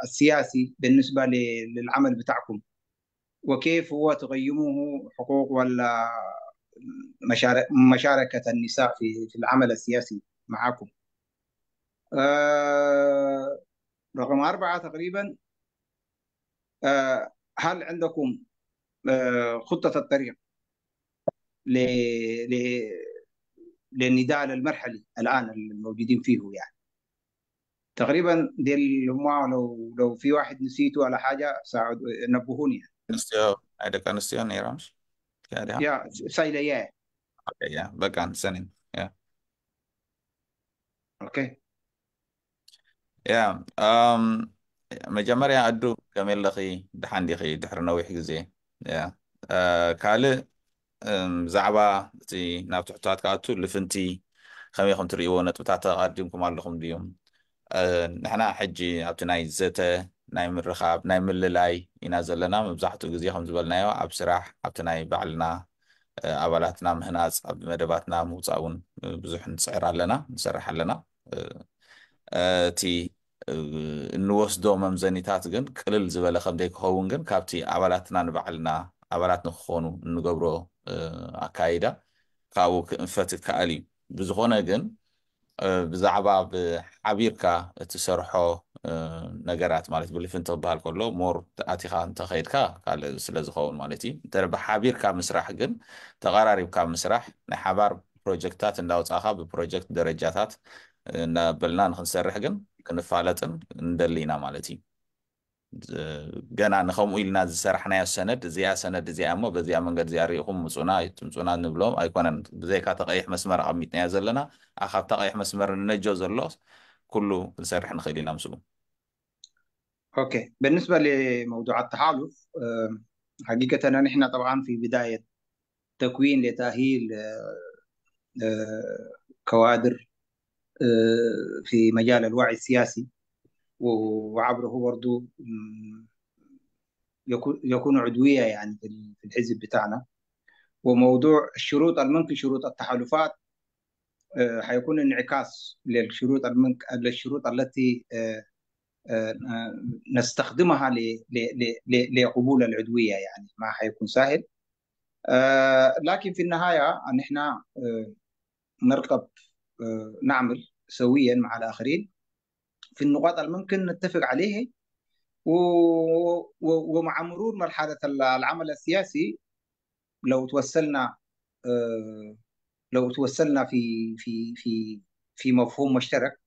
السياسي بالنسبة للعمل بتاعكم، وكيف هو تقيموه حقوق ولا مشاركة النساء في العمل السياسي معكم؟ رقم 4 تقريبا، هل عندكم خطة الطريق للنداء المرحلي الآن الموجودين فيه؟ يعني تقريبا دي اللي هم لو في واحد نسيته ولا حاجة ساعد نبهوني يعني. ኣንስትዮ ናይ ደቂ ኣንስትዮ ነይሮምሽ ከዲያ? Yeah ሳይለ yeah. Yeah በቃ ንሰኒን yeah. Okay. Yeah. መጀመርያ ኣዱ ከመይ ኣለኺ ድሓን ዲኺ ድሕሪ ነዊሕ ግዜ yeah ካልእ ብዛዕባ እቲ ናብ ትሕቶታት ክኣቱ ልፍንቲ ከመይ ከም ትርእይዎ ነጥብታት ተቐዲምኩም ኣለኹም ድዩም ንሕና ሕጂ ኣብቲ ናይ ዘተ ናይ ምርኻብ ናይ ምልላይ ኢና ዘለና መብዛሕትኡ ግዜ ከም ዝበልናዮ ኣብ ስራሕ ኣብቲ ናይ ባዕልና ኣባላትና ምህናፅ ኣብ መደባትና ምውፃእ እውን ብዙሕ ንፅዕር ኣለና ንሰርሕ ኣለና እቲ እንወስዶ መምዘኒታት ግን ቅልል ዝበለ ከምዘይ ክኸውን ግን ካብቲ ኣባላትና ንባዕልና ኣባላት ንክኾኑ እንገብሮ ኣካይዳ ካብኡ ክእንፈት ይከኣል እዩ ብዝኾነ ግን ብዛዕባ ብሓቢርካ እትሰርሖ ነገራት ማለት ብልፍንቲ ክበሃል ከሎ more ኣቲኻ እንተኸይድካ ካልእ ስለ ዝኸውን ማለት እዩ እንተ ብሓቢርካ ምስራሕ ግን ተቐራሪብካ ምስራሕ ናይ ሓባር ፕሮጀክትታት እንዳውፃእኻ ብፕሮጀክት ደረጃታት እናበልና ንክንሰርሕ ግን ክንፋለጥን ንደሊ ኢና ማለት እዩ ገና ንከምኡ ኢልና ዝሰራሕናዮ ሰነድ እዚኣ ሰነድ እዚኣ እሞ በዚኣ መንገዲ እዚኣ ሪኢኹም ምፁና ትምፁና ንብሎም ኣይኮነን ብዘይካ ተቀይሕ መስመር ኣቐሚጥናዮ ዘለና ካብታ ቀይሕ መስመር ንነጆ ዘሎ ኩሉ ክንሰርሕ ንኽእል ኢና ምስኡ Okay، بالنسبة لموضوع التحالف حقيقة نحن طبعا في بداية تكوين لتأهيل كوادر في مجال الوعي السياسي، وعبره برضو يكون عضوية يعني في الحزب بتاعنا. وموضوع الشروط الممكن شروط التحالفات حيكون انعكاس للشروط للشروط التي نستخدمها لقبول العضوية، يعني ما حيكون سهل، لكن في النهاية نحن نرغب نعمل سويا مع الآخرين في النقاط الممكن نتفق عليه، ومع مرور مرحلة العمل السياسي لو توسلنا في في في في مفهوم مشترك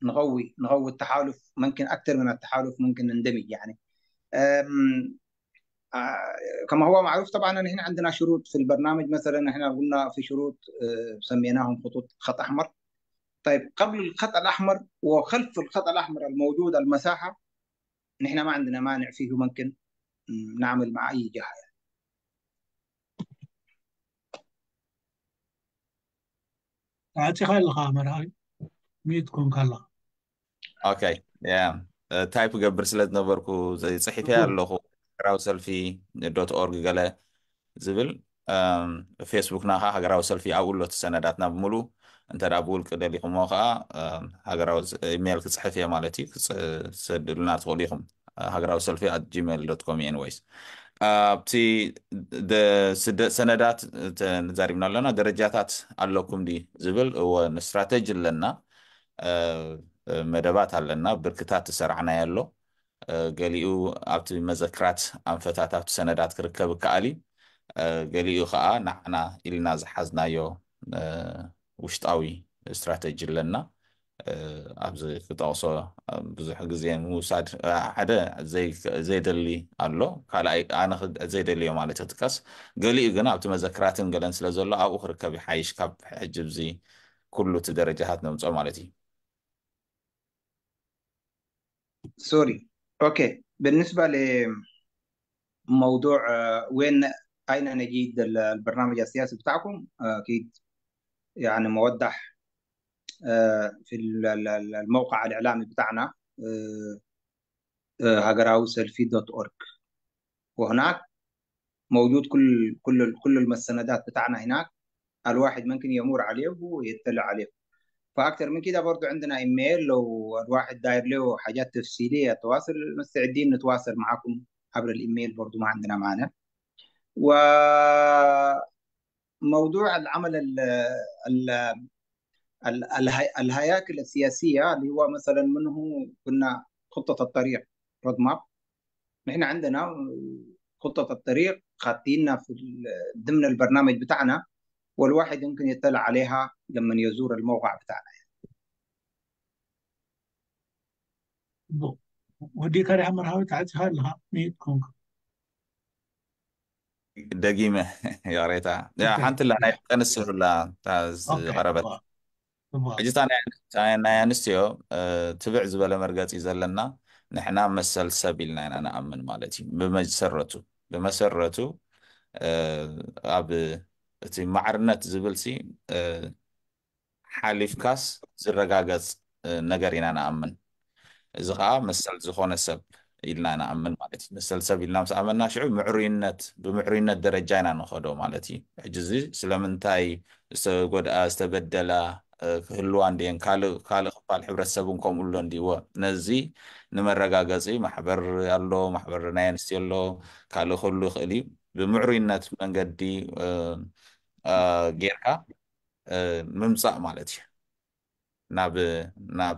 نغوي التحالف، ممكن أكثر من التحالف ممكن نندمج يعني. كما هو معروف طبعا ان احنا عندنا شروط في البرنامج، مثلا احنا قلنا في شروط سميناهم خطوط خط احمر. طيب قبل الخط الاحمر وخلف الخط الاحمر الموجود المساحه نحن ما عندنا مانع فيه، ممكن نعمل مع اي جهه يعني. تعطيኻ ኣለኻ መርሃዊ mute ኮንካ ኣለኻ Okay, yeah, type ገብር ስለ ዝነበርኩ ፅሒፈ ኣለኹ ሃገራዊ ሰልፊ dot org ገለ ዝብል ፌስቡክና ከዓ ሃገራዊ ሰልፊ ኣብኡ ኣሎ እቲ ሰነዳትና ብምሉእ እንተ ደኣ ብውልቂ ደሊኹሞ ከዓ ሃገራዊ ኢሜይል ክፅሕፍ እየ ማለት እዩ ክሰድሉና ትኽእሉ ኢኹም ሃገራዊ ሰልፊ @gmail.com። Anyways, ኣብቲ ሰነዳት ተዛሪብና ኣለና ደረጃታት ኣለኩም ዲ ዝብል እወ ንስትራቴጂ ኣለና መደባት ኣለና ብርክታት ተሰርዓናዮ ኣሎ ገሊኡ ኣብቲ መዘክራት ኣንፈታት ኣብቲ ሰነዳት ክርከብ ይከኣል እዩ ገሊኡ ከዓ ንዓና ኢልና ዝሓዝናዮ ውሽጣዊ ስትራቴጂ ኣለና ኣብዚ ክጠቕሶ ብዙሕ ግዜ ምውሳድ ሓደ ዘይደሊ ኣሎ ካልኣይ ኣነ ዘይደልዮ ማለት ክጥቀስ ገሊኡ ግን ኣብቲ መዘክራትን ገለን ስለ ዘሎ ኣብኡ ክርከብ ይሓይሽ ካብ ሕጂ ብዚ ኩሉ እቲ ደረጃታት ነምፅኦ ማለት እዩ Sorry, okay. بالنسبة لموضوع وين أين نجد البرنامج السياسي بتاعكم، أكيد يعني موضح في الموقع الإعلامي بتاعنا هاجراوي سيلفي .org، وهناك موجود كل المستندات بتاعنا هناك، الواحد ممكن يمر عليه ويطلع عليه. فأكثر من كده برضو عندنا إيميل لو الواحد داير له حاجات تفصيلية تواصل، مستعدين نتواصل معكم عبر الإيميل برضو ما عندنا مانع. وموضوع العمل ال ال ال الهياكل السياسية اللي هو مثلا منه كنا خطة الطريق road map، نحن عندنا خطة الطريق خاطينها في ضمن البرنامج بتاعنا، والواحد يمكن يطلع عليها لما يزور الموقع بتاعنا. ودي كاري መርሃዊ ተዓፂኻ ኣለኻ mute ኮንካ ደጊመ ይቕሬታ yeah ሓንቲ ላ ናይ ቀንስሉላ ዝቐረበት ፅቡቅ ሕጂ እታ ናይ ኣንስትዮ ትብዕ ዝበለ መርገፂ ዘለና ንሕና መሰል ሰብ ኢልና ኢና ንኣምን ማለት እዩ። ብመሰረቱ ኣብ እቲ ማዕርነት ዝብል ሲ ሓሊፍካስ ዝረጋገፅ ነገር ኢና ንኣምን። እዚ ከዓ መሰል ዝኾነ ሰብ ኢልና ንኣምን ማለት እዩ። መሰል ሰብ ኢልና ምስ ኣመና ሽዑ ምዕሩይነት ብምዕሩይነት ደረጃ ኢና ንኸዶ ማለት እዩ። ሕጂ እዚ ስለምንታይ ዝተጎድኣ ዝተበደላ ክህልዋ እንድየን ካልእ ካልእ ክፋል ሕብረተሰብ እውን ከምኡ ኣሎ እንዲዎ ነዚ ንመረጋገፂ ማሕበር ኣሎ፣ ማሕበር ናይ ኣንስትዮ ኣሎ፣ ካልእ ክህሉ ይኽእል እዩ። ብምዕሩይነት መንገዲ ጌርካ ምምፃእ ማለት እዩ። ናብ ናብ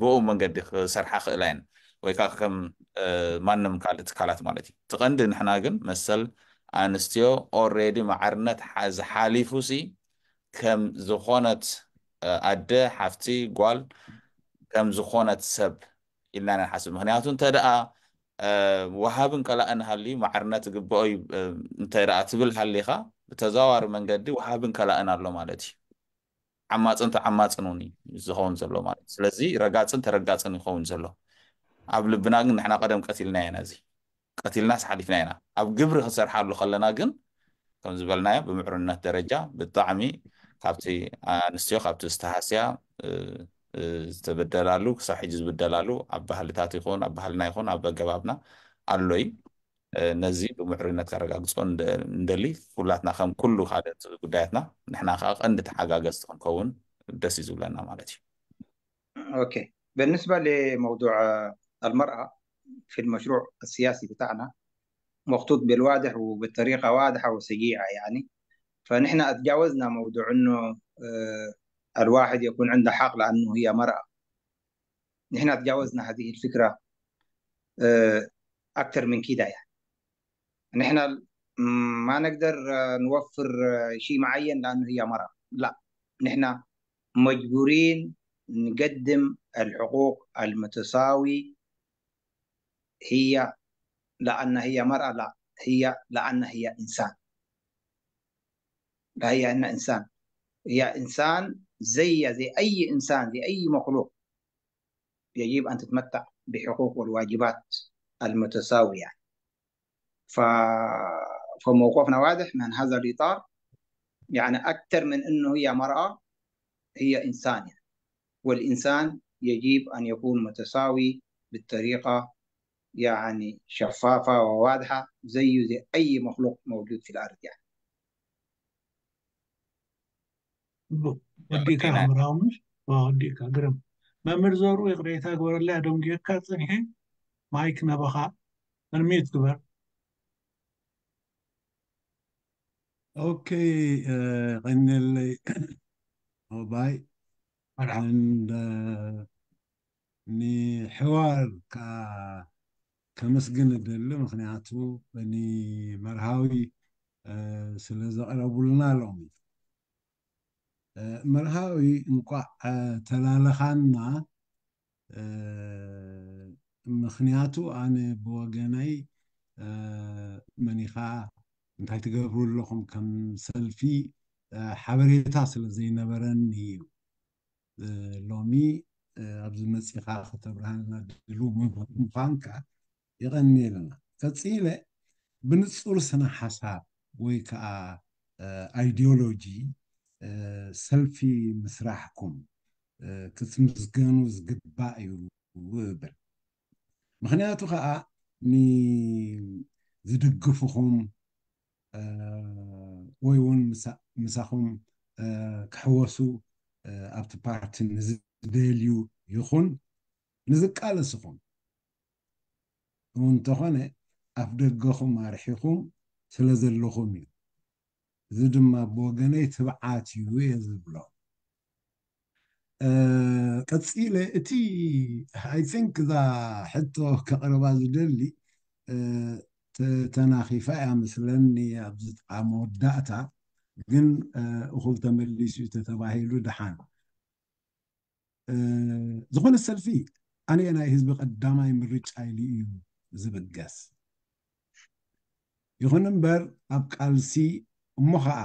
ብኡ መንገዲ ክሰርሓ ክእላ እየን ወይ ከዓ ከም ማንም ካልእ ትካላት ማለት እዩ። እቲ ቀንዲ ንሕና ግን መሰል ኣንስትዮ already ማዕርነት ዝሓሊፉ ሲ ከም ዝኾነት ኣደ፣ ሓፍቲ፣ ጓል ከም ዝኾነት ሰብ ኢልና ኢና ንሓስብ። ምክንያቱ እንተ ደኣ ወሃብን ከላእን ሃልዩ ማዕርነት ዝግብኦ እዩ እንተ ደኣ ትብል ሃሊኻ ብተዘዋዋሪ መንገዲ ወሃብን ከላእን ኣሎ ማለት እዩ። ዓማፅን ተዓማፅን እውን እዩ ዝኸውን ዘሎ ማለት እዩ። ስለዚ ረጋፅን ተረጋፅን ይኸውን ዘሎ። ኣብ ልብና ግን ንሕና ቀደም ቀቲልና ኢና፣ እዚ ቀቲልናስ ሓሊፍና ኢና። ኣብ ግብሪ ክንሰርሓሉ ከለና ግን ከም ዝበልናዮ ብምዕሩይነት ደረጃ ብጣዕሚ ካብቲ ኣንስትዮ ካብቲ ዝተሃስያ ዝተበደላሉ ክሳብ ሕጂ ዝብደላሉ ኣብ ባህልታት ይኹን ኣብ ባህልና ይኹን ኣብ ኣገባብና ኣሎ እዩ። ነዚ ብምዕሩይነት ከረጋግፆ ንደሊ ኩላትና ከም ኩሉ ካልኦት ጉዳያትና ንሕና ከዓ ቀንዲ ተሓጋገዝቲ ክንከውን ደስ እዩ ዝብለና ማለት እዩ። Okay، بالنسبة لموضوع المرأة في المشروع السياسي بتاعنا مخطوط بالواضح وبطريقة واضحة وسجيعة يعني، فنحن اتجاوزنا موضوع انه الواحد يكون عنده حق لانه هي مرأة. نحن تجاوزنا هذه الفكرة اكثر من كده يعني. نحن ما نقدر نوفر شيء معين لانه هي مرأة، لا، نحن مجبورين نقدم الحقوق المتساوي هي لأن هي مرأة، لا، هي لأن هي إنسان، لا هي أن إنسان، هي إنسان زي أي إنسان، زي أي مخلوق، يجب أن تتمتع بحقوق والواجبات المتساوية يعني. فموقفنا واضح من هذا الإطار يعني، أكثر من أنه هي مرأة هي إنسان يعني. والإنسان يجب أن يكون متساوي بالطريقة يعني شفافة وواضحة زي أي مخلوق موجود في الأرض يعني. ፅቡቅ ወዲእካ መርሃዊ ምሽ ወዲእካ ግርም መምህር ዘሩ ይቅሬታ ግበረለይ ኣደንጊየካ ፀኒሐ mic ናባኻ unmute ግበር። Okay, ቀኒለይ ባይ። መርሓባ። And ንሕዋር ከዓ ከመስግን እደሊ፣ ምክንያቱ ንመርሃዊ ስለ ዘቕረቡልና ሎሚ። መርሃዊ እንቋዕ ተላለኻና፣ ምክንያቱ ኣነ ብወገነይ መኒኻ እንታይ ትገብሩ ኣለኹም ከም ሰልፊ ሓበሬታ ስለ ዘይነበረኒ እዩ። ሎሚ ኣብዚ መፂኻ ከተብርሃልና ድልው ምኳንካ ይቐኒልና። ቀፂለ ብንፁር ስነ ሓሳብ ወይ ከዓ ideology ሰልፊ ምስራሕኩም ክትምስገኑ ዝግባእ እዩ እብል። ምክንያቱ ከዓ ንዝድግፍኹም ወይ እውን ምሳኹም ክሕወሱ ኣብቲ ፓርቲ ንዝደልዩ ይኹን ንዝቃለስኹም እውን እንተኾነ ኣፍ ደገኹም ኣርሒኹም ስለ ዘለኹም እዩ። እዚ ድማ ብወገነይ ትብዓት እዩ እየ ዝብሎ። ቀፂለ እቲ I think እዛ ሕቶ ከቕርባ ዝደሊ ተናኺፋ እያ ምስለኒ ኣብዚ ጥቃ መወዳእታ፣ ግን እኹል ተመሊሱ እዩ ተተባሂሉ ድሓን። ዝኾነ ሰልፊ ኣነ ናይ ህዝቢ ቀዳማይ ምርጫ ኢሉ እዩ ዝብገስ። ይኹን እምበር ኣብ ቃልሲ እሞ ከዓ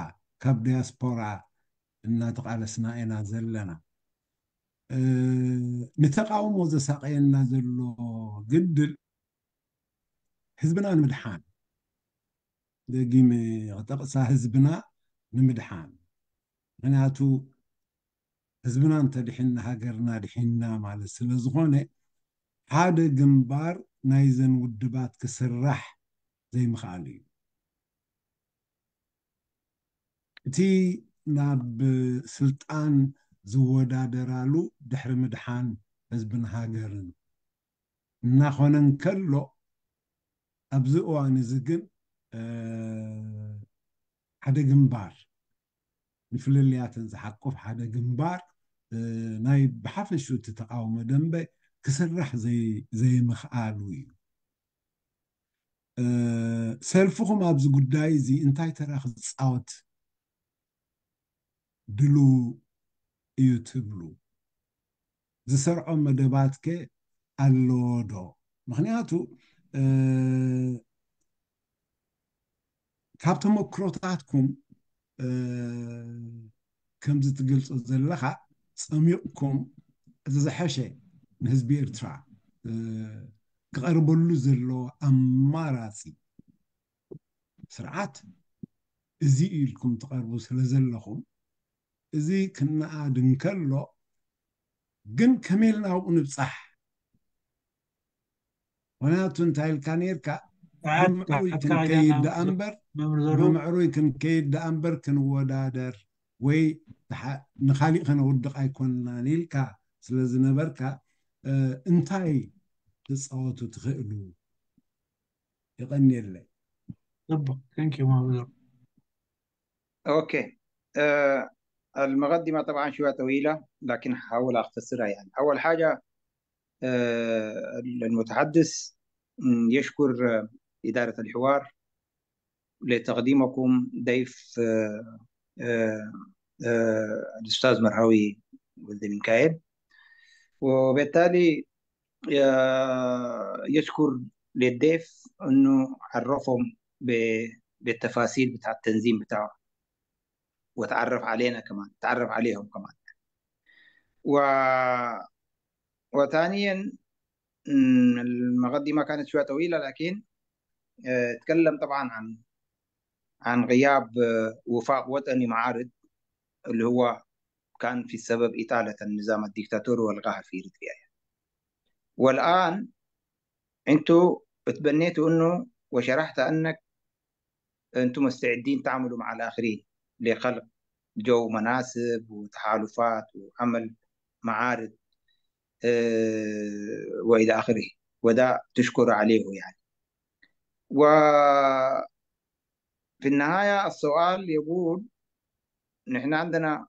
ካብ ዲያስፖራ እናተቃለስና ኢና ዘለና። ንተቃውሞ ዘሳቀየና ዘሎ ግድል ህዝብና ንምድሓን ደጊመ ክጠቕሳ ህዝብና ንምድሓን ምክንያቱ ህዝብና እንተድሒና ሃገርና ድሒና ማለት ስለ ዝኾነ ሓደ ግንባር ናይዘን ውድባት ክስራሕ ዘይምኽኣል እዩ። እቲ ናብ ስልጣን ዝወዳደራሉ ድሕሪ ምድሓን ህዝብን ሃገርን እናኾነ እንከሎ ኣብዚ እዋን እዚ ግን ሓደ ግንባር ንፍልልያተን ዝሓቁፍ ሓደ ግንባር ናይ ብሓፈሽኡ እቲ ተቃውሞ ደንበ ክስራሕ ዘይምኽኣሉ እዩ። ሰልፍኹም ኣብዚ ጉዳይ እዚ እንታይ ተራ ክፃወት ድልው እዩ ትብሉ? ዝሰርዖ መደባት ከ ኣለዎ ዶ? ምክንያቱ ካብ ተመክሮታትኩም ከምዚ ትገልፆ ዘለካ ፀሚቕኩም እዚ ዝሐሸ ንህዝቢ ኤርትራ ክቐርበሉ ዘለዎ ኣማራፂ ስርዓት እዚ ኢልኩም ትቐርቡ ስለ ዘለኹም እዚ ክነኣድ እንከሎ ግን ከመይ ኢልና ኣብኡ ንብፃሕ? ምክንያቱ እንታይ ኢልካ ነርካ ብምዕሩይ ክንከይድ ደኣ እምበር ብምዕሩይ ክንከይድ ደኣ እምበር ክንወዳደር ወይ ንካሊእ ከነውድቕ ኣይኮንናን ኢልካ ስለ ዝነበርካ እንታይ ትፃወቱ ትኽእሉ? ይቐኒየለይ። ፅቡቅ thank you ማብዘሩ። okay، المقدمة طبعا شوية طويلة لكن هحاول أختصرها. يعني أول حاجة المتحدث يشكر إدارة الحوار لتقديمكم ضيف الأستاذ مرهوي ولد ميكائيل، وبالتالي يشكر للضيف أنه عرفهم بالتفاصيل بتاع التنظيم بتاعه وتعرف علينا كمان، تعرف عليهم كمان. وثانيا المقدمة كانت شوية طويلة لكن تكلم طبعا عن غياب وفاق وطني معارض اللي هو كان في السبب إطالة النظام الديكتاتوري والقهر في إريتريا. والآن أنتوا تبنيتوا أنه وشرحت أنك أنتم مستعدين تعملوا مع الآخرين لخلق جو مناسب وتحالفات وعمل معارض وإلى آخره، وده تشكر عليه يعني. وفي النهاية السؤال يقول نحن عندنا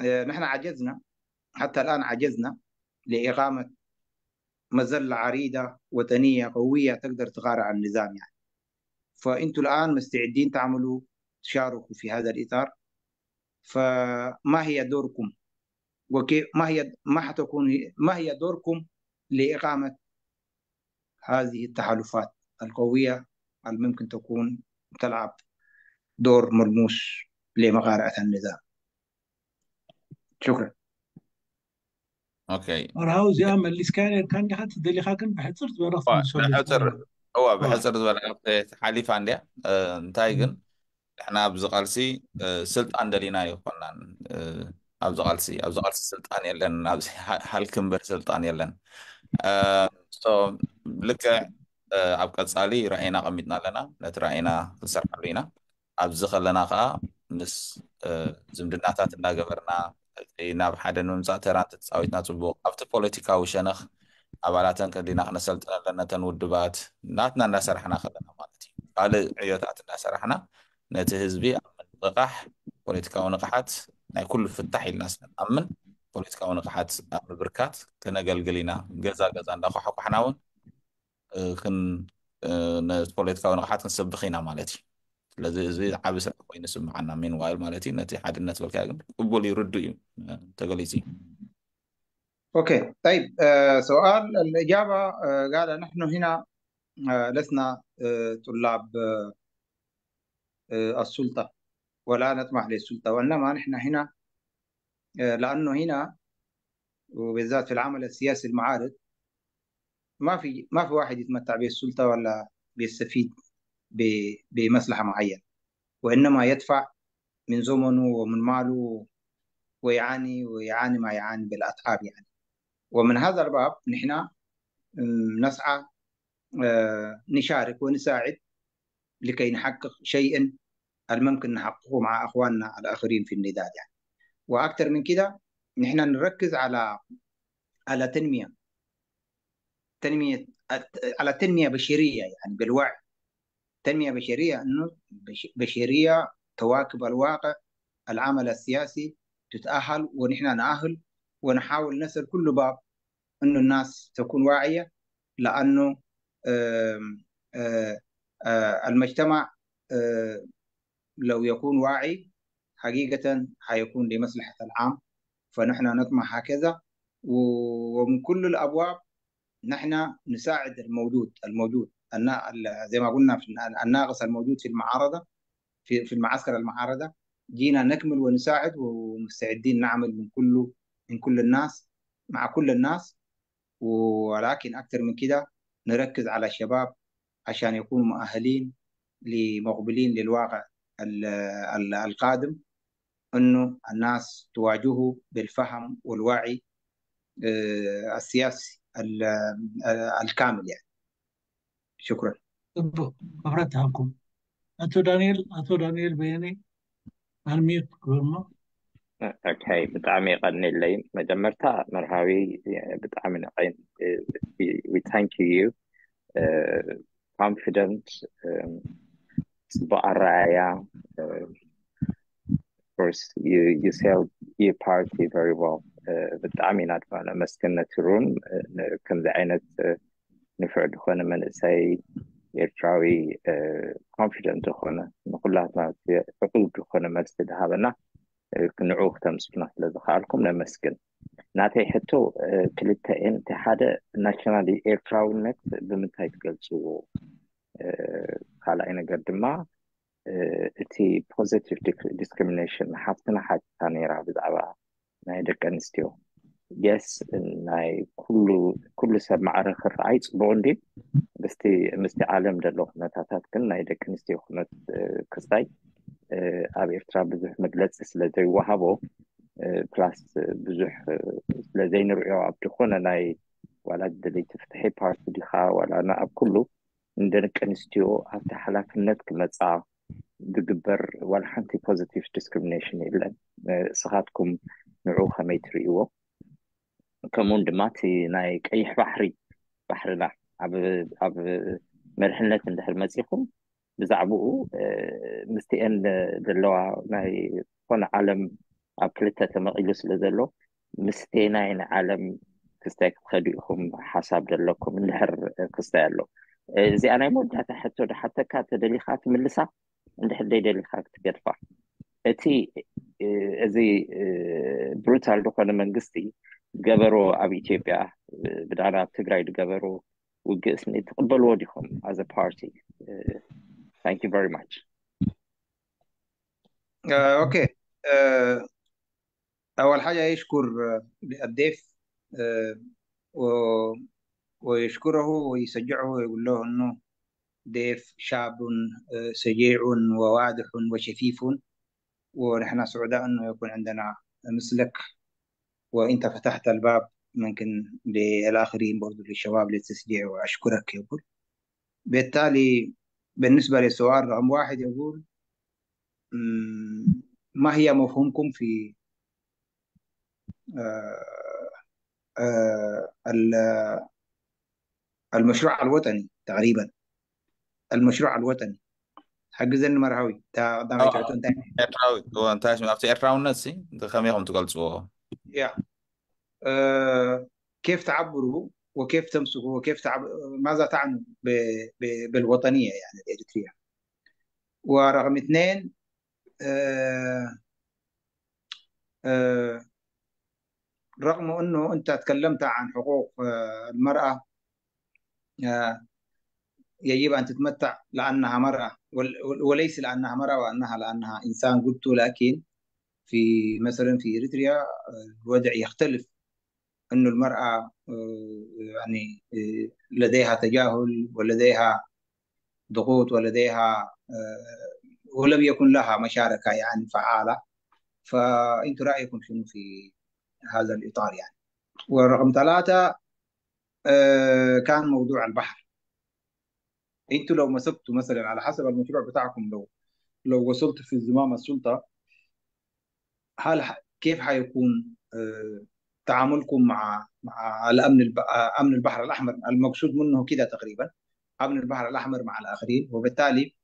نحن عجزنا حتى الآن، عجزنا لإقامة مظلة عريضة وطنية قوية تقدر تغار على النظام يعني. فأنتوا الآن مستعدين تعملوا تشاركوا في هذا الإطار، فما هي دوركم؟ وكيف ما هي ما حتكون ما هي دوركم لإقامة هذه التحالفات القوية اللي ممكن تكون تلعب دور ملموس لمقارعة النظام؟ شكرا. okay. መርሃዊ እዚኣ መሊስካ ነርካ እንዲኻ ትደሊኻ ግን ብሕፅር ዝበለ ክትምልሰሉ ብሕፅር እዋ ብሕፅር ዝበለ ሓሊፋ እንድያ። እንታይ ግን ንሕና ኣብዚ ቃልሲ ስልጣን ደሊና ኣይኮናን። ኣብዚ ቃልሲ ስልጣን የለን፣ ኣብዚ ሃልክ እምበር ስልጣን የለን። ልክዕ ኣብ ቀፃሊ ራእይና ቀሚጥና ኣለና፣ ነቲ ራእይና ክንሰርሐሉ ኢና። ኣብዚ ከለና ከዓ ምስ ዝምድናታት እናገበርና ናብ ሓደ ንምምፃእ ተራ እንተተፃዊትና ፅቡቅ። ኣብቲ ፖለቲካዊ ሸነኽ ኣባላተን ከዲና ክነሰልጥን ኣለና ተን ውድባት ናትና እናሰራሕና ከለና ማለት እዩ። ካልእ ዕዮታት እናሰራሕና ነቲ ህዝቢ ኣብ ምንቅቃሕ ፖለቲካዊ ንቕሓት ናይ ኩሉ ፍታሕ ኢልና ስለንኣምን ፖለቲካዊ ንቕሓት ኣብ ምብርካት ክነገልግል ኢና። ገዛ ገዛ እንዳኳሓኳሕና እውን ፖለቲካዊ ንቕሓት ክንሰብኽ ኢና ማለት እዩ። ስለዚ እዚ ዓብ ስራሕ ኮይኑ ይስምዓና meanwhile ማለት እዩ። ነቲ ሓድነት በልካዮ ግን ቅቡል እዩ፣ ርዱእ እዩ፣ ተገሊፁ እዩ። okay طيب، سؤال الإجابة، قال نحن هنا لسنا طلاب السلطة ولا نطمح للسلطة، وإنما نحن هنا لأنه هنا وبالذات في العمل السياسي المعارض، ما في واحد يتمتع بالسلطة ولا بيستفيد بمصلحة معينة، وإنما يدفع من زمنه ومن ماله ويعاني ويعاني ما يعاني بالأتعاب يعني. ومن هذا الباب نحن نسعى نشارك ونساعد لكي نحقق شيئا الممكن نحققه مع أخواننا الآخرين في النداء يعني. وأكثر من كده نحن نركز على تنمية على تنمية بشرية يعني بالوعي، تنمية بشرية، إنه بشرية تواكب الواقع، العمل السياسي تتأهل، ونحن نأهل ونحاول نسأل كل باب إنه الناس تكون واعية، لأنه آم، آه، المجتمع لو يكون واعي حقيقة حيكون لمصلحة العام. فنحن نطمح هكذا، ومن كل الأبواب نحن نساعد الموجود زي ما قلنا في الناقص الموجود في المعارضة، في المعسكر المعارضة، جينا نكمل ونساعد، ومستعدين نعمل من كل الناس مع كل الناس، ولكن أكثر من كده نركز على الشباب عشان يكونوا مؤهلين لمقبلين للواقع القادم، إنه الناس تواجهه بالفهم والوعي السياسي الكامل يعني. شكرا. ፅቡቅ፣ ክብረት ይሃብኩም። ኣቶ ዳንኤል በየነ unmute ግበርሞ። Okay፣ ብጣዕሚ ይቀኒለይ። መጀመርታ መርሃዊ ብጣዕሚ ንቀይን፣ we thank you፣ confident፣ ፅቡቅ ኣረኣያ። Of course you sell your party very well. ብጣዕሚ ኢና ድማ ነመስግን ነቲ room ከምዚ ዓይነት ንፍዕ ዝኾነ መንእሰይ ኤርትራዊ confident ዝኾነ ንኩላትና ዕቁብ ዝኾነ መልሲ ዝሃበና ንዕኡ ክተምፅኡና ስለ ዝከኣልኩም ነመስግን። ናተይ ሕቶ ክልተ እየን። እቲ ሓደ national ኤርትራውነት ብምንታይ ትገልፅዎ? ካልኣይ ነገር ድማ እቲ positive discrimination ሓፍትና ሓቲታ ነይራ ብዛዕባ ናይ ደቂ ኣንስትዮ። Yes፣ ናይ ኩሉ ኩሉ ሰብ ማዕረ ክረኣይ ፅቡቅ እንዲ፣ ምስቲ ዓለም ዘሎ ኩነታታት ግን ናይ ደቂ ኣንስትዮ ኩነት ክስታይ ኣብ ኤርትራ ብዙሕ መግለፂ ስለ ዘይወሃቦ፣ plus ብዙሕ ስለ ዘይንሪኦ ኣብ ዝኾነ ናይ ዋላ ደለይቲ ፍትሒ ፓርቲ ዲኻ ዋላ ኣብ ኩሉ ንደቂ ኣንስትዮ ኣብቲ ሓላፍነት ክመፃ ዝግበር ዋላ ሓንቲ positive discrimination የለን። ንስኻትኩም ንዑ ከመይ ትርእይዎ? ከምኡውን ድማ እቲ ናይ ቀይሕ ባሕሪ ባሕርና ኣብ መሪሕነት እንድሕር መፂኹም ብዛዕባኡ ምስቲአን ዘለዋ ናይ ኮነ ዓለም ኣብ ክልተ ተመቂሉ ስለ ዘሎ ምስቴ ናይ ዓለም ክስታይ ክትኸዱ ኢኹም ሓሳብ ዘለኩም እንድሕር ክስታይ ኣሎ? እዚኣ ናይ መወዳእታ ሕቶ ድሓተካ፣ ተደሊካ ትምልሳ፣ እንድሕር ደይደሊካ ክትገድፋ። እቲ እዚ brutal ዝኾነ መንግስቲ ዝገበሮ ኣብ ኢትዮጵያ ብዳና ኣብ ትግራይ ዝገበሮ ውግእ ስኒ ትቕበልዎ ዲኹም as a party? Thank you very much. Okay، اول حاجه يشكر الضيف ويشكره ويشجعه ويقول له انه ضيف شاب شجيع وواضح وشفيف، ونحن سعداء انه يكون عندنا مثلك، وانت فتحت الباب ممكن للاخرين برضو للشباب للتشجيع، واشكرك. يقول بالتالي بالنسبه للسؤال رقم 1 يقول ما هي مفهومكم في المشروع الوطني؟ تقريبا المشروع الوطني حق زين مرهوي تا قدام تعطون تاني. ኤርትራዊ እንታይ ኣብቲ ኤርትራውነት ሲ ከመይ ኢኹም ትገልፅዎ? يا كيف تعبروا وكيف تمسكوا وكيف ماذا تعنوا بالوطنية يعني الإريترية؟ ورقم 2 رغم أنه أنت تكلمت عن حقوق المرأة يجب أن تتمتع لأنها مرأة وليس لأنها مرأة وأنها لأنها إنسان قلت، لكن في مثلا في إريتريا الوضع يختلف. انه المرأة يعني لديها تجاهل ولديها ضغوط ولديها ولم يكن لها مشاركة يعني فعالة. فأنتوا رأيكم شنو في هذا الإطار يعني؟ ورقم 3 كان موضوع البحر. انتوا لو مسكتوا مثلا على حسب المشروع بتاعكم، لو وصلت في زمام السلطة، هل كيف حيكون تعاملكم مع الامن امن البحر الاحمر؟ المقصود منه كده تقريبا امن البحر الاحمر مع الاخرين، وبالتالي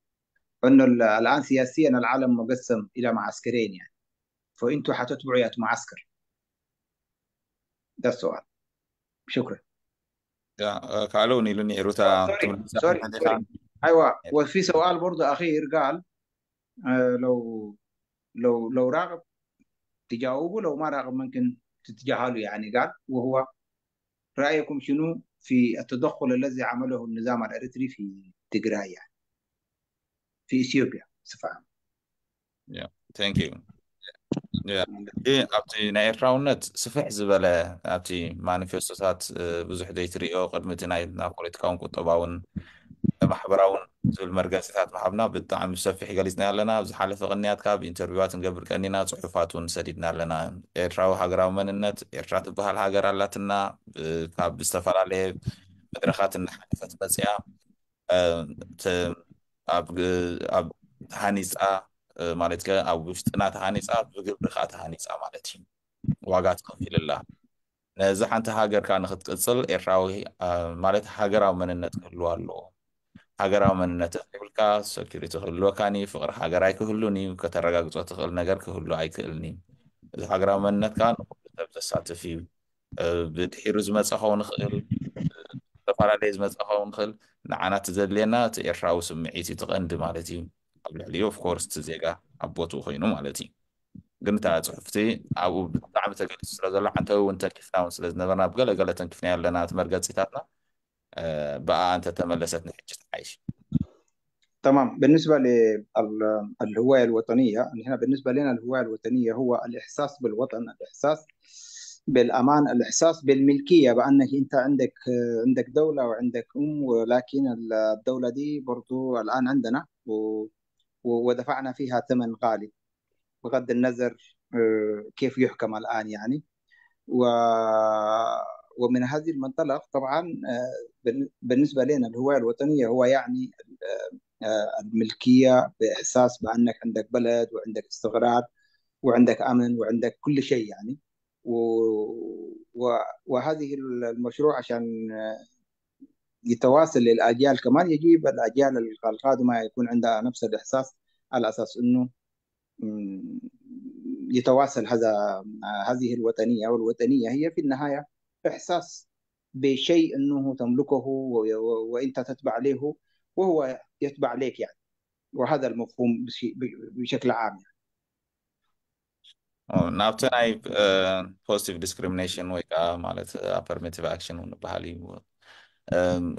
انه الان سياسيا العالم مقسم الى معسكرين يعني، فانتوا حتتبعوا يا معسكر؟ ده السؤال. شكرا. ካልኡን ኢሉ ነይሩ እታ sorry ትምልሳ sorry እንተሊኻ sorry ايوه. وفي سؤال برضه اخير قال لو لو راغب تجاوبه، لو ما راغب ممكن تتجاهله يعني. قال وهو رأيكم شنو في التدخل الذي عمله النظام الأريتري في تجراي يعني في إثيوبيا بصفة عامة؟ Thank you. ኣብቲ ናይ ኤርትራውነት ስፍሕ ዝበለ ኣብቲ ማኒፌስቶታት ብዙሕ ዘይትሪኦ ቅድሚ እቲ ናይ ፖለቲካውን ቁጠባውን ማሕበራውን ዝብል መርገፂታት ምሃብና ብጣዕሚ ሰፊሕ ገሊፅና ኣለና። ኣብ ዝሓለፈ ቅንያት ካብ interview ዋት ንገብር ቀኒና ፅሑፋት እውን ሰዲድና ኣለና። ኤርትራዊ ሃገራዊ መንነት፣ ኤርትራ ትበሃል ሃገር ኣላትና፣ ካብ ዝተፈላለየ መድረኻት እናሓለፈት መፅያ ኣብ ተሃኒፃ ማለት ከ ኣብ ውሽጥና ተሃኒፃ ብግብሪ ከዓ ተሃኒፃ ማለት እዩ፣ ዋጋ ትኸፊልላ። ነዚ ሓንቲ ሃገርካ ንክትቅፅል ኤርትራዊ ማለት ሃገራዊ መንነት ክህልዋ ኣለዎ። ሃገራዊ መንነት ዘይብልካ security ክህልወካኒ፣ ፍቅሪ ሃገር ኣይክህሉን እዩ፣ ከተረጋግፆ ትኽእል ነገር ክህሉ ኣይክእልኒ። እዚ ሃገራዊ መንነት ከዓ ንኩሉ ሰብ ዘሳትፍ እዩ። ብድሒሩ ዝመፀ ክኸውን ይኽእል፣ ዝተፈላለየ ዝመፀ ክኸውን ይኽእል። ንዓና እቲ ዘድልየና እቲ ኤርትራዊ ስምዒት እዩ ትቐንዲ ማለት እዩ። ኣብ ልዕሊኡ of course እቲ ዜጋ ኣብ ቦትኡ ኮይኑ ማለት እዩ። ግን እታ ፅሑፍቲ ኣብኡ ብጣዕሚ ተገሊፁ ስለ ዘሎ፣ ዓንተዊ እውን ተንኪፍና እውን ስለ ዝነበርና፣ ብገለገለ ተንኪፍና ኣለና እቲ መርገፂታትና፣ ብኣ እንተተመለሰት ንሕጂ ትሓይሽ። تمام. بالنسبة للهواية الوطنية، نحن بالنسبة لنا الهواية الوطنية هو الإحساس بالوطن، الإحساس بالأمان، الإحساس بالملكية، بأنك أنت عندك دولة وعندك أم، ولكن الدولة دي برضو الآن عندنا ودفعنا فيها ثمن غالي بغض النظر كيف يحكم الآن يعني. ومن هذه المنطلق طبعا بالنسبة لنا الهواية الوطنية هو يعني الملكية بإحساس بأنك عندك بلد وعندك استقرار وعندك أمن وعندك كل شيء يعني. وهذه المشروع عشان يتواصل للأجيال كمان، يجب الأجيال القادمة يكون عندها نفس الإحساس على أساس أنه يتواصل هذه الوطنية. والوطنية هي في النهاية إحساس بشيء أنه تملكه وأنت تتبع له وهو يتبع لك يعني، وهذا المفهوم بشكل عام يعني. ናብቲ ናይ positive discrimination ወይ ከዓ ማለት affirmative action እውን ዝበሃል እዩ፣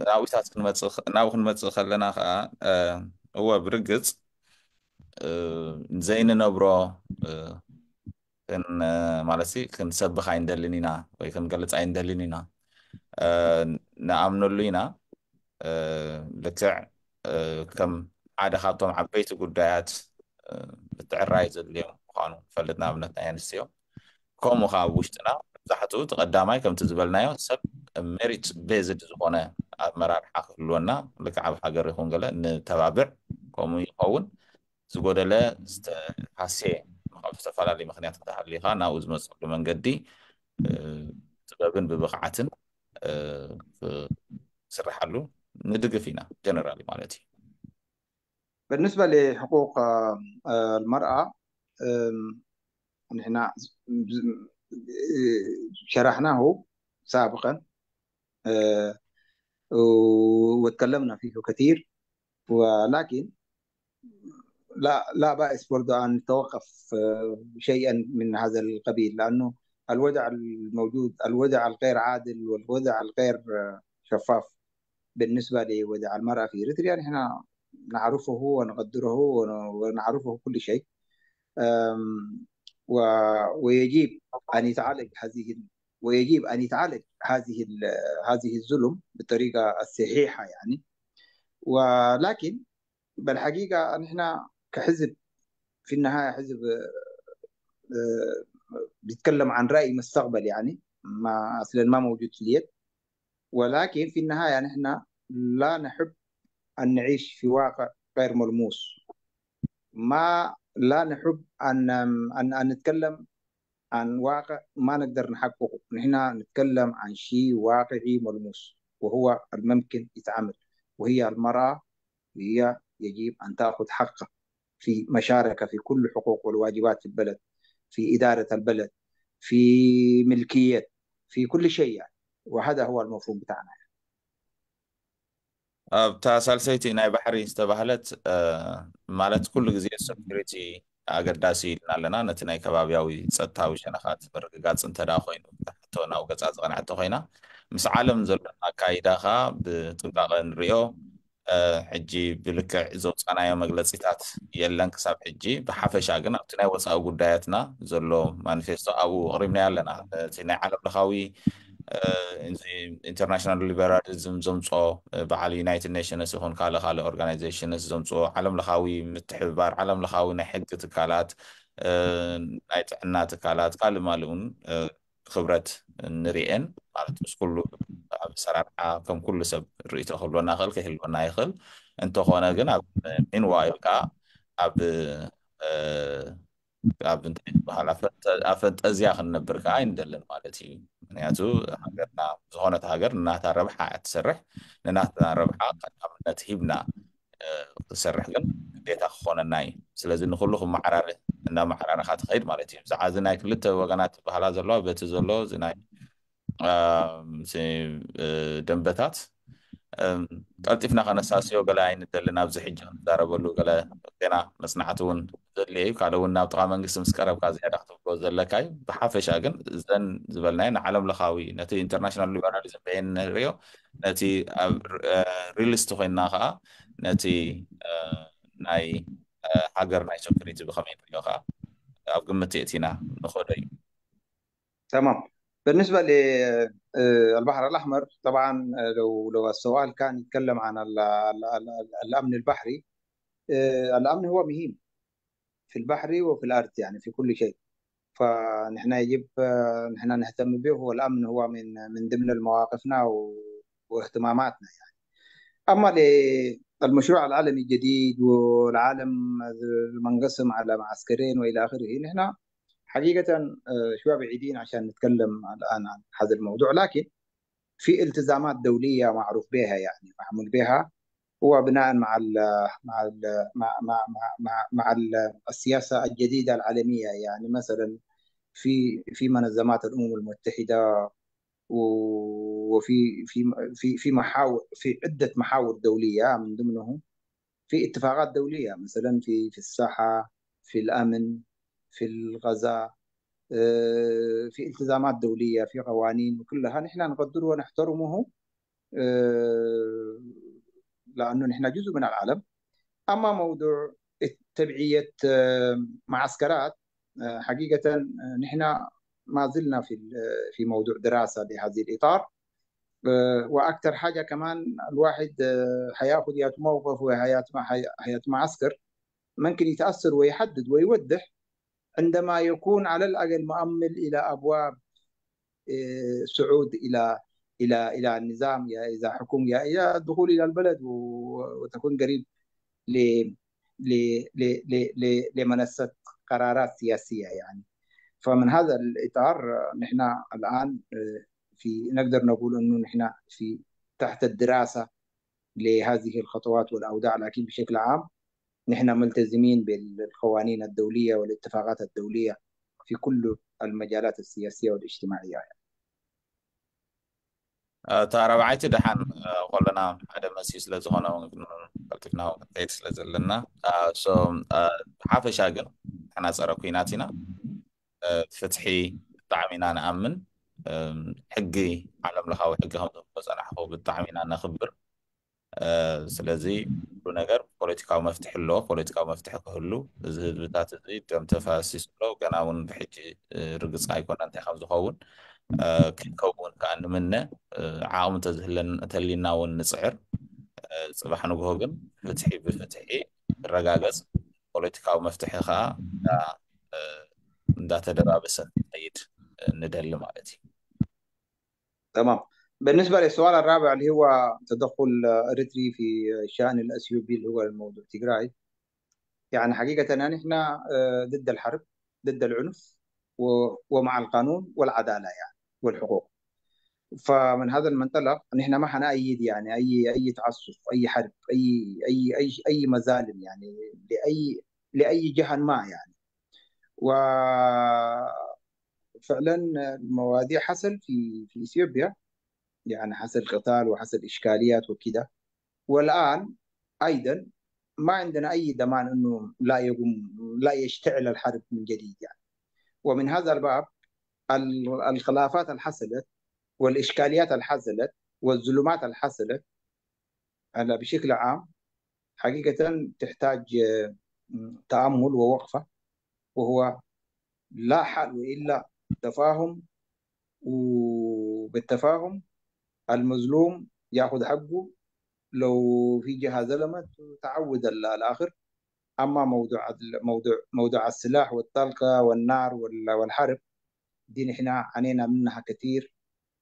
ናብኡታት ናብኡ ክንመፅእ ከለና ከዓ እወ ብርግፅ ዘይንነብሮ ማለት ክንሰብኽ ኣይንደልን ኢና ወይ ክንገልፅ ኣይንደልን ኢና። ንኣምነሉ ኢና። ልክዕ ከም ሓደ ካብቶም ዓበይቲ ጉዳያት ምትዕራይ ዘድልዮም ምኳኑ ንፈልጥ። ንኣብነት ናይ ኣንስትዮ ከምኡ ከዓ ኣብ ውሽጥና መብዛሕትኡ እቲ ቀዳማይ ከምቲ ዝበልናዮ ሰብ merit based ዝኾነ ኣመራርሓ ክህልወና ልክዕ ኣብ ሃገር ይኹን ገለ ንተባብዕ ከምኡ ይኸውን። ዝጎደለ ዝተሃስየ ካብ ዝተፈላለዩ ምክንያት እንተሃሊኻ ናብኡ ዝመፀሉ መንገዲ ጥበብን ብብቕዓትን ክስርሓሉ ንድግፍ ኢና generally ማለት እዩ። بالنسبة لحقوق المرأة نحن شرحناه سابقا وتكلمنا فيه كثير، ولكن لا بأس برضه أن نتوقف شيئا من هذا القبيل، لأنه الوضع الموجود الوضع الغير عادل والوضع الغير شفاف بالنسبة لوضع المرأة في إريتريا نحن نعرفه ونقدره ونعرفه كل شيء، ويجب أن يتعالج هذه ويجب أن يتعالج هذه الظلم بالطريقة الصحيحة يعني. ولكن بالحقيقة نحن كحزب في النهاية حزب بيتكلم عن رأي مستقبل يعني، ما أصلا ما موجود في اليد، ولكن في النهاية نحن لا نحب أن نعيش في واقع غير ملموس، ما لا نحب أن أن أن نتكلم عن واقع ما نقدر نحققه. نحن نتكلم عن شيء واقعي ملموس وهو الممكن يتعمل، وهي المرأة هي يجب أن تأخذ حقها في مشاركة في كل الحقوق والواجبات في البلد، في إدارة البلد، في ملكية، في كل شيء يعني. وهذا هو المفهوم بتاعنا. ኣብታ ሳልሰይቲ ናይ ባሕሪ ዝተባህለት ማለት ኩሉ ግዜ security ኣገዳሲ ኢልና ኣለና። ነቲ ናይ ከባብያዊ ፀጥታዊ ሸነኻት ምርግጋፅ እንተዳ ኮይኑ ሕቶ ናብኡ ገፃ ዝቐንዐቶ ኮይና ምስ ዓለም ዘለና ኣካይዳ ከዓ ብጥንቃቐ ንሪኦ። ሕጂ ብልክዕ ዘውፃናዮ መግለፂታት የለን ክሳብ ሕጂ። ብሓፈሻ ግን ኣብቲ ናይ ወፃኢ ጉዳያትና ዘሎ ማኒፌስቶ ኣብኡ ኣቕሪብናዮ ኣለና። እቲ ናይ ዓለም ለኻዊ international liberalism ዘምፅኦ በዓል United Nations ይኹን ካልእ ካልእ organizations ዘምፅኦ ዓለም ለኻዊ ምትሕብባር፣ ዓለም ለኻዊ ናይ ሕጊ ትካላት፣ ናይ ጥዕና ትካላት ካልእ ማል እውን ብክብረት ንሪአን ማለት ምስ ኩሉ ኣብ ኣሰራርሓ ከም ኩሉ ሰብ ርእቶ ክህልወና ይኽእል ከይህልወና ይኽእል። እንተኾነ ግን ኣብ meanwhile ከዓ ኣብ እንታይ ዝበሃል ኣብ ፈንጠዝያ ክንነብር ከዓ ኣይንደልን ማለት እዩ። ምክንያቱ ሃገርና ዝኾነት ሃገር ንናታ ረብሓ እያ ትሰርሕ። ንናትና ረብሓ ቀዳምነት ሂብና ክሰርሕ ግን ግዴታ ክኾነና እዩ። ስለዚ ንኩሉ ክመዓራርህ እናመዓራርኻ ትኸይድ ማለት እዩ። ብዛዕባ እዚ ናይ ክልተ ወገናት ዝበሃላ ዘለዋ በቲ ዘሎ እዚ ናይ ደንበታት ቀልጢፍና ከነሳስዮ ገለ ኣይንደልን። ኣብዚ ሕጂ ክንዛረበሉ ገለ ገና መፅናዕቲ እውን ዘድልየ እዩ። ካልእ እውን ናብ ጥቃ መንግስቲ ምስ ቀረብካ ዝያዳ ክትብሎ ዘለካ እዩ። ብሓፈሻ ግን እዘን ዝበልናዮ ንዓለም ለኻዊ ነቲ international liberalism በየን ንሪኦ፣ ነቲ ኣብ realist ኮይንና ከዓ ነቲ ናይ ሃገር ናይ security ብከመይ ንሪኦ ከዓ ኣብ ግምት የእቲና ንኸዶ እዩ። تمام. بالنسبة للبحر الأحمر طبعا لو السؤال كان يتكلم عن الأمن البحري، الأمن هو مهم في البحر وفي الأرض يعني في كل شيء، فنحن يجب نحن نهتم به، والأمن هو من ضمن مواقفنا واهتماماتنا يعني. أما للمشروع العالمي الجديد والعالم المنقسم على معسكرين وإلى آخره، نحن حقيقة شوية بعيدين عشان نتكلم الآن عن هذا الموضوع، لكن في التزامات دولية معروف بها يعني معمول بها، هو بناء مع ال مع ال مع مع مع, مع, مع ال السياسة الجديدة العالمية يعني. مثلا في منظمات الأمم المتحدة وفي في في في محاور، في عدة محاور دولية، من ضمنهم في اتفاقات دولية مثلا في الصحة، في الأمن، في الغذاء، في التزامات دولية، في قوانين، وكلها نحن نقدره ونحترمه لأنه نحن جزء من العالم. أما موضوع تبعية معسكرات، حقيقة نحن ما زلنا في موضوع دراسة لهذه الإطار. وأكثر حاجة كمان الواحد حياخذ يا موقف وحياة حياة معسكر ممكن يتأثر ويحدد ويوضح عندما يكون على الأقل مؤمل إلى أبواب صعود إلى إلى إلى النظام، يا إذا حكم يا إلى الدخول إلى البلد وتكون قريب ل ل ل ل ل لمنصة قرارات سياسية يعني. فمن هذا الإطار نحن الآن في نقدر نقول أنه نحن في تحت الدراسة لهذه الخطوات والأوضاع، لكن بشكل عام نحن ملتزمين بالقوانين الدولية والاتفاقات الدولية في كل المجالات السياسية والاجتماعية يعني. እታ ረብዓይቲ ድሓን ከለና ሓደ መሲ ስለ ዝኾነ ቀልጢፍና ክንከይድ ስለ ዘለና፣ ብሓፈሻ ግን ንሕና ፀረ ኩናት ኢና። ፍትሒ ብጣዕሚ ኢና ንኣምን። ሕጊ ዓለም ለኻዊ ሕጊ ከም ዝብሎ ፀናሕኩ ብጣዕሚ ኢና ነኽብር። ስለዚ ኩሉ ነገር ፖለቲካዊ መፍትሒ ኣለዎ። ፖለቲካዊ መፍትሒ ክህሉ እዚ ህዝብታት እዚ ደም ተፋሲሱ ኣሎ። ገና እውን ብሕጂ ርግፅ ኣይኮነ እንታይ ከም ዝኸውን። ከይከውን ከዓ ንምነ ዓቕሚ እንተህሊና እውን ንፅዕር። ፅባሕ ንግሆ ግን ፍትሒ ብፍትሒ ክረጋገፅ ፖለቲካዊ መፍትሒ ከዓ እንዳተደባበሰ ክኸይድ ንደሊ ማለት እዩ። تمام. بالنسبة للسؤال الرابع اللي هو تدخل أريتري في الشأن الأثيوبي اللي هو الموضوع تجراي، يعني حقيقة نحن ضد الحرب، ضد العنف، ومع القانون والعدالة يعني والحقوق. فمن هذا المنطلق نحن ما حنأيد يعني أي تعسف، أي حرب، أي أي أي أي مظالم يعني لأي جهة ما يعني. وفعلا المواضيع حصل في اثيوبيا، يعني حصل قتال وحصل اشكاليات وكده، والان ايضا ما عندنا اي ضمان انه لا يقوم لا يشتعل الحرب من جديد يعني. ومن هذا الباب الخلافات اللي حصلت والاشكاليات اللي حصلت والظلمات اللي حصلت على بشكل عام حقيقة تحتاج تأمل ووقفة، وهو لا حل إلا تفاهم، وبالتفاهم المظلوم ياخذ حقه، لو في جهة ظلمت تعود الآخر. أما موضوع السلاح والطلقة والنار والحرب دي نحن عانينا منها كثير،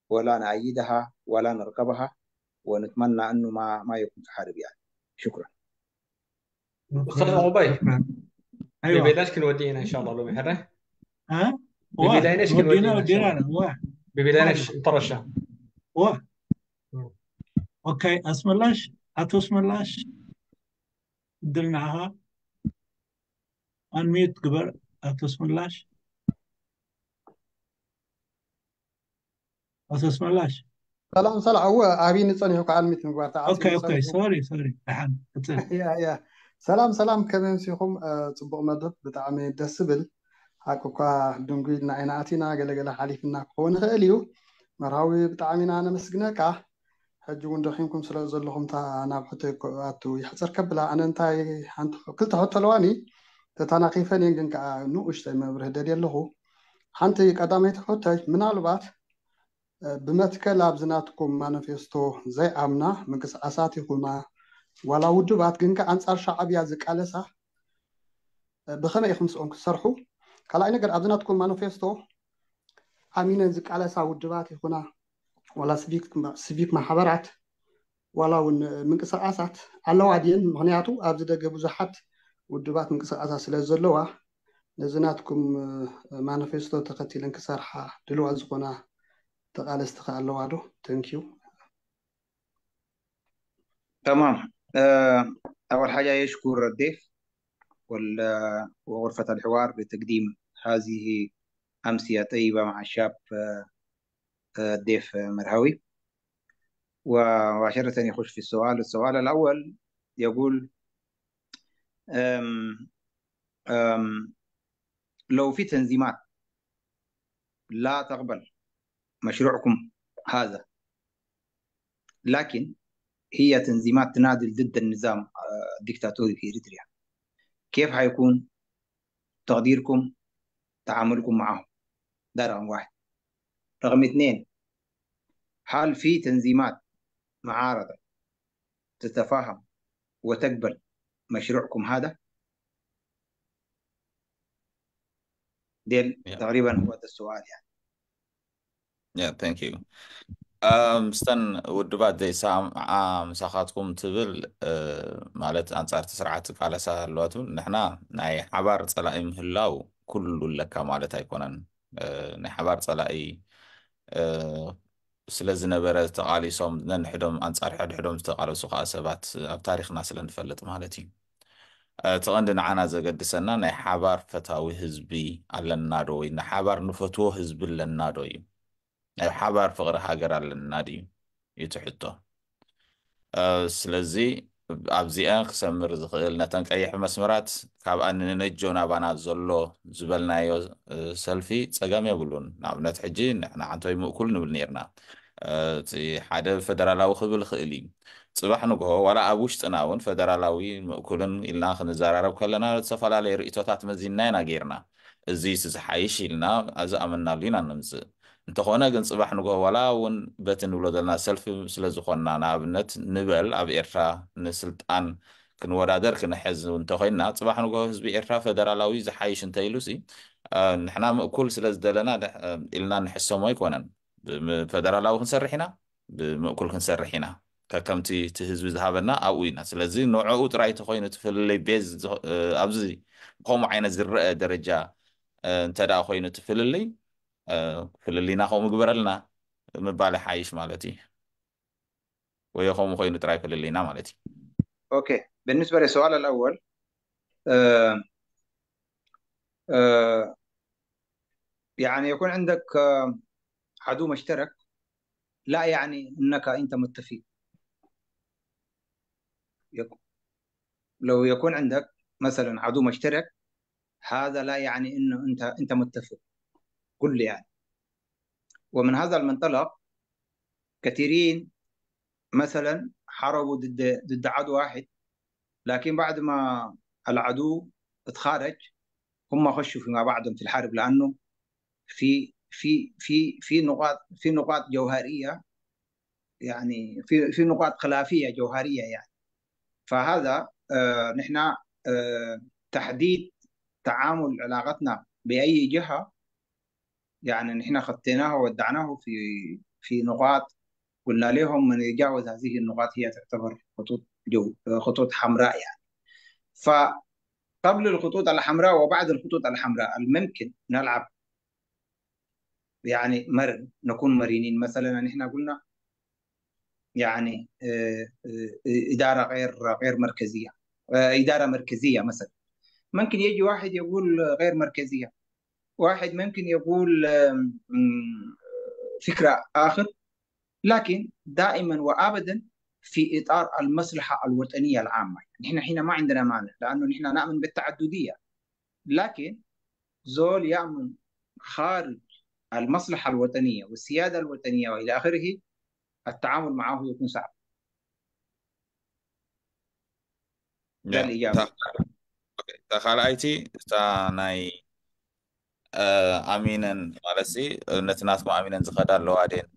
ولا نأيدها ولا نرغبها، ونتمنى أنه ما يكون في حرب يعني. شكرا. أستاذ عقباي. أيوة. ببلاش كنودينا إن شاء الله لو بحره. ها؟ ببلاش ودينا كنودينا إن شاء ودينا الله. واه ببلاش طرشة. واه okay. ኣስመላሽ፣ ኣቶ ኣስመላሽ ዕድል ንዓኻ፣ unmute ግበር ኣቶ ኣስመላሽ። ኣቶ ኣስመላሽ። ሰላም ሰላም። هو ዓብይ ንፀኒሑ ከዓ unmute ምግባር ተዓፂ okay okay ንፀኒሑ። Sorry sorry፣ ድሓን ቅፅል። Yeah yeah፣ ሰላም ሰላም፣ ከመይ ምሲኹም? ፅቡቅ መደብ፣ ብጣዕሚ ደስ ዝብል። ሓቂ እኳ ድንጉ ኢልና ኢና ኣቲና፣ ገለገለ ሓሊፍና ክኸውን ይኽእል እዩ። መርሃዊ ብጣዕሚ ኢና ነመስግነካ። ሕጂ እውን ደኺምኩም ስለ ዘለኹም እታ ናብ ሕቶ ኣቱ ይሕፅር ከብላ። ኣነ እንታይ ሓንቲ ክልተ ሕቶ ኣለዋኒ፣ ተተናኺፈን እየን፣ ግን ከዓ ንኡሽተይ መብርህ ደልየ ኣለኹ። ሓንቲ ቀዳመይቲ ሕቶይ፣ ምናልባት ብመትከል ኣብ ዝናትኩም ማኒፌስቶ ዘይኣምና ምንቅስቃሳት ይኹና ዋላ ውድባት፣ ግን ከዓ ኣንፃር ሻዕብያ ዝቃለሳ ብኸመይ ኢኹም ምስኦም ክትሰርሑ? ካልኣይ ነገር፣ ኣብዚ ናትኩም ማኒፌስቶ ኣሚነን ዝቃለሳ ውድባት ይኹና ዋላ civic ማሕበራት ዋላ እውን ምንቅስቃሳት ኣለዋ ድየን? ምክንያቱ ኣብዚ ደገ ብዙሓት ውድባት ምንቅስቃሳት ስለ ዘለዋ ነዚ ናትኩም ማኒፌስቶ ተኸቲለን ክሰርሓ ድልዋት ዝኾና ተቃለስቲ ኸ ኣለዋ ዶ? Thank you. تمام. أول حاجة يشكر الضيف وغرفة الحوار بتقديم هذه أمسية طيبة مع الشاب الضيف مرهوي. ومباشرة يخش في السؤال. السؤال الأول يقول أم أم لو في تنظيمات لا تقبل مشروعكم هذا، لكن هي تنظيمات تنادل ضد النظام الدكتاتوري في إريتريا، كيف حيكون تقديركم تعاملكم معهم؟ ده رقم واحد. رقم اثنين، هل في تنظيمات معارضة تتفاهم وتقبل مشروعكم هذا؟ ديل تقريبا هو ده السؤال يعني. Yeah, thank you. ምስተን ውድባት ዘይሰምዓ ምሳኻትኩም ትብል ማለት ኣንጻርቲ ስርዓት ቃለሳ ኣለዋ ትብል፣ ንሕና ናይ ሓባር ፀላኢ ምህላው ኩሉ ለካ ማለት ኣይኮነን። ናይ ሓባር ፀላኢ ስለ ዝነበረ ተቃሊሶም ነንሕዶም ኣንጻር ሕድሕዶም ዝተቃለሱ ከዓ ሰባት ኣብ ታሪክና ስለ ንፈልጥ ማለት እዩ። እቲ ቀንዲ ንዓና ዘገድሰና ናይ ሓባር ፈታዊ ህዝቢ ኣለና ዶ ወይ ናይ ሓባር ንፈትዎ ህዝቢ ኣለና ዶ እዩ፣ ናይ ሓባር ፍቅሪ ሃገር ኣለና ድዩ እዩ እቲ ሕቶ። ስለዚ ኣብዚኣ ክሰምር ዝኽእል ነተን ቀይሕ መስመራት ካብኣ ንነጆ ናባና ዘሎ ዝበልናዮ ሰልፊ ፀገም የብሉን። ንኣብነት ሕጂ ንሕና ሓንተይ ምእኩል ንብል ነርና፣ እቲ ሓደ ፈደራላዊ ክብል ክእል እዩ። ፅባሕ ንግሆ ዋላ ኣብ ውሽጥና እውን ፈደራላዊ ምእኩልን ኢልና ክንዘራረብ ከለና ዝተፈላለዩ ርእቶታት መዚንና ኢና ጌርና፣ እዚ ዝሓይሽ ኢልና ዝኣመናሉ ኢና ንምፅእ። እንተኾነ ግን ፅባሕ ንግሆ ዋላ እውን በቲ ንብሎ ዘለና ሰልፊ ስለ ዝኾንና ንኣብነት ንበል ኣብ ኤርትራ ንስልጣን ክንወዳደር ክንሕዝ እንተኮይንና ፅባሕ ንግሆ ህዝቢ ኤርትራ ፈደራላዊ ዝሓይሽ እንተኢሉ ሲ ንሕና ምእኩል ስለ ዝደለና ኢልና ንሕሰሞ ኣይኮነን። ብፈደራላዊ ክንሰርሕ ኢና፣ ብምእኩል ክንሰርሕ ኢና፣ ከከምቲ እቲ ህዝቢ ዝሃበና ኣብኡ ኢና። ስለዚ ንዕኡ ጥራይ እንተኮይኑ እቲ ፍልልይ base ኣብዚ ብከምኡ ዓይነት ዝረአ ደረጃ እንተደኣ ኮይኑ እቲ ፍልልይ ፍልልይና ከምኡ ግበረልና ምባል ይሓይሽ ማለት እዩ፣ ወይ ከምኡ ኮይኑ ጥራይ ፍልልይና ማለት እዩ። Okay، بالنسبة للسؤال الأول آه آه يعني يكون عندك عدو مشترك لا يعني أنك أنت متفق. لو يكون عندك مثلا عدو مشترك هذا لا يعني أنه أنت متفق كل يعني. ومن هذا المنطلق كثيرين مثلا حاربوا ضد عدو واحد، لكن بعد ما العدو اتخارج هم خشوا فيما بعدهم في الحرب، لأنه في في في في نقاط في نقاط جوهرية، يعني في نقاط خلافية جوهرية يعني. فهذا نحن تحديد تعامل علاقتنا بأي جهة يعني نحن خطيناه وودعناه في نقاط قلنا لهم من يتجاوز هذه النقاط هي تعتبر خطوط حمراء يعني. فقبل الخطوط الحمراء وبعد الخطوط الحمراء الممكن نلعب يعني مرن، نكون مرنين. مثلا نحن قلنا يعني إدارة غير مركزية، إدارة مركزية مثلا. ممكن يجي واحد يقول غير مركزية، واحد ممكن يقول فكرة آخر، لكن دائما وأبدا في إطار المصلحة الوطنية العامة. نحن حين ما عندنا مانع لأنه نحن نؤمن بالتعددية، لكن زول يأمن خارج المصلحة الوطنية والسيادة الوطنية وإلى آخره التعامل معه يكون صعب. ده الإجابة. እታ ካልኣይቲ እታ ናይ ኣሚነን ማለት ነቲ ናትኩም ኣሚነን ዝኸዳ ኣለዋ ድየን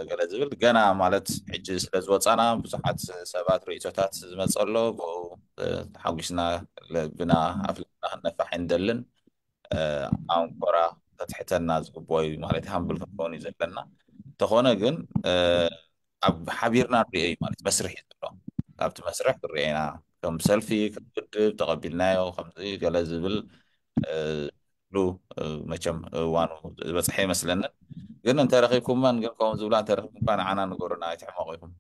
ገለ ዝብል ገና ማለት ሕጂ ስለ ዝወፃና ብዙሓት ሰባት ርእቶታት ዝመፀሎ ብኡ ተሓጒስና ልብና ኣፍልጥና ክንነፋሕ ኣይንደልን። ኣንኮራ ተትሕተና ዝግብኦ እዩ ማለት humble ክንከውን እዩ ዘለና። እንተኾነ ግን ኣብ ሓቢርና ንሪኦ እዩ ማለት መስርሕ እዩ ዘሎ። ካብቲ መስርሕ ክንሪኦ ኢና ከም ሰልፊ ከም ውድብ ተቐቢልናዮ ከምዚ ገለ ዝብል ሉ መቸም እዋኑ ዝበፅሐ ይመስለንን። ግን እንተረኺብኩመን ግን ከምኡ ዝብላ እንተረኺብኩም እኳ ንዓና ንገሩና፣ ኣይትሕመቑ ኢኹም።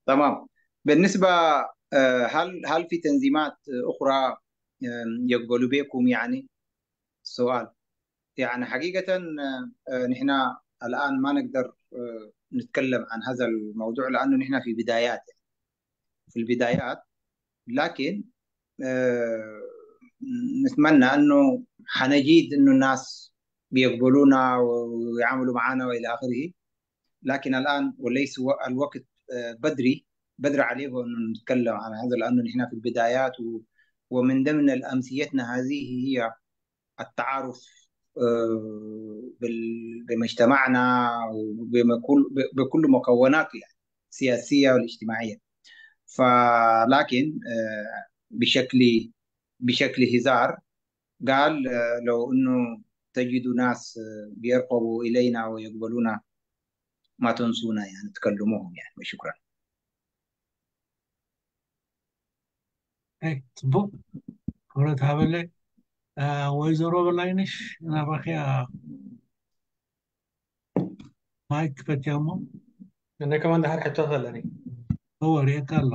تمام. بالنسبة هل في تنظيمات أخرى يقبلوا بكم؟ يعني سؤال يعني حقيقة نحن الآن ما نقدر نتكلم عن هذا الموضوع لأنه نحن في بدايات يعني في البدايات، لكن نتمنى أنه حنجد أنه الناس بيقبلونا ويعاملوا معنا وإلى آخره، لكن الآن وليس الوقت بدري بدري عليه أنه نتكلم عن هذا لأنه نحن في البدايات ومن ضمن الأمسيتنا هذه هي التعارف بمجتمعنا وبكل مكوناته يعني السياسية والاجتماعية. فلكن بشكل هزار قال لو انه تجدوا ناس بيرقبوا الينا ويقبلونا ما تنسونا يعني تكلموهم يعني. وشكرا. ፅቡቅ፣ ክብረት ሃበለይ። ወይዘሮ በላይነሽ ናባኺያ mic ፈትያ እሞ። أنا كمان ድሓር ሕቶ ኣለኒ። هو ሪኤካ ኣሎ።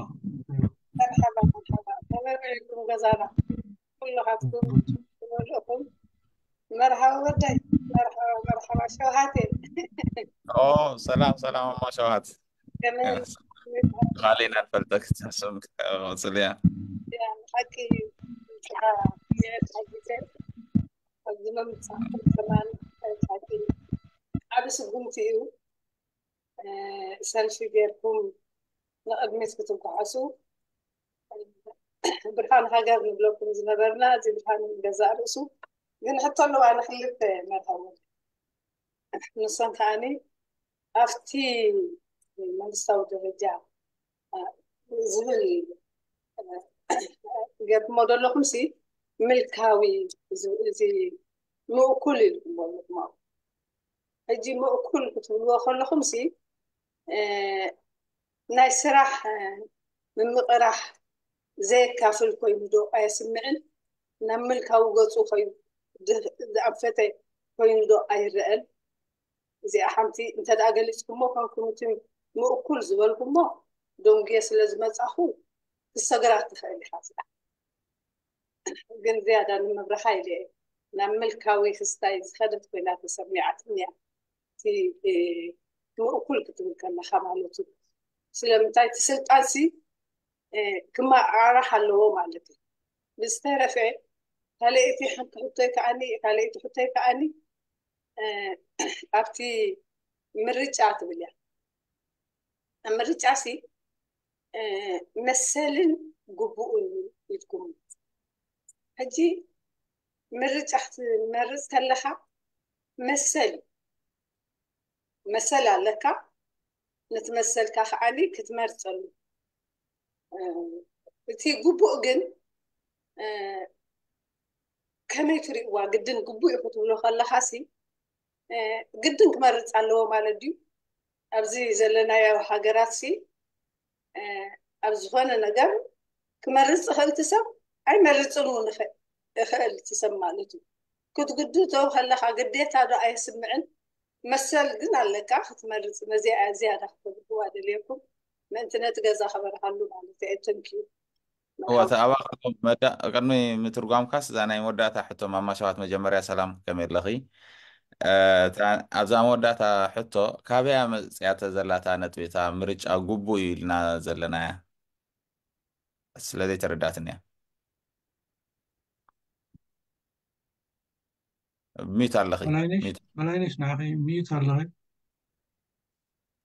مرحبا مرحبا، ከመይ ውዒልኩም ገዛና ኩልኻትኩም ትበልዑኩም? መርሓባ ወዳይ፣ መርሓባ መርሓባ ሸውሃቴ። ሰላም ሰላም እማ ሸውሃት። ከመይ? ካሊእና ንፈልጠክ ስም ቅፅል እያ። ሓቂ ምፅሓ ሓጊዘ ኣብዚ ምምፃእኩም ከማን ሓቂ ዓብ ስጉምቲ እዩ። ሰልፊ ጌርኩም ንቅድሚት ክትጓዓዙ ብርሃን ሃገር ንብለኩም ዝነበርና እዚ ብርሃን ገዛእ ርእሱ ግን ሕቶ ኣለዋ ንክልተ መርሃዊ። ንሶም ከዓኒ ኣብቲ መንግስታዊ ደረጃ ዝብል ጌርኩሞ ዘለኹም ሲ ምልካዊ እዚ ምእኩል ኢልኩሞ ኣለኹም ኣብኡ። ሕጂ ምእኩል ክትብልዎ ከለኹም ሲ ናይ ስራሕ ምምቕራሕ ዘየካፍል ኮይኑ ዶ ኣየስምዕን? ናብ ምልካዊ ገፁ ኮይኑ ዝኣንፈተ ኮይኑ ዶ ኣይረአን? እዚኣ ሓንቲ እንተደኣ ገሊፅኩሞ ኮንኩም እቲ ምእኩል ዝበልኩሞ ደንጉየ ስለ ዝመፃኹ ክሰግራ ትኽእል ኢኻ እዚኣ ግን ዝያዳ ንምብርሃ ኢለ እየ ናብ ምልካዊ ክስታይ ዝኸደት ኮይና ተሰሚዓትኒ እያ እቲ ምእኩል ክትብል ከለካ ማለት እዩ። ስለምንታይ እቲ ስልጣን ሲ ክመዓራሕ ኣለዎ ማለት እዩ። ብዝተረፈ ካልአይቲ ሓንቲ ሕቶይ ከዓኒ ካልአይቲ ሕቶይ ከዓኒ ኣብቲ ምርጫ ትብል እያ። ኣብ ምርጫ ሲ መሰልን ግቡእን ኢልኩም ሕጂ ምርጫ ክትመርፅ ከለካ መሰል መሰል ኣለካ ነቲ መሰልካ ከዓኒ ክትመርፀሉ እቲ ግቡእ ግን ከመይ ትሪእዋ? ግድን ግቡእ እዩ ክትብሎ ከለካ ሲ ግድን ክመርፅ ኣለዎ ማለት ድዩ? ኣብዚ ዘለናዮ ሃገራት ሲ ኣብ ዝኾነ ነገር ክመርፅ ይኽእል እቲ ሰብ ኣይመርፅን እውን ይኽእል እቲ ሰብ ማለት እዩ። ክትግድቶ ከለካ ግዴታ ዶ ኣየስምዕን? መሰል ግን ኣለካ ክትመርፅ። ነዚኣ ዝያዳ ክተብርህዋ ደልየኩም ምእንቲ ነቲ ገዛ ከበርሃሉ ማለት እየ። Thank you. እወ መርሓባ። እቲ ኣባኻ ቅድሚ ምትርጓምካስ እዛ ናይ መወዳእታ ሕቶ ማማ ሸዋት መጀመርያ ሰላም ከመይ ኣለኺ? ኣብዛ መወዳእታ ሕቶ ካበያ መፅያተ ዘላታ ነጥቢ እታ ምርጫ ግቡእ እዩ ኢልና ዘለና እያ ስለዘይተረዳእትኒ እያ። Mute ኣለኺ። በላይነሽ Mute. በላይነሽ ንዓኺ mute ኣለኺ።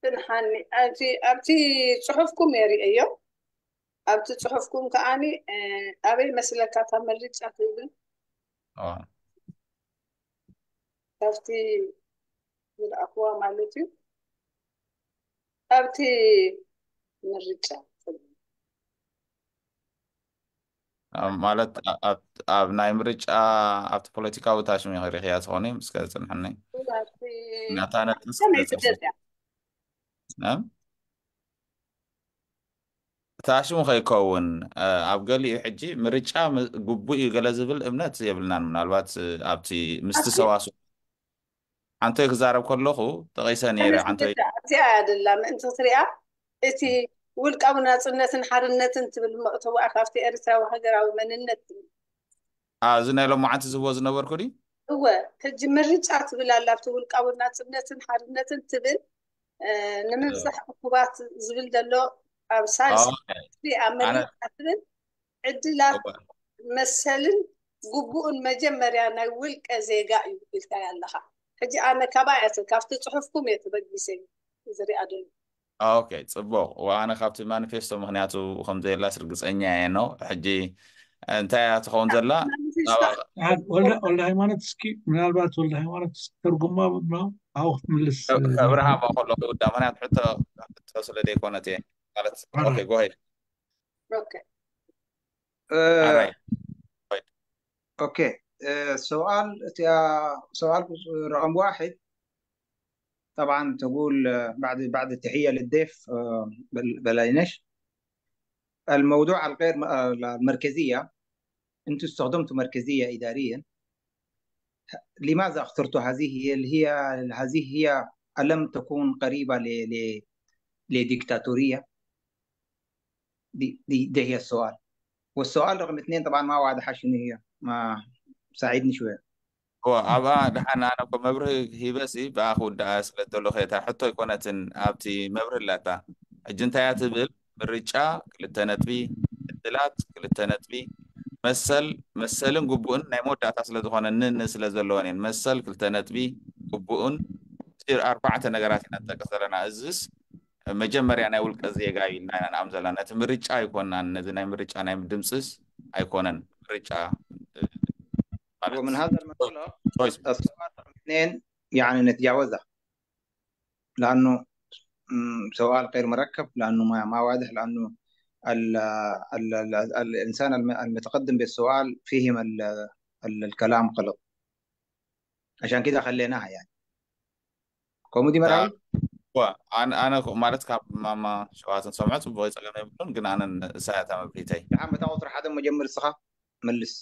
ትንሓኒ ኣብቲ ፅሑፍኩም የርእዮ ኣብቲ ፅሑፍኩም ከዓኒ ኣበይ መስለካ እታ ምርጫ ትብል ካብቲ ዝረኣኽዋ ማለት እዩ ኣብቲ ምርጫ ትብል ማለት ኣብ ናይ ምርጫ ኣብቲ ፖለቲካዊ ታሽሚ ሪኽያ ትኾኒ ምስ ፅንሐኒ ኣብቲ ናታ ነጥብስ ከመይ ክትነፅር ትገዝያ ታሽሙ ከይከውን ኣብ ገሊኡ ሕጂ ምርጫ ግቡእ እዩ ገለ ዝብል እምነት የብልናን። ምናልባት ኣብቲ ምስቲ ኣብቲ ሰዋስው ዓንቶይ ክዛረብ ከለኹ ጠቂሰ ነይረ ከመይ ዓንቶይ ትገዝያ ኣብዚኣ እያ ደላ ምእንቲ ክትሪኣ እቲ ውልቃዊ ናፅነትን ሓርነትን ትብል መእተዊኣ ካብቲ ኤርትራዊ ሃገራዊ መንነት ትብል እዚ ናይ ሎማዓንቲ ዝህቦ ዝነበርኩ ድዩ? እወ ሕጂ ምርጫ ትብል ኣላ ኣብቲ ውልቃዊ ናፅነትን ሓርነትን ትብል ንምብዛሕ እኩባት ዝብል ዘሎ ኣብ ሳልሳይ ክፍሊ ኣብ ኣነ ምርጫ ትብል ዕድላት እወ መሰልን ግቡእን መጀመርያ ናይ ውልቀ ዜጋ እዩ ኢልካ ኣለኻ። ሕጂ ኣነ ካብኣ እየ ካብቲ ፅሑፍኩም እየ ተበጊሰ ዝሪኣ ደሎ። Okay ፅቡቅ። ወኣነ ካብቲ ማኒፌስቶ ምክንያቱ ከምዘየላስ ርግፀኛ እየ ነው ሕጂ እንታይ እያ ትኸውን ዘላ ማኒፌስቶ ወልደ ሃይማኖት እስኪ ምናልባት ወልደ ሃይማኖት እስኪ ተርጉማ ምብናው ኣብኡ ክትምልስ ከብርሃ ከለኹ ይውዳእ ምክንያቱ ሕቶ ሕቶ ስለ ዘይኮነት እየ ማለት okay ዓራይ Go ahead. Okay. ዓራይ Okay السؤال سؤال رقم 1 طبعا تقول بعد التحية للضيف بلاينش الموضوع الغير المركزية انتم استخدمتوا مركزية إداريا لماذا اخترتوا هذه هي اللي هي هذه هي ألم تكون قريبة لديكتاتورية؟ دي هي السؤال. والسؤال رقم 2 طبعا ما واضحة شنو هي ما ساعدني شوية. هو ኣብኣ ድሓን ኣነ እኮ መብርሂ ሂበሲ ብኣ ክውዳእ ስለ ዘለኹ እታ ሕቶ ኣይኮነትን ኣብቲ መብርሂ ኣላታ ሕጂ እንታይ እያ ትብል ምርጫ ክልተ ነጥቢ ዕድላት ክልተ ነጥቢ መሰል መሰልን ግቡእን ናይ መወዳእታ ስለ ዝኾነ ንን ስለ ዘለወን እየን መሰል ክልተ ነጥቢ ግቡእን ኣርባዕተ ነገራት ኢና ንጠቅስ ዘለና እዝስ መጀመርያ ናይ ውልቀ ዜጋ እዩ ኢልና ኢና ንኣምን ዘለና ነቲ ምርጫ ኣይኮናን ነዚ ናይ ምርጫ ናይ ድምፅስ ኣይኮነን ምርጫ ማለት ومن هذا المنطلق Choice. السؤال رقم 2 يعني نتجاوزها، لأنه سؤال غير مركب، لأنه ما واضح، لأنه ال ال ال الإنسان المتقدم بالسؤال فهم الكلام غلط، عشان كده خليناها يعني. كوميدي تا مراوي. ኣነ ማለት ካብ ማማ ሸውሃትን ሰምዐ ፅቡቅ ፀገም የብሉን፣ ግን ኣነ እሳያታ መብሪተይ። نعم، بتاع حدا مجمر سخا ملس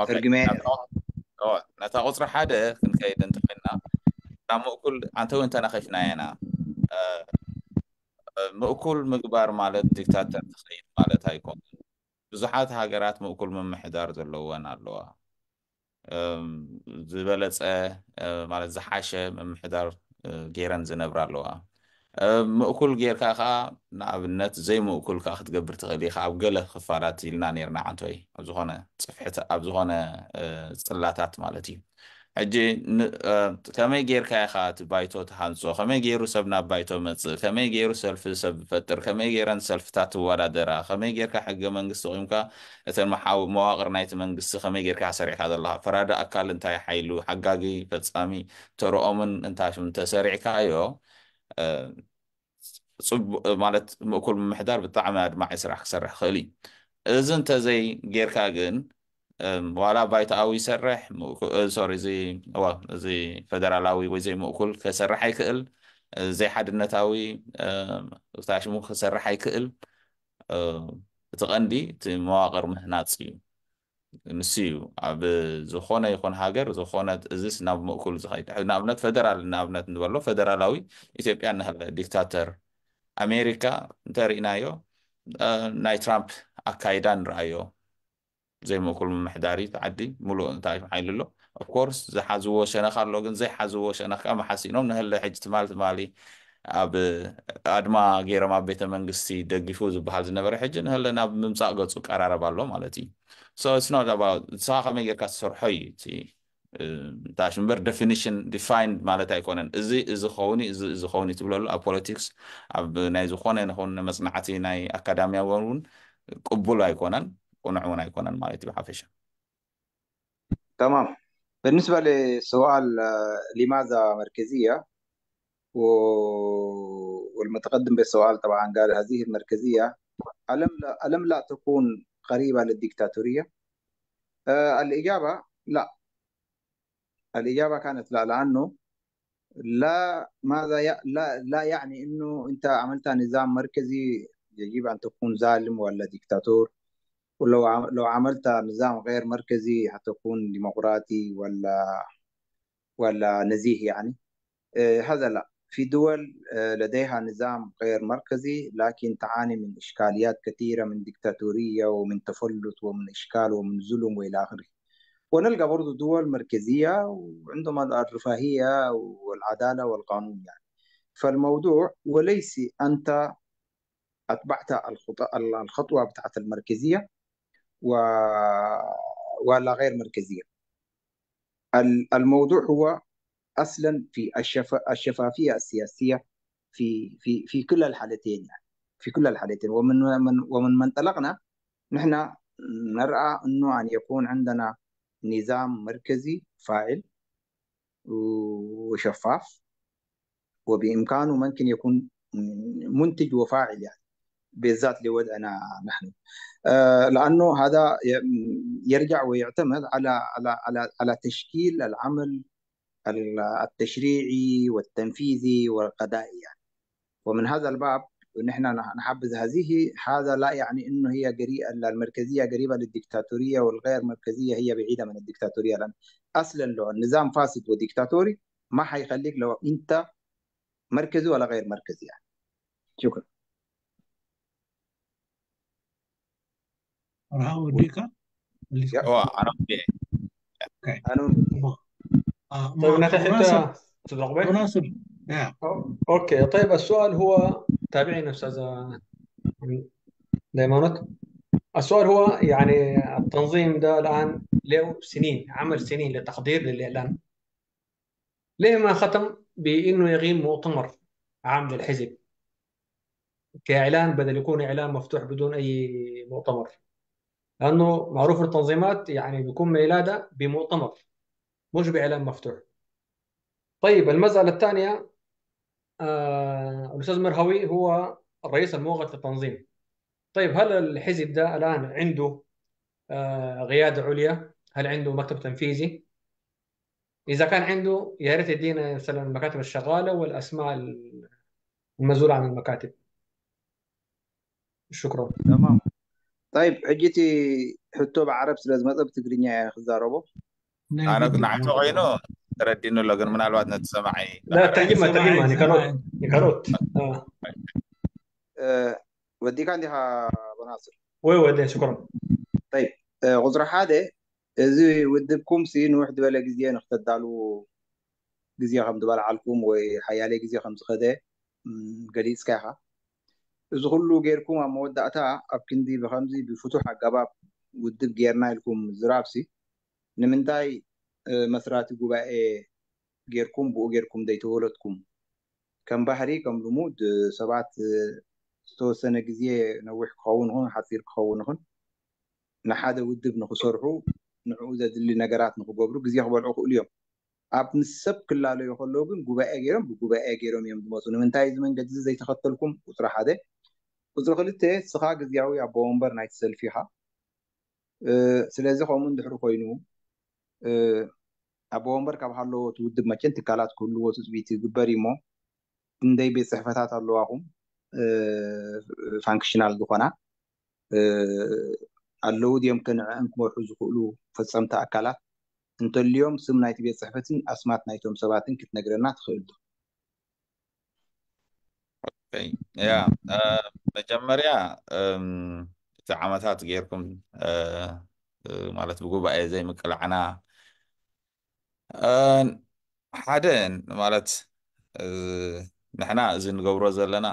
ኦኬ። ترجمة. ነታ ቁፅሪ ሓደ ክንከይድ እንተኮይንና ናብ ምእኩል ኣንተ እውን ተናኸፍና ኢና። ምእኩል ምግባር ማለት ዲክታተር ትኸይድ ማለት ኣይኮነን። ብዙሓት ሃገራት ምእኩል ምምሕዳር ዘለወን ኣለዋ፣ ዝበለፀ ማለት ዝሓሸ ምምሕዳር ገይረን ዝነብራ ኣለዋ። ምእኩል ጌርካ ከዓ ንኣብነት ዘይምእኩል ከዓ ክትገብር ትኽእል ኢኻ ኣብ ገለ ክፋላት ኢልና ነርና ዓንተ ወይ ኣብ ዝኾነ ፅፍሕት ኣብ ዝኾነ ፅላታት ማለት እዩ። ሕጂ ከመይ ጌርካ ኢኻ እቲ ባይቶ ትሃንፆ? ከመይ ገይሩ ሰብ ናብ ባይቶ መፅእ? ከመይ ገይሩ ሰልፊ ሰብ ዝፈጥር? ከመይ ገይረን ሰልፍታት ትወዳደራ? ከመይ ጌርካ ሕገ መንግስቲ ቆይምካ እተን መዋቅር ናይቲ መንግስቲ ከመይ ጌርካ ሰሪዕካ ዘለካ፣ ፈራዲ ኣካል እንታይ ሓይሉ፣ ሓጋጊ ፈፃሚ ተርኦምን እንታይ ሽም ተሰሪዕካዮ ፅቡቅ ማለት ምእኩል ምምሕዳር ብጣዕሚ ኣድማዒ ስራሕ ክሰርሕ ክእል እዩ። እዚ እንተዘይ ጌርካ ግን ዋላ ባይቶኣዊ ይሰርሕ፣ ሶሪ፣ እዚ እዚ ፈደራላዊ ወይ ዘይምእኩል ክሰርሕ ኣይክእል፣ ዘይሓድነታዊ ታሽሙ ክሰርሕ ኣይክእል። እቲ ቀንዲ እቲ መዋቅር ምህናፅ እዩ፣ ንሱ እዩ። ኣብ ዝኾነ ይኹን ሃገር ዝኾነ እዚስ ናብ ምእኩል ዝኸይድ፣ ንኣብነት ፈደራል ንኣብነት ንበሎ ፈደራላዊ ኢትዮጵያ ንህለ ዲክታተር ኣሜሪካ እንተሪእናዮ ናይ ትራምፕ ኣካይዳ ንረኣዮ፣ ዘይምእኩል ምምሕዳሪ ዓዲ ሙሉእ እንታይ ሓይሉ ኣሎ። Of course ዝሓዝዎ ሸነኽ ኣሎ፣ ግን ዘይሓዝዎ ሸነኽ ከዓ መሓሲኖም ንህለ ሕጂ ትማሊ ትማሊ ኣብ ኣድማ ገይሮም ኣብ ቤተ መንግስቲ ደጊፉ ዝበሃል ዝነበረ ሕጂ ንህለ ናብ ምምፃእ ገፁ ቀራረብ ኣሎ ማለት እዩ። So it's not about ንስኻ ከመይ ጌርካ ትሰርሖ እዩ እቲ እንታይ እምበር definition defined ማለት ኣይኮነን። እዚ እዚ ኸውን እዚ እዚ ኸውን ትብለሉ ኣብ politics ኣብ ናይ ዝኾነ ይኹን መፅናዕቲ ናይ ኣካዳምያ እውን ቅቡል ኣይኮነን፣ ቁኑዕ እውን ኣይኮነን ማለት እዩ ብሓፈሻ። تمام. بالنسبة للسؤال لماذا مركزية، والمتقدم بالسؤال طبعا قال هذه المركزية ألم لا تكون قريبة للديكتاتورية؟ الإجابة لا، الإجابة كانت لا، لأنه لا ماذا ي... لا لا يعني إنه أنت عملت نظام مركزي يجب أن تكون ظالم ولا ديكتاتور، ولو لو عملت نظام غير مركزي حتكون ديمقراطي ولا نزيه يعني. هذا لا. في دول لديها نظام غير مركزي لكن تعاني من إشكاليات كثيرة، من ديكتاتورية ومن تفلت ومن إشكال ومن ظلم وإلى آخره. ونلقى برضو دول مركزية وعندهم الرفاهية والعدالة والقانون يعني. فالموضوع وليس أنت أتبعت الخطوة بتاعت المركزية ولا غير مركزية. الموضوع هو اصلا في الشفافيه السياسيه في كل الحالتين يعني، في كل الحالتين. ومن منطلقنا نحن نرى انه ان يكون عندنا نظام مركزي فاعل وشفاف، وبامكانه ممكن يكون منتج وفاعل يعني، بالذات لوضعنا نحن، لانه هذا يرجع ويعتمد على تشكيل العمل التشريعي والتنفيذي والقضائي يعني. ومن هذا الباب نحن نحبذ هذه. هذا لا يعني انه هي قريبه، المركزيه قريبه للديكتاتوريه والغير مركزيه هي بعيده من الديكتاتوريه، لان اصلا لو النظام فاسد وديكتاتوري ما حيخليك لو انت مركزي ولا غير مركزي يعني. شكرا. መርሃዊ ወዲእካ መሊስካ? ኣነ ወዲአ። Okay. انا طيب نفتح انت مناسب. استاذ عقبه. مناسب يا Okay. طيب السؤال هو، تابعينا استاذ دايمونت، السؤال هو يعني التنظيم ده الان له سنين عمل سنين للتحضير للاعلان، ليه ما ختم بانه يقيم مؤتمر عام للحزب كاعلان بدل يكون اعلان مفتوح بدون اي مؤتمر؟ لانه معروف التنظيمات يعني بيكون ميلاده بمؤتمر مش باعلان مفتوح. طيب المسألة الثانية، الأستاذ مرهوي هو الرئيس المؤقت للتنظيم. طيب هل الحزب ده الآن عنده قيادة عليا؟ هل عنده مكتب تنفيذي؟ إذا كان عنده يا ريت يدينا مثلا المكاتب الشغالة والأسماء المسؤولة عن المكاتب. شكرا. تمام. طيب ሕጂ ሕቶ ብዓረብ ስለ ዝመፀ ብትግርኛ እየ ክዛረቦ። ናይ ኣነ ግድን ንዓቶ ኮይኑ ተረዲኑ ኣሎ፣ ግን ምናልባት ነቲ ሰማዒ لا ብዓረብ ترجمة ሰማዒ ترجمة ሰማዒ نيكاروت نيكاروت ወዲካ እንዲኻ በናስር وي وي شكرا. طيب ቁፅሪ ሓደ እዚ ውድብኩም ሲ ንውሕ ዝበለ ግዜ ንክተዳልዉ ግዜ ከም ዝበልዓልኩም ወይ ሓያለይ ግዜ ከም ዝኸደ ገሊፅካ ኢኻ። እዚ ኩሉ ጌርኩም ኣብ መወዳእታ ኣብ ክንዲ ብከምዚ ብፍቱሕ ኣገባብ ውድብ ጌርና ኢልኩም ዝራብሲ ንምንታይ መስራቲ ጉባኤ ጌርኩም ብኡ ጌርኩም ዘይተወለድኩም? ከም ባህሪ ከም ልሙድ ሰባት ዝተወሰነ ግዜ ነዊሕ ክኸውን ይኹን ሓፂር ክኸውን ይኹን ንሓደ ውድብ ንክሰርሑ ንዕኡ ዘድሊ ነገራት ንክገብሩ ግዜ ክበልዑ ክእሉ እዮም። ኣብ ምስ ሰብ ክላለዩ ከለዉ ግን ጉባኤ ገይሮም ብጉባኤ ገይሮም እዮም ዝመፁ። ንምንታይ እዚ መንገዲ እዚ ዘይተኸተልኩም? ቁፅሪ ሓደ። ቁፅሪ ክልተ፣ ስኻ ግዝያዊ ኣቦ ወንበር ናይቲ ሰልፊ ኢኻ። ስለዚ ከምኡ እንድሕሪ ኮይኑ ኣቦ ወንበር ካብ ሃለዎ እቲ ውድብ መቸን ትካላት ክህልዎ ትፅቢት ይግበር እዩ እሞ ክንደይ ቤት ፅሕፈታት ኣለዋኹም functional ዝኾና ኣለዉ ድዮም ከንዕአን ክመርሑ ዝኽእሉ ፈፀምቲ ኣካላት እንተልዮም ስም ናይቲ ቤት ፅሕፈትን ኣስማት ናይቶም ሰባትን ክትነግረና ትኽእል ዶ? Yeah፣ መጀመርያ እቲ ዓመታት ጌርኩም ማለት ብጉባኤ ዘይምቅላዕና ሓደ ማለት ንሕና እዚ ንገብሮ ዘለና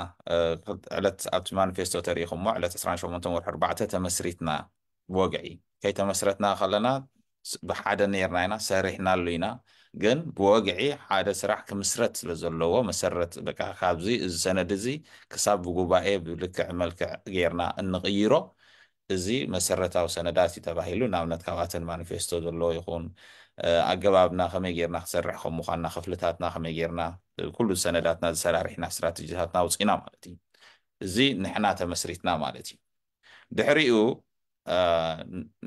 ዕለት ኣብቲ ማኒፌስቶ ተሪኢኹሞ ዕለት 28 ወርሒ 4 ተመስሪትና። ብወግዒ ከይተመስረትና ከለና ብሓደ ነርና ኢና፣ ሰሪሕናሉ ኢና። ግን ብወግዒ ሓደ ስራሕ ክምስረት ስለ ዘለዎ መሰረት በቃ ካብዚ እዚ ሰነድ እዚ ክሳብ ብጉባኤ ብልክዕ መልክዕ ጌርና እንቕይሮ እዚ መሰረታዊ ሰነዳት እዩ ተባሂሉ። ንኣብነት ካብኣተን ማኒፌስቶ ዘለዎ ይኹን ኣገባብና ከመይ ጌርና ክሰርሕ ከም ምኳንና፣ ክፍልታትና ከመይ ጌርና፣ ኩሉ ሰነዳትና ዝሰራሪሕና ስትራቴጂታትና ኣውፂና ማለት እዩ። እዚ ንሕና ተመስሪትና ማለት እዩ። ድሕሪኡ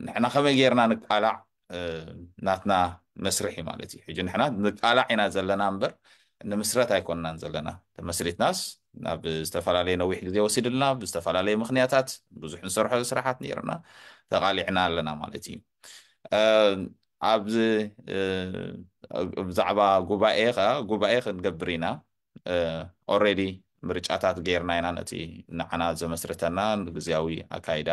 ንሕና ከመይ ጌርና ንቃላዕ ናትና መስርሕ እዩ ማለት እዩ። ሕጂ ንሕና ንቃላዕ ኢና ዘለና እምበር ንምስረት ኣይኮንናን ዘለና። ተመስሪትናስ ናብ ዝተፈላለየ ነዊሕ ግዜ ወሲድልና ብዝተፈላለየ ምክንያታት ብዙሕ ንሰርሖ ስራሓት ነይርና ተቃሊዕና ኣለና ማለት እዩ። ኣብዚ ብዛዕባ ጉባኤ ከዓ ጉባኤ ክንገብር ኢና። Already ምርጫታት ጌርና ኢና። ነቲ ንዓና ዘመስርተና ንግዝያዊ ኣካይዳ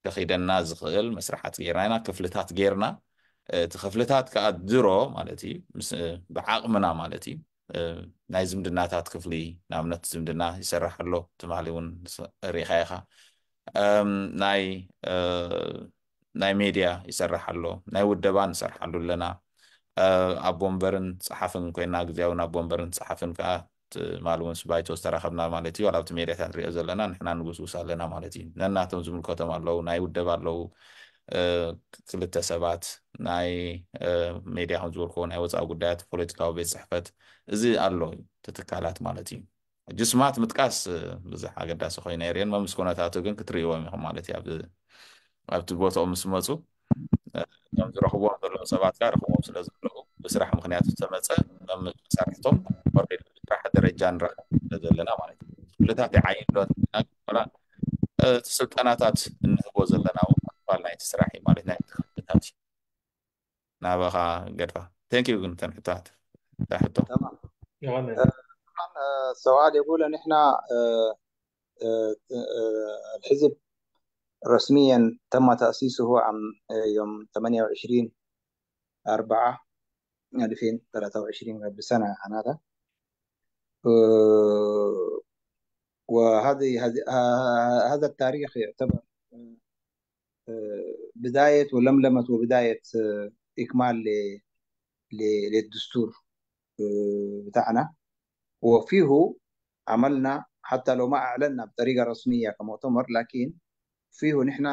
ከኺደና ዝኽእል መስርሓት ጌርና ኢና፣ ክፍልታት ጌርና። እቲ ክፍልታት ከዓ ድሮ ማለት እዩ ብዓቕምና ማለት እዩ። ናይ ዝምድናታት ክፍሊ ንኣብነት ዝምድና ይሰርሕ ኣሎ፣ ትማሊ እውን ሪኢኻ ኢኻ። ናይ ሜድያ ይሰርሕ ኣሎ፣ ናይ ውደባ ንሰርሓሉ ኣለና። ኣቦ ወንበርን ፀሓፍን ኮይና ግዝያውን ኣቦ ወንበርን ፀሓፍን ከዓ ትማሊ እውን ባይቶ ዝተራኸብና ማለት እዩ። ዋላ ኣብቲ ሜድያታት ንሪኦ ዘለና ንሕና ንጉስጉስ ኣለና ማለት እዩ። ነናቶም ዝምልከቶም ኣለዉ፣ ናይ ውደባ ኣለዉ ክልተ ሰባት፣ ናይ ሜድያ ከም ዝበልክዎ፣ ናይ ወፃኢ ጉዳያት፣ ፖለቲካዊ ቤት ፅሕፈት እዚ ኣሎ እዩ እቲ ትካላት ማለት እዩ። ሕጂ ስማት ምጥቃስ ብዙሕ ኣገዳሲ ኮይኑ የርእየን። መምስ ኩነታቱ ግን ክትርእይዎም ኢኹም ማለት እዩ። ኣብቲ ቦትኦም ምስ መፁ እቶም ዝረኽብዎም ዘለዉ ሰባት ከዓ ረኽቦም ስለ ዘለዉ ብስራሕ ምክንያት ዝተመፀ መሳርሕቶም already ብስራሕ ደረጃ ንረኽብ ስለ ዘለና ማለት እዩ። ክፍልታት ይዓይን ዶ ዋላ እቲ ስልጠናታት እንህቦ ዘለና እውን ክፋል ናይቲ ስራሕ እዩ ማለት ናይቲ ክፍልታት እዩ። ናባኻ ገድፋ። Thank you። ግን ተን ሕቶታት እታ ሕቶ تمام. يغني. طبعا السؤال يقول ان احنا الحزب رسميا تم تأسيسه عام يوم 28 4 2023 قبل سنة عن هذا، وهذه هذا التاريخ يعتبر بداية ولملمة وبداية إكمال للدستور بتاعنا، وفيه عملنا حتى لو ما أعلنا بطريقة رسمية كمؤتمر، لكن فيه نحن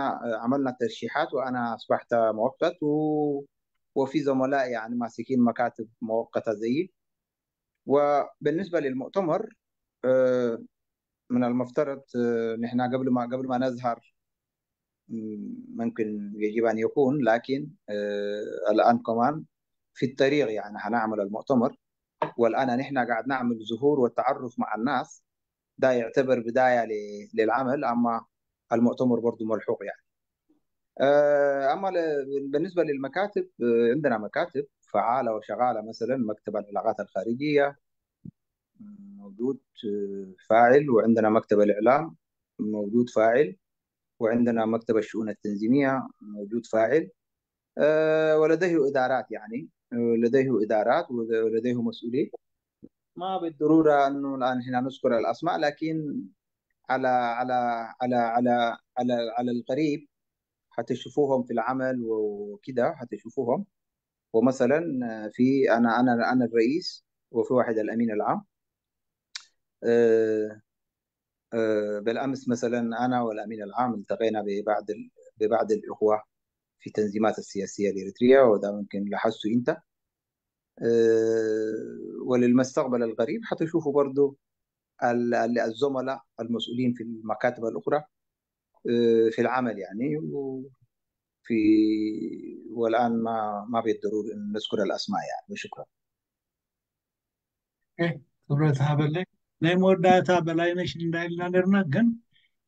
عملنا ترشيحات وأنا أصبحت مؤقت وفي زملاء يعني ماسكين مكاتب مؤقتة زيي. وبالنسبة للمؤتمر من المفترض نحن قبل ما نظهر ممكن يجب أن يكون، لكن الآن كمان في الطريق يعني هنعمل المؤتمر. والآن نحن قاعد نعمل ظهور والتعرف مع الناس، ده يعتبر بداية للعمل، أما المؤتمر برضو ملحوق يعني. أما بالنسبة للمكاتب، عندنا مكاتب فعالة وشغالة، مثلا مكتب العلاقات الخارجية موجود فاعل، وعندنا مكتب الإعلام موجود فاعل، وعندنا مكتب الشؤون التنظيمية موجود فاعل، ولديه إدارات يعني، لديه إدارات ولديه مسؤولين. ما بالضرورة أنه الآن هنا نذكر الأسماء، لكن على القريب حتشوفوهم في العمل وكده حتشوفوهم. ومثلا في أنا الرئيس، وفي واحد الأمين العام. بالأمس مثلا أنا والأمين العام التقينا ببعض الإخوة في التنظيمات السياسية الإريترية، وده ممكن لاحظته أنت. وللمستقبل القريب حتشوفوا برضو الزملاء المسؤولين في المكاتب الأخرى في العمل يعني. والآن ما بالضروري أن نذكر الأسماء يعني، وشكرا. ክብረት ሃበለይ። ናይ መወዳእታ በላይነሽ እንዳኢልና ነርና፣ ግን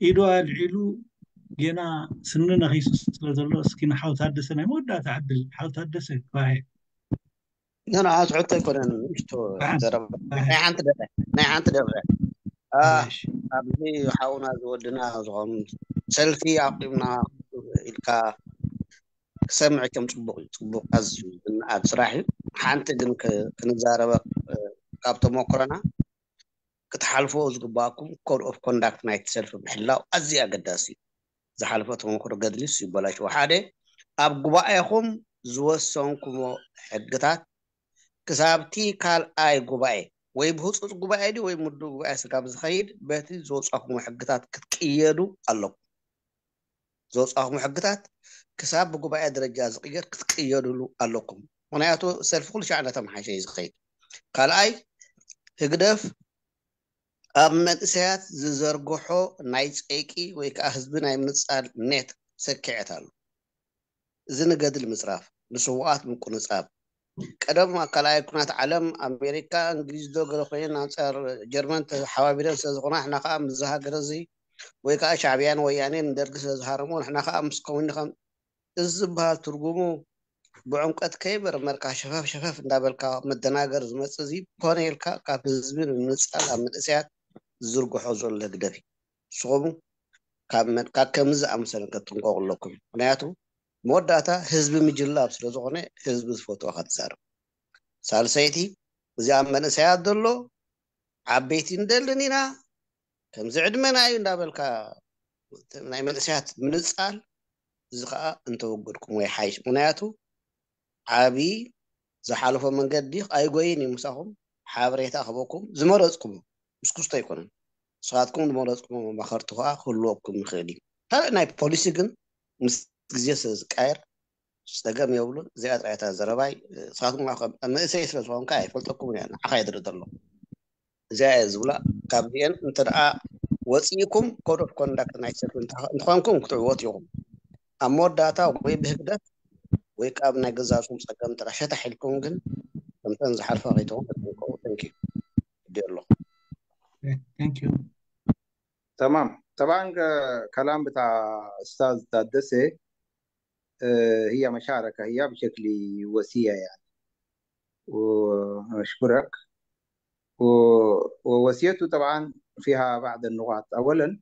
ኢዱ ኣልዒሉ ጌና ስኒ ነኺሱ ስለ ዘሎ እስኪ ንሓው ታደሰ ናይ መወዳእታ ዕድል። ሓው ታደሰ ባይ። ንዓት ሕቶ ኣይኮነን፣ ንእሽቶ ዘረባ ናይ ሓንቲ ደቂቃ። ኣብዚ ሓውና ዝወድና ዝኾኑ ሰልፊ ኣቂምና ኢልካ ክሰምዕ ከም ፅቡቅ እዩ፣ ፅቡቅ ኣዝዩ ዝነኣድ ስራሕ እዩ። ሓንቲ ግን ክንዛረበ ካብ ተመክሮና ክትሓልፎ ዝግባኣኩም code of conduct ናይቲ ሰልፊ ምሕላው ኣዝዩ ኣገዳሲ እዩ። ዝሓለፈ ተመክሮ ገድሊስ ይበላሽዎ። ሓደ ኣብ ጉባኤኹም ዝወሰንኩሞ ሕግታት ክሳብቲ ካልኣይ ጉባኤ ወይ ብህፁፅ ጉባኤ ድዩ ወይ ምዱብ ጉባኤ ስጋብ ዝኸይድ በቲ ዘውፃኹሞ ሕግታት ክትቅየዱ ኣለኩም። ዘውፃኹሞ ሕግታት ክሳብ ብጉባኤ ደረጃ ዝቅየር ክትቅየድሉ ኣለኩም፣ ምክንያቱ ሰልፊ ኩሉ ሻዕ እናተመሓሸ እዩ ዝኸይድ። ካልኣይ ህግደፍ ኣብ መንእሰያት ዝዘርግሖ ናይ ፀይቂ ወይ ከዓ ህዝቢ ናይ ምንፃል net ሰኪዐት ኣሎ። እዚ ንገድል ምፅራፍ፣ ንስውኣት ምቁንፃብ፣ ቀደም ካልኣይ ኩናት ዓለም ኣሜሪካ እንግሊዝ ዶ ገለ ኮይነን ኣንፃር ጀርመን ተሓባቢረን ስለዝኮና ንሕና ከዓ ምስ ሃገር እዚ፣ ወይ ከዓ ሻዕብያን ወያኔን ንደርጊ ስለዝሃረሙ ንሕና ከዓ ምስ ኮሙኒ ከም እዚ ዝበሃል ትርጉሙ ብዕምቀት ከይመርመርካ ሸፈፍ ሸፈፍ እንዳበልካ መደናገር ዝመፅእ እዚ ኮነ ኢልካ ካብ ህዝቢ ንምንፃል ኣብ መንእሰያት ዝዝርግሖ ዘሎ ህግደፍ እዩ። ንስኹም ካብ ከምዚ ዝኣመሰለ ክትጥንቀቁ ኣለኩም፣ ምክንያቱ መወዳእታ ህዝቢ ምጅላብ ስለዝኮነ ህዝቢ ዝፈትዎ ትዛረብ። ሳልሰይቲ እዚ ኣብ መንእሰያት ዘሎ ዓበይቲ ንደልን ኢና ከምዚ ዕድመና እዩ እንዳበልካ ናይ መንእሰያት ምንፃል እዚ ከዓ እንተወገድኩም ወይ ሓይሽ፣ ምክንያቱ ዓብይ ዝሓለፎ መንገዲ ኣይጎይን እዩ ምሳኹም ሓበሬታ ክበኩም። ዝመረፅኩም ምስ ክስቶ ኣይኮነን፣ ንስኻትኩም ዝመረፅኩም መማኸርቲ ከዓ ክህልወኩም ይኽእል እዩ። ካልእ ናይ ፖሊሲ ግን ምስ ግዜ ስለ ዝቃየር ፀገም የብሉን። እዚኣ ጥራይታ ዘረባይ። ንስኻትኩም መንእሰይ ስለ ዝኾንካ ኣይፈልጠኩም እያ፣ ንዓኻ የድርኢ ዘሎ እዚኣ እየ ዝብላ። ካብዚአን እንተደኣ ወፂኢኩም code of conduct ናይ ሰልፊ እንትኾንኩም ክትዕወቱ ኢኹም። ኣብ መወዳእታ ወይ ብህግደፍ ወይ ከዓ ብናይ ገዛእኩም ፀገም ጥራሕ ሸታሕ ኢልኩም ግን ከምተን ዝሓልፋ ከይትኾን ተጠንቀቁ። Thank you። ኣለኹ። Thank you. تمام، طبعا كلام بتاع استاذ تادسي هي مشاركة هي بشكل وسيع يعني، وأشكرك. ووصيته طبعا فيها بعض النقاط. أولا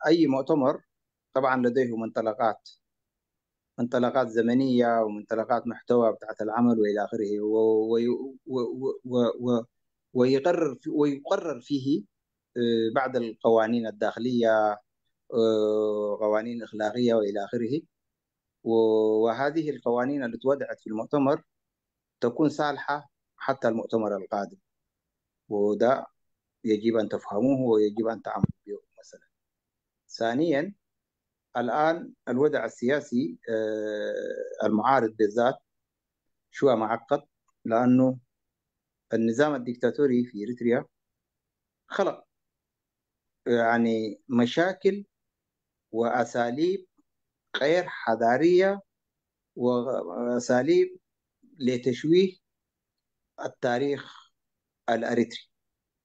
أي مؤتمر طبعا لديه منطلقات، منطلقات زمنية ومنطلقات محتوى بتاعت العمل وإلى آخره، ويقرر فيه بعض القوانين الداخلية، قوانين أخلاقية وإلى آخره. وهذه القوانين التي وضعت في المؤتمر تكون صالحة حتى المؤتمر القادم، وده يجب أن تفهموه ويجب أن تعملوا به مثلا. ثانيا، الآن الوضع السياسي المعارض بالذات شوية معقد، لأنه النظام الديكتاتوري في إريتريا خلق يعني مشاكل وأساليب غير حضارية وأساليب لتشويه التاريخ الأريتري،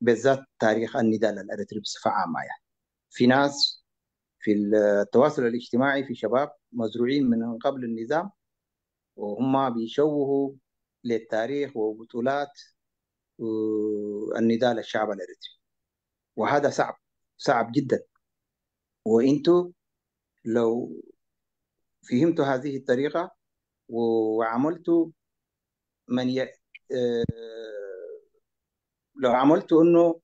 بالذات تاريخ النضال الأريتري بصفة عامة. يعني في ناس في التواصل الاجتماعي، في شباب مزروعين من قبل النظام وهم بيشوهوا للتاريخ وبطولات النضال الشعب الأريتري، وهذا صعب صعب جدا. وانتوا لو فهمتوا هذه الطريقة وعملتوا من ي... لو عملتوا انه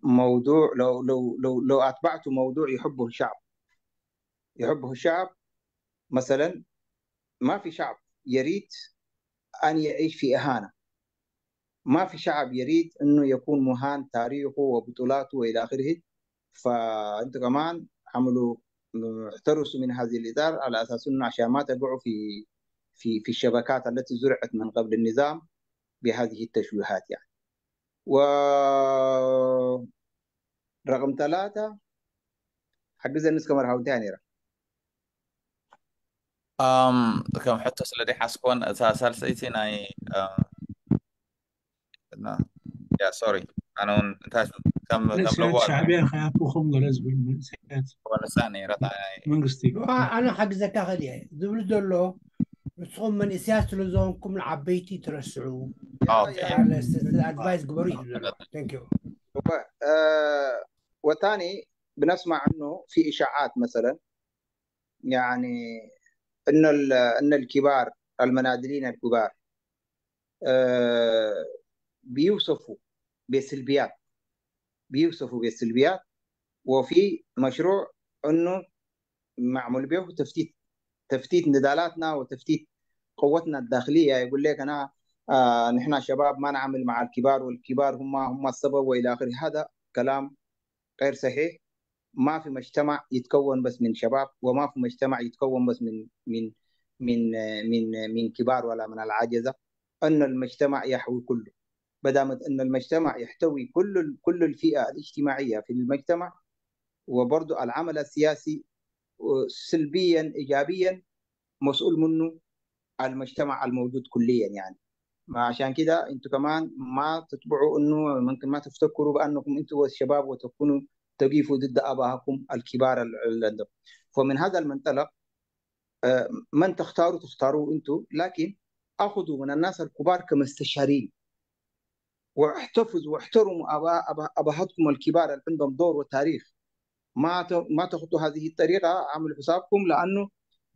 موضوع، لو لو لو لو اتبعتوا موضوع يحبه الشعب، يحبه الشعب مثلا، ما في شعب يريد ان يعيش في اهانه، ما في شعب يريد انه يكون مهان تاريخه وبطولاته والى اخره. فانتوا كمان عملوا احترسوا من هذه الإدارة على اساس انه عشان ما تقعوا في في في الشبكات التي زرعت من قبل النظام بهذه التشويهات يعني. ورقم 3 حق الناس كمان هاو تاني ከም ሕቶ ስለ ዘይሓስኮን እታ ሳልሰይቲ ናይ yeah sorry ኣነ እውን እንታይ ከም ከም መንእሰያት ለቦ ሻዕብያ ከይኣትውኹም ገለ ዝብል መንእሰያት ንሳ ነይረታ መንግስቲ ኣነ ሓግዘካ ክእል እየ ዝብል ዘሎ ንስኹም መንእሰያት ስለ ዝኾንኩም ንዓበይቲ ትረስዑ okay advise ግበሩ እዩ ዘሎ። Thank you. وثاني بنسمع انه في اشاعات مثلا، يعني ان ان الكبار المنادلين الكبار بيوصفوا بسلبيات، بيوصفوا بالسلبيات، وفي مشروع انه معمول به تفتيت، تفتيت نضالاتنا وتفتيت قوتنا الداخلية. يقول لك انا نحن شباب ما نعمل مع الكبار، والكبار هم السبب والى اخره. هذا كلام غير صحيح. ما في مجتمع يتكون بس من شباب، وما في مجتمع يتكون بس من من من من من كبار ولا من العجزة. ان المجتمع يحوي كله، بدامت ان المجتمع يحتوي كل الفئة الاجتماعية في المجتمع. وبرضه العمل السياسي سلبيا ايجابيا مسؤول منه المجتمع الموجود كليا يعني. ما عشان كده انتوا كمان ما تتبعوا انه ممكن ما تفتكروا بانكم انتوا الشباب وتكونوا تقفوا ضد ابائكم الكبار اللي عندهم. فمن هذا المنطلق من تختاروا تختاروه انتوا، لكن اخذوا من الناس الكبار كمستشارين، واحتفظوا واحترموا ابهاتكم الكبار اللي عندهم دور وتاريخ. ما تخطوا هذه الطريقة، عملوا حسابكم، لانه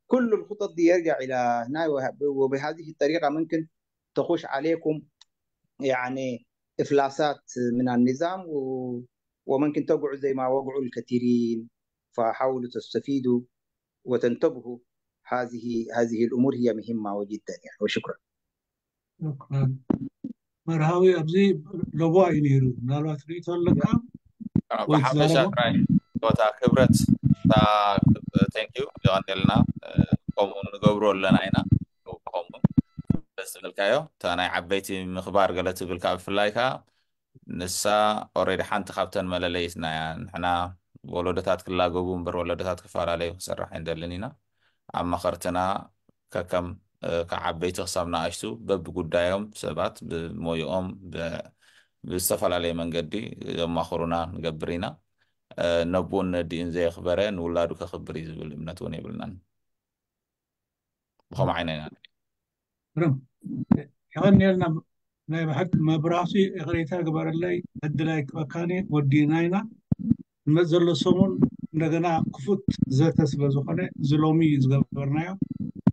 كل الخطط دي يرجع الى هنا، وبهذه الطريقة ممكن تخش عليكم يعني افلاسات من النظام، وممكن تقعوا زي ما وقعوا الكثيرين. فحاولوا تستفيدوا وتنتبهوا، هذه الامور هي مهمة جدا يعني. وشكرا. شكرا መርሃዊ። ኣብዚ ለቦ እዩ ነይሩ፣ ምናልባት ርእቶ ኣለካ ወይ ብሓፈሻ ትዛረቦ? ጥራይ እታ ክብረት thank you ይቐኒልና። ከምኡ ንገብሮ ኣለና ኢና። ከምኡ ደስ ዝብልካዮ እታ ናይ ዓበይቲ ምኽባር ገለ ትብል ከዓ ብፍላይ ከዓ ንሳ already ሓንቲ ካብተን መለለይትና እያ። ንሕና ወለዶታት ክላገቡ እምበር ወለዶታት ክፈላለዩ ክሰርሕ ኣይንደልን ኢና። ኣብ መኸርትና ከከም ካብ ዓበይቲ ክሳብ ንኣሽቱ በብጉዳዮም ሰባት ብሞይኦም ብዝተፈላለየ መንገዲ ዘማኽሩና ንገብር ኢና። ነቦን ነዲኡን ዘየኽበረ ንውላዱ ከኽብር እዩ ዝብል እምነት እውን የብልናን። ብከምኡ ዓይነ ኢና። ግርም፣ ይቐኒልና። ናይ ብሓቂ መብራህቱ ይቕሬታ ግበረለይ፣ ዕድል ኣይክበካኒ። ወዲእና ኢና። ዝመፅእ ዘሎ ሰሙን እንደገና ክፉት ዘተ ስለ ዝኾነ እዚ ሎሚ ዝገበርናዮ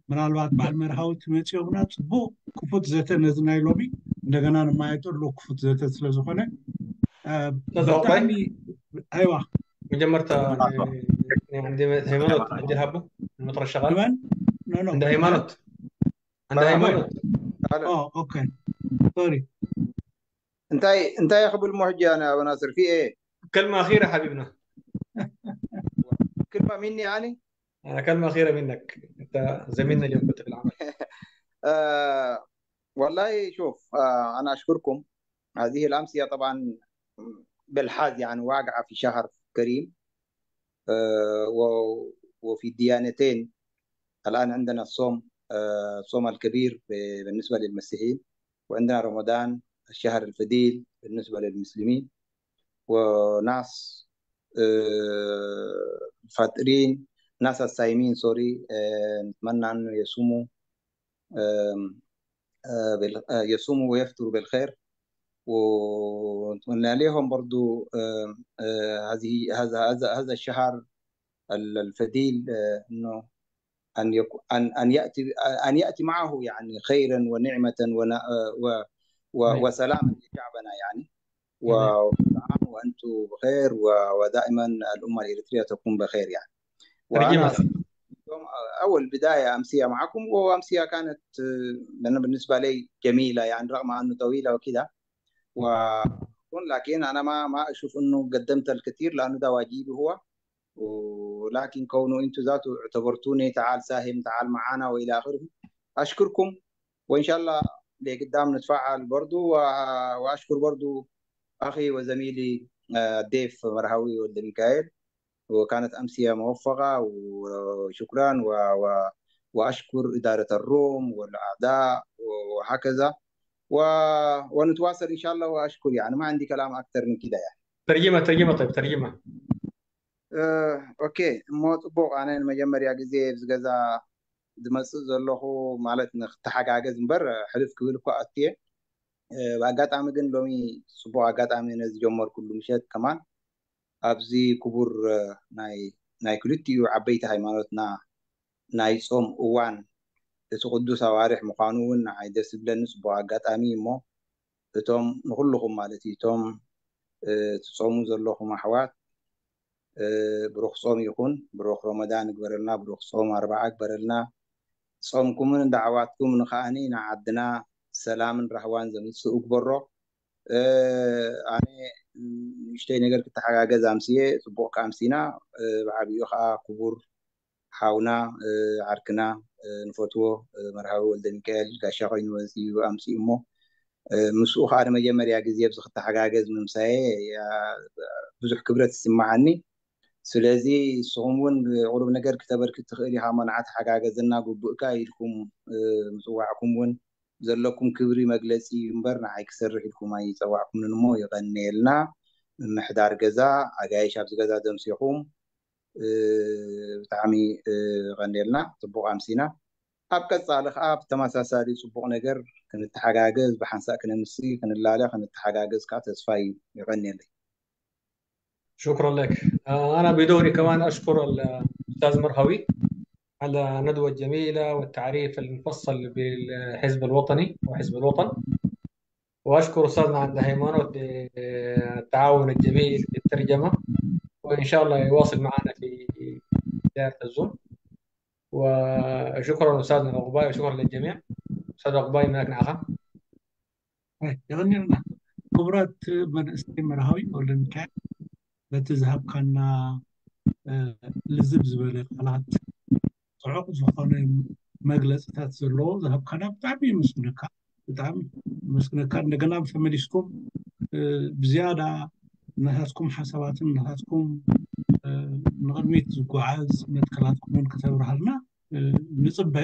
ምናልባት በዓል መርሃዊት መፂኦምና ፅቡቅ ክፉት ዘተ ነዚ ናይ ሎሚ እንደገና ንማየጠሉ ክፉት ዘተ ስለ ዝኾነ أستاذ عقباي ብጣዕሚ ኣይዋ። መጀመርታ عندي ሃይማኖት عندي هابو المطر شغال ንመን? No no عند ሃይማኖት عند ኣበይ? ሃይማኖት። Okay, sorry. انت يا خبل المحجة، انا ابو ناصر في ايه؟ كلمة أخيرة حبيبنا. كلمة مني يعني؟ أنا كلمة أخيرة منك، أنت زميلنا اليوم كنت في العمل. والله شوف، انا اشكركم. هذه الامسيه طبعا بالحظ يعني واقعه في شهر كريم، وفي الديانتين. الان عندنا الصوم، الصوم الكبير بالنسبة للمسيحيين، وعندنا رمضان الشهر الفضيل بالنسبة للمسلمين، وناس فاطرين، ناس الصايمين sorry، نتمنى انه يصوموا، آم، آه، يصوموا ويفطروا بالخير، ونتمنى لهم برضو آم، آه، هذه هذا هذا هذا الشهر الفضيل، انه ان يكو ان ان ياتي ان ياتي معه يعني خيرا ونعمه آمين. وسلاما لشعبنا يعني. آمين. وكل عام وانتم بخير، ودائما الامة الاريتريه تكون بخير يعني. وانا ترجمة. يوم اول بداية امسية معكم، وامسيه كانت بالنسبة لي جميلة يعني، رغم انه طويلة وكده و لكن انا ما اشوف انه قدمت الكثير، لانه ده واجبي هو، ولكن كونه انتم ذاته اعتبرتوني تعال ساهم تعال معانا والى اخره، اشكركم، وان شاء الله لقدام نتفاعل برضو، واشكر برضو اخي وزميلي الضيف مرهوي ولد ميكائيل، وكانت امسية موفقة وشكرا، واشكر ادارة الروم والاعداء وهكذا، ونتواصل ان شاء الله، واشكر يعني ما عندي كلام اكثر من كده يعني. ترجمة ترجمة. طيب ترجمة. okay እሞ ፅቡቅ። ኣነ ንመጀመርያ ግዜ ኣብዚ ገዛ ዝመፅእ ዘለኹ ማለት ንክተሓጋገዝ እምበር ሕልፍ ክብል እኳ ኣትየ። ብኣጋጣሚ ግን ሎሚ ፅቡቅ ኣጋጣሚ ነዚ ጀመርኩሉ ምሸት ከማን ኣብዚ ክቡር ናይ ክልቲኡ ዓበይቲ ሃይማኖትና ናይ ፆም እዋን እቲ ቅዱስ ኣዋርሕ ምኳኑ እውን ንዓይ ደስ ዝብለኒ ፅቡቅ ኣጋጣሚ እሞ እቶም ንኩልኩም ማለት እዩ እቶም ትፆሙ ዘለኹም ኣሕዋት ብሩክ ፆም ይኹን፣ ብሩክ ረመዳን ይግበረልና፣ ብሩክ ፆም ኣርባዓ ይግበረልና። ፆምኩምን ዳዕዋትኩም ንከዓኒ ንዓድና ሰላምን ራህዋን ዘምፅእ ግበሮ። ኣነ ንእሽተይ ነገር ክተሓጋገዝ ኣምስየ፣ ፅቡቅ ኣምሲና። ብዓብዩ ከዓ ክቡር ሓውና ዓርክና ንፈትዎ መርሃዊ ወልደ ሚካኤል ጋሻ ኮይኑ መፅኡ ኣምሲኡ እሞ ምስኡ ከዓ ንመጀመርያ ግዜ ኣብዚ ክተሓጋገዝ ምምሳየ ብዙሕ ክብረት ይስማዓኒ። ስለዚ ንስኹም እውን ቁሩብ ነገር ክተበርክት ትኽእል ኢኻ እሞ ንዓ ተሓጋገዘና ግቡእካ ኢልኩም ምፅዋዕኩም እውን ዘለኩም ክብሪ መግለፂ እዩ እምበር ንዓይ ክሰርሕ ኢልኩም ኣይፀዋዕኩምን እሞ ይቀኒየልና። ምምሕዳር ገዛ ኣጋይሽ ኣብዚ ገዛ ዘምሲኹም ብጣዕሚ ይቀኒየልና። ፅቡቅ ኣምሲና። ኣብ ቀፃሊ ከዓ ብተመሳሳሊ ፅቡቅ ነገር ክንተሓጋገዝ ብሓንሳእ ክነምሲ ክንላለ ክንተሓጋገዝ ከዓ ተስፋ እዩ። ይቀኒየለይ። شكرا لك. أنا بدوري كمان أشكر الأستاذ مرهوي على الندوة الجميلة والتعريف المفصل بالحزب الوطني وحزب الوطن، وأشكر أستاذنا عند هيمانوت للتعاون الجميل في الترجمة، وإن شاء الله يواصل معنا في دائرة الزوم. وشكرا أستاذنا عقباي، وشكرا للجميع. أستاذ عقباي معك نعخة. የቀኒልና ክቡራት መንእሰይ መርሃዊ ወልደ ሚካኤል በቲ ዝሃብካና ልዝብ ዝበለ ቃላት ፅዑቅ ዝኾነ መግለፅታት ዘለዎ ዝሃብካና ብጣዕሚ የመስግነካ፣ ብጣዕሚ የመስግነካ። እንደገና ተመሊስኩም ብዝያዳ ናታትኩም ሓሳባትን ናታትኩም ንቅድሚት ዝጓዓዝ መትከላትኩም እውን ከተብርሃልና ንፅበ።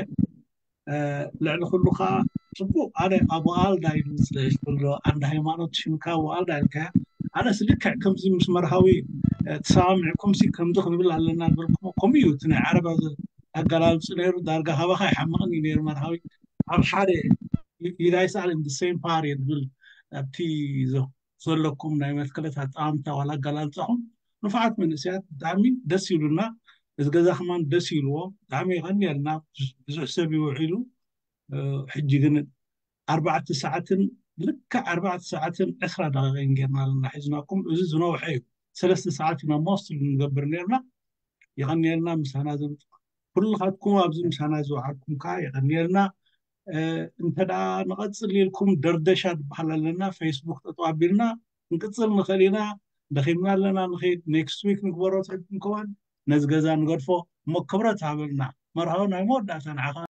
ልዕሊ ኩሉ ከዓ ፅቡቅ ኣነ ኣብ ኣልዳ ኢሉ ስለሎ ዓንዲ ሃይማኖት ሽምካ ኣልዳ ኢልካያ ኣነስ ልክዕ ከምዚ ምስ መርሃዊ ተሰማሚዕኩም ሲ ከምዚ ክንብል ኣለና ዝበልኩሞ ከምኡ እዩ። እቲ ናይ ዓረባ ኣገላልፂ ነይሩ ዳርጋ ካባኻ ይሓምቕን እዩ ነይሩ መርሃዊ። ኣብ ሓደ you guys are in the same party ዝብል ኣብቲ ዘለኩም ናይ መትከለት ኣጠማምታ ዋላ ኣገላልፃኹም ንፉዓት መንእሰያት ብጣዕሚ ደስ ይብሉና። እዚ ገዛ ከማን ደስ ይብልዎ ብጣዕሚ ይቀኒየልና። ብዙሕ ሰብ ይውዒሉ። ሕጂ ግን 4 ሰዓትን ልክዕ 4 ሰዓትን 20 ደቂቃን ጌርና ኣለና ሒዝናኩም። እዚ ዝነውሐ እዩ፣ 3 ሰዓት ኢና most ንገብር ነርና። ይቀኒየልና ምሳና ኩልካትኩም ኣብዚ ምሳና ዝወዓልኩም ከዓ ይቀኒየልና። እንተደኣ ንቐፅል ኢልኩም ደርደሻ ዝበሃል ኣለና ፌስቡክ ጠጠው ኣቢልና ክንቅፅል ንኽእል ኢና። ደኺምና ኣለና ንኸይድ፣ next week ንግበሮ ትሕልኩም ከማን ነዚ ገዛ ንገድፎ እሞ ክብረት ሃበልና። መርሃዊ ናይ መወዳእታ ንዓኻ።